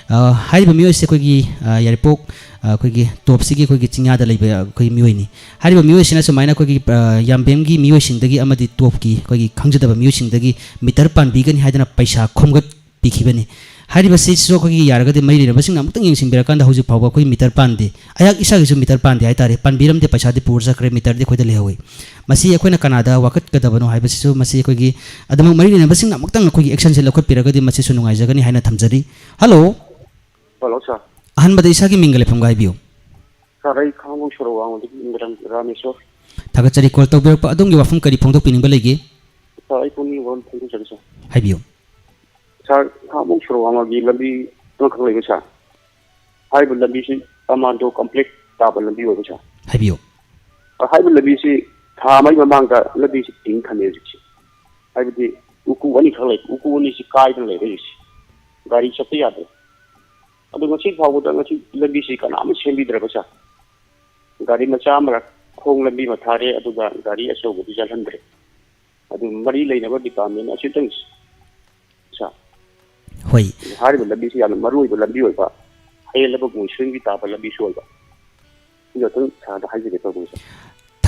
ꯑ, ꯍꯥꯏꯔꯤꯕ ꯃꯤꯑꯣꯏꯁꯦ ꯑꯩꯈꯣꯏꯒꯤ, ꯑ, ꯌꯥꯏꯔꯤꯄꯣꯛ, ꯑ, ꯑꯩꯈꯣꯏꯒꯤ ꯇꯣꯞꯁꯤꯒꯤ ꯑꯩꯈꯣꯏꯒꯤ ꯆꯤꯡꯌꯥꯗ ꯂꯩꯕ ꯑꯩꯈꯣꯏ ꯃꯤꯑꯣꯏꯅꯤ꯫ ꯍꯥꯏꯔꯤꯕ ꯃꯤꯑꯣꯏꯁꯤꯅ ꯁꯨꯃꯥꯏꯅ ꯑꯩꯈꯣꯏꯒꯤ, ꯑ, ꯌꯥꯝꯕꯦꯝꯒꯤ ꯃꯤꯑꯣꯏꯁꯤꯡꯗꯒꯤ ꯑꯃꯗꯤ ꯇꯣꯞꯀꯤ ꯑꯩꯈꯣꯏꯒꯤ ꯈꯪꯖꯗꯕ ꯃꯤꯑꯣꯏꯁꯤꯡꯗꯒꯤ ꯃꯤꯇꯔ ꯄꯥꯟꯕꯤꯒꯅꯤ ꯍꯥꯏꯗꯅ ꯄꯩꯁꯥ ꯈꯣꯝꯒꯠ ꯄꯤꯈꯤꯕꯅꯤ꯫ ꯍꯥꯏꯔꯤꯕꯁꯤꯁꯨ ꯑꯩꯈꯣꯏꯒꯤ ꯌꯥꯔꯒꯗꯤ ꯃꯔꯤ ꯂꯩꯅꯕꯁꯤꯡꯅ ꯑꯃꯨꯛꯇꯪ ꯌꯦꯡꯁꯤꯟꯕꯤꯔꯀꯥꯟꯗ ꯍꯧꯖꯤꯛ ꯐꯥꯎꯕ ꯑꯩꯈꯣꯏ ꯃꯤꯇꯔ ꯄꯥꯟꯗꯦ꯫ ꯑꯩꯍꯥꯛ ꯏꯁꯥꯒꯤꯁꯨ ꯃꯤꯇꯔ ꯄꯥꯟꯗꯦ ꯍꯥꯏ ꯇꯥꯔꯦ꯫ ꯄꯥꯟꯕꯤꯔꯝꯗꯦ, ꯄꯩꯁꯥꯗꯤ ꯄꯨꯔ ꯆꯠꯈ꯭ꯔꯦ, ꯃꯤꯇꯔꯗꯤ ꯑꯩꯈꯣꯏꯗ ꯂꯩꯍꯧꯋꯤ꯫ ꯃꯁꯤ ꯑꯩꯈꯣꯏꯅ ꯀꯅꯥꯗ ꯋꯥꯀꯠꯀꯗꯕꯅꯣ ꯍꯥꯏꯕꯁꯤꯁꯨ ꯃꯁꯤ ꯑꯩꯈꯣꯏꯒꯤ ꯑꯗꯨꯃꯛ ꯃꯔꯤ ꯂꯩꯅꯕꯁꯤꯡꯅ ꯑꯃꯨꯛꯇꯪ ꯑꯩꯈꯣꯏꯒꯤ ꯑꯦꯛꯁꯟꯁꯦ ꯂꯧꯈꯠꯄꯤꯔꯒꯗꯤ ꯃꯁꯤꯁꯨ ꯅꯨꯡꯉꯥꯏꯖꯒꯅꯤ ꯍꯥꯏꯅ ꯊꯝꯖꯔꯤ꯫ ꯍꯜꯂꯣ꯫ ꯍꯜꯂꯣ, ꯁꯥꯔ꯫ ꯑꯍꯥꯟꯕꯗ ꯏꯁꯥꯒꯤ ꯃꯤꯡꯒ ꯂꯩꯐꯝꯒ ꯍꯥꯏꯕꯤꯌꯨ꯫ ꯁꯥꯔ, ꯑꯩ ꯈꯥꯉꯕꯣꯛ ꯁꯣꯔꯣꯛ ꯋꯥꯡꯃꯗꯒꯤ ꯏꯟꯗ꯭ꯔꯝ ꯔꯥꯃꯦꯁꯣꯔ꯫ ꯊꯥꯒꯠꯆꯔꯤ ꯀꯣꯜ ꯇꯧꯕꯤꯔꯛꯄ꯫ ꯑꯗꯣꯝꯒꯤ ꯋꯥꯐꯝ ꯀꯔꯤ ꯐꯣꯡꯗꯣꯛꯄꯤꯅꯤꯡꯕ ꯂꯩꯒꯦ? ꯁꯥꯔ, ꯑꯩ ꯄꯨꯛꯅꯤꯡ ꯋꯥꯐꯝ ꯐꯣꯡꯗꯣꯛꯆꯒꯦ, ꯁꯥꯔ꯫ ꯍꯥꯏꯕꯤꯌꯨ꯫ ꯁꯥꯔ, ꯈꯥꯉꯕꯣꯛ ꯁꯣꯔꯣꯛ ꯋꯥꯡꯃꯒꯤ ꯂꯝꯕꯤ ꯑꯃꯈꯛ ꯂꯩꯕ, ꯁꯥꯔ꯫ ꯍꯥꯏꯔꯤꯕ ꯂꯝꯕꯤꯁꯤ ꯀꯃꯥꯟꯗꯣ ꯀꯝꯄ꯭ꯂꯦꯛꯁ ꯇꯥꯕ ꯂꯝꯕꯤ ꯑꯣꯏꯕ, ꯁꯥꯔ꯫ ꯍꯥꯏꯕꯤꯌꯨ꯫ ꯍꯥꯏꯔꯤꯕ ꯂꯝꯕꯤꯁꯤ ꯊꯥ ꯑꯃꯒꯤ ꯃꯃꯥꯡꯗ ꯂꯝꯕꯤꯁꯤ ꯇꯤꯡ ꯊꯝꯃꯦ ꯍꯧꯖꯤꯛꯁꯤ꯫ ꯍꯥꯏꯕꯗꯤ ꯎꯀꯨ ꯑꯅꯤꯈꯛ ꯂꯩ, ꯎꯀꯨ ꯑꯅꯤꯁꯤ ꯀꯥꯏꯗꯅ ꯂꯩꯔꯦ ꯍꯧꯖꯤꯛꯁꯤ꯫ ꯒꯥꯔꯤ ꯆꯠꯄ ꯌꯥꯗ꯭ꯔꯦ꯫ ꯑꯗꯨ ꯉꯁꯤ ꯐꯥꯎꯕꯗ ꯉꯁꯤ ꯂꯝꯕꯤꯁꯤ ꯀꯅꯥꯝ ꯁꯦꯝꯕꯤꯗ꯭ꯔꯕ, ꯁꯥꯔ꯫ ꯒꯥꯔꯤ ꯃꯆꯥ ꯑꯃꯔꯛ ꯈꯣꯡ ꯂꯝꯕꯤ ꯑꯃ ꯊꯥꯔꯦ, ꯑꯗꯨꯒ ꯒꯥꯔꯤ ꯑꯆꯧꯕꯗꯤ ꯆꯠꯍꯟꯗ꯭ꯔꯦ꯫ ꯑꯗꯨ ꯃꯔꯤ ꯂꯩꯅꯕ ꯗꯤꯄꯥꯔꯠꯃꯦꯟ ꯑꯁꯤꯇꯪ, ꯁꯥꯔ꯫ ꯍꯣꯏ꯫ ꯍꯥꯏꯔꯤꯕ ꯂꯝꯕꯤꯁꯤ ꯌꯥꯝꯅ ꯃꯔꯨ ꯑꯣꯏꯕ ꯂꯝꯕꯤ ꯑꯣꯏꯕ, ꯍꯌꯦꯜ ꯂꯕꯨꯛ ꯃꯣꯏꯁ꯭ꯔꯤꯡꯒꯤ ꯇꯥꯕ ꯂꯝꯕꯤꯁꯨ ꯑꯣꯏꯕ꯫ ꯁꯤꯗ ꯑꯗꯨꯝ ꯁꯥꯔꯗ ꯍꯥꯏꯖꯒꯦ ꯇꯧꯕꯅꯤ, ꯁꯥꯔ꯫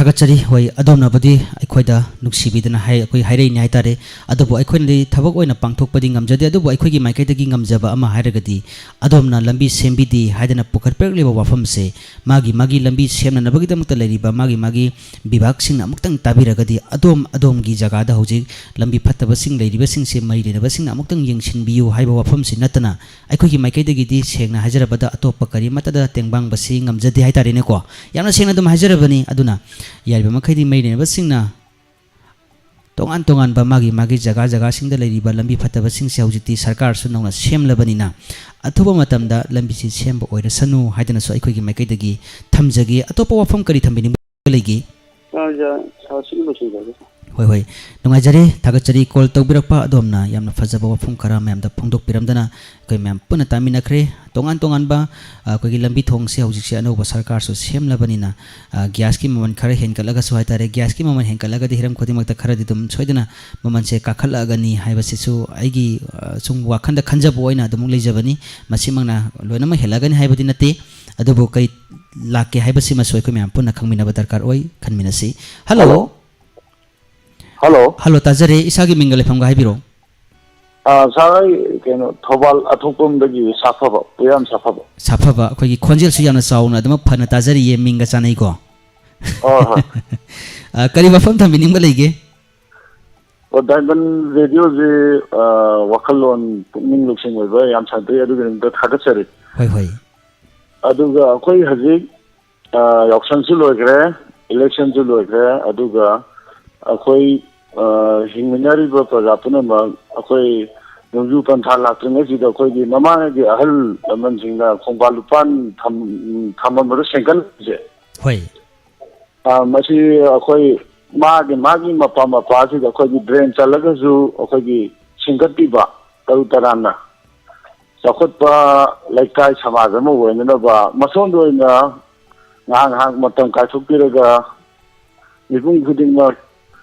ꯊꯥꯒꯠꯆꯔꯤ꯫ ꯍꯣꯏ, ꯑꯗꯣꯝꯅꯕꯨꯗꯤ ꯑꯩꯈꯣꯏꯗ ꯅꯨꯡꯁꯤꯕꯤꯗꯅ ꯍꯥꯏ-, ꯑꯩꯈꯣꯏ ꯍꯥꯏꯔꯛꯏꯅꯤ ꯍꯥꯏꯇꯥꯔꯦ꯫ ꯑꯗꯨꯕꯨ ꯑꯩꯈꯣꯏꯅꯗꯤ ꯊꯕꯛ ꯑꯣꯏꯅ ꯄꯥꯡꯊꯣꯛꯄꯗꯤ ꯉꯝꯖꯗꯦ꯫ ꯑꯗꯨꯕꯨ ꯑꯩꯈꯣꯏꯒꯤ ꯃꯥꯏꯀꯩꯗꯒꯤ ꯉꯝꯖꯕ ꯑꯃ ꯍꯥꯏꯔꯒꯗꯤ, ꯑꯗꯣꯝꯅ ꯂꯝꯕꯤ ꯁꯦꯝꯕꯤꯗꯦ ꯍꯥꯏꯗꯅ ꯄꯨꯈꯠꯄꯤꯔꯛꯂꯤꯕ ꯋꯥꯐꯝꯁꯦ, ꯃꯥꯒꯤ ꯃꯥꯒꯤ ꯂꯝꯕꯤ ꯁꯦꯝꯅꯅꯕꯒꯤꯗꯃꯛꯇ ꯂꯩꯔꯤꯕ ꯃꯥꯒꯤ ꯃꯥꯒꯤ ꯕꯤꯚꯥꯒꯁꯤꯡꯅ ꯑꯃꯨꯛꯇꯪ ꯇꯥꯕꯤꯔꯒꯗꯤ, ꯑꯗꯣꯝ ꯑꯗꯣꯝꯒꯤ ꯖꯒꯥꯗ ꯍꯧꯖꯤꯛ ꯂꯝꯕꯤ ꯐꯠꯇꯕꯁꯤꯡ ꯂꯩꯔꯤꯕꯁꯤꯡꯁꯦ ꯃꯔꯤ ꯂꯩꯅꯕꯁꯤꯡꯅ ꯑꯃꯨꯛꯇꯪ ꯌꯦꯡꯁꯤꯟꯕꯤꯌꯨ ꯍꯥꯏꯕ ꯋꯥꯐꯝꯁꯤ ꯅꯠꯇꯅ, ꯑꯩꯈꯣꯏꯒꯤ ꯃꯥꯏꯀꯩꯗꯒꯤꯗꯤ ꯁꯦꯡꯅ ꯍꯥꯏꯖꯔꯕꯗ ꯑꯇꯣꯞꯄ ꯀꯔꯤꯃꯠꯇꯗ ꯇꯦꯡꯕꯥꯡꯕꯁꯤ ꯉꯝꯖꯗꯦ ꯍꯥꯏꯇꯥꯔꯦꯅꯦꯀꯣ꯫ ꯌꯥꯝꯅ ꯁꯦꯡꯅ ꯑꯗꯨꯝ ꯍꯥꯏꯖꯔꯕꯅꯤ꯫ ꯑꯗꯨꯅ ꯌꯥꯔꯤꯕ ꯃꯈꯩꯗꯤ ꯃꯔꯤ ꯂꯩꯅꯕꯁꯤꯡꯅ ꯇꯣꯉꯥꯟ ꯇꯣꯉꯥꯟꯕ ꯃꯥꯒꯤ ꯃꯥꯒꯤ ꯖꯒꯥ ꯖꯒꯥꯁꯤꯡꯗ ꯂꯩꯔꯤꯕ ꯂꯝꯕꯤ ꯐꯠꯇꯕꯁꯤꯡꯁꯦ ꯍꯧꯖꯤꯛꯇꯤ ꯁꯔꯀꯥꯔꯁꯨ ꯅꯧꯅ ꯁꯦꯝꯂꯕꯅꯤꯅ, ꯑꯊꯨꯕ ꯃꯇꯝꯗ ꯂꯝꯕꯤꯁꯤ ꯁꯦꯝꯕ ꯑꯣꯏꯔꯁꯅꯨ ꯍꯥꯏꯗꯅꯁꯨ ꯑꯩꯈꯣꯏꯒꯤ ꯃꯥꯏꯀꯩꯗꯒꯤ ꯊꯝꯖꯒꯦ꯫ ꯑꯇꯣꯞꯄ ꯋꯥꯐꯝ ꯀꯔꯤ ꯊꯝꯕꯤꯅꯤꯡꯕ ꯂꯩꯒꯦ? ꯁꯥꯔ, ꯁꯥꯔ, ꯁꯤ ꯂꯣꯏꯁꯤꯟꯖꯔꯒꯦ, ꯁꯥꯔ꯫ ꯍꯣꯏ, ꯍꯣꯏ, ꯅꯨꯡꯉꯥꯏꯖꯔꯦ, ꯊꯥꯒꯠꯆꯔꯤ ꯀꯣꯜ ꯇꯧꯕꯤꯔꯛꯄ ꯑꯗꯣꯝꯅ꯫ ꯌꯥꯝꯅ ꯐꯖꯕ ꯋꯥꯐꯝ ꯈꯔ ꯃꯌꯥꯝꯗ ꯐꯣꯡꯗꯣꯛꯄꯤꯔꯝꯗꯅ ꯑꯩꯈꯣꯏ ꯃꯌꯥꯝ ꯄꯨꯟꯅ ꯇꯥꯃꯤꯟꯅꯈ꯭ꯔꯦ꯫ ꯇꯣꯉꯥꯟ ꯇꯣꯉꯥꯟꯕ, ꯑ, ꯑꯩꯈꯣꯏꯒꯤ ꯂꯝꯕꯤ ꯊꯣꯡꯁꯦ ꯍꯧꯖꯤꯛꯁꯦ ꯑꯅꯧꯕ ꯁꯔꯀꯥꯔꯁꯨ ꯁꯦꯝꯂꯕꯅꯤꯅ, ꯑ, ꯒ꯭ꯌꯥꯁꯀꯤ ꯃꯃꯜ ꯈꯔ ꯍꯦꯟꯒꯠꯂꯒꯁꯨ ꯍꯥꯏꯇꯥꯔꯦ, ꯒ꯭ꯌꯥꯁꯀꯤ ꯃꯃꯜ ꯍꯦꯟꯒꯠꯂꯒꯗꯤ ꯍꯤꯔꯝ ꯈꯨꯗꯤꯡꯃꯛꯇ ꯈꯔꯗꯤ ꯑꯗꯨꯝ ꯁꯣꯏꯗꯅ ꯃꯃꯜꯁꯦ ꯀꯥꯈꯠꯂꯛꯑꯒꯅꯤ ꯍꯥꯏꯕꯁꯤꯁꯨ ꯑꯩꯒꯤ, ꯑ, ꯁꯨꯝ ꯋꯥꯈꯜꯗ ꯈꯟꯖꯕ ꯑꯣꯏꯅ ꯑꯗꯨꯃꯛ ꯂꯩꯖꯕꯅꯤ꯫ ꯃꯁꯤꯃꯛꯅ ꯂꯣꯏꯅꯃꯛ ꯍꯦꯜꯂꯛꯑꯒꯅꯤ ꯍꯥꯏꯕꯗꯤ ꯅꯠꯇꯦ, ꯑꯗꯨꯕꯨ ꯀꯔꯤ ꯂꯥꯛꯀꯦ ꯍꯥꯏꯕꯁꯤꯃꯁꯨ ꯑꯩꯈꯣꯏ ꯃꯌꯥꯝ ꯄꯨꯟꯅ ꯈꯪꯃꯤꯟꯅꯕ ꯗꯔꯀꯥꯔ ꯑꯣꯏ ꯈꯟꯃꯤꯟꯅꯁꯤ꯫ ꯍꯜꯂꯣ꯫ ꯍꯜꯂꯣ꯫ ꯍꯜꯂꯣ꯫ ꯍꯜꯂꯣ, ꯇꯥꯖꯔꯦ꯫ ꯏꯁꯥꯒꯤ ꯃꯤꯡꯒ ꯂꯩꯐꯝꯒ ꯍꯥꯏꯕꯤꯔꯣ꯫ ꯑꯥ, ꯁꯥꯔ, ꯑꯩ ꯀꯩꯅꯣ, ꯊꯧꯕꯥꯜ ꯑꯊꯣꯛꯄꯝꯗꯒꯤ ꯁꯥꯐꯕ, ꯄꯨꯌꯥꯝ ꯁꯥꯐꯕ꯫ ꯁꯥꯐꯕ, ꯑꯩꯈꯣꯏꯒꯤ ꯈꯣꯟꯖꯦꯜꯁꯨ ꯌꯥꯝꯅ ꯆꯥꯎꯅ ꯑꯗꯨꯃꯛ ꯐꯅ ꯇꯥꯖꯔꯤꯌꯦ, ꯃꯤꯡꯒ ꯆꯥꯟꯅꯩꯀꯣ꯫ ꯍꯣꯏ, ꯍꯣꯏ꯫ ꯑ, ꯀꯔꯤ ꯋꯥꯐꯝ ꯊꯝꯕꯤꯅꯤꯡꯕ ꯂꯩꯒꯦ? ꯑꯣ, ꯗꯥꯏꯃꯟ ꯔꯦꯗꯤꯑꯣꯁꯦ, ꯑ, ꯋꯥꯈꯜꯂꯣꯟ ꯄꯨꯛꯅꯤꯡ ꯂꯧꯁꯤꯡ ꯑꯣꯏꯕ ꯌꯥꯝ ꯁꯟꯗꯣꯛꯏ, ꯑꯗꯨꯒꯤꯗꯃꯛꯇ ꯊꯥꯒꯠꯆꯔꯤ꯫ ꯍꯣꯏ, ꯍꯣꯏ꯫ ꯑꯗꯨꯒ ꯑꯩꯈꯣꯏ ꯍꯧꯖꯤꯛ, ꯑ, ꯌꯥꯎꯁꯪꯁꯨ ꯂꯣꯏꯈ꯭ꯔꯦ, ꯏꯂꯦꯛꯁꯟꯁꯨ ꯂꯣꯏꯈ꯭ꯔꯦ, ꯑꯗꯨꯒ ꯑꯩꯈꯣꯏ, ꯑ, ꯍꯤꯡꯃꯤꯟꯅꯔꯤꯕ ꯄ꯭ꯔꯖꯥ ꯄꯨꯝꯅꯃꯛ ꯑꯩꯈꯣꯏ ꯅꯣꯡꯖꯨ ꯄꯟꯊꯥ ꯂꯥꯛꯇ꯭ꯔꯤꯉꯩꯁꯤꯗ ꯑꯩꯈꯣꯏꯒꯤ ꯃꯃꯥꯡꯉꯩꯒꯤ ꯑꯍꯜ ꯂꯃꯟꯁꯤꯡꯅ ꯈꯣꯡꯕꯥꯟ ꯂꯨꯄꯥꯟ ꯊꯝ-, ꯊꯝꯃꯝꯕꯗꯣ ꯁꯦꯡꯒꯠꯂꯤꯁꯦ꯫ ꯍꯣꯏ꯫ ꯑ, ꯃꯁꯤ ꯑꯩꯈꯣꯏ ꯃꯥꯒꯤ, ꯃꯥꯒꯤ ꯃꯄꯥ ꯃꯄꯥꯁꯤꯗ ꯑꯩꯈꯣꯏꯒꯤ ꯗ꯭ꯔꯦꯟ ꯆꯜꯂꯒꯁꯨ ꯑꯩꯈꯣꯏꯒꯤ ꯁꯦꯝꯒꯠꯄꯤꯕ ꯇꯔꯨ ꯇꯔꯥꯟꯅ ꯆꯥꯎꯈꯠꯄ ꯂꯩꯀꯥꯏ ꯁꯃꯥꯖ ꯑꯃ ꯑꯣꯏꯅꯅꯕ ꯃꯁꯣꯝꯗ ꯑꯣꯏꯅ ꯉꯥꯏꯍꯥꯛ ꯉꯥꯏꯍꯥꯛ ꯃꯇꯝ ꯀꯥꯏꯊꯣꯛꯄꯤꯔꯒ ꯃꯤꯄꯨꯝ ꯈꯨꯗꯤꯡꯃꯛ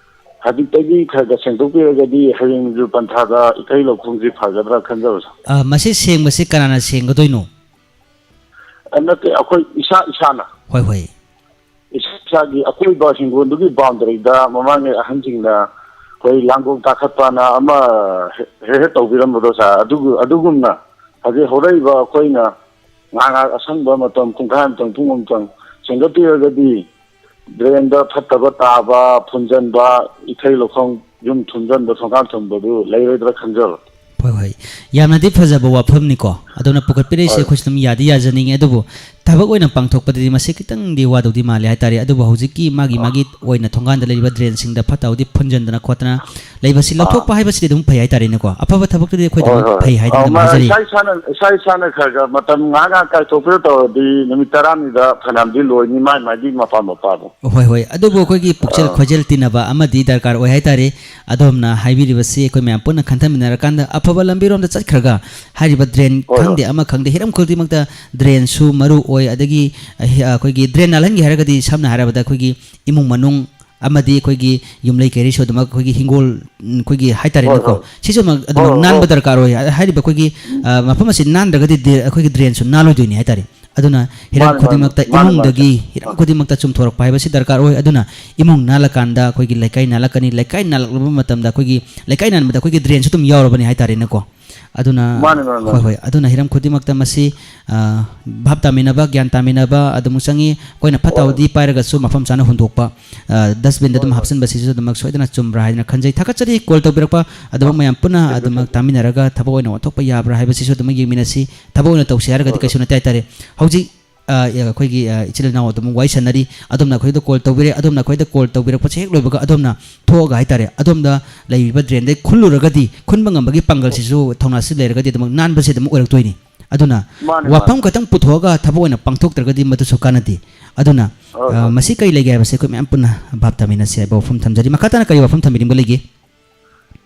ꯍꯧꯖꯤꯛꯇꯒꯤ ꯈꯔ ꯈꯔ ꯁꯦꯡꯗꯣꯛꯄꯤꯔꯒꯗꯤ ꯍꯌꯦꯡꯁꯨ ꯄꯟꯊꯥꯗ ꯏꯊꯩ ꯂꯧꯈꯣꯡꯁꯤ ꯐꯒꯗ꯭ꯔꯥ ꯈꯟꯖꯕꯁꯨ꯫ ꯑ, ꯃꯁꯤ ꯁꯦꯡꯕꯁꯤ ꯀꯅꯥꯅ ꯁꯦꯡꯒꯗꯣꯏꯅꯣ? ꯑ, ꯅꯠꯇꯦ, ꯑꯩꯈꯣꯏ ꯏꯁꯥ ꯏꯁꯥꯅ꯫ ꯍꯣꯏ, ꯍꯣꯏ꯫ ꯏꯁꯥꯒꯤ ꯑꯀꯣꯏꯕ ꯍꯤꯡꯒꯣꯜꯗꯨꯒꯤ ꯕꯥꯎꯟꯗꯔꯤꯗ ꯃꯃꯥꯡꯉꯩ ꯑꯍꯟꯁꯤꯡꯅ ꯑꯩꯈꯣꯏ ꯂꯥꯡꯒꯣꯡ ꯀꯥꯈꯠꯄꯅ ꯑꯃ ꯍꯦꯛ ꯍꯦꯛ ꯇꯧꯕꯤꯔꯝꯕꯗꯣ ꯁꯥꯔ, ꯑꯗꯨꯒ ꯑꯗꯨꯒꯨꯝꯅ ꯍꯧꯖꯤꯛ ꯍꯧꯔꯛꯏꯕ ꯑꯩꯈꯣꯏꯅ ꯉꯥꯏꯍꯥꯛ ꯉꯥꯏꯍꯥꯛ ꯑꯁꯪꯕ ꯃꯇꯝ, ꯄꯨꯡꯈꯥꯏ ꯑꯃꯇꯪ, ꯄꯨꯡ ꯑꯃꯇꯪ ꯁꯦꯡꯒꯠꯄꯤꯔꯒꯗꯤ, ꯗ꯭ꯔꯦꯟꯗ ꯐꯠꯇꯕ ꯇꯥꯕ, ꯐꯨꯟꯖꯟꯕ, ꯏꯊꯩ ꯂꯧꯈꯣꯡ ꯌꯨꯝ ꯊꯨꯝꯖꯟꯕ, ꯊꯣꯡꯒꯥꯟ ꯊꯨꯝꯕꯗꯨ ꯂꯩꯔꯣꯏꯗ꯭ꯔꯥ ꯈꯟꯖꯕ꯫ ꯍꯣꯏ, ꯍꯣꯏ꯫ ꯌꯥꯝꯅꯗꯤ ꯐꯖꯕ ꯋꯥꯐꯝꯅꯤꯀꯣ꯫ ꯑꯗꯣ ꯅꯪꯅ ꯄꯨꯈꯠꯄꯤꯔꯛꯏꯁꯦ ꯍꯣꯏ꯫ ꯑꯩꯈꯣꯏꯁꯨ ꯑꯗꯨꯝ ꯌꯥꯗꯤ ꯌꯥꯖꯅꯤꯡꯉꯦ, ꯑꯗꯨꯕꯨ ꯊꯕꯛ ꯑꯣꯏꯅ ꯄꯥꯡꯊꯣꯛꯄꯗꯗꯤ ꯃꯁꯤ ꯈꯤꯇꯪꯗꯤ ꯋꯥꯗꯧꯗꯤ ꯃꯥꯜꯂꯦ ꯍꯥꯏꯇꯥꯔꯦ꯫ ꯑꯗꯨꯕꯨ ꯍꯧꯖꯤꯛꯀꯤ ꯃꯥꯒꯤ, ꯑꯥ꯫ ꯃꯥꯒꯤ ꯑꯣꯏꯅ ꯊꯣꯡꯒꯥꯟꯗ ꯂꯩꯔꯤꯕ ꯗ꯭ꯔꯦꯟꯁꯤꯡꯗ ꯐꯠꯇ ꯍꯥꯎꯗꯤ ꯐꯨꯟꯖꯟꯗꯅ ꯈꯣꯠꯇꯅ ꯂꯩꯕꯁꯤ ꯑꯥ꯫ ꯂꯧꯊꯣꯛꯄ ꯍꯥꯏꯕꯁꯤꯗꯤ ꯑꯗꯨꯝ ꯐꯩ ꯍꯥꯏꯇꯥꯔꯦꯅꯦꯀꯣ꯫ ꯑꯐꯕ ꯊꯕꯛꯇꯗꯤ ꯑꯩꯈꯣꯏ ꯍꯣꯏ, ꯑꯗꯨꯝ ꯍꯣꯏ꯫ ꯐꯩ ꯍꯥꯏꯗꯅ ꯑꯥ, ꯑꯗꯨꯝ ꯃꯥ ꯍꯥꯏꯖꯔꯤ꯫ ꯏꯁꯥ ꯏꯁꯥꯅ, ꯏꯁꯥ ꯏꯁꯥꯅ ꯈꯔ ꯈꯔ ꯃꯇꯝ ꯉꯥꯏꯍꯥꯛ ꯉꯥꯏꯍꯥꯛ ꯀꯥꯏꯊꯣꯛꯄꯤꯔ ꯇꯧꯔꯗꯤ ꯅꯨꯃꯤꯠ ꯇꯔꯥꯅꯤꯗ ꯐꯅꯌꯥꯝꯗꯤ ꯂꯣꯏꯅꯤ, ꯃꯥꯏ ꯃꯥꯏꯒꯤ ꯃꯄꯥ ꯃꯄꯥꯗꯣ꯫ ꯍꯣꯏ, ꯍꯣꯏ꯫ ꯑꯗꯨꯕꯨ ꯑꯩꯈꯣꯏꯒꯤ ꯄꯨꯛꯆꯦꯜ ꯑꯥ꯫ ꯈꯣꯏꯖꯦꯜ ꯇꯤꯟꯅꯕ ꯑꯃꯗꯤ ꯗꯔꯀꯥꯔ ꯑꯣꯏ ꯍꯥꯏꯇꯥꯔꯦ꯫ ꯑꯗꯣꯝꯅ ꯍꯥꯏꯕꯤꯔꯤꯕꯁꯤ ꯑꯩꯈꯣꯏ ꯃꯌꯥꯝ ꯄꯨꯟꯅ ꯈꯟꯊꯃꯤꯟꯅꯔꯀꯥꯟꯗ ꯑꯐꯕ ꯂꯝꯕꯤꯔꯣꯝꯗ ꯆꯠꯈ꯭ꯔꯒ ꯍꯥꯏꯔꯤꯕ ꯗ꯭ꯔꯦꯟ ꯍꯣꯏ, ꯍꯣꯏ꯫ ꯈꯪꯗꯦ, ꯑꯃ ꯈꯪꯗꯦ, ꯍꯤꯔꯝ ꯈꯨꯗꯤꯡꯃꯛꯇ ꯗ꯭ꯔꯦꯟꯁꯨ ꯃꯔꯨ ꯑꯣꯏ꯫ ꯑꯗꯒꯤ, ꯑ, ꯑꯩꯈꯣꯏꯒꯤ ꯗ꯭ꯔꯦꯟ ꯅꯥꯜꯍꯟꯒꯦ ꯍꯥꯏꯔꯒꯗꯤ ꯁꯝꯅ ꯍꯥꯏꯔꯕꯗ ꯑꯩꯈꯣꯏꯒꯤ ꯏꯃꯨꯡ ꯃꯅꯨꯡ ꯑꯃꯗꯤ ꯑꯩꯈꯣꯏꯒꯤ ꯌꯨꯝꯂꯩ ꯀꯩꯔꯩꯁꯨ ꯑꯗꯨꯃꯛ ꯑꯩꯈꯣꯏꯒꯤ ꯍꯤꯡꯒꯣꯜ, ꯎꯝ, ꯑꯩꯈꯣꯏꯒꯤ ꯍꯥꯏꯇꯥꯔꯦꯅꯦꯀꯣ, ꯍꯣꯏ, ꯍꯣꯏ꯫ ꯁꯤꯁꯨ ꯑꯃꯨꯛ ꯑꯗꯨꯃꯛ ꯍꯣꯏ, ꯍꯣꯏ, ꯅꯥꯟꯕ ꯍꯣꯏ꯫ ꯗꯔꯀꯥꯔ ꯑꯣꯏ꯫ ꯍꯥꯏꯔꯤꯕ ꯑꯩꯈꯣꯏꯒꯤ, ꯑ, ꯃꯐꯝ ꯑꯁꯤ ꯅꯥꯟꯗ꯭ꯔꯒꯗꯤ ꯗ꯭ꯔꯦ-, ꯑꯩꯈꯣꯏꯒꯤ ꯗ꯭ꯔꯦꯟꯁꯨ ꯅꯥꯜꯂꯣꯏꯗꯣꯏꯅꯤ ꯍꯥꯏꯇꯥꯔꯦ꯫ ꯑꯗꯨꯅ ꯍꯤꯔꯝ ꯃꯥꯅꯤ, ꯃꯥꯅꯤ, ꯈꯨꯗꯤꯡꯃꯛꯇ, ꯃꯥꯅꯤ, ꯃꯥꯅꯤ, ꯏꯃꯨꯡꯗꯒꯤ ꯁꯥꯔ꯫ ꯍꯤꯔꯝ ꯑꯥ꯫ ꯈꯨꯗꯤꯡꯃꯛꯇ ꯆꯨꯝꯊꯣꯔꯛꯄ ꯍꯥꯏꯕꯁꯤ ꯗꯔꯀꯥꯔ ꯑꯣꯏ꯫ ꯑꯗꯨꯅ ꯏꯃꯨꯡ ꯅꯥꯜꯂꯀꯥꯟꯗ ꯑꯩꯈꯣꯏꯒꯤ ꯂꯩꯀꯥꯏ ꯅꯥꯜꯂꯛꯀꯅꯤ, ꯂꯩꯀꯥꯏ ꯅꯥꯜꯂꯛꯂꯕ ꯃꯇꯝꯗ ꯑꯩꯈꯣꯏꯒꯤ ꯂꯩꯀꯥꯏ ꯅꯥꯟꯕꯗ ꯑꯩꯈꯣꯏꯒꯤ ꯗ꯭ꯔꯦꯟꯁꯨ ꯑꯗꯨꯝ ꯌꯥꯎꯔꯕꯅꯤ ꯍꯥꯏꯇꯥꯔꯦꯅꯦꯀꯣ꯫ ꯑꯗꯨꯅ ꯃꯥꯅꯤ, ꯃꯥꯅꯤ, ꯍꯣꯏ, ꯃꯥꯅꯤ꯫ ꯍꯣꯏ, ꯑꯗꯨꯅ ꯍꯤꯔꯝ ꯈꯨꯗꯤꯡꯃꯛꯇ ꯃꯁꯤ, ꯑ, ꯚꯥꯞ ꯇꯥꯃꯤꯟꯅꯕ, ꯒ꯭ꯌꯥꯟ ꯇꯥꯃꯤꯟꯅꯕ ꯑꯗꯨꯃꯛ ꯆꯪꯉꯤ꯫ ꯑꯩꯈꯣꯏꯅ ꯐꯠꯇ ꯍꯣꯏ꯫ ꯍꯥꯎꯗꯤ ꯄꯥꯏꯔꯒꯁꯨ ꯃꯐꯝ ꯆꯥꯅ ꯍꯨꯟꯗꯣꯛꯄ, ꯑ, dustbin-ꯗ ꯍꯣꯏ, ꯑꯗꯨꯝ ꯍꯣꯏ꯫ ꯍꯥꯞꯆꯤꯟꯕꯁꯤꯁꯨ ꯑꯗꯨꯃꯛ ꯁꯣꯏꯗꯅ ꯆꯨꯝꯕ꯭ꯔꯥ ꯍꯥꯏꯗꯅ ꯈꯟꯖꯩ꯫ ꯊꯥꯒꯠꯆꯔꯤ꯫ Call ꯇꯧꯕꯤꯔꯛꯄ ꯑꯗꯨꯃꯛ ꯃꯌꯥꯝ ꯄꯨꯟꯅ ꯊꯦꯡꯀ꯭ꯌꯨ, ꯑꯗꯨꯃꯛ ꯊꯦꯡꯀ꯭ꯌꯨ꯫ ꯇꯥꯃꯤꯟꯅꯔꯒ ꯊꯕꯛ ꯑꯣꯏꯅ ꯑꯣꯟꯊꯣꯛꯄ ꯌꯥꯕ꯭ꯔꯥ ꯍꯥꯏꯕꯁꯤꯁꯨ ꯑꯗꯨꯃꯛ ꯌꯦꯡꯃꯤꯟꯅꯁꯤ꯫ ꯊꯕꯛ ꯑꯣꯏꯅ ꯇꯧꯁꯤ ꯍꯥꯏꯔꯒꯗꯤ ꯍꯣꯏ, ꯍꯣꯏ꯫ ꯀꯩꯁꯨ ꯅꯠꯇꯦ ꯍꯥꯏꯇꯥꯔꯦ꯫ ꯍꯧꯖꯤꯛ, ꯑ, ꯑꯩꯈꯣꯏꯒꯤ, ꯑ, ꯏꯆꯤꯜ ꯏꯅꯥꯎ ꯑꯗꯨꯝ ꯋꯥꯔꯤ ꯁꯥꯟꯅꯔꯤ, ꯑꯗꯣꯝꯅ ꯑꯩꯈꯣꯏꯗ call ꯇꯧꯕꯤꯔꯦ, ꯑꯗꯣꯝꯅ ꯑꯩꯈꯣꯏꯗ call ꯇꯧꯕꯤꯔꯛꯄꯁꯦ ꯍꯦꯛ ꯂꯣꯏꯕꯒ ꯑꯗꯣꯝꯅ ꯊꯣꯛꯑꯒ ꯍꯥꯏꯇꯥꯔꯦ, ꯑꯗꯣꯝꯗ ꯂꯩꯔꯤꯕ drain-ꯗꯩ ꯈꯨꯜꯂꯨꯔꯒꯗꯤ, ꯈꯨꯟꯕ ꯉꯝꯕꯒꯤ ꯄꯥꯡꯒꯜꯁꯤꯁꯨ, ꯊꯧꯅꯥꯁꯤ ꯂꯩꯔꯒꯗꯤ ꯑꯗꯨꯃꯛ ꯅꯥꯟꯕꯁꯦ ꯑꯗꯨꯝ ꯑꯣꯏꯔꯛꯇꯣꯏꯅꯤ꯫ ꯑꯗꯨꯅ ꯃꯥꯅꯤ, ꯋꯥꯐꯝ ꯃꯥꯅꯤ꯫ ꯈꯛꯇꯪ ꯄꯨꯊꯣꯛꯑꯒ ꯊꯕꯛ ꯑꯣꯏꯅ ꯄꯥꯡꯊꯣꯛꯇ꯭ꯔꯒꯗꯤ ꯃꯗꯨꯁꯨ ꯀꯥꯟꯅꯗꯦ꯫ ꯑꯗꯨꯅ, ꯍꯣꯏ, ꯑ, ꯍꯣꯏ꯫ ꯃꯁꯤ ꯀꯔꯤ ꯂꯩꯒꯦ ꯍꯥꯏꯕꯁꯦ ꯑꯩꯈꯣꯏ ꯃꯌꯥꯝ ꯄꯨꯟꯅ ꯚꯥꯞ ꯇꯥꯃꯤꯟꯅꯁꯤ ꯍꯥꯏꯕ ꯋꯥꯐꯝ ꯊꯝꯖꯔꯤ꯫ ꯃꯈꯥ ꯇꯥꯅ ꯀꯔꯤ ꯋꯥꯐꯝ ꯊꯝꯕꯤꯅꯤꯡꯕ ꯂꯩꯒꯦ?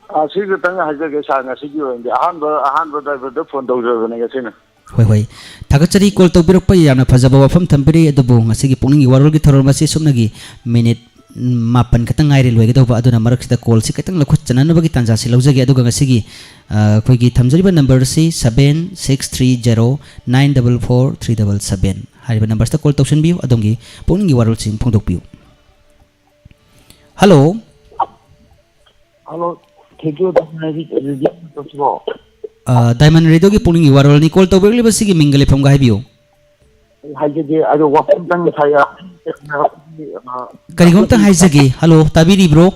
ꯑ, ꯁꯤ ꯈꯛꯇꯪ ꯍꯥꯏꯖꯒꯦ ꯁꯥꯔ, ꯉꯁꯤꯒꯤ ꯑꯣꯏꯅꯗꯤ ꯑꯍꯥꯟꯕ, ꯑꯍꯥꯟꯕ driver-ꯗ phone ꯇꯧꯖꯕꯅꯦ ꯉꯁꯤꯅ꯫ ꯍꯣꯏ, ꯍꯣꯏ꯫ ꯊꯥꯒꯠꯆꯔꯤ call ꯇꯧꯕꯤꯔꯛꯄ, ꯌꯥꯝꯅ ꯐꯖꯕ ꯋꯥꯐꯝ ꯊꯝꯕꯤꯔꯤ꯫ ꯑꯗꯨꯕꯨ ꯉꯁꯤꯒꯤ ꯄꯨꯛꯅꯤꯡꯒꯤ ꯋꯥꯔꯣꯜꯒꯤ ꯊꯧꯔꯝ ꯑꯁꯤ ꯁꯨꯞꯅꯒꯤ minute, ꯎꯝ, ꯃꯥꯄꯟ ꯈꯛꯇꯪ ꯉꯥꯏꯔꯦ ꯂꯣꯏꯒꯗꯧꯕ꯫ ꯑꯗꯨꯅ ꯃꯔꯛꯁꯤꯗ call-ꯁꯤ ꯈꯤꯇꯪ ꯂꯧꯈꯠꯆꯅꯅꯕꯒꯤ ꯇꯥꯟꯖꯥꯁꯤ ꯂꯧꯖꯒꯦ꯫ ꯑꯗꯨꯒ ꯉꯁꯤꯒꯤ, ꯑ, ꯑꯩꯈꯣꯏꯒꯤ ꯊꯝꯖꯔꯤꯕ number-ꯁꯤ seven six three zero nine double four three double seven꯫ ꯍꯥꯏꯔꯤꯕ ꯅꯝꯕꯔꯁꯤꯗ ꯀꯣꯜ ꯇꯧꯁꯤꯟꯕꯤꯌꯨ, ꯑꯗꯣꯝꯒꯤ ꯄꯨꯛꯅꯤꯡꯒꯤ ꯋꯥꯔꯣꯜꯁꯤꯡ ꯐꯣꯡꯗꯣꯛꯄꯤꯌꯨ꯫ Hello. Hello, thank you diamond radio ꯁꯤꯕꯣ꯫ ꯑ, ꯗꯥꯏꯃꯟ ꯔꯦꯗꯤꯑꯣꯒꯤ ꯄꯨꯛꯅꯤꯡꯒꯤ ꯋꯥꯔꯣꯜꯅꯤ꯫ ꯀꯣꯜ ꯇꯧꯕꯤꯔꯛꯂꯤꯕꯁꯤꯒꯤ ꯃꯤꯡꯒ ꯂꯩꯐꯝꯒ ꯍꯥꯏꯕꯤꯌꯨ꯫ ꯑꯩ ꯍꯥꯏꯖꯒꯦ, ꯑꯗꯣ ꯋꯥꯐꯝꯇꯪ ꯉꯁꯥꯏ, ꯑ, ꯀꯔꯤꯒꯨꯝꯇ ꯍꯥꯏꯖꯒꯦ꯫ ꯍꯜꯂꯣ, ꯇꯥꯕꯤꯔꯤꯕ꯭ꯔꯣ?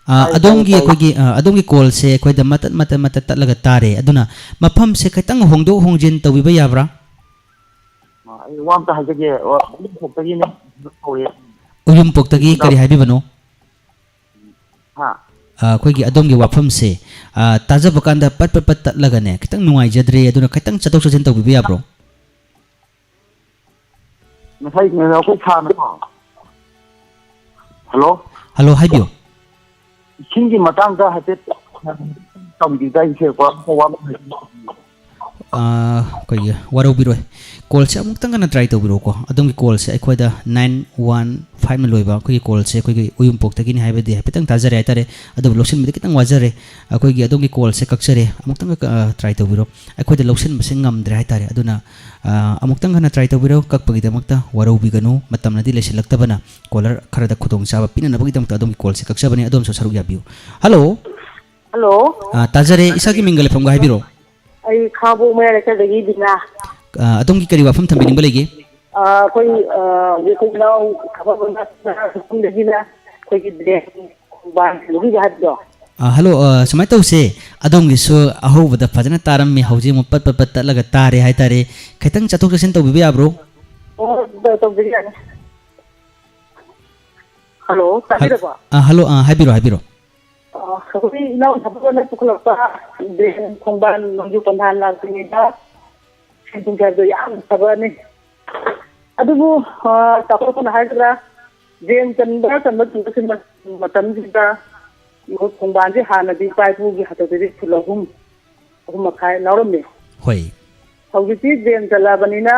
ꯑ, ꯇꯥꯏ, ꯇꯥꯏ, ꯑꯗꯣꯝꯒꯤ ꯇꯥꯏ꯫ ꯑꯩꯈꯣꯏꯒꯤ, ꯑ, ꯑꯗꯣꯝꯒꯤ ꯀꯣꯜꯁꯦ ꯑꯩꯈꯣꯏꯗ ꯃꯇꯠ ꯃꯇꯠ ꯃꯇꯠ ꯇꯠꯂꯒ ꯇꯥꯔꯦ, ꯑꯗꯨꯅ ꯃꯐꯝꯁꯦ ꯈꯤꯇꯪ ꯍꯣꯡꯗꯣꯛ ꯍꯣꯡꯖꯤꯟ ꯇꯧꯕꯤꯕ ꯌꯥꯕ꯭ꯔꯥ? ꯑ, ꯑꯩ ꯋꯥ ꯑꯝꯇ ꯍꯥꯏꯖꯒꯦ꯫ ꯑ, ꯎꯔꯤꯄꯣꯛꯇꯒꯤꯅꯦ꯫ ꯀꯧꯔꯦ꯫ ꯎꯌꯨꯝꯄꯣꯛꯇꯒꯤ ꯀꯔꯤ ꯍꯥꯏꯕꯤꯕꯅꯣ? ꯍꯥ? ꯑ, ꯑꯩꯈꯣꯏꯒꯤ ꯑꯗꯣꯝꯒꯤ ꯋꯥꯐꯝꯁꯦ, ꯑ, ꯇꯥꯖꯕ ꯀꯥꯟꯗ ꯄꯠ ꯄꯠ ꯄꯠ ꯇꯠꯂꯒꯅꯦ, ꯈꯤꯇꯪ ꯅꯨꯡꯉꯥꯏꯖꯗ꯭ꯔꯦ, ꯑꯗꯨꯅ ꯈꯤꯇꯪ ꯆꯠꯊꯣꯛ ꯆꯠꯁꯤꯟ ꯇꯧꯕꯤꯕ ꯌꯥꯕ꯭ꯔꯣ? ꯉꯁꯥꯏ ꯑꯩꯈꯣꯏ ꯁꯥꯔꯅꯀꯣ꯫ ꯍꯜꯂꯣ? ꯍꯜꯂꯣ, ꯍꯥꯏꯕꯤꯌꯨ꯫ ꯏꯁꯤꯡꯒꯤ ꯃꯇꯥꯡꯗ ꯍꯥꯏꯐꯦꯠ ꯇꯝꯕꯤꯕ ꯑꯩꯁꯦ ꯋꯥ-, ꯋꯥ-, ꯑ, ꯑꯩꯈꯣꯏꯒꯤ ꯋꯥꯔꯧꯕꯤꯔꯣꯏ, ꯀꯣꯜꯁꯦ ꯑꯃꯨꯛꯇꯪ ꯍꯟꯅ ꯇ꯭ꯔꯥꯏ ꯇꯧꯕꯤꯔꯛꯎꯀꯣ꯫ ꯑꯗꯣꯝꯒꯤ ꯀꯣꯜꯁꯦ ꯑꯩꯈꯣꯏꯗ ꯅꯥꯏꯟ ꯋꯥꯟ ꯐꯥꯏꯚꯅ ꯂꯣꯏꯕ ꯑꯩꯈꯣꯏꯒꯤ ꯀꯣꯜꯁꯦ ꯑꯩꯈꯣꯏꯒꯤ ꯎꯌꯨꯝꯄꯣꯛꯇꯒꯤꯅꯤ ꯍꯥꯏꯕꯗꯤ ꯍꯥꯏꯐꯦꯠꯇꯪ ꯇꯥꯖꯔꯦ ꯍꯥꯏꯇꯥꯔꯦ, ꯑꯗꯨꯕꯨ ꯂꯧꯁꯤꯟꯕꯗꯤ ꯈꯤꯇꯪ ꯋꯥꯖꯔꯦ꯫ ꯑꯩꯈꯣꯏꯒꯤ ꯑꯗꯣꯝꯒꯤ ꯀꯣꯜꯁꯦ ꯀꯛꯆꯔꯦ, ꯑꯃꯨꯛꯇꯪꯒ ꯀ-, ꯑ, ꯇ꯭ꯔꯥꯏ ꯇꯧꯕꯤꯔꯣ꯫ ꯑꯩꯈꯣꯏꯗ ꯂꯧꯁꯤꯟꯕꯁꯦ ꯉꯝꯗ꯭ꯔꯦ ꯍꯥꯏꯇꯥꯔꯦ, ꯑꯗꯨꯅ, ꯑ, ꯑꯃꯨꯛꯇꯪ ꯍꯟꯅ ꯇ꯭ꯔꯥꯏ ꯇꯧꯕꯤꯔꯣ꯫ ꯀꯛꯄꯒꯤꯗꯃꯛꯇ ꯋꯥꯔꯧꯕꯤꯒꯅꯨ, ꯃꯇꯝꯅꯗꯤ ꯂꯩꯁꯤꯜꯂꯛꯇꯕꯅ ꯀꯣꯂꯔ ꯈꯔꯗ ꯈꯨꯗꯣꯡꯆꯥꯕ ꯄꯤꯅꯅꯕꯒꯤꯗꯃꯛꯇ ꯑꯗꯣꯝꯒꯤ ꯀꯣꯜꯁꯦ ꯀꯛꯆꯕꯅꯤ, ꯑꯗꯣꯝꯁꯨ ꯁꯔꯨꯛ ꯌꯥꯕꯤꯌꯨ꯫ ꯍꯜꯂꯣ꯫ ꯍꯜꯂꯣ꯫ ꯑ, ꯇꯥꯖꯔꯦ, ꯏꯁꯥꯒꯤ ꯃꯤꯡꯒ ꯂꯩꯐꯝꯒ ꯍꯥꯏꯕꯤꯔꯣ꯫ ꯑꯩ ꯈꯥꯕꯣꯛ ꯃꯌꯥꯏ ꯂꯩꯀꯥꯏꯗꯒꯤ ꯕꯤꯅꯥ꯫ ꯑ, ꯑꯗꯣꯝꯒꯤ ꯀꯔꯤ ꯋꯥꯐꯝ ꯊꯝꯕꯤꯅꯤꯡꯕ ꯂꯩꯒꯦ? ꯑ, ꯑꯩꯈꯣꯏ, ꯑ, ꯍꯧꯖꯤꯛ ꯑꯩꯈꯣꯏ ꯏꯅꯥꯎ ꯊꯕꯛ ꯑꯃ ꯁꯣꯝꯗꯒꯤꯅ ꯑꯩꯈꯣꯏꯒꯤ ꯗ꯭ꯔꯦꯟ ꯈꯣꯡꯕꯥꯟ ꯁꯦꯡꯗꯣꯛꯄꯤꯕ ꯍꯥꯏꯕꯗꯣ꯫ ꯑ, ꯍꯜꯂꯣ, ꯑ, ꯁꯨꯃꯥꯏꯅ ꯇꯧꯁꯦ, ꯑꯗꯣꯝꯒꯤꯁꯨ ꯑꯍꯧꯕꯗ ꯐꯖꯅ ꯇꯥꯔꯝꯃꯤ, ꯍꯧꯖꯤꯛ ꯑꯃꯨꯛ ꯄꯠ ꯄꯠ ꯄꯠ ꯇꯠꯂꯒ ꯇꯥꯔꯦ ꯍꯥꯏꯇꯥꯔꯦ, ꯈꯤꯇꯪ ꯆꯠꯊꯣꯛ ꯆꯠꯁꯤꯟ ꯇꯧꯕꯤꯕ ꯌꯥꯕ꯭ꯔꯣ? ꯑꯣ, ꯇꯧ-, ꯇꯧꯖꯒꯦ, ꯌꯥꯅꯤ꯫ ꯍꯜꯂꯣ, ꯇꯥꯕꯤꯔꯕꯣ? ꯑ, ꯍꯜꯂꯣ, ꯑ, ꯍꯥꯏꯕꯤꯔꯣ, ꯍꯥꯏꯕꯤꯔꯣ꯫ ꯑ, ꯑꯩꯈꯣꯏ ꯏꯅꯥꯎ ꯊꯕꯛ ꯑꯃ ꯄꯨꯈꯠꯂꯛꯄ ꯗ꯭ꯔꯦꯟ ꯈꯣꯡꯕꯥꯟ ꯅꯣꯡꯖꯨ ꯄꯟꯊꯥ ꯂꯥꯛꯇ꯭ꯔꯤꯉꯩꯗ ꯁꯦꯡꯗꯣꯛꯀꯦ ꯍꯥꯏꯕꯗꯣ ꯌꯥꯝ ꯐꯕꯅꯤ꯫ ꯑꯗꯨꯕꯨ, ꯑ, ꯆꯥꯎꯈꯠꯄꯅ ꯍꯥꯏꯒꯗ꯭ꯔꯥ, ꯗ꯭ꯔꯦꯟ ꯆꯟꯕ ꯆꯟꯕ ꯆꯟꯕ ꯆꯟꯕ ꯃꯇꯝꯁꯤꯗ ꯈꯣꯡꯕꯥꯟꯁꯦ ꯍꯥꯟꯅꯗꯤ ꯏꯄꯥ ꯏꯄꯨꯒꯤ ꯍꯥꯛꯇꯛꯇꯗꯤ ꯐꯨꯠ ꯑꯍꯨꯝ, ꯑꯍꯨꯝ ꯃꯈꯥꯏ ꯂꯧꯔꯝꯃꯤ꯫ ꯍꯣꯏ꯫ ꯍꯧꯖꯤꯛꯇꯤ ꯗ꯭ꯔꯦꯟ ꯆꯜꯂꯛꯑꯕꯅꯤꯅ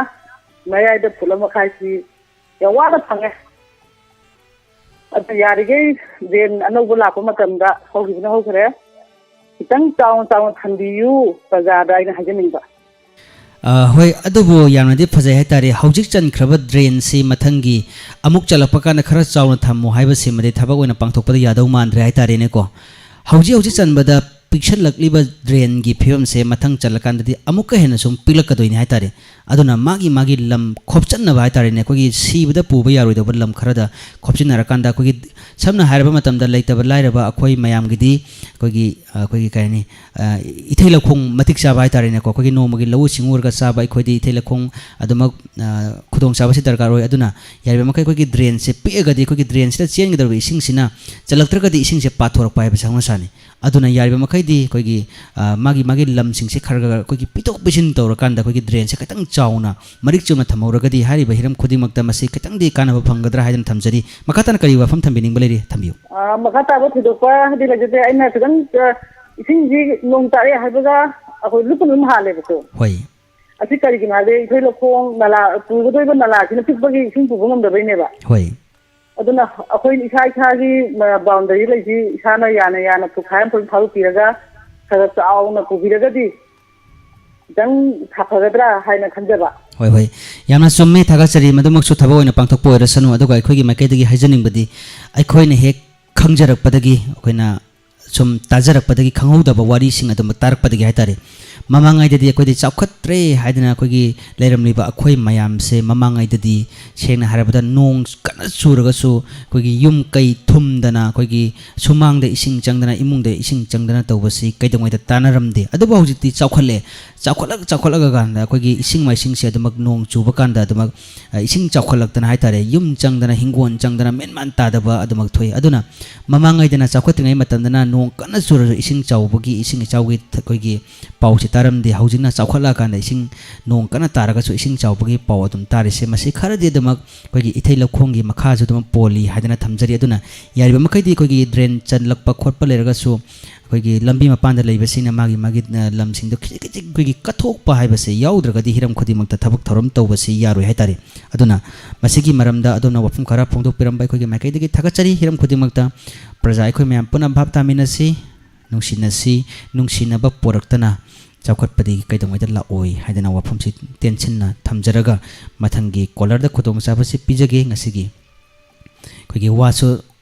ꯃꯌꯥꯏꯗ ꯐꯨꯠ ꯑꯃ ꯃꯈꯥꯏꯁꯤ ꯌꯥꯝ ꯋꯥꯅ ꯐꯪꯉꯦ꯫ ꯑꯗꯨ ꯌꯥꯔꯤꯈꯩ ꯗ꯭ꯔꯦꯟ ꯑꯅꯧꯕ ꯂꯥꯛꯄ ꯃꯇꯝꯗ ꯍꯧꯈꯤꯕꯅ ꯍꯧꯈ꯭ꯔꯦ, ꯈꯤꯇꯪ ꯆꯥꯎꯅ ꯆꯥꯎꯅ ꯊꯝꯕꯤꯌꯨ ꯄ꯭ꯔꯖꯥꯗ ꯑꯩꯅ ꯍꯥꯏꯖꯅꯤꯡꯕ꯫ ꯑ, ꯍꯣꯏ, ꯑꯗꯨꯕꯨ ꯌꯥꯝꯅꯗꯤ ꯐꯖꯩ ꯍꯥꯏꯇꯥꯔꯦ꯫ ꯍꯧꯖꯤꯛ ꯆꯟꯈ꯭ꯔꯕ ꯗ꯭ꯔꯦꯟꯁꯤ ꯃꯊꯪꯒꯤ ꯑꯃꯨꯛ ꯆꯜꯂꯛꯄ ꯀꯥꯟꯗ ꯈꯔ ꯆꯥꯎꯅ ꯊꯝꯃꯨ ꯍꯥꯏꯕꯁꯤꯃꯗꯤ ꯊꯕꯛ ꯑꯣꯏꯅ ꯄꯥꯡꯊꯣꯛꯄꯗ ꯌꯥꯗꯧ ꯃꯥꯟꯗ꯭ꯔꯦ ꯍꯥꯏꯇꯥꯔꯦꯅꯦꯀꯣ꯫ ꯍꯧꯖꯤꯛ ꯍꯧꯖꯤꯛ ꯆꯟꯕꯗ ꯄꯤꯛꯁꯜꯂꯛꯂꯤꯕ ꯗ꯭ꯔꯦꯟꯒꯤ ꯐꯤꯕꯝꯁꯦ ꯃꯊꯪ ꯆꯜꯂꯀꯥꯟꯗꯗꯤ ꯑꯃꯨꯛꯀ ꯍꯦꯟꯅ ꯁꯨꯝ ꯄꯤꯛꯂꯛꯀꯗꯣꯏꯅꯤ ꯍꯥꯏꯇꯥꯔꯦ꯫ ꯑꯗꯨꯅ ꯃꯥꯒꯤ ꯃꯥꯒꯤ ꯂꯝ ꯈꯣꯞꯆꯟꯅꯕ ꯍꯥꯏꯇꯥꯔꯦꯅꯦ, ꯑꯩꯈꯣꯏꯒꯤ ꯁꯤꯕꯗ ꯄꯨꯕ ꯌꯥꯔꯣꯏꯗꯧꯕ ꯂꯝ ꯈꯔꯗ ꯈꯣꯞꯆꯤꯟꯅꯔꯀꯥꯟꯗ, ꯑꯩꯈꯣꯏꯒꯤ ꯁꯝꯅ ꯍꯥꯏꯔꯕ ꯃꯇꯝꯗ ꯂꯩꯇꯕ ꯂꯥꯏꯔꯕ ꯑꯩꯈꯣꯏ ꯃꯌꯥꯝꯒꯤꯗꯤ ꯑꯩꯈꯣꯏꯒꯤ, ꯑ, ꯑꯩꯈꯣꯏꯒꯤ ꯀꯩ ꯍꯥꯏꯅꯤ, ꯑ, ꯏꯊꯩ ꯂꯧꯈꯣꯡ ꯃꯇꯤꯛ ꯆꯥꯕ ꯍꯥꯏꯇꯥꯔꯦꯅꯦꯀꯣ, ꯑꯩꯈꯣꯏꯒꯤ ꯅꯣꯡꯃꯒꯤ ꯂꯧꯎ ꯁꯤꯡꯎꯔꯒ ꯆꯥꯕ ꯑꯩꯈꯣꯏꯗꯤ ꯏꯊꯩ ꯂꯧꯈꯣꯡ ꯑꯗꯨꯃꯛ, ꯑ, ꯈꯨꯗꯣꯡꯆꯥꯕꯁꯤ ꯗꯔꯀꯥꯔ ꯑꯣꯏ꯫ ꯑꯗꯨꯅ ꯌꯥꯔꯤꯕ ꯃꯈꯩ ꯑꯩꯈꯣꯏꯒꯤ ꯗ꯭ꯔꯦꯟꯁꯦ ꯄꯤꯛꯑꯒꯗꯤ ꯑꯩꯈꯣꯏꯒꯤ ꯗ꯭ꯔꯦꯟꯁꯤꯗ ꯆꯦꯟꯒꯗꯧꯔꯤꯕ ꯏꯁꯤꯡꯁꯤꯅ ꯆꯜꯂꯛꯇ꯭ꯔꯒꯗꯤ ꯏꯁꯤꯡꯁꯦ ꯄꯥꯊꯣꯔꯛꯄ ꯍꯥꯏꯕꯁꯦ ꯍꯧꯅꯁꯥꯅꯤ꯫ ꯑꯗꯨꯅ ꯌꯥꯔꯤꯕ ꯃꯈꯩꯗꯤ ꯑꯩꯈꯣꯏꯒꯤ, ꯑ, ꯃꯥꯒꯤ ꯃꯥꯒꯤ ꯂꯝꯁꯤꯡꯁꯦ ꯈꯔ ꯈꯔ ꯑꯩꯈꯣꯏꯒꯤ ꯄꯤꯊꯣꯛ ꯄꯤꯁꯤꯟ ꯇꯧꯔꯀꯥꯟꯗ ꯑꯩꯈꯣꯏꯒꯤ ꯗ꯭ꯔꯦꯟꯁꯦ ꯈꯤꯇꯪ ꯆꯥꯎꯅ ꯃꯔꯤꯛ ꯆꯨꯝꯅ ꯊꯝꯍꯧꯔꯒꯗꯤ ꯍꯥꯏꯔꯤꯕ ꯍꯤꯔꯝ ꯈꯨꯗꯤꯡꯃꯛꯇ ꯃꯁꯤ ꯈꯤꯇꯪꯗꯤ ꯀꯥꯟꯅꯕ ꯐꯪꯒꯗ꯭ꯔꯥ ꯍꯥꯏꯗꯅ ꯊꯝꯖꯔꯤ꯫ ꯃꯈꯥ ꯇꯥꯅ ꯀꯔꯤ ꯋꯥꯐꯝ ꯊꯝꯕꯤꯅꯤꯡꯕ ꯂꯩꯔꯤ? ꯊꯝꯕꯤꯌꯨ꯫ ꯑ, ꯃꯈꯥ ꯇꯥꯕ ꯊꯣꯏꯗꯣꯛꯄ ꯍꯥꯏꯗꯤ ꯂꯩꯖꯗꯦ꯫ ꯑꯩꯅ ꯈꯤꯇꯪ, ꯑ, ꯏꯁꯤꯡꯁꯤ ꯅꯣꯡ ꯇꯥꯔꯛꯑꯦ ꯍꯥꯏꯕꯒ ꯑꯩꯈꯣꯏ ꯂꯨꯞꯄ ꯑꯗꯨꯝ ꯍꯥꯜꯂꯦꯕꯀꯣ꯫ ꯍꯣꯏ꯫ ꯑꯁꯤ ꯀꯔꯤꯒꯤꯅꯣ ꯍꯥꯏꯕꯗꯤ ꯑꯩꯈꯣꯏ ꯂꯧꯈꯣꯡ ꯅꯂꯥ, ꯄꯨꯒꯗꯣꯏꯕ ꯅꯂꯥꯁꯤꯅ ꯄꯤꯛꯄꯒꯤ ꯏꯁꯤꯡ ꯄꯨꯕ ꯉꯝꯗꯕꯩꯅꯦꯕ꯫ ꯍꯣꯏ꯫ ꯑꯗꯨꯅ ꯑꯩꯈꯣꯏ ꯏꯁꯥ ꯏꯁꯥꯒꯤ, ꯑ, ꯕꯥꯎꯟꯗꯔꯤ ꯂꯩꯁꯤ ꯏꯁꯥꯅ ꯌꯥꯅ ꯌꯥꯅ ꯐꯨꯠꯈꯥꯏ ꯑꯃ ꯐꯖꯅ ꯐꯥꯗꯣꯛꯄꯤꯔꯒ ꯈꯔ ꯆꯥꯎꯅ ꯄꯨꯕꯤꯔꯒꯗꯤ ꯈꯤꯇꯪ ꯁꯥꯐꯒꯗ꯭ꯔꯥ ꯍꯥꯏꯅ ꯈꯟꯖꯕ꯫ ꯍꯣꯏ, ꯍꯣꯏ꯫ ꯌꯥꯝꯅ ꯆꯨꯝꯃꯦ, ꯊꯥꯒꯠꯆꯔꯤ꯫ ꯃꯗꯨꯃꯛꯁꯨ ꯊꯕꯛ ꯑꯣꯏꯅ ꯄꯥꯡꯊꯣꯛꯄ ꯑꯣꯏꯔꯁꯅꯨ, ꯑꯗꯨꯒ ꯑꯩꯈꯣꯏꯒꯤ ꯃꯥꯏꯀꯩꯗꯒꯤ ꯍꯥꯏꯖꯅꯤꯡꯕꯗꯤ, ꯑꯩꯈꯣꯏꯅ ꯍꯦꯛ ꯈꯪꯖꯔꯛꯄꯗꯒꯤ, ꯑꯩꯈꯣꯏꯅ ꯁꯨꯝ ꯇꯥꯖꯔꯛꯄꯗꯒꯤ, ꯈꯪꯍꯧꯗꯕ ꯋꯥꯔꯤꯁꯤꯡ ꯑꯗꯨꯝ ꯇꯥꯔꯛꯄꯗꯒꯤ ꯍꯥꯏꯇꯥꯔꯦ, ꯃꯃꯥꯡꯉꯩꯗꯗꯤ ꯑꯩꯈꯣꯏꯗꯤ ꯆꯥꯎꯈꯠꯇ꯭ꯔꯦ ꯍꯥꯏꯗꯅ ꯑꯩꯈꯣꯏꯒꯤ ꯂꯩꯔꯝꯂꯤꯕ ꯑꯩꯈꯣꯏ ꯃꯌꯥꯝꯁꯦ, ꯃꯃꯥꯡꯉꯩꯗꯗꯤ ꯁꯦꯡꯅ ꯍꯥꯏꯔꯕꯗ ꯅꯣꯡ ꯀꯟꯅ ꯆꯨꯔꯒꯁꯨ ꯑꯩꯈꯣꯏꯒꯤ ꯌꯨꯝ ꯀꯩ ꯊꯨꯝꯗꯅ, ꯑꯩꯈꯣꯏꯒꯤ ꯁꯨꯃꯥꯡꯗ ꯏꯁꯤꯡ ꯆꯪꯗꯅ, ꯏꯃꯨꯡꯗ ꯏꯁꯤꯡ ꯆꯪꯗꯅ ꯇꯧꯕꯁꯤ ꯀꯩꯗꯧꯉꯩꯗ ꯇꯥꯅꯔꯝꯗꯦ꯫ ꯑꯗꯨꯕꯨ ꯍꯧꯖꯤꯛꯇꯤ ꯆꯥꯎꯈꯠꯂꯦ꯫ ꯆꯥꯎꯈꯠꯂꯛ-, ꯆꯥꯎꯈꯠꯂꯛꯑ ꯀꯥꯟꯗ ꯑꯩꯈꯣꯏꯒꯤ ꯏꯁꯤꯡ ꯃꯥꯏꯁꯤꯡꯁꯦ ꯑꯗꯨꯃꯛ ꯅꯣꯡ ꯆꯨꯕ ꯀꯥꯟꯗ ꯑꯗꯨꯃꯛ, ꯑ, ꯏꯁꯤꯡ ꯆꯥꯎꯈꯠꯂꯛꯇꯅ ꯍꯥꯏꯇꯥꯔꯦ, ꯌꯨꯝ ꯆꯪꯗꯅ, ꯍꯤꯡꯒꯣꯜ ꯆꯪꯗꯅ, ꯃꯦꯟ ꯃꯥꯟ ꯇꯥꯗꯕ ꯑꯗꯨꯃꯛ ꯊꯣꯛꯏ꯫ ꯑꯗꯨꯅ ꯃꯃꯥꯡꯉꯩꯗꯅ ꯆꯥꯎꯈꯠꯇ꯭ꯔꯤꯉꯩ ꯃꯇꯝꯗꯅ ꯅꯣꯡ ꯀꯟꯅ ꯆꯨꯔꯁꯨ ꯏꯁꯤꯡ ꯆꯥꯎꯕꯒꯤ, ꯏꯁꯤꯡ ꯏꯆꯥꯎꯒꯤ ꯊ-, ꯑꯩꯈꯣꯏꯒꯤ ꯄꯥꯎꯁꯦ ꯇꯥꯔꯝꯗꯦ꯫ ꯍꯧꯖꯤꯛꯅ ꯆꯥꯎꯈꯠꯂꯛꯑꯀꯥꯟꯗ ꯏꯁꯤꯡ ꯅꯣꯡ ꯀꯟꯅ ꯇꯥꯔꯒꯁꯨ ꯏꯁꯤꯡ ꯆꯥꯎꯕꯒꯤ ꯄꯥꯎ ꯑꯗꯨꯝ ꯇꯥꯔꯤꯁꯦ, ꯃꯁꯤ ꯈꯔꯗꯤ ꯑꯗꯨꯃꯛ ꯑꯩꯈꯣꯏꯒꯤ ꯏꯊꯩ ꯂꯧꯈꯣꯡꯒꯤ ꯃꯈꯥꯁꯨ ꯑꯗꯨꯃꯛ ꯄꯣꯜꯂꯤ ꯍꯥꯏꯗꯅ ꯊꯝꯖꯔꯤ꯫ ꯑꯗꯨꯅ ꯌꯥꯔꯤꯕ ꯃꯈꯩꯗꯤ ꯑꯩꯈꯣꯏꯒꯤ ꯗ꯭ꯔꯦꯟ ꯆꯜꯂꯛꯄ ꯈꯣꯠꯄ ꯂꯩꯔꯒꯁꯨ ꯑꯩꯈꯣꯏꯒꯤ ꯂꯝꯕꯤ ꯃꯄꯥꯟꯗ ꯂꯩꯕꯁꯤꯡꯅ ꯃꯥꯒꯤ ꯃꯥꯒꯤ, ꯑ, ꯂꯝꯁꯤꯡꯗꯣ ꯈꯤꯖꯤꯛ ꯈꯤꯖꯤꯛ ꯑꯩꯈꯣꯏꯒꯤ ꯀꯠꯊꯣꯛꯄ ꯍꯥꯏꯕꯁꯦ ꯌꯥꯎꯗ꯭ꯔꯒꯗꯤ ꯍꯤꯔꯝ ꯈꯨꯗꯤꯡꯃꯛꯇ ꯊꯕꯛ ꯊꯧꯔꯝ ꯇꯧꯕꯁꯤ ꯌꯥꯔꯣꯏ ꯍꯥꯏꯇꯥꯔꯦ꯫ ꯑꯗꯨꯅ ꯃꯁꯤꯒꯤ ꯃꯔꯝꯗ ꯑꯗꯣꯝꯅ ꯋꯥꯐꯝ ꯈꯔ ꯐꯣꯡꯗꯣꯛꯄꯤꯔꯝꯕ ꯑꯩꯈꯣꯏꯒꯤ ꯃꯥꯏꯀꯩꯗꯒꯤ ꯊꯥꯒꯠꯆꯔꯤ꯫ ꯍꯤꯔꯝ ꯈꯨꯗꯤꯡꯃꯛꯇ ꯄ꯭ꯔꯖꯥ ꯑꯩꯈꯣꯏ ꯃꯌꯥꯝ ꯄꯨꯟꯅ ꯚꯥꯞ ꯇꯥꯃꯤꯟꯅꯁꯤ, ꯅꯨꯡꯁꯤꯅꯁꯤ, ꯅꯨꯡꯁꯤꯅꯕ ꯄꯣꯔꯛꯇꯅ ꯆꯥꯎꯈꯠꯄꯗꯤ ꯀꯩꯗꯧꯉꯩꯗ ꯂꯥꯛꯑꯣꯏ ꯍꯥꯏꯗꯅ ꯋꯥꯐꯝꯁꯤ ꯇꯦꯟꯁꯤꯟꯅ ꯊꯝꯖꯔꯒ, ꯃꯊꯪꯒꯤ ꯀꯣꯂꯔꯗ ꯈꯨꯗꯣꯡꯆꯥꯕꯁꯤ ꯄꯤꯖꯒꯦ꯫ ꯉꯁꯤꯒꯤ ꯑꯩꯈꯣꯏꯒꯤ ꯋꯥꯁꯨ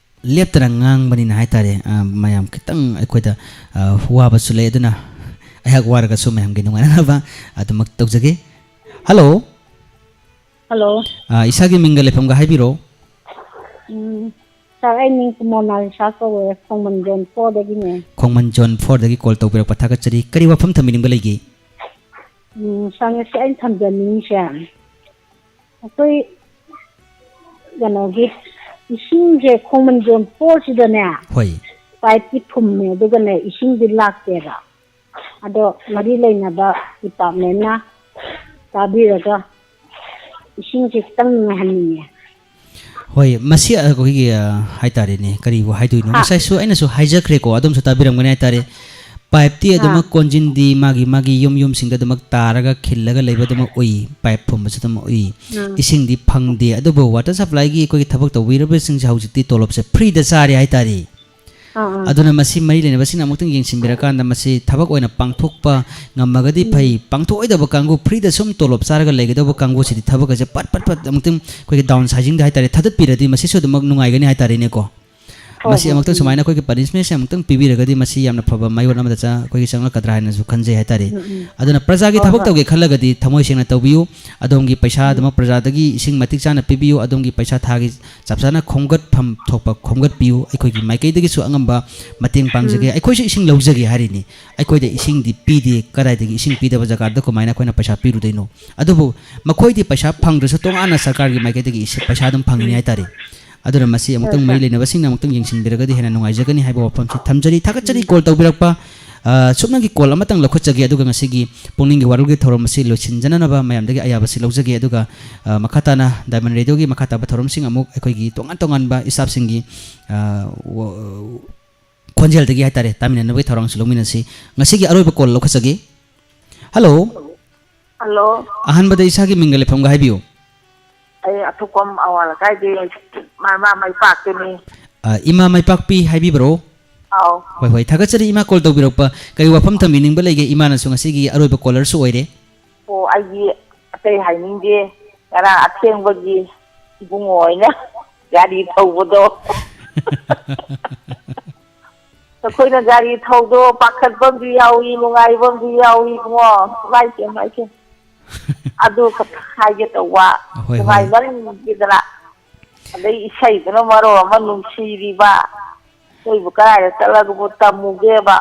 ꯂꯦꯞꯇꯅ ꯉꯥꯡꯕꯅꯤꯅ ꯍꯥꯏꯇꯥꯔꯦ, ꯑ, ꯃꯌꯥꯝ ꯈꯤꯇꯪ ꯑꯩꯈꯣꯏꯗ, ꯑ, ꯋꯥꯕꯁꯨ ꯂꯩ, ꯑꯗꯨꯅ ꯑꯩꯍꯥꯛ ꯋꯥꯔꯒꯁꯨ ꯃꯌꯥꯝꯒꯤ ꯅꯨꯡꯉꯥꯏꯅꯅꯕ ꯑꯗꯨꯃꯛ ꯇꯧꯖꯒꯦ꯫ ꯍꯜꯂꯣ꯫ ꯍꯜꯂꯣ꯫ ꯑ, ꯏꯁꯥꯒꯤ ꯃꯤꯡꯒ ꯂꯩꯐꯝꯒ ꯍꯥꯏꯕꯤꯔꯣ꯫ ꯎꯝ, ꯁꯥꯔ, ꯑꯩ ꯃꯤꯡ ꯃꯣꯅꯥꯂꯤꯁꯥ ꯀꯧꯋꯦ, ꯈꯣꯡꯃꯟ ꯖꯣꯟ ꯐꯣꯔꯗꯒꯤꯅꯦ꯫ ꯈꯣꯡꯃꯟ ꯖꯣꯟ ꯐꯣꯔꯗꯒꯤ ꯀꯣꯜ ꯇꯧꯕꯤꯔꯛꯄ ꯊꯥꯒꯠꯆꯔꯤ꯫ ꯀꯔꯤ ꯋꯥꯐꯝ ꯊꯝꯕꯤꯅꯤꯡꯕ ꯂꯩꯒꯦ? ꯎꯝ, ꯁꯥꯔ, ꯉꯁꯤ ꯑꯩꯅ ꯊꯝꯖꯅꯤꯡꯉꯤꯁꯦ, ꯑꯩꯈꯣꯏ ꯀꯩꯅꯣꯒꯤ ꯏꯁꯤꯡꯁꯦ ꯈꯣꯡꯃꯟ ꯖꯣꯟ ꯐꯣꯔꯁꯤꯗꯅꯦ, ꯍꯣꯏ꯫ ꯄꯥꯏꯞꯇꯤ ꯐꯨꯝꯃꯦ, ꯑꯗꯨꯒꯅꯦ ꯏꯁꯤꯡꯗꯤ ꯂꯥꯛꯇꯦꯕ꯫ ꯑꯗꯣ ꯃꯔꯤ ꯂꯩꯅꯕ ꯗꯤꯄꯥꯔꯠꯃꯦꯟꯅ ꯇꯥꯕꯤꯔꯒ ꯏꯁꯤꯡꯁꯦ ꯈꯤꯇꯪ ꯅꯨꯡꯉꯥꯏꯍꯟꯅꯤꯡꯉꯦ꯫ ꯍꯣꯏ, ꯃꯁꯤ ꯑꯩꯈꯣꯏꯒꯤ, ꯑ, ꯍꯥꯏꯇꯥꯔꯦꯅꯦ, ꯀꯔꯤꯕꯨ ꯍꯥꯏꯗꯣꯏꯅꯣ? ꯍꯥ꯫ ꯉꯁꯥꯏꯁꯨ ꯑꯩꯅꯁꯨ ꯍꯥꯏꯖꯈ꯭ꯔꯦꯀꯣ, ꯑꯗꯣꯝꯁꯨ ꯇꯥꯕꯤꯔꯝꯒꯅꯤ ꯍꯥꯏꯇꯥꯔꯦ꯫ ꯄꯥꯏꯞꯇꯤ ꯑꯥ꯫ ꯑꯗꯨꯃꯛ ꯀꯣꯟꯁꯤꯟꯗꯤ, ꯃꯥꯒꯤ, ꯃꯥꯒꯤ ꯌꯨꯝ ꯌꯨꯝꯁꯤꯡꯗ ꯑꯗꯨꯃꯛ ꯇꯥꯔꯒ ꯈꯤꯜꯂꯒ ꯂꯩꯕ ꯑꯗꯨꯃꯛ ꯎꯏ, ꯄꯥꯏꯞ ꯐꯨꯝꯕꯁꯨ ꯑꯗꯨꯃꯛ ꯎꯏ꯫ ꯎꯝ꯫ ꯏꯁꯤꯡꯗꯤ ꯐꯪꯗꯦ꯫ ꯑꯗꯨꯕꯨ ꯋꯥꯇꯔ ꯁꯄ꯭ꯂꯥꯏꯒꯤ ꯑꯩꯈꯣꯏꯒꯤ ꯊꯕꯛ ꯇꯧꯕꯤꯔꯕꯁꯤꯡꯁꯦ ꯍꯧꯖꯤꯛꯇꯤ ꯇꯣꯂꯣꯞꯁꯦ ꯐ꯭ꯔꯤꯗ ꯆꯥꯔꯦ ꯍꯥꯏꯇꯥꯔꯦ꯫ ꯑꯥ, ꯑꯥ꯫ ꯑꯗꯨꯅ ꯃꯁꯤ ꯃꯔꯤ ꯂꯩꯅꯕꯁꯤꯡꯅ ꯑꯃꯨꯛꯇꯪ ꯌꯦꯡꯁꯤꯟꯕꯤꯔꯀꯥꯟꯗ ꯃꯁꯤ ꯊꯕꯛ ꯑꯣꯏꯅ ꯄꯥꯡꯊꯣꯛꯄ ꯉꯝꯃꯒꯗꯤ ꯎꯝ꯫ ꯐꯩ꯫ ꯄꯥꯡꯊꯣꯛꯑꯣꯏꯗꯕ ꯀꯥꯡꯕꯨ, ꯐ꯭ꯔꯤꯗ ꯁꯨꯝ ꯇꯣꯂꯣꯞ ꯆꯥꯔꯒ ꯂꯩꯒꯗꯧꯕ ꯀꯥꯡꯕꯨꯁꯤꯗꯤ ꯊꯕꯛ ꯑꯁꯦ ꯄꯠ ꯄꯠ ꯄꯠ ꯑꯃꯨꯛꯇꯪ ꯑꯩꯈꯣꯏꯒꯤ ꯗꯥꯎꯟ ꯁꯥꯏꯖꯤꯡꯗ ꯍꯥꯏꯇꯥꯔꯦ, ꯊꯥꯗꯠꯄꯤꯔꯗꯤ ꯃꯁꯤꯁꯨ ꯑꯗꯨꯃꯛ ꯅꯨꯡꯉꯥꯏꯒꯅꯤ ꯍꯥꯏꯇꯥꯔꯦꯅꯦꯀꯣ꯫ ꯍꯣꯏ, ꯃꯁꯤ ꯍꯣꯏ, ꯑꯃꯨꯛꯇꯪ ꯎꯝ꯫ ꯁꯨꯃꯥꯏꯅ ꯑꯩꯈꯣꯏꯒꯤ ꯄꯅꯤꯁꯃꯦꯟꯁꯦ ꯑꯃꯨꯛꯇꯪ ꯄꯤꯕꯤꯔꯒꯗꯤ ꯃꯁꯤ ꯌꯥꯝꯅ ꯐꯕ ꯃꯌꯣꯟ ꯑꯃꯗ ꯆ-, ꯑꯩꯈꯣꯏꯒꯤ ꯆꯪꯂꯛꯀꯗ꯭ꯔꯥ ꯍꯥꯏꯅꯁꯨ ꯈꯟꯖꯩ ꯍꯥꯏꯇꯥꯔꯦ꯫ ꯎꯝ, ꯎꯝ꯫ ꯑꯗꯨꯅ ꯄ꯭ꯔꯖꯥꯒꯤ ꯍꯣꯏ, ꯊꯕꯛ ꯍꯣꯏ꯫ ꯇꯧꯒꯦ ꯈꯜꯂꯒꯗꯤ ꯊꯃꯣꯏ ꯁꯦꯡꯅ ꯇꯧꯕꯤꯌꯨ꯫ ꯑꯗꯣꯝꯒꯤ ꯄꯩꯁꯥ ꯎꯝ꯫ ꯑꯗꯨꯃꯛ ꯄ꯭ꯔꯖꯥꯗꯒꯤ ꯏꯁꯤꯡ ꯃꯇꯤꯛ ꯆꯥꯅ ꯄꯤꯕꯤꯌꯨ꯫ ꯑꯗꯣꯝꯒꯤ ꯄꯩꯁꯥ ꯊꯥꯒꯤ ꯆꯞ ꯆꯥꯅ ꯈꯣꯝꯒꯠꯐꯝ ꯊꯣꯛꯄ ꯈꯣꯝꯒꯠꯄꯤꯌꯨ꯫ ꯑꯩꯈꯣꯏꯒꯤ ꯃꯥꯏꯀꯩꯗꯒꯤꯁꯨ ꯑꯉꯝꯕ ꯃꯇꯦꯡ ꯄꯥꯡꯖꯒꯦ꯫ ꯎꯝ꯫ ꯑꯩꯈꯣꯏꯁꯨ ꯏꯁꯤꯡ ꯂꯧꯖꯒꯦ ꯍꯥꯏꯔꯤꯅꯤ꯫ ꯑꯩꯈꯣꯏꯗ ꯏꯁꯤꯡꯗꯤ ꯄꯤꯗꯦ, ꯀꯗꯥꯏꯗꯒꯤ ꯏꯁꯤꯡ ꯄꯤꯗꯕ ꯖꯒꯥꯗ ꯀꯃꯥꯏꯅ ꯑꯩꯈꯣꯏꯅ ꯄꯩꯁꯥ ꯄꯤꯔꯨꯗꯣꯏꯅꯣ? ꯑꯗꯨꯕꯨ ꯃꯈꯣꯏꯗꯤ ꯄꯩꯁꯥ ꯐꯪꯗ꯭ꯔꯁꯨ ꯇꯣꯉꯥꯟꯅ ꯁꯔꯀꯥꯔꯒꯤ ꯃꯥꯏꯀꯩꯗꯒꯤ ꯏꯁꯤꯡ, ꯄꯩꯁꯥ ꯑꯗꯨꯝ ꯐꯪꯉꯤꯅꯤ ꯎꯝ꯫ ꯍꯥꯏꯇꯥꯔꯦ꯫ ꯑꯗꯨꯅ ꯃꯁꯤ ꯍꯣꯏ, ꯑꯃꯨꯛꯇꯪ ꯃꯔꯤ ꯁꯥꯔ꯫ ꯂꯩꯅꯕꯁꯤꯡꯅ ꯑꯃꯨꯛꯇꯪ ꯌꯦꯡꯁꯤꯟꯕꯤꯔꯒꯗꯤ ꯍꯦꯟꯅ ꯅꯨꯡꯉꯥꯏꯖꯒꯅꯤ ꯍꯥꯏꯕ ꯋꯥꯐꯝꯁꯤ ꯊꯝꯖꯔꯤ꯫ ꯊꯥꯒꯠꯆꯔꯤ ꯎꯝ꯫ ꯀꯣꯜ ꯇꯧꯕꯤꯔꯛꯄ꯫ ꯑ, ꯁꯨꯞꯅꯒꯤ ꯀꯣꯜ ꯑꯃꯇꯪ ꯂꯧꯈꯠꯆꯒꯦ, ꯑꯗꯨꯒ ꯉꯁꯤꯒꯤ ꯄꯨꯛꯅꯤꯡꯒꯤ ꯋꯥꯔꯣꯜꯒꯤ ꯊꯧꯔꯝ ꯑꯁꯤ ꯂꯣꯏꯁꯤꯟꯖꯅꯅꯕ ꯃꯌꯥꯝꯗꯒꯤ ꯑꯌꯥꯕꯁꯤ ꯂꯧꯖꯒꯦ꯫ ꯑꯗꯨꯒ, ꯑ, ꯃꯈꯥ ꯇꯥꯅ ꯗꯥꯏꯃꯟ ꯔꯦꯗꯤꯑꯣꯒꯤ ꯃꯈꯥ ꯇꯥꯕ ꯊꯧꯔꯝꯁꯤꯡ ꯑꯃꯨꯛ ꯑꯩꯈꯣꯏꯒꯤ ꯇꯣꯉꯥꯟ ꯇꯣꯉꯥꯟꯕ ꯏꯁꯇꯥꯐꯁꯤꯡꯒꯤ, ꯑ, ꯋ-, ꯈꯣꯟꯖꯦꯜꯗꯒꯤ ꯍꯥꯏꯇꯥꯔꯦ, ꯇꯥꯃꯤꯟꯅꯅꯕꯒꯤ ꯊꯧꯔꯥꯡꯁꯨ ꯂꯧꯃꯤꯟꯅꯁꯤ꯫ ꯉꯁꯤꯒꯤ ꯑꯔꯣꯏꯕ ꯀꯣꯜ ꯂꯧꯈꯠꯆꯒꯦ꯫ ꯍꯜꯂꯣ꯫ ꯍꯜꯂꯣ꯫ ꯑꯍꯥꯟꯕꯗ ꯏꯁꯥꯒꯤ ꯃꯤꯡꯒ ꯂꯩꯐꯝꯒ ꯍꯥꯏꯕꯤꯌꯨ꯫ ꯑꯩ ꯑꯊꯣꯛꯄꯝ ꯑꯋꯥꯡ ꯂꯩꯀꯥꯏꯒꯤ ꯃꯃꯥ ꯃꯥꯏ ꯄꯥꯛꯀꯤꯅꯤ꯫ ꯑ, ꯏꯃꯥ ꯃꯥꯏ ꯄꯥꯛꯄꯤ ꯍꯥꯏꯕꯤꯕ꯭ꯔꯣ? ꯑꯥꯎ꯫ ꯍꯣꯏ, ꯍꯣꯏ, ꯊꯥꯒꯠꯆꯔꯤ ꯏꯃꯥ, ꯀꯣꯜ ꯇꯧꯕꯤꯔꯛꯄ꯫ ꯀꯔꯤ ꯋꯥꯐꯝ ꯊꯝꯕꯤꯅꯤꯡꯕ ꯂꯩꯒꯦ? ꯏꯃꯥꯅꯁꯨ ꯉꯁꯤꯒꯤ ꯑꯔꯣꯏꯕ ꯀꯣꯂꯔꯁꯨ ꯑꯣꯏꯔꯦ꯫ ꯑꯣ, ꯑꯩꯗꯤ ꯑꯇꯩ ꯍꯥꯏꯅꯤꯡꯗꯦ꯫ ꯉꯔꯥꯡ ꯑꯊꯦꯡꯕꯒꯤ ꯏꯕꯨꯡꯉꯣ ꯍꯣꯏꯅ ꯒꯥꯔꯤ ꯊꯧꯕꯗꯣ꯫ ꯑꯩꯈꯣꯏꯅ ꯒꯥꯔꯤ ꯊꯧꯗꯣ ꯄꯥꯈꯠꯄ ꯑꯃꯁꯨ ꯌꯥꯎꯏ, ꯅꯨꯡꯉꯥꯏꯕ ꯑꯃꯁꯨ ꯌꯥꯎꯏ ꯏꯕꯨꯡꯉꯣ꯫ ꯏꯃꯥꯏ ꯄꯦꯝꯃ, ꯏꯃꯥꯏ ꯄꯦꯝꯃ꯫ ꯑꯗꯨ ꯈꯛꯇ ꯍꯥꯏꯒꯦ ꯇꯧꯕ꯫ ꯍꯣꯏ, ꯍꯣꯏ꯫ ꯅꯨꯡꯉꯥꯏꯃꯟꯈꯤꯗꯅ꯫ ꯑꯗꯩ ꯏꯁꯩꯗꯨꯅ ꯃꯔꯣꯜ ꯑꯃ ꯅꯨꯡꯁꯤꯔꯤꯕ꯫ ꯑꯩꯈꯣꯏꯕꯨ ꯀꯗꯥꯏꯗ ꯆꯠꯂꯒꯕꯨ ꯇꯝꯃꯨꯒꯦꯕ?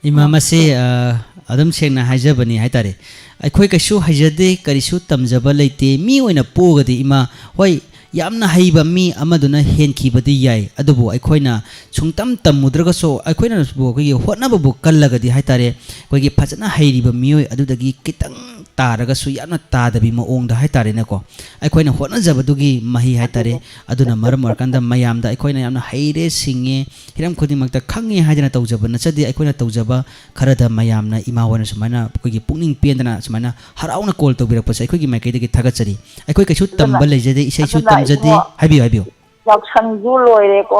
ꯏꯃꯥ, ꯃꯁꯦ, ꯑ, ꯑꯗꯨꯝ ꯁꯦꯡꯅ ꯍꯥꯏꯖꯕꯅꯤ ꯍꯥꯏꯇꯥꯔꯦ꯫ ꯑꯩꯈꯣꯏ ꯀꯩꯁꯨ ꯍꯩꯖꯗꯦ, ꯀꯔꯤꯁꯨ ꯇꯝꯖꯕ ꯂꯩꯇꯦ꯫ ꯃꯤ ꯑꯣꯏꯅ ꯄꯣꯛꯑꯒꯗꯤ ꯏꯃꯥ, ꯍꯣꯏ, ꯌꯥꯝꯅ ꯍꯩꯕ ꯃꯤ ꯑꯃꯗꯨꯅ ꯍꯦꯟꯈꯤꯕꯗꯤ ꯌꯥꯏ, ꯑꯗꯨꯕꯨ ꯑꯩꯈꯣꯏꯅ ꯁꯨꯡꯇꯝ ꯇꯝꯃꯨꯗ꯭ꯔꯒꯁꯨ, ꯑꯩꯈꯣꯏꯅꯕꯨ ꯑꯩꯈꯣꯏꯒꯤ ꯍꯣꯠꯅꯕꯕꯨ ꯀꯜꯂꯒꯗꯤ ꯍꯥꯏꯇꯥꯔꯦ, ꯑꯩꯈꯣꯏꯒꯤ ꯐꯖꯅ ꯍꯩꯔꯤꯕ ꯃꯤꯑꯣꯏ ꯑꯗꯨꯗꯒꯤ ꯈꯤꯇꯪ ꯇꯥꯔꯒꯁꯨ ꯌꯥꯝꯅ ꯇꯥꯗꯕꯤ ꯃꯑꯣꯡꯗ ꯍꯥꯏꯇꯥꯔꯦꯅꯦꯀꯣ, ꯑꯩꯈꯣꯏꯅ ꯍꯣꯠꯅꯖꯕꯗꯨꯒꯤ ꯃꯍꯩ ꯍꯥꯏꯇꯥꯔꯦ꯫ ꯑꯗꯨꯅꯦ꯫ ꯑꯗꯨꯅ ꯃꯔꯝ ꯑꯣꯏꯔꯀꯥꯟꯗ ꯃꯌꯥꯝꯗ ꯑꯩꯈꯣꯏꯅ ꯌꯥꯝꯅ ꯍꯩꯔꯦ, ꯁꯤꯡꯉꯦ, ꯍꯤꯔꯝ ꯈꯨꯗꯤꯡꯃꯛꯇ ꯈꯪꯉꯦ ꯍꯥꯏꯗꯅ ꯇꯧꯖꯕ ꯅꯠꯆꯗꯦ꯫ ꯑꯩꯈꯣꯏꯅ ꯇꯧꯖꯕ ꯈꯔꯗ ꯃꯌꯥꯝꯅ ꯏꯃꯥ ꯍꯣꯏꯅ ꯁꯨꯃꯥꯏꯅ ꯑꯩꯈꯣꯏꯒꯤ ꯄꯨꯛꯅꯤꯡ ꯄꯦꯟꯗꯅ ꯁꯨꯃꯥꯏꯅ ꯍꯔꯥꯎꯅ ꯀꯣꯜ ꯇꯧꯕꯤꯔꯛꯄꯁꯦ ꯑꯩꯈꯣꯏꯒꯤ ꯃꯥꯏꯀꯩꯗꯒꯤ ꯊꯥꯒꯠꯆꯔꯤ꯫ ꯑꯩꯈꯣꯏ ꯀꯩꯁꯨ ꯑꯗꯨꯅ, ꯇꯝꯕ ꯂꯩꯖꯗꯦ, ꯏꯁꯩꯁꯨ ꯑꯗꯨꯅ ꯇꯝꯖꯗꯦ꯫ ꯏꯕꯨꯡꯉꯣ, ꯍꯥꯏꯕꯤꯌꯨ, ꯍꯥꯏꯕꯤꯌꯨ꯫ ꯌꯥꯎꯁꯪꯁꯨ ꯂꯣꯏꯔꯦꯀꯣ꯫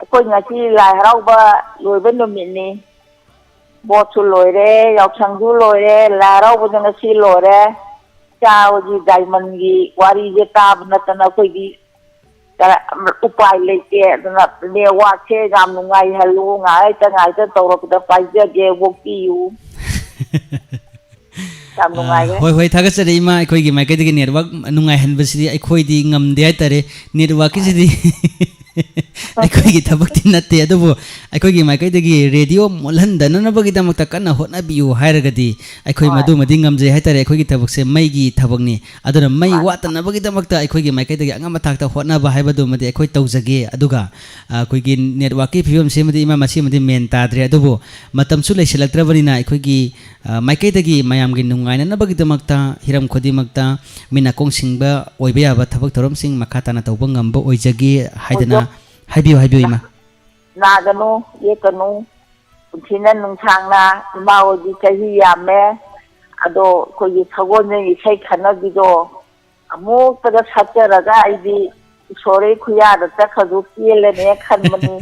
ꯑꯩꯈꯣꯏ ꯉꯁꯤ ꯂꯥꯏ ꯍꯔꯥꯎꯕ ꯂꯣꯏꯕ ꯅꯨꯃꯤꯠꯅꯤ꯫ ꯕꯣꯠꯁꯨ ꯂꯣꯏꯔꯦ, ꯌꯥꯎꯁꯪꯁꯨ ꯂꯣꯏꯔꯦ, ꯂꯥꯏ ꯍꯔꯥꯎꯕꯁꯨ ꯉꯁꯤ ꯂꯣꯏꯔꯦ꯫ ꯏꯆꯥ ꯍꯣꯏꯒꯤ ꯗꯥꯏꯃꯟꯒꯤ ꯋꯥꯔꯤꯁꯦ ꯇꯥꯕ ꯅꯠꯇꯅ ꯑꯩꯈꯣꯏꯗꯤ ꯀꯔ-, ꯎꯄꯥꯏ ꯂꯩꯇꯦ꯫ ꯑꯗꯨꯅ ꯅꯦꯠꯋꯥꯛꯁꯦ ꯌꯥꯝ ꯅꯨꯡꯉꯥꯏꯍꯜꯂꯨ, ꯉꯥꯏꯍꯥꯛꯇ ꯉꯥꯏꯍꯥꯛꯇ ꯇꯧꯔꯛꯄꯗ ꯄꯥꯏꯖꯒꯦ, ꯑꯣꯛꯄꯤꯌꯨ꯫ ꯌꯥꯝ ꯑ, ꯅꯨꯡꯉꯥꯏꯔꯦ꯫ ꯍꯣꯏ, ꯍꯣꯏ, ꯊꯥꯒꯠꯆꯔꯤ ꯏꯃꯥ꯫ ꯑꯩꯈꯣꯏꯒꯤ ꯃꯥꯏꯀꯩꯗꯒꯤ ꯅꯦꯠꯋꯥꯛ ꯅꯨꯡꯉꯥꯏꯍꯟꯕꯁꯤꯗꯤ ꯑꯩꯈꯣꯏꯗꯤ ꯉꯝꯗꯦ ꯍꯥꯏꯇꯥꯔꯦ꯫ ꯅꯦꯠꯋꯥꯛꯀꯤꯁꯤꯗꯤ ꯑꯩꯈꯣꯏꯒꯤ ꯊꯕꯛꯇꯤ ꯅꯠꯇꯦ, ꯑꯗꯨꯕꯨ ꯑꯩꯈꯣꯏꯒꯤ ꯃꯥꯏꯀꯩꯗꯒꯤ ꯔꯦꯗꯤꯑꯣ ꯃꯨꯠꯍꯟꯗꯅꯅꯕꯒꯤꯗꯃꯛꯇ ꯀꯟꯅ ꯍꯣꯠꯅꯕꯤꯌꯨ ꯍꯥꯏꯔꯒꯗꯤ ꯑꯩꯈꯣꯏ ꯍꯣꯏ꯫ ꯃꯗꯨꯃꯗꯤ ꯉꯝꯖꯩ ꯍꯥꯏꯇꯥꯔꯦ꯫ ꯑꯩꯈꯣꯏꯒꯤ ꯊꯕꯛꯁꯦ ꯃꯩꯒꯤ ꯊꯕꯛꯅꯤ꯫ ꯑꯗꯨꯅ ꯃꯩ ꯃꯥꯅꯤ꯫ ꯋꯥꯠꯇꯅꯕꯒꯤꯗꯃꯛꯇ ꯑꯩꯈꯣꯏꯒꯤ ꯃꯥꯏꯀꯩꯗꯒꯤ ꯑꯉꯝꯕ ꯊꯥꯛꯇ ꯍꯣꯠꯅꯕ ꯍꯥꯏꯕꯗꯨꯃꯗꯤ ꯑꯩꯈꯣꯏ ꯇꯧꯖꯒꯦ꯫ ꯑꯗꯨꯒ, ꯑ, ꯑꯩꯈꯣꯏꯒꯤ ꯅꯦꯠꯋꯥꯛꯀꯤ ꯐꯤꯕꯝꯁꯤꯃꯗꯤ ꯏꯃꯥ ꯃꯁꯤꯃꯗꯤ ꯃꯦꯟ ꯇꯥꯗ꯭ꯔꯦ꯫ ꯑꯗꯨꯕꯨ ꯃꯇꯝꯁꯨ ꯂꯩꯁꯤꯜꯂꯛꯇ꯭ꯔꯕꯅꯤꯅ ꯑꯩꯈꯣꯏꯒꯤ ꯑ, ꯃꯥꯏꯀꯩꯗꯒꯤ ꯃꯌꯥꯝꯒꯤ ꯅꯨꯡꯉꯥꯏꯅꯅꯕꯒꯤꯗꯃꯛꯇ ꯍꯤꯔꯝ ꯈꯨꯗꯤꯡꯃꯛꯇ ꯃꯤꯠ ꯅꯥꯀꯣꯡ ꯁꯤꯡꯕ ꯑꯣꯏꯕ ꯌꯥꯕ ꯊꯕꯛ ꯊꯧꯔꯝꯁꯤꯡ ꯃꯈꯥ ꯇꯥꯅ ꯇꯧꯕ ꯉꯝꯕ ꯑꯣꯏꯖꯒꯦ ꯍꯥꯏꯗꯅ ꯑꯣꯏꯖꯧ꯫ ꯍꯥꯏꯕꯤꯌꯨ, ꯍꯥꯏꯕꯤꯌꯨ, ꯏꯃꯥ꯫ ꯅꯥꯒꯅꯨ, ꯌꯦꯛꯀꯅꯨ, ꯄꯨꯟꯁꯤꯅ ꯅꯨꯡꯁꯥꯡꯅ, ꯏꯃꯥ ꯍꯣꯏꯗꯤ ꯆꯍꯤ ꯌꯥꯝꯃꯦ, ꯑꯗꯣ ꯑꯩꯈꯣꯏꯒꯤ ꯁꯒꯣꯜꯁꯦꯜ ꯏꯁꯩ ꯈꯟꯅꯕꯤꯗꯣ ꯑꯃꯨꯛꯇꯒ ꯁꯛꯆꯔꯒ ꯑꯩꯗꯤ ꯏꯁꯣꯔꯒꯤ ꯈꯨꯌꯥꯗ ꯆꯠꯈ꯭ꯔꯁꯨ ꯄꯦꯜꯂꯅꯤ ꯈꯟꯕꯅꯤ꯫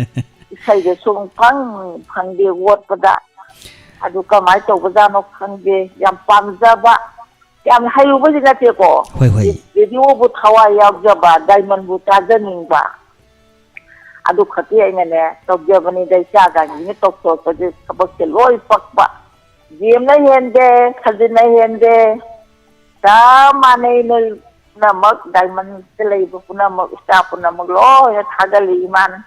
ꯏꯁꯩꯁꯦ ꯁꯨꯝ ꯐꯪ ꯐꯪꯗꯦ ꯑꯣꯠꯄꯗ꯫ ꯑꯗꯨ ꯀꯃꯥꯏꯅ ꯇꯧꯕꯖꯥꯠꯅꯣ ꯈꯪꯗꯦ꯫ ꯌꯥꯝ ꯄꯥꯝꯖꯕ, ꯌꯥꯝ ꯍꯩꯔꯨꯕꯗꯤ ꯅꯠꯇꯦꯀꯣ꯫ ꯍꯣꯏ, ꯍꯣꯏ꯫ ꯔꯦꯗꯤꯑꯣꯕꯨ ꯊꯋꯥꯏ ꯌꯥꯎꯖꯕ, ꯗꯥꯏꯃꯟꯕꯨ ꯇꯥꯖꯅꯤꯡꯕ, ꯑꯗꯨ ꯈꯛꯀꯤ ꯑꯩꯅꯅꯦ ꯇꯧꯖꯕꯅꯤꯗ꯫ ꯏꯆꯥꯒꯥꯡꯁꯤꯅ ꯇꯧꯊꯣꯔꯛꯄꯁꯦ ꯊꯕꯛꯁꯦ ꯂꯣꯏ ꯄꯛꯄ꯫ ꯖꯦꯝꯅ ꯍꯦꯟꯗꯦ, ꯈꯖꯤꯟꯅ ꯍꯦꯟꯗꯦ, ꯆꯞ ꯃꯥꯟꯅꯩ꯫ ꯅꯣꯏ ꯄꯨꯝꯅꯃꯛ, ꯗꯥꯏꯃꯟꯗ ꯂꯩꯕ ꯄꯨꯝꯅꯃꯛ, ꯏꯁꯇꯥꯐ ꯄꯨꯝꯅꯃꯛ ꯂꯣꯏꯅ ꯊꯥꯒꯠꯂꯤ ꯏꯃꯥꯅ꯫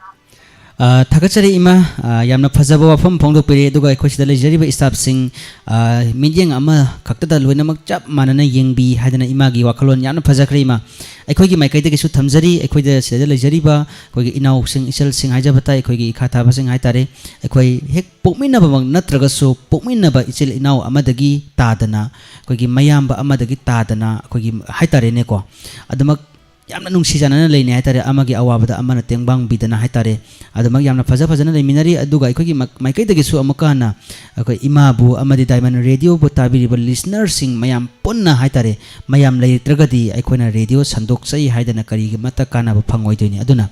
ꯑ, ꯊꯥꯒꯠꯆꯔꯤ ꯏꯃꯥ꯫ ꯑ, ꯌꯥꯝꯅ ꯐꯖꯕ ꯋꯥꯐꯝ ꯐꯣꯡꯗꯣꯛꯄꯤꯔꯦ꯫ ꯑꯗꯨꯒ ꯑꯩꯈꯣꯏ ꯁꯤꯗ ꯂꯩꯖꯔꯤꯕ ꯏꯁꯇꯥꯐꯁꯤꯡ, ꯑ, ꯃꯤꯠꯌꯦꯡ ꯑꯃꯈꯛꯇꯗ ꯂꯣꯏꯅꯃꯛ ꯆꯞ ꯃꯥꯟꯅꯅ ꯌꯦꯡꯕꯤ ꯍꯥꯏꯗꯅ ꯏꯃꯥꯒꯤ ꯋꯥꯈꯜꯂꯣꯟ ꯌꯥꯝꯅ ꯐꯖꯈ꯭ꯔꯦ ꯏꯃꯥ꯫ ꯑꯩꯈꯣꯏꯒꯤ ꯃꯥꯏꯀꯩꯗꯒꯤꯁꯨ ꯊꯝꯖꯔꯤ, ꯑꯩꯈꯣꯏꯗ ꯁꯤꯗ ꯂꯩꯖꯔꯤꯕ ꯑꯩꯈꯣꯏꯒꯤ ꯏꯅꯥꯎꯁꯤꯡ, ꯏꯆꯜꯁꯤꯡ ꯍꯥꯏꯖꯕ ꯇꯥꯏ, ꯑꯩꯈꯣꯏꯒꯤ ꯏꯈꯥ ꯊꯥꯕꯁꯤꯡ ꯍꯥꯏ ꯇꯥꯔꯦ, ꯑꯩꯈꯣꯏ ꯍꯦꯛ ꯄꯣꯛꯃꯤꯟꯅꯕꯃꯛ ꯅꯠꯇ꯭ꯔꯒꯁꯨ ꯄꯣꯛꯃꯤꯟꯅꯕ ꯏꯆꯤꯜ ꯏꯅꯥꯎ ꯑꯃꯗꯒꯤ ꯇꯥꯗꯅ, ꯑꯩꯈꯣꯏꯒꯤ ꯃꯌꯥꯝꯕ ꯑꯃꯗꯒꯤ ꯇꯥꯗꯅ, ꯑꯩꯈꯣꯏꯒꯤ ꯍꯥꯏ ꯇꯥꯔꯦꯅꯦꯀꯣ, ꯑꯗꯨꯃꯛ ꯌꯥꯝꯅ ꯅꯨꯡꯁꯤ ꯆꯥꯟꯅꯅ ꯂꯩꯅꯩ ꯍꯥꯏ ꯇꯥꯔꯦ, ꯑꯃꯒꯤ ꯑꯋꯥꯕꯗ ꯑꯃꯅ ꯇꯦꯡꯕꯥꯡꯕꯤꯗꯅ ꯍꯥꯏ ꯇꯥꯔꯦ꯫ ꯑꯗꯨꯃꯛ ꯌꯥꯝꯅ ꯐꯖ ꯐꯖꯅ ꯂꯩꯃꯤꯟꯅꯔꯤ꯫ ꯑꯗꯨꯒ ꯑꯩꯈꯣꯏꯒꯤ ꯃꯥꯏ-, ꯃꯥꯏꯀꯩꯗꯒꯤꯁꯨ ꯑꯃꯨꯛꯀ ꯍꯟꯅ ꯑꯩꯈꯣꯏ ꯏꯃꯥꯕꯨ ꯑꯃꯗꯤ ꯗꯥꯏꯃꯟ ꯔꯦꯗꯤꯑꯣꯕꯨ ꯇꯥꯕꯤꯔꯤꯕ ꯂꯤꯁꯅꯔꯁꯤꯡ ꯃꯌꯥꯝ ꯄꯨꯟꯅ ꯍꯥꯏ ꯇꯥꯔꯦ, ꯃꯌꯥꯝ ꯂꯩꯇ꯭ꯔꯒꯗꯤ ꯑꯩꯈꯣꯏꯅ ꯔꯦꯗꯤꯑꯣ ꯁꯟꯗꯣꯛꯆꯩ ꯍꯥꯏꯗꯅ ꯀꯔꯤꯒꯤ ꯑꯃꯠꯇ ꯀꯥꯟꯅꯕ ꯐꯪꯉꯣꯏꯗꯣꯏꯅꯤ꯫ ꯑꯗꯨꯅ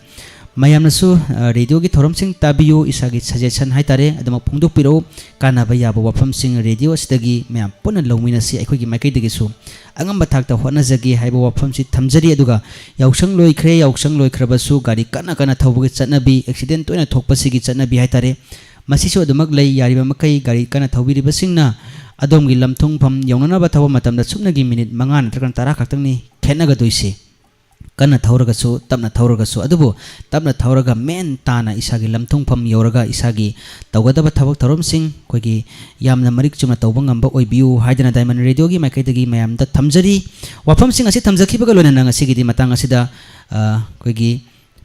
ꯃꯌꯥꯝꯅꯁꯨ, ꯑ, ꯔꯦꯗꯤꯑꯣꯒꯤ ꯊꯧꯔꯝꯁꯤꯡ ꯇꯥꯕꯤꯌꯨ, ꯏꯁꯥꯒꯤ ꯁꯖꯦꯁꯟ ꯍꯥꯏ ꯇꯥꯔꯦ, ꯑꯗꯨꯃꯛ ꯐꯣꯡꯗꯣꯛꯄꯤꯔꯛꯎ꯫ ꯀꯥꯟꯅꯕ ꯌꯥꯕ ꯋꯥꯐꯝꯁꯤꯡ ꯔꯦꯗꯤꯑꯣ ꯑꯁꯤꯗꯒꯤ ꯃꯌꯥꯝ ꯄꯨꯟꯅ ꯂꯧꯃꯤꯟꯅꯁꯤ꯫ ꯑꯩꯈꯣꯏꯒꯤ ꯃꯥꯏꯀꯩꯗꯒꯤꯁꯨ ꯑꯉꯝꯕ ꯊꯥꯛꯇ ꯍꯣꯠꯅꯖꯒꯦ ꯍꯥꯏꯕ ꯋꯥꯐꯝꯁꯤ ꯊꯝꯖꯔꯤ꯫ ꯑꯗꯨꯒ ꯌꯥꯎꯁꯪ ꯂꯣꯏꯈ꯭ꯔꯦ, ꯌꯥꯎꯁꯪ ꯂꯣꯏꯈ꯭ꯔꯕꯁꯨ ꯒꯥꯔꯤ ꯀꯟꯅ ꯀꯟꯅ ꯊꯧꯕꯒꯤ ꯆꯠꯅꯕꯤ, ꯑꯦꯛꯁꯤꯗꯦꯟ ꯇꯣꯏꯅ ꯊꯣꯛꯄꯁꯤꯒꯤ ꯆꯠꯅꯕꯤ ꯍꯥꯏ ꯇꯥꯔꯦ, ꯃꯁꯤꯁꯨ ꯑꯗꯨꯃꯛ ꯂꯩ꯫ ꯌꯥꯔꯤꯕ ꯃꯈꯩ ꯒꯥꯔꯤ ꯀꯟꯅ ꯊꯧꯕꯤꯔꯤꯕꯁꯤꯡꯅ ꯑꯗꯣꯝꯒꯤ ꯂꯝꯊꯨꯡꯐꯝ ꯌꯧꯅꯅꯕ ꯊꯧꯕ ꯃꯇꯝꯗ ꯁꯨꯞꯅꯒꯤ ꯃꯤꯅꯤꯠ ꯃꯉꯥ ꯅꯠꯇ꯭ꯔꯒꯅ ꯇꯔꯥ ꯈꯛꯇꯪꯅꯤ ꯈꯦꯠꯅꯒꯗꯣꯏꯁꯤ꯫ ꯀꯟꯅ ꯊꯧꯔꯒꯁꯨ, ꯇꯞꯅ ꯊꯧꯔꯒꯁꯨ, ꯑꯗꯨꯕꯨ ꯇꯞꯅ ꯊꯧꯔꯒ ꯃꯦꯟ ꯇꯥꯅ ꯏꯁꯥꯒꯤ ꯂꯝꯊꯨꯡꯐꯝ ꯌꯧꯔꯒ ꯏꯁꯥꯒꯤ ꯇꯧꯒꯗꯕ ꯊꯕꯛ ꯊꯧꯔꯝꯁꯤꯡ ꯑꯩꯈꯣꯏꯒꯤ ꯌꯥꯝꯅ ꯃꯔꯤꯛ ꯆꯨꯝꯅ ꯇꯧꯕ ꯉꯝꯕ ꯑꯣꯏꯕꯤꯌꯨ ꯍꯥꯏꯗꯅ ꯗꯥꯏꯃꯟ ꯔꯦꯗꯤꯑꯣꯒꯤ ꯃꯥꯏꯀꯩꯗꯒꯤ ꯃꯌꯥꯝꯗ ꯊꯝꯖꯔꯤ꯫ ꯋꯥꯐꯝꯁꯤꯡ ꯑꯁꯤ ꯊꯝꯖꯈꯤꯕꯒ ꯂꯣꯏꯅꯅ ꯉꯁꯤꯒꯤꯗꯤ ꯃꯇꯥꯡ ꯑꯁꯤꯗ, ꯑ, ꯑꯩꯈꯣꯏꯒꯤ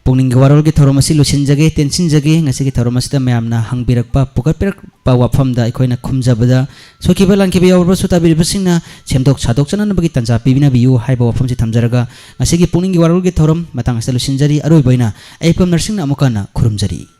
ꯄꯨꯛꯅꯤꯡꯒꯤ ꯋꯥꯔꯣꯜꯒꯤ ꯊꯧꯔꯝ ꯑꯁꯤ ꯂꯣꯏꯁꯤꯟꯖꯒꯦ, ꯇꯦꯟꯁꯤꯟꯖꯒꯦ꯫ ꯉꯁꯤꯒꯤ ꯊꯧꯔꯝ ꯑꯁꯤꯗ ꯃꯌꯥꯝꯅ ꯍꯪꯕꯤꯔꯛꯄ, ꯄꯨꯈꯠꯄꯤꯔꯛꯄ ꯋꯥꯐꯝꯗ ꯑꯩꯈꯣꯏꯅ ꯈꯨꯝꯖꯕꯗ ꯁꯣꯏꯈꯤꯕ ꯂꯥꯟꯈꯤꯕ ꯌꯥꯎꯔꯕꯁꯨ ꯇꯥꯕꯤꯔꯤꯕꯁꯤꯡꯅ ꯁꯦꯝꯗꯣꯛ ꯁꯥꯗꯣꯛꯆꯅꯅꯕꯒꯤ ꯇꯥꯟꯖꯥ ꯄꯤꯕꯤꯅꯕꯤꯌꯨ ꯍꯥꯏꯕ ꯋꯥꯐꯝꯁꯤ ꯊꯝꯖꯔꯒ ꯉꯁꯤꯒꯤ ꯄꯨꯛꯅꯤꯡꯒꯤ ꯋꯥꯔꯣꯜꯒꯤ ꯊꯧꯔꯝ ꯃꯇꯥꯡ ꯑꯁꯤꯗ ꯂꯣꯏꯁꯤꯟꯖꯔꯤ꯫ ꯑꯔꯣꯏꯕ ꯑꯣꯏꯅ ꯑꯩ ꯄꯝꯅꯔꯁꯤꯡꯅ ꯑꯃꯨꯛꯀ ꯍꯟꯅ ꯈꯨꯔꯨꯝꯖꯔꯤ꯫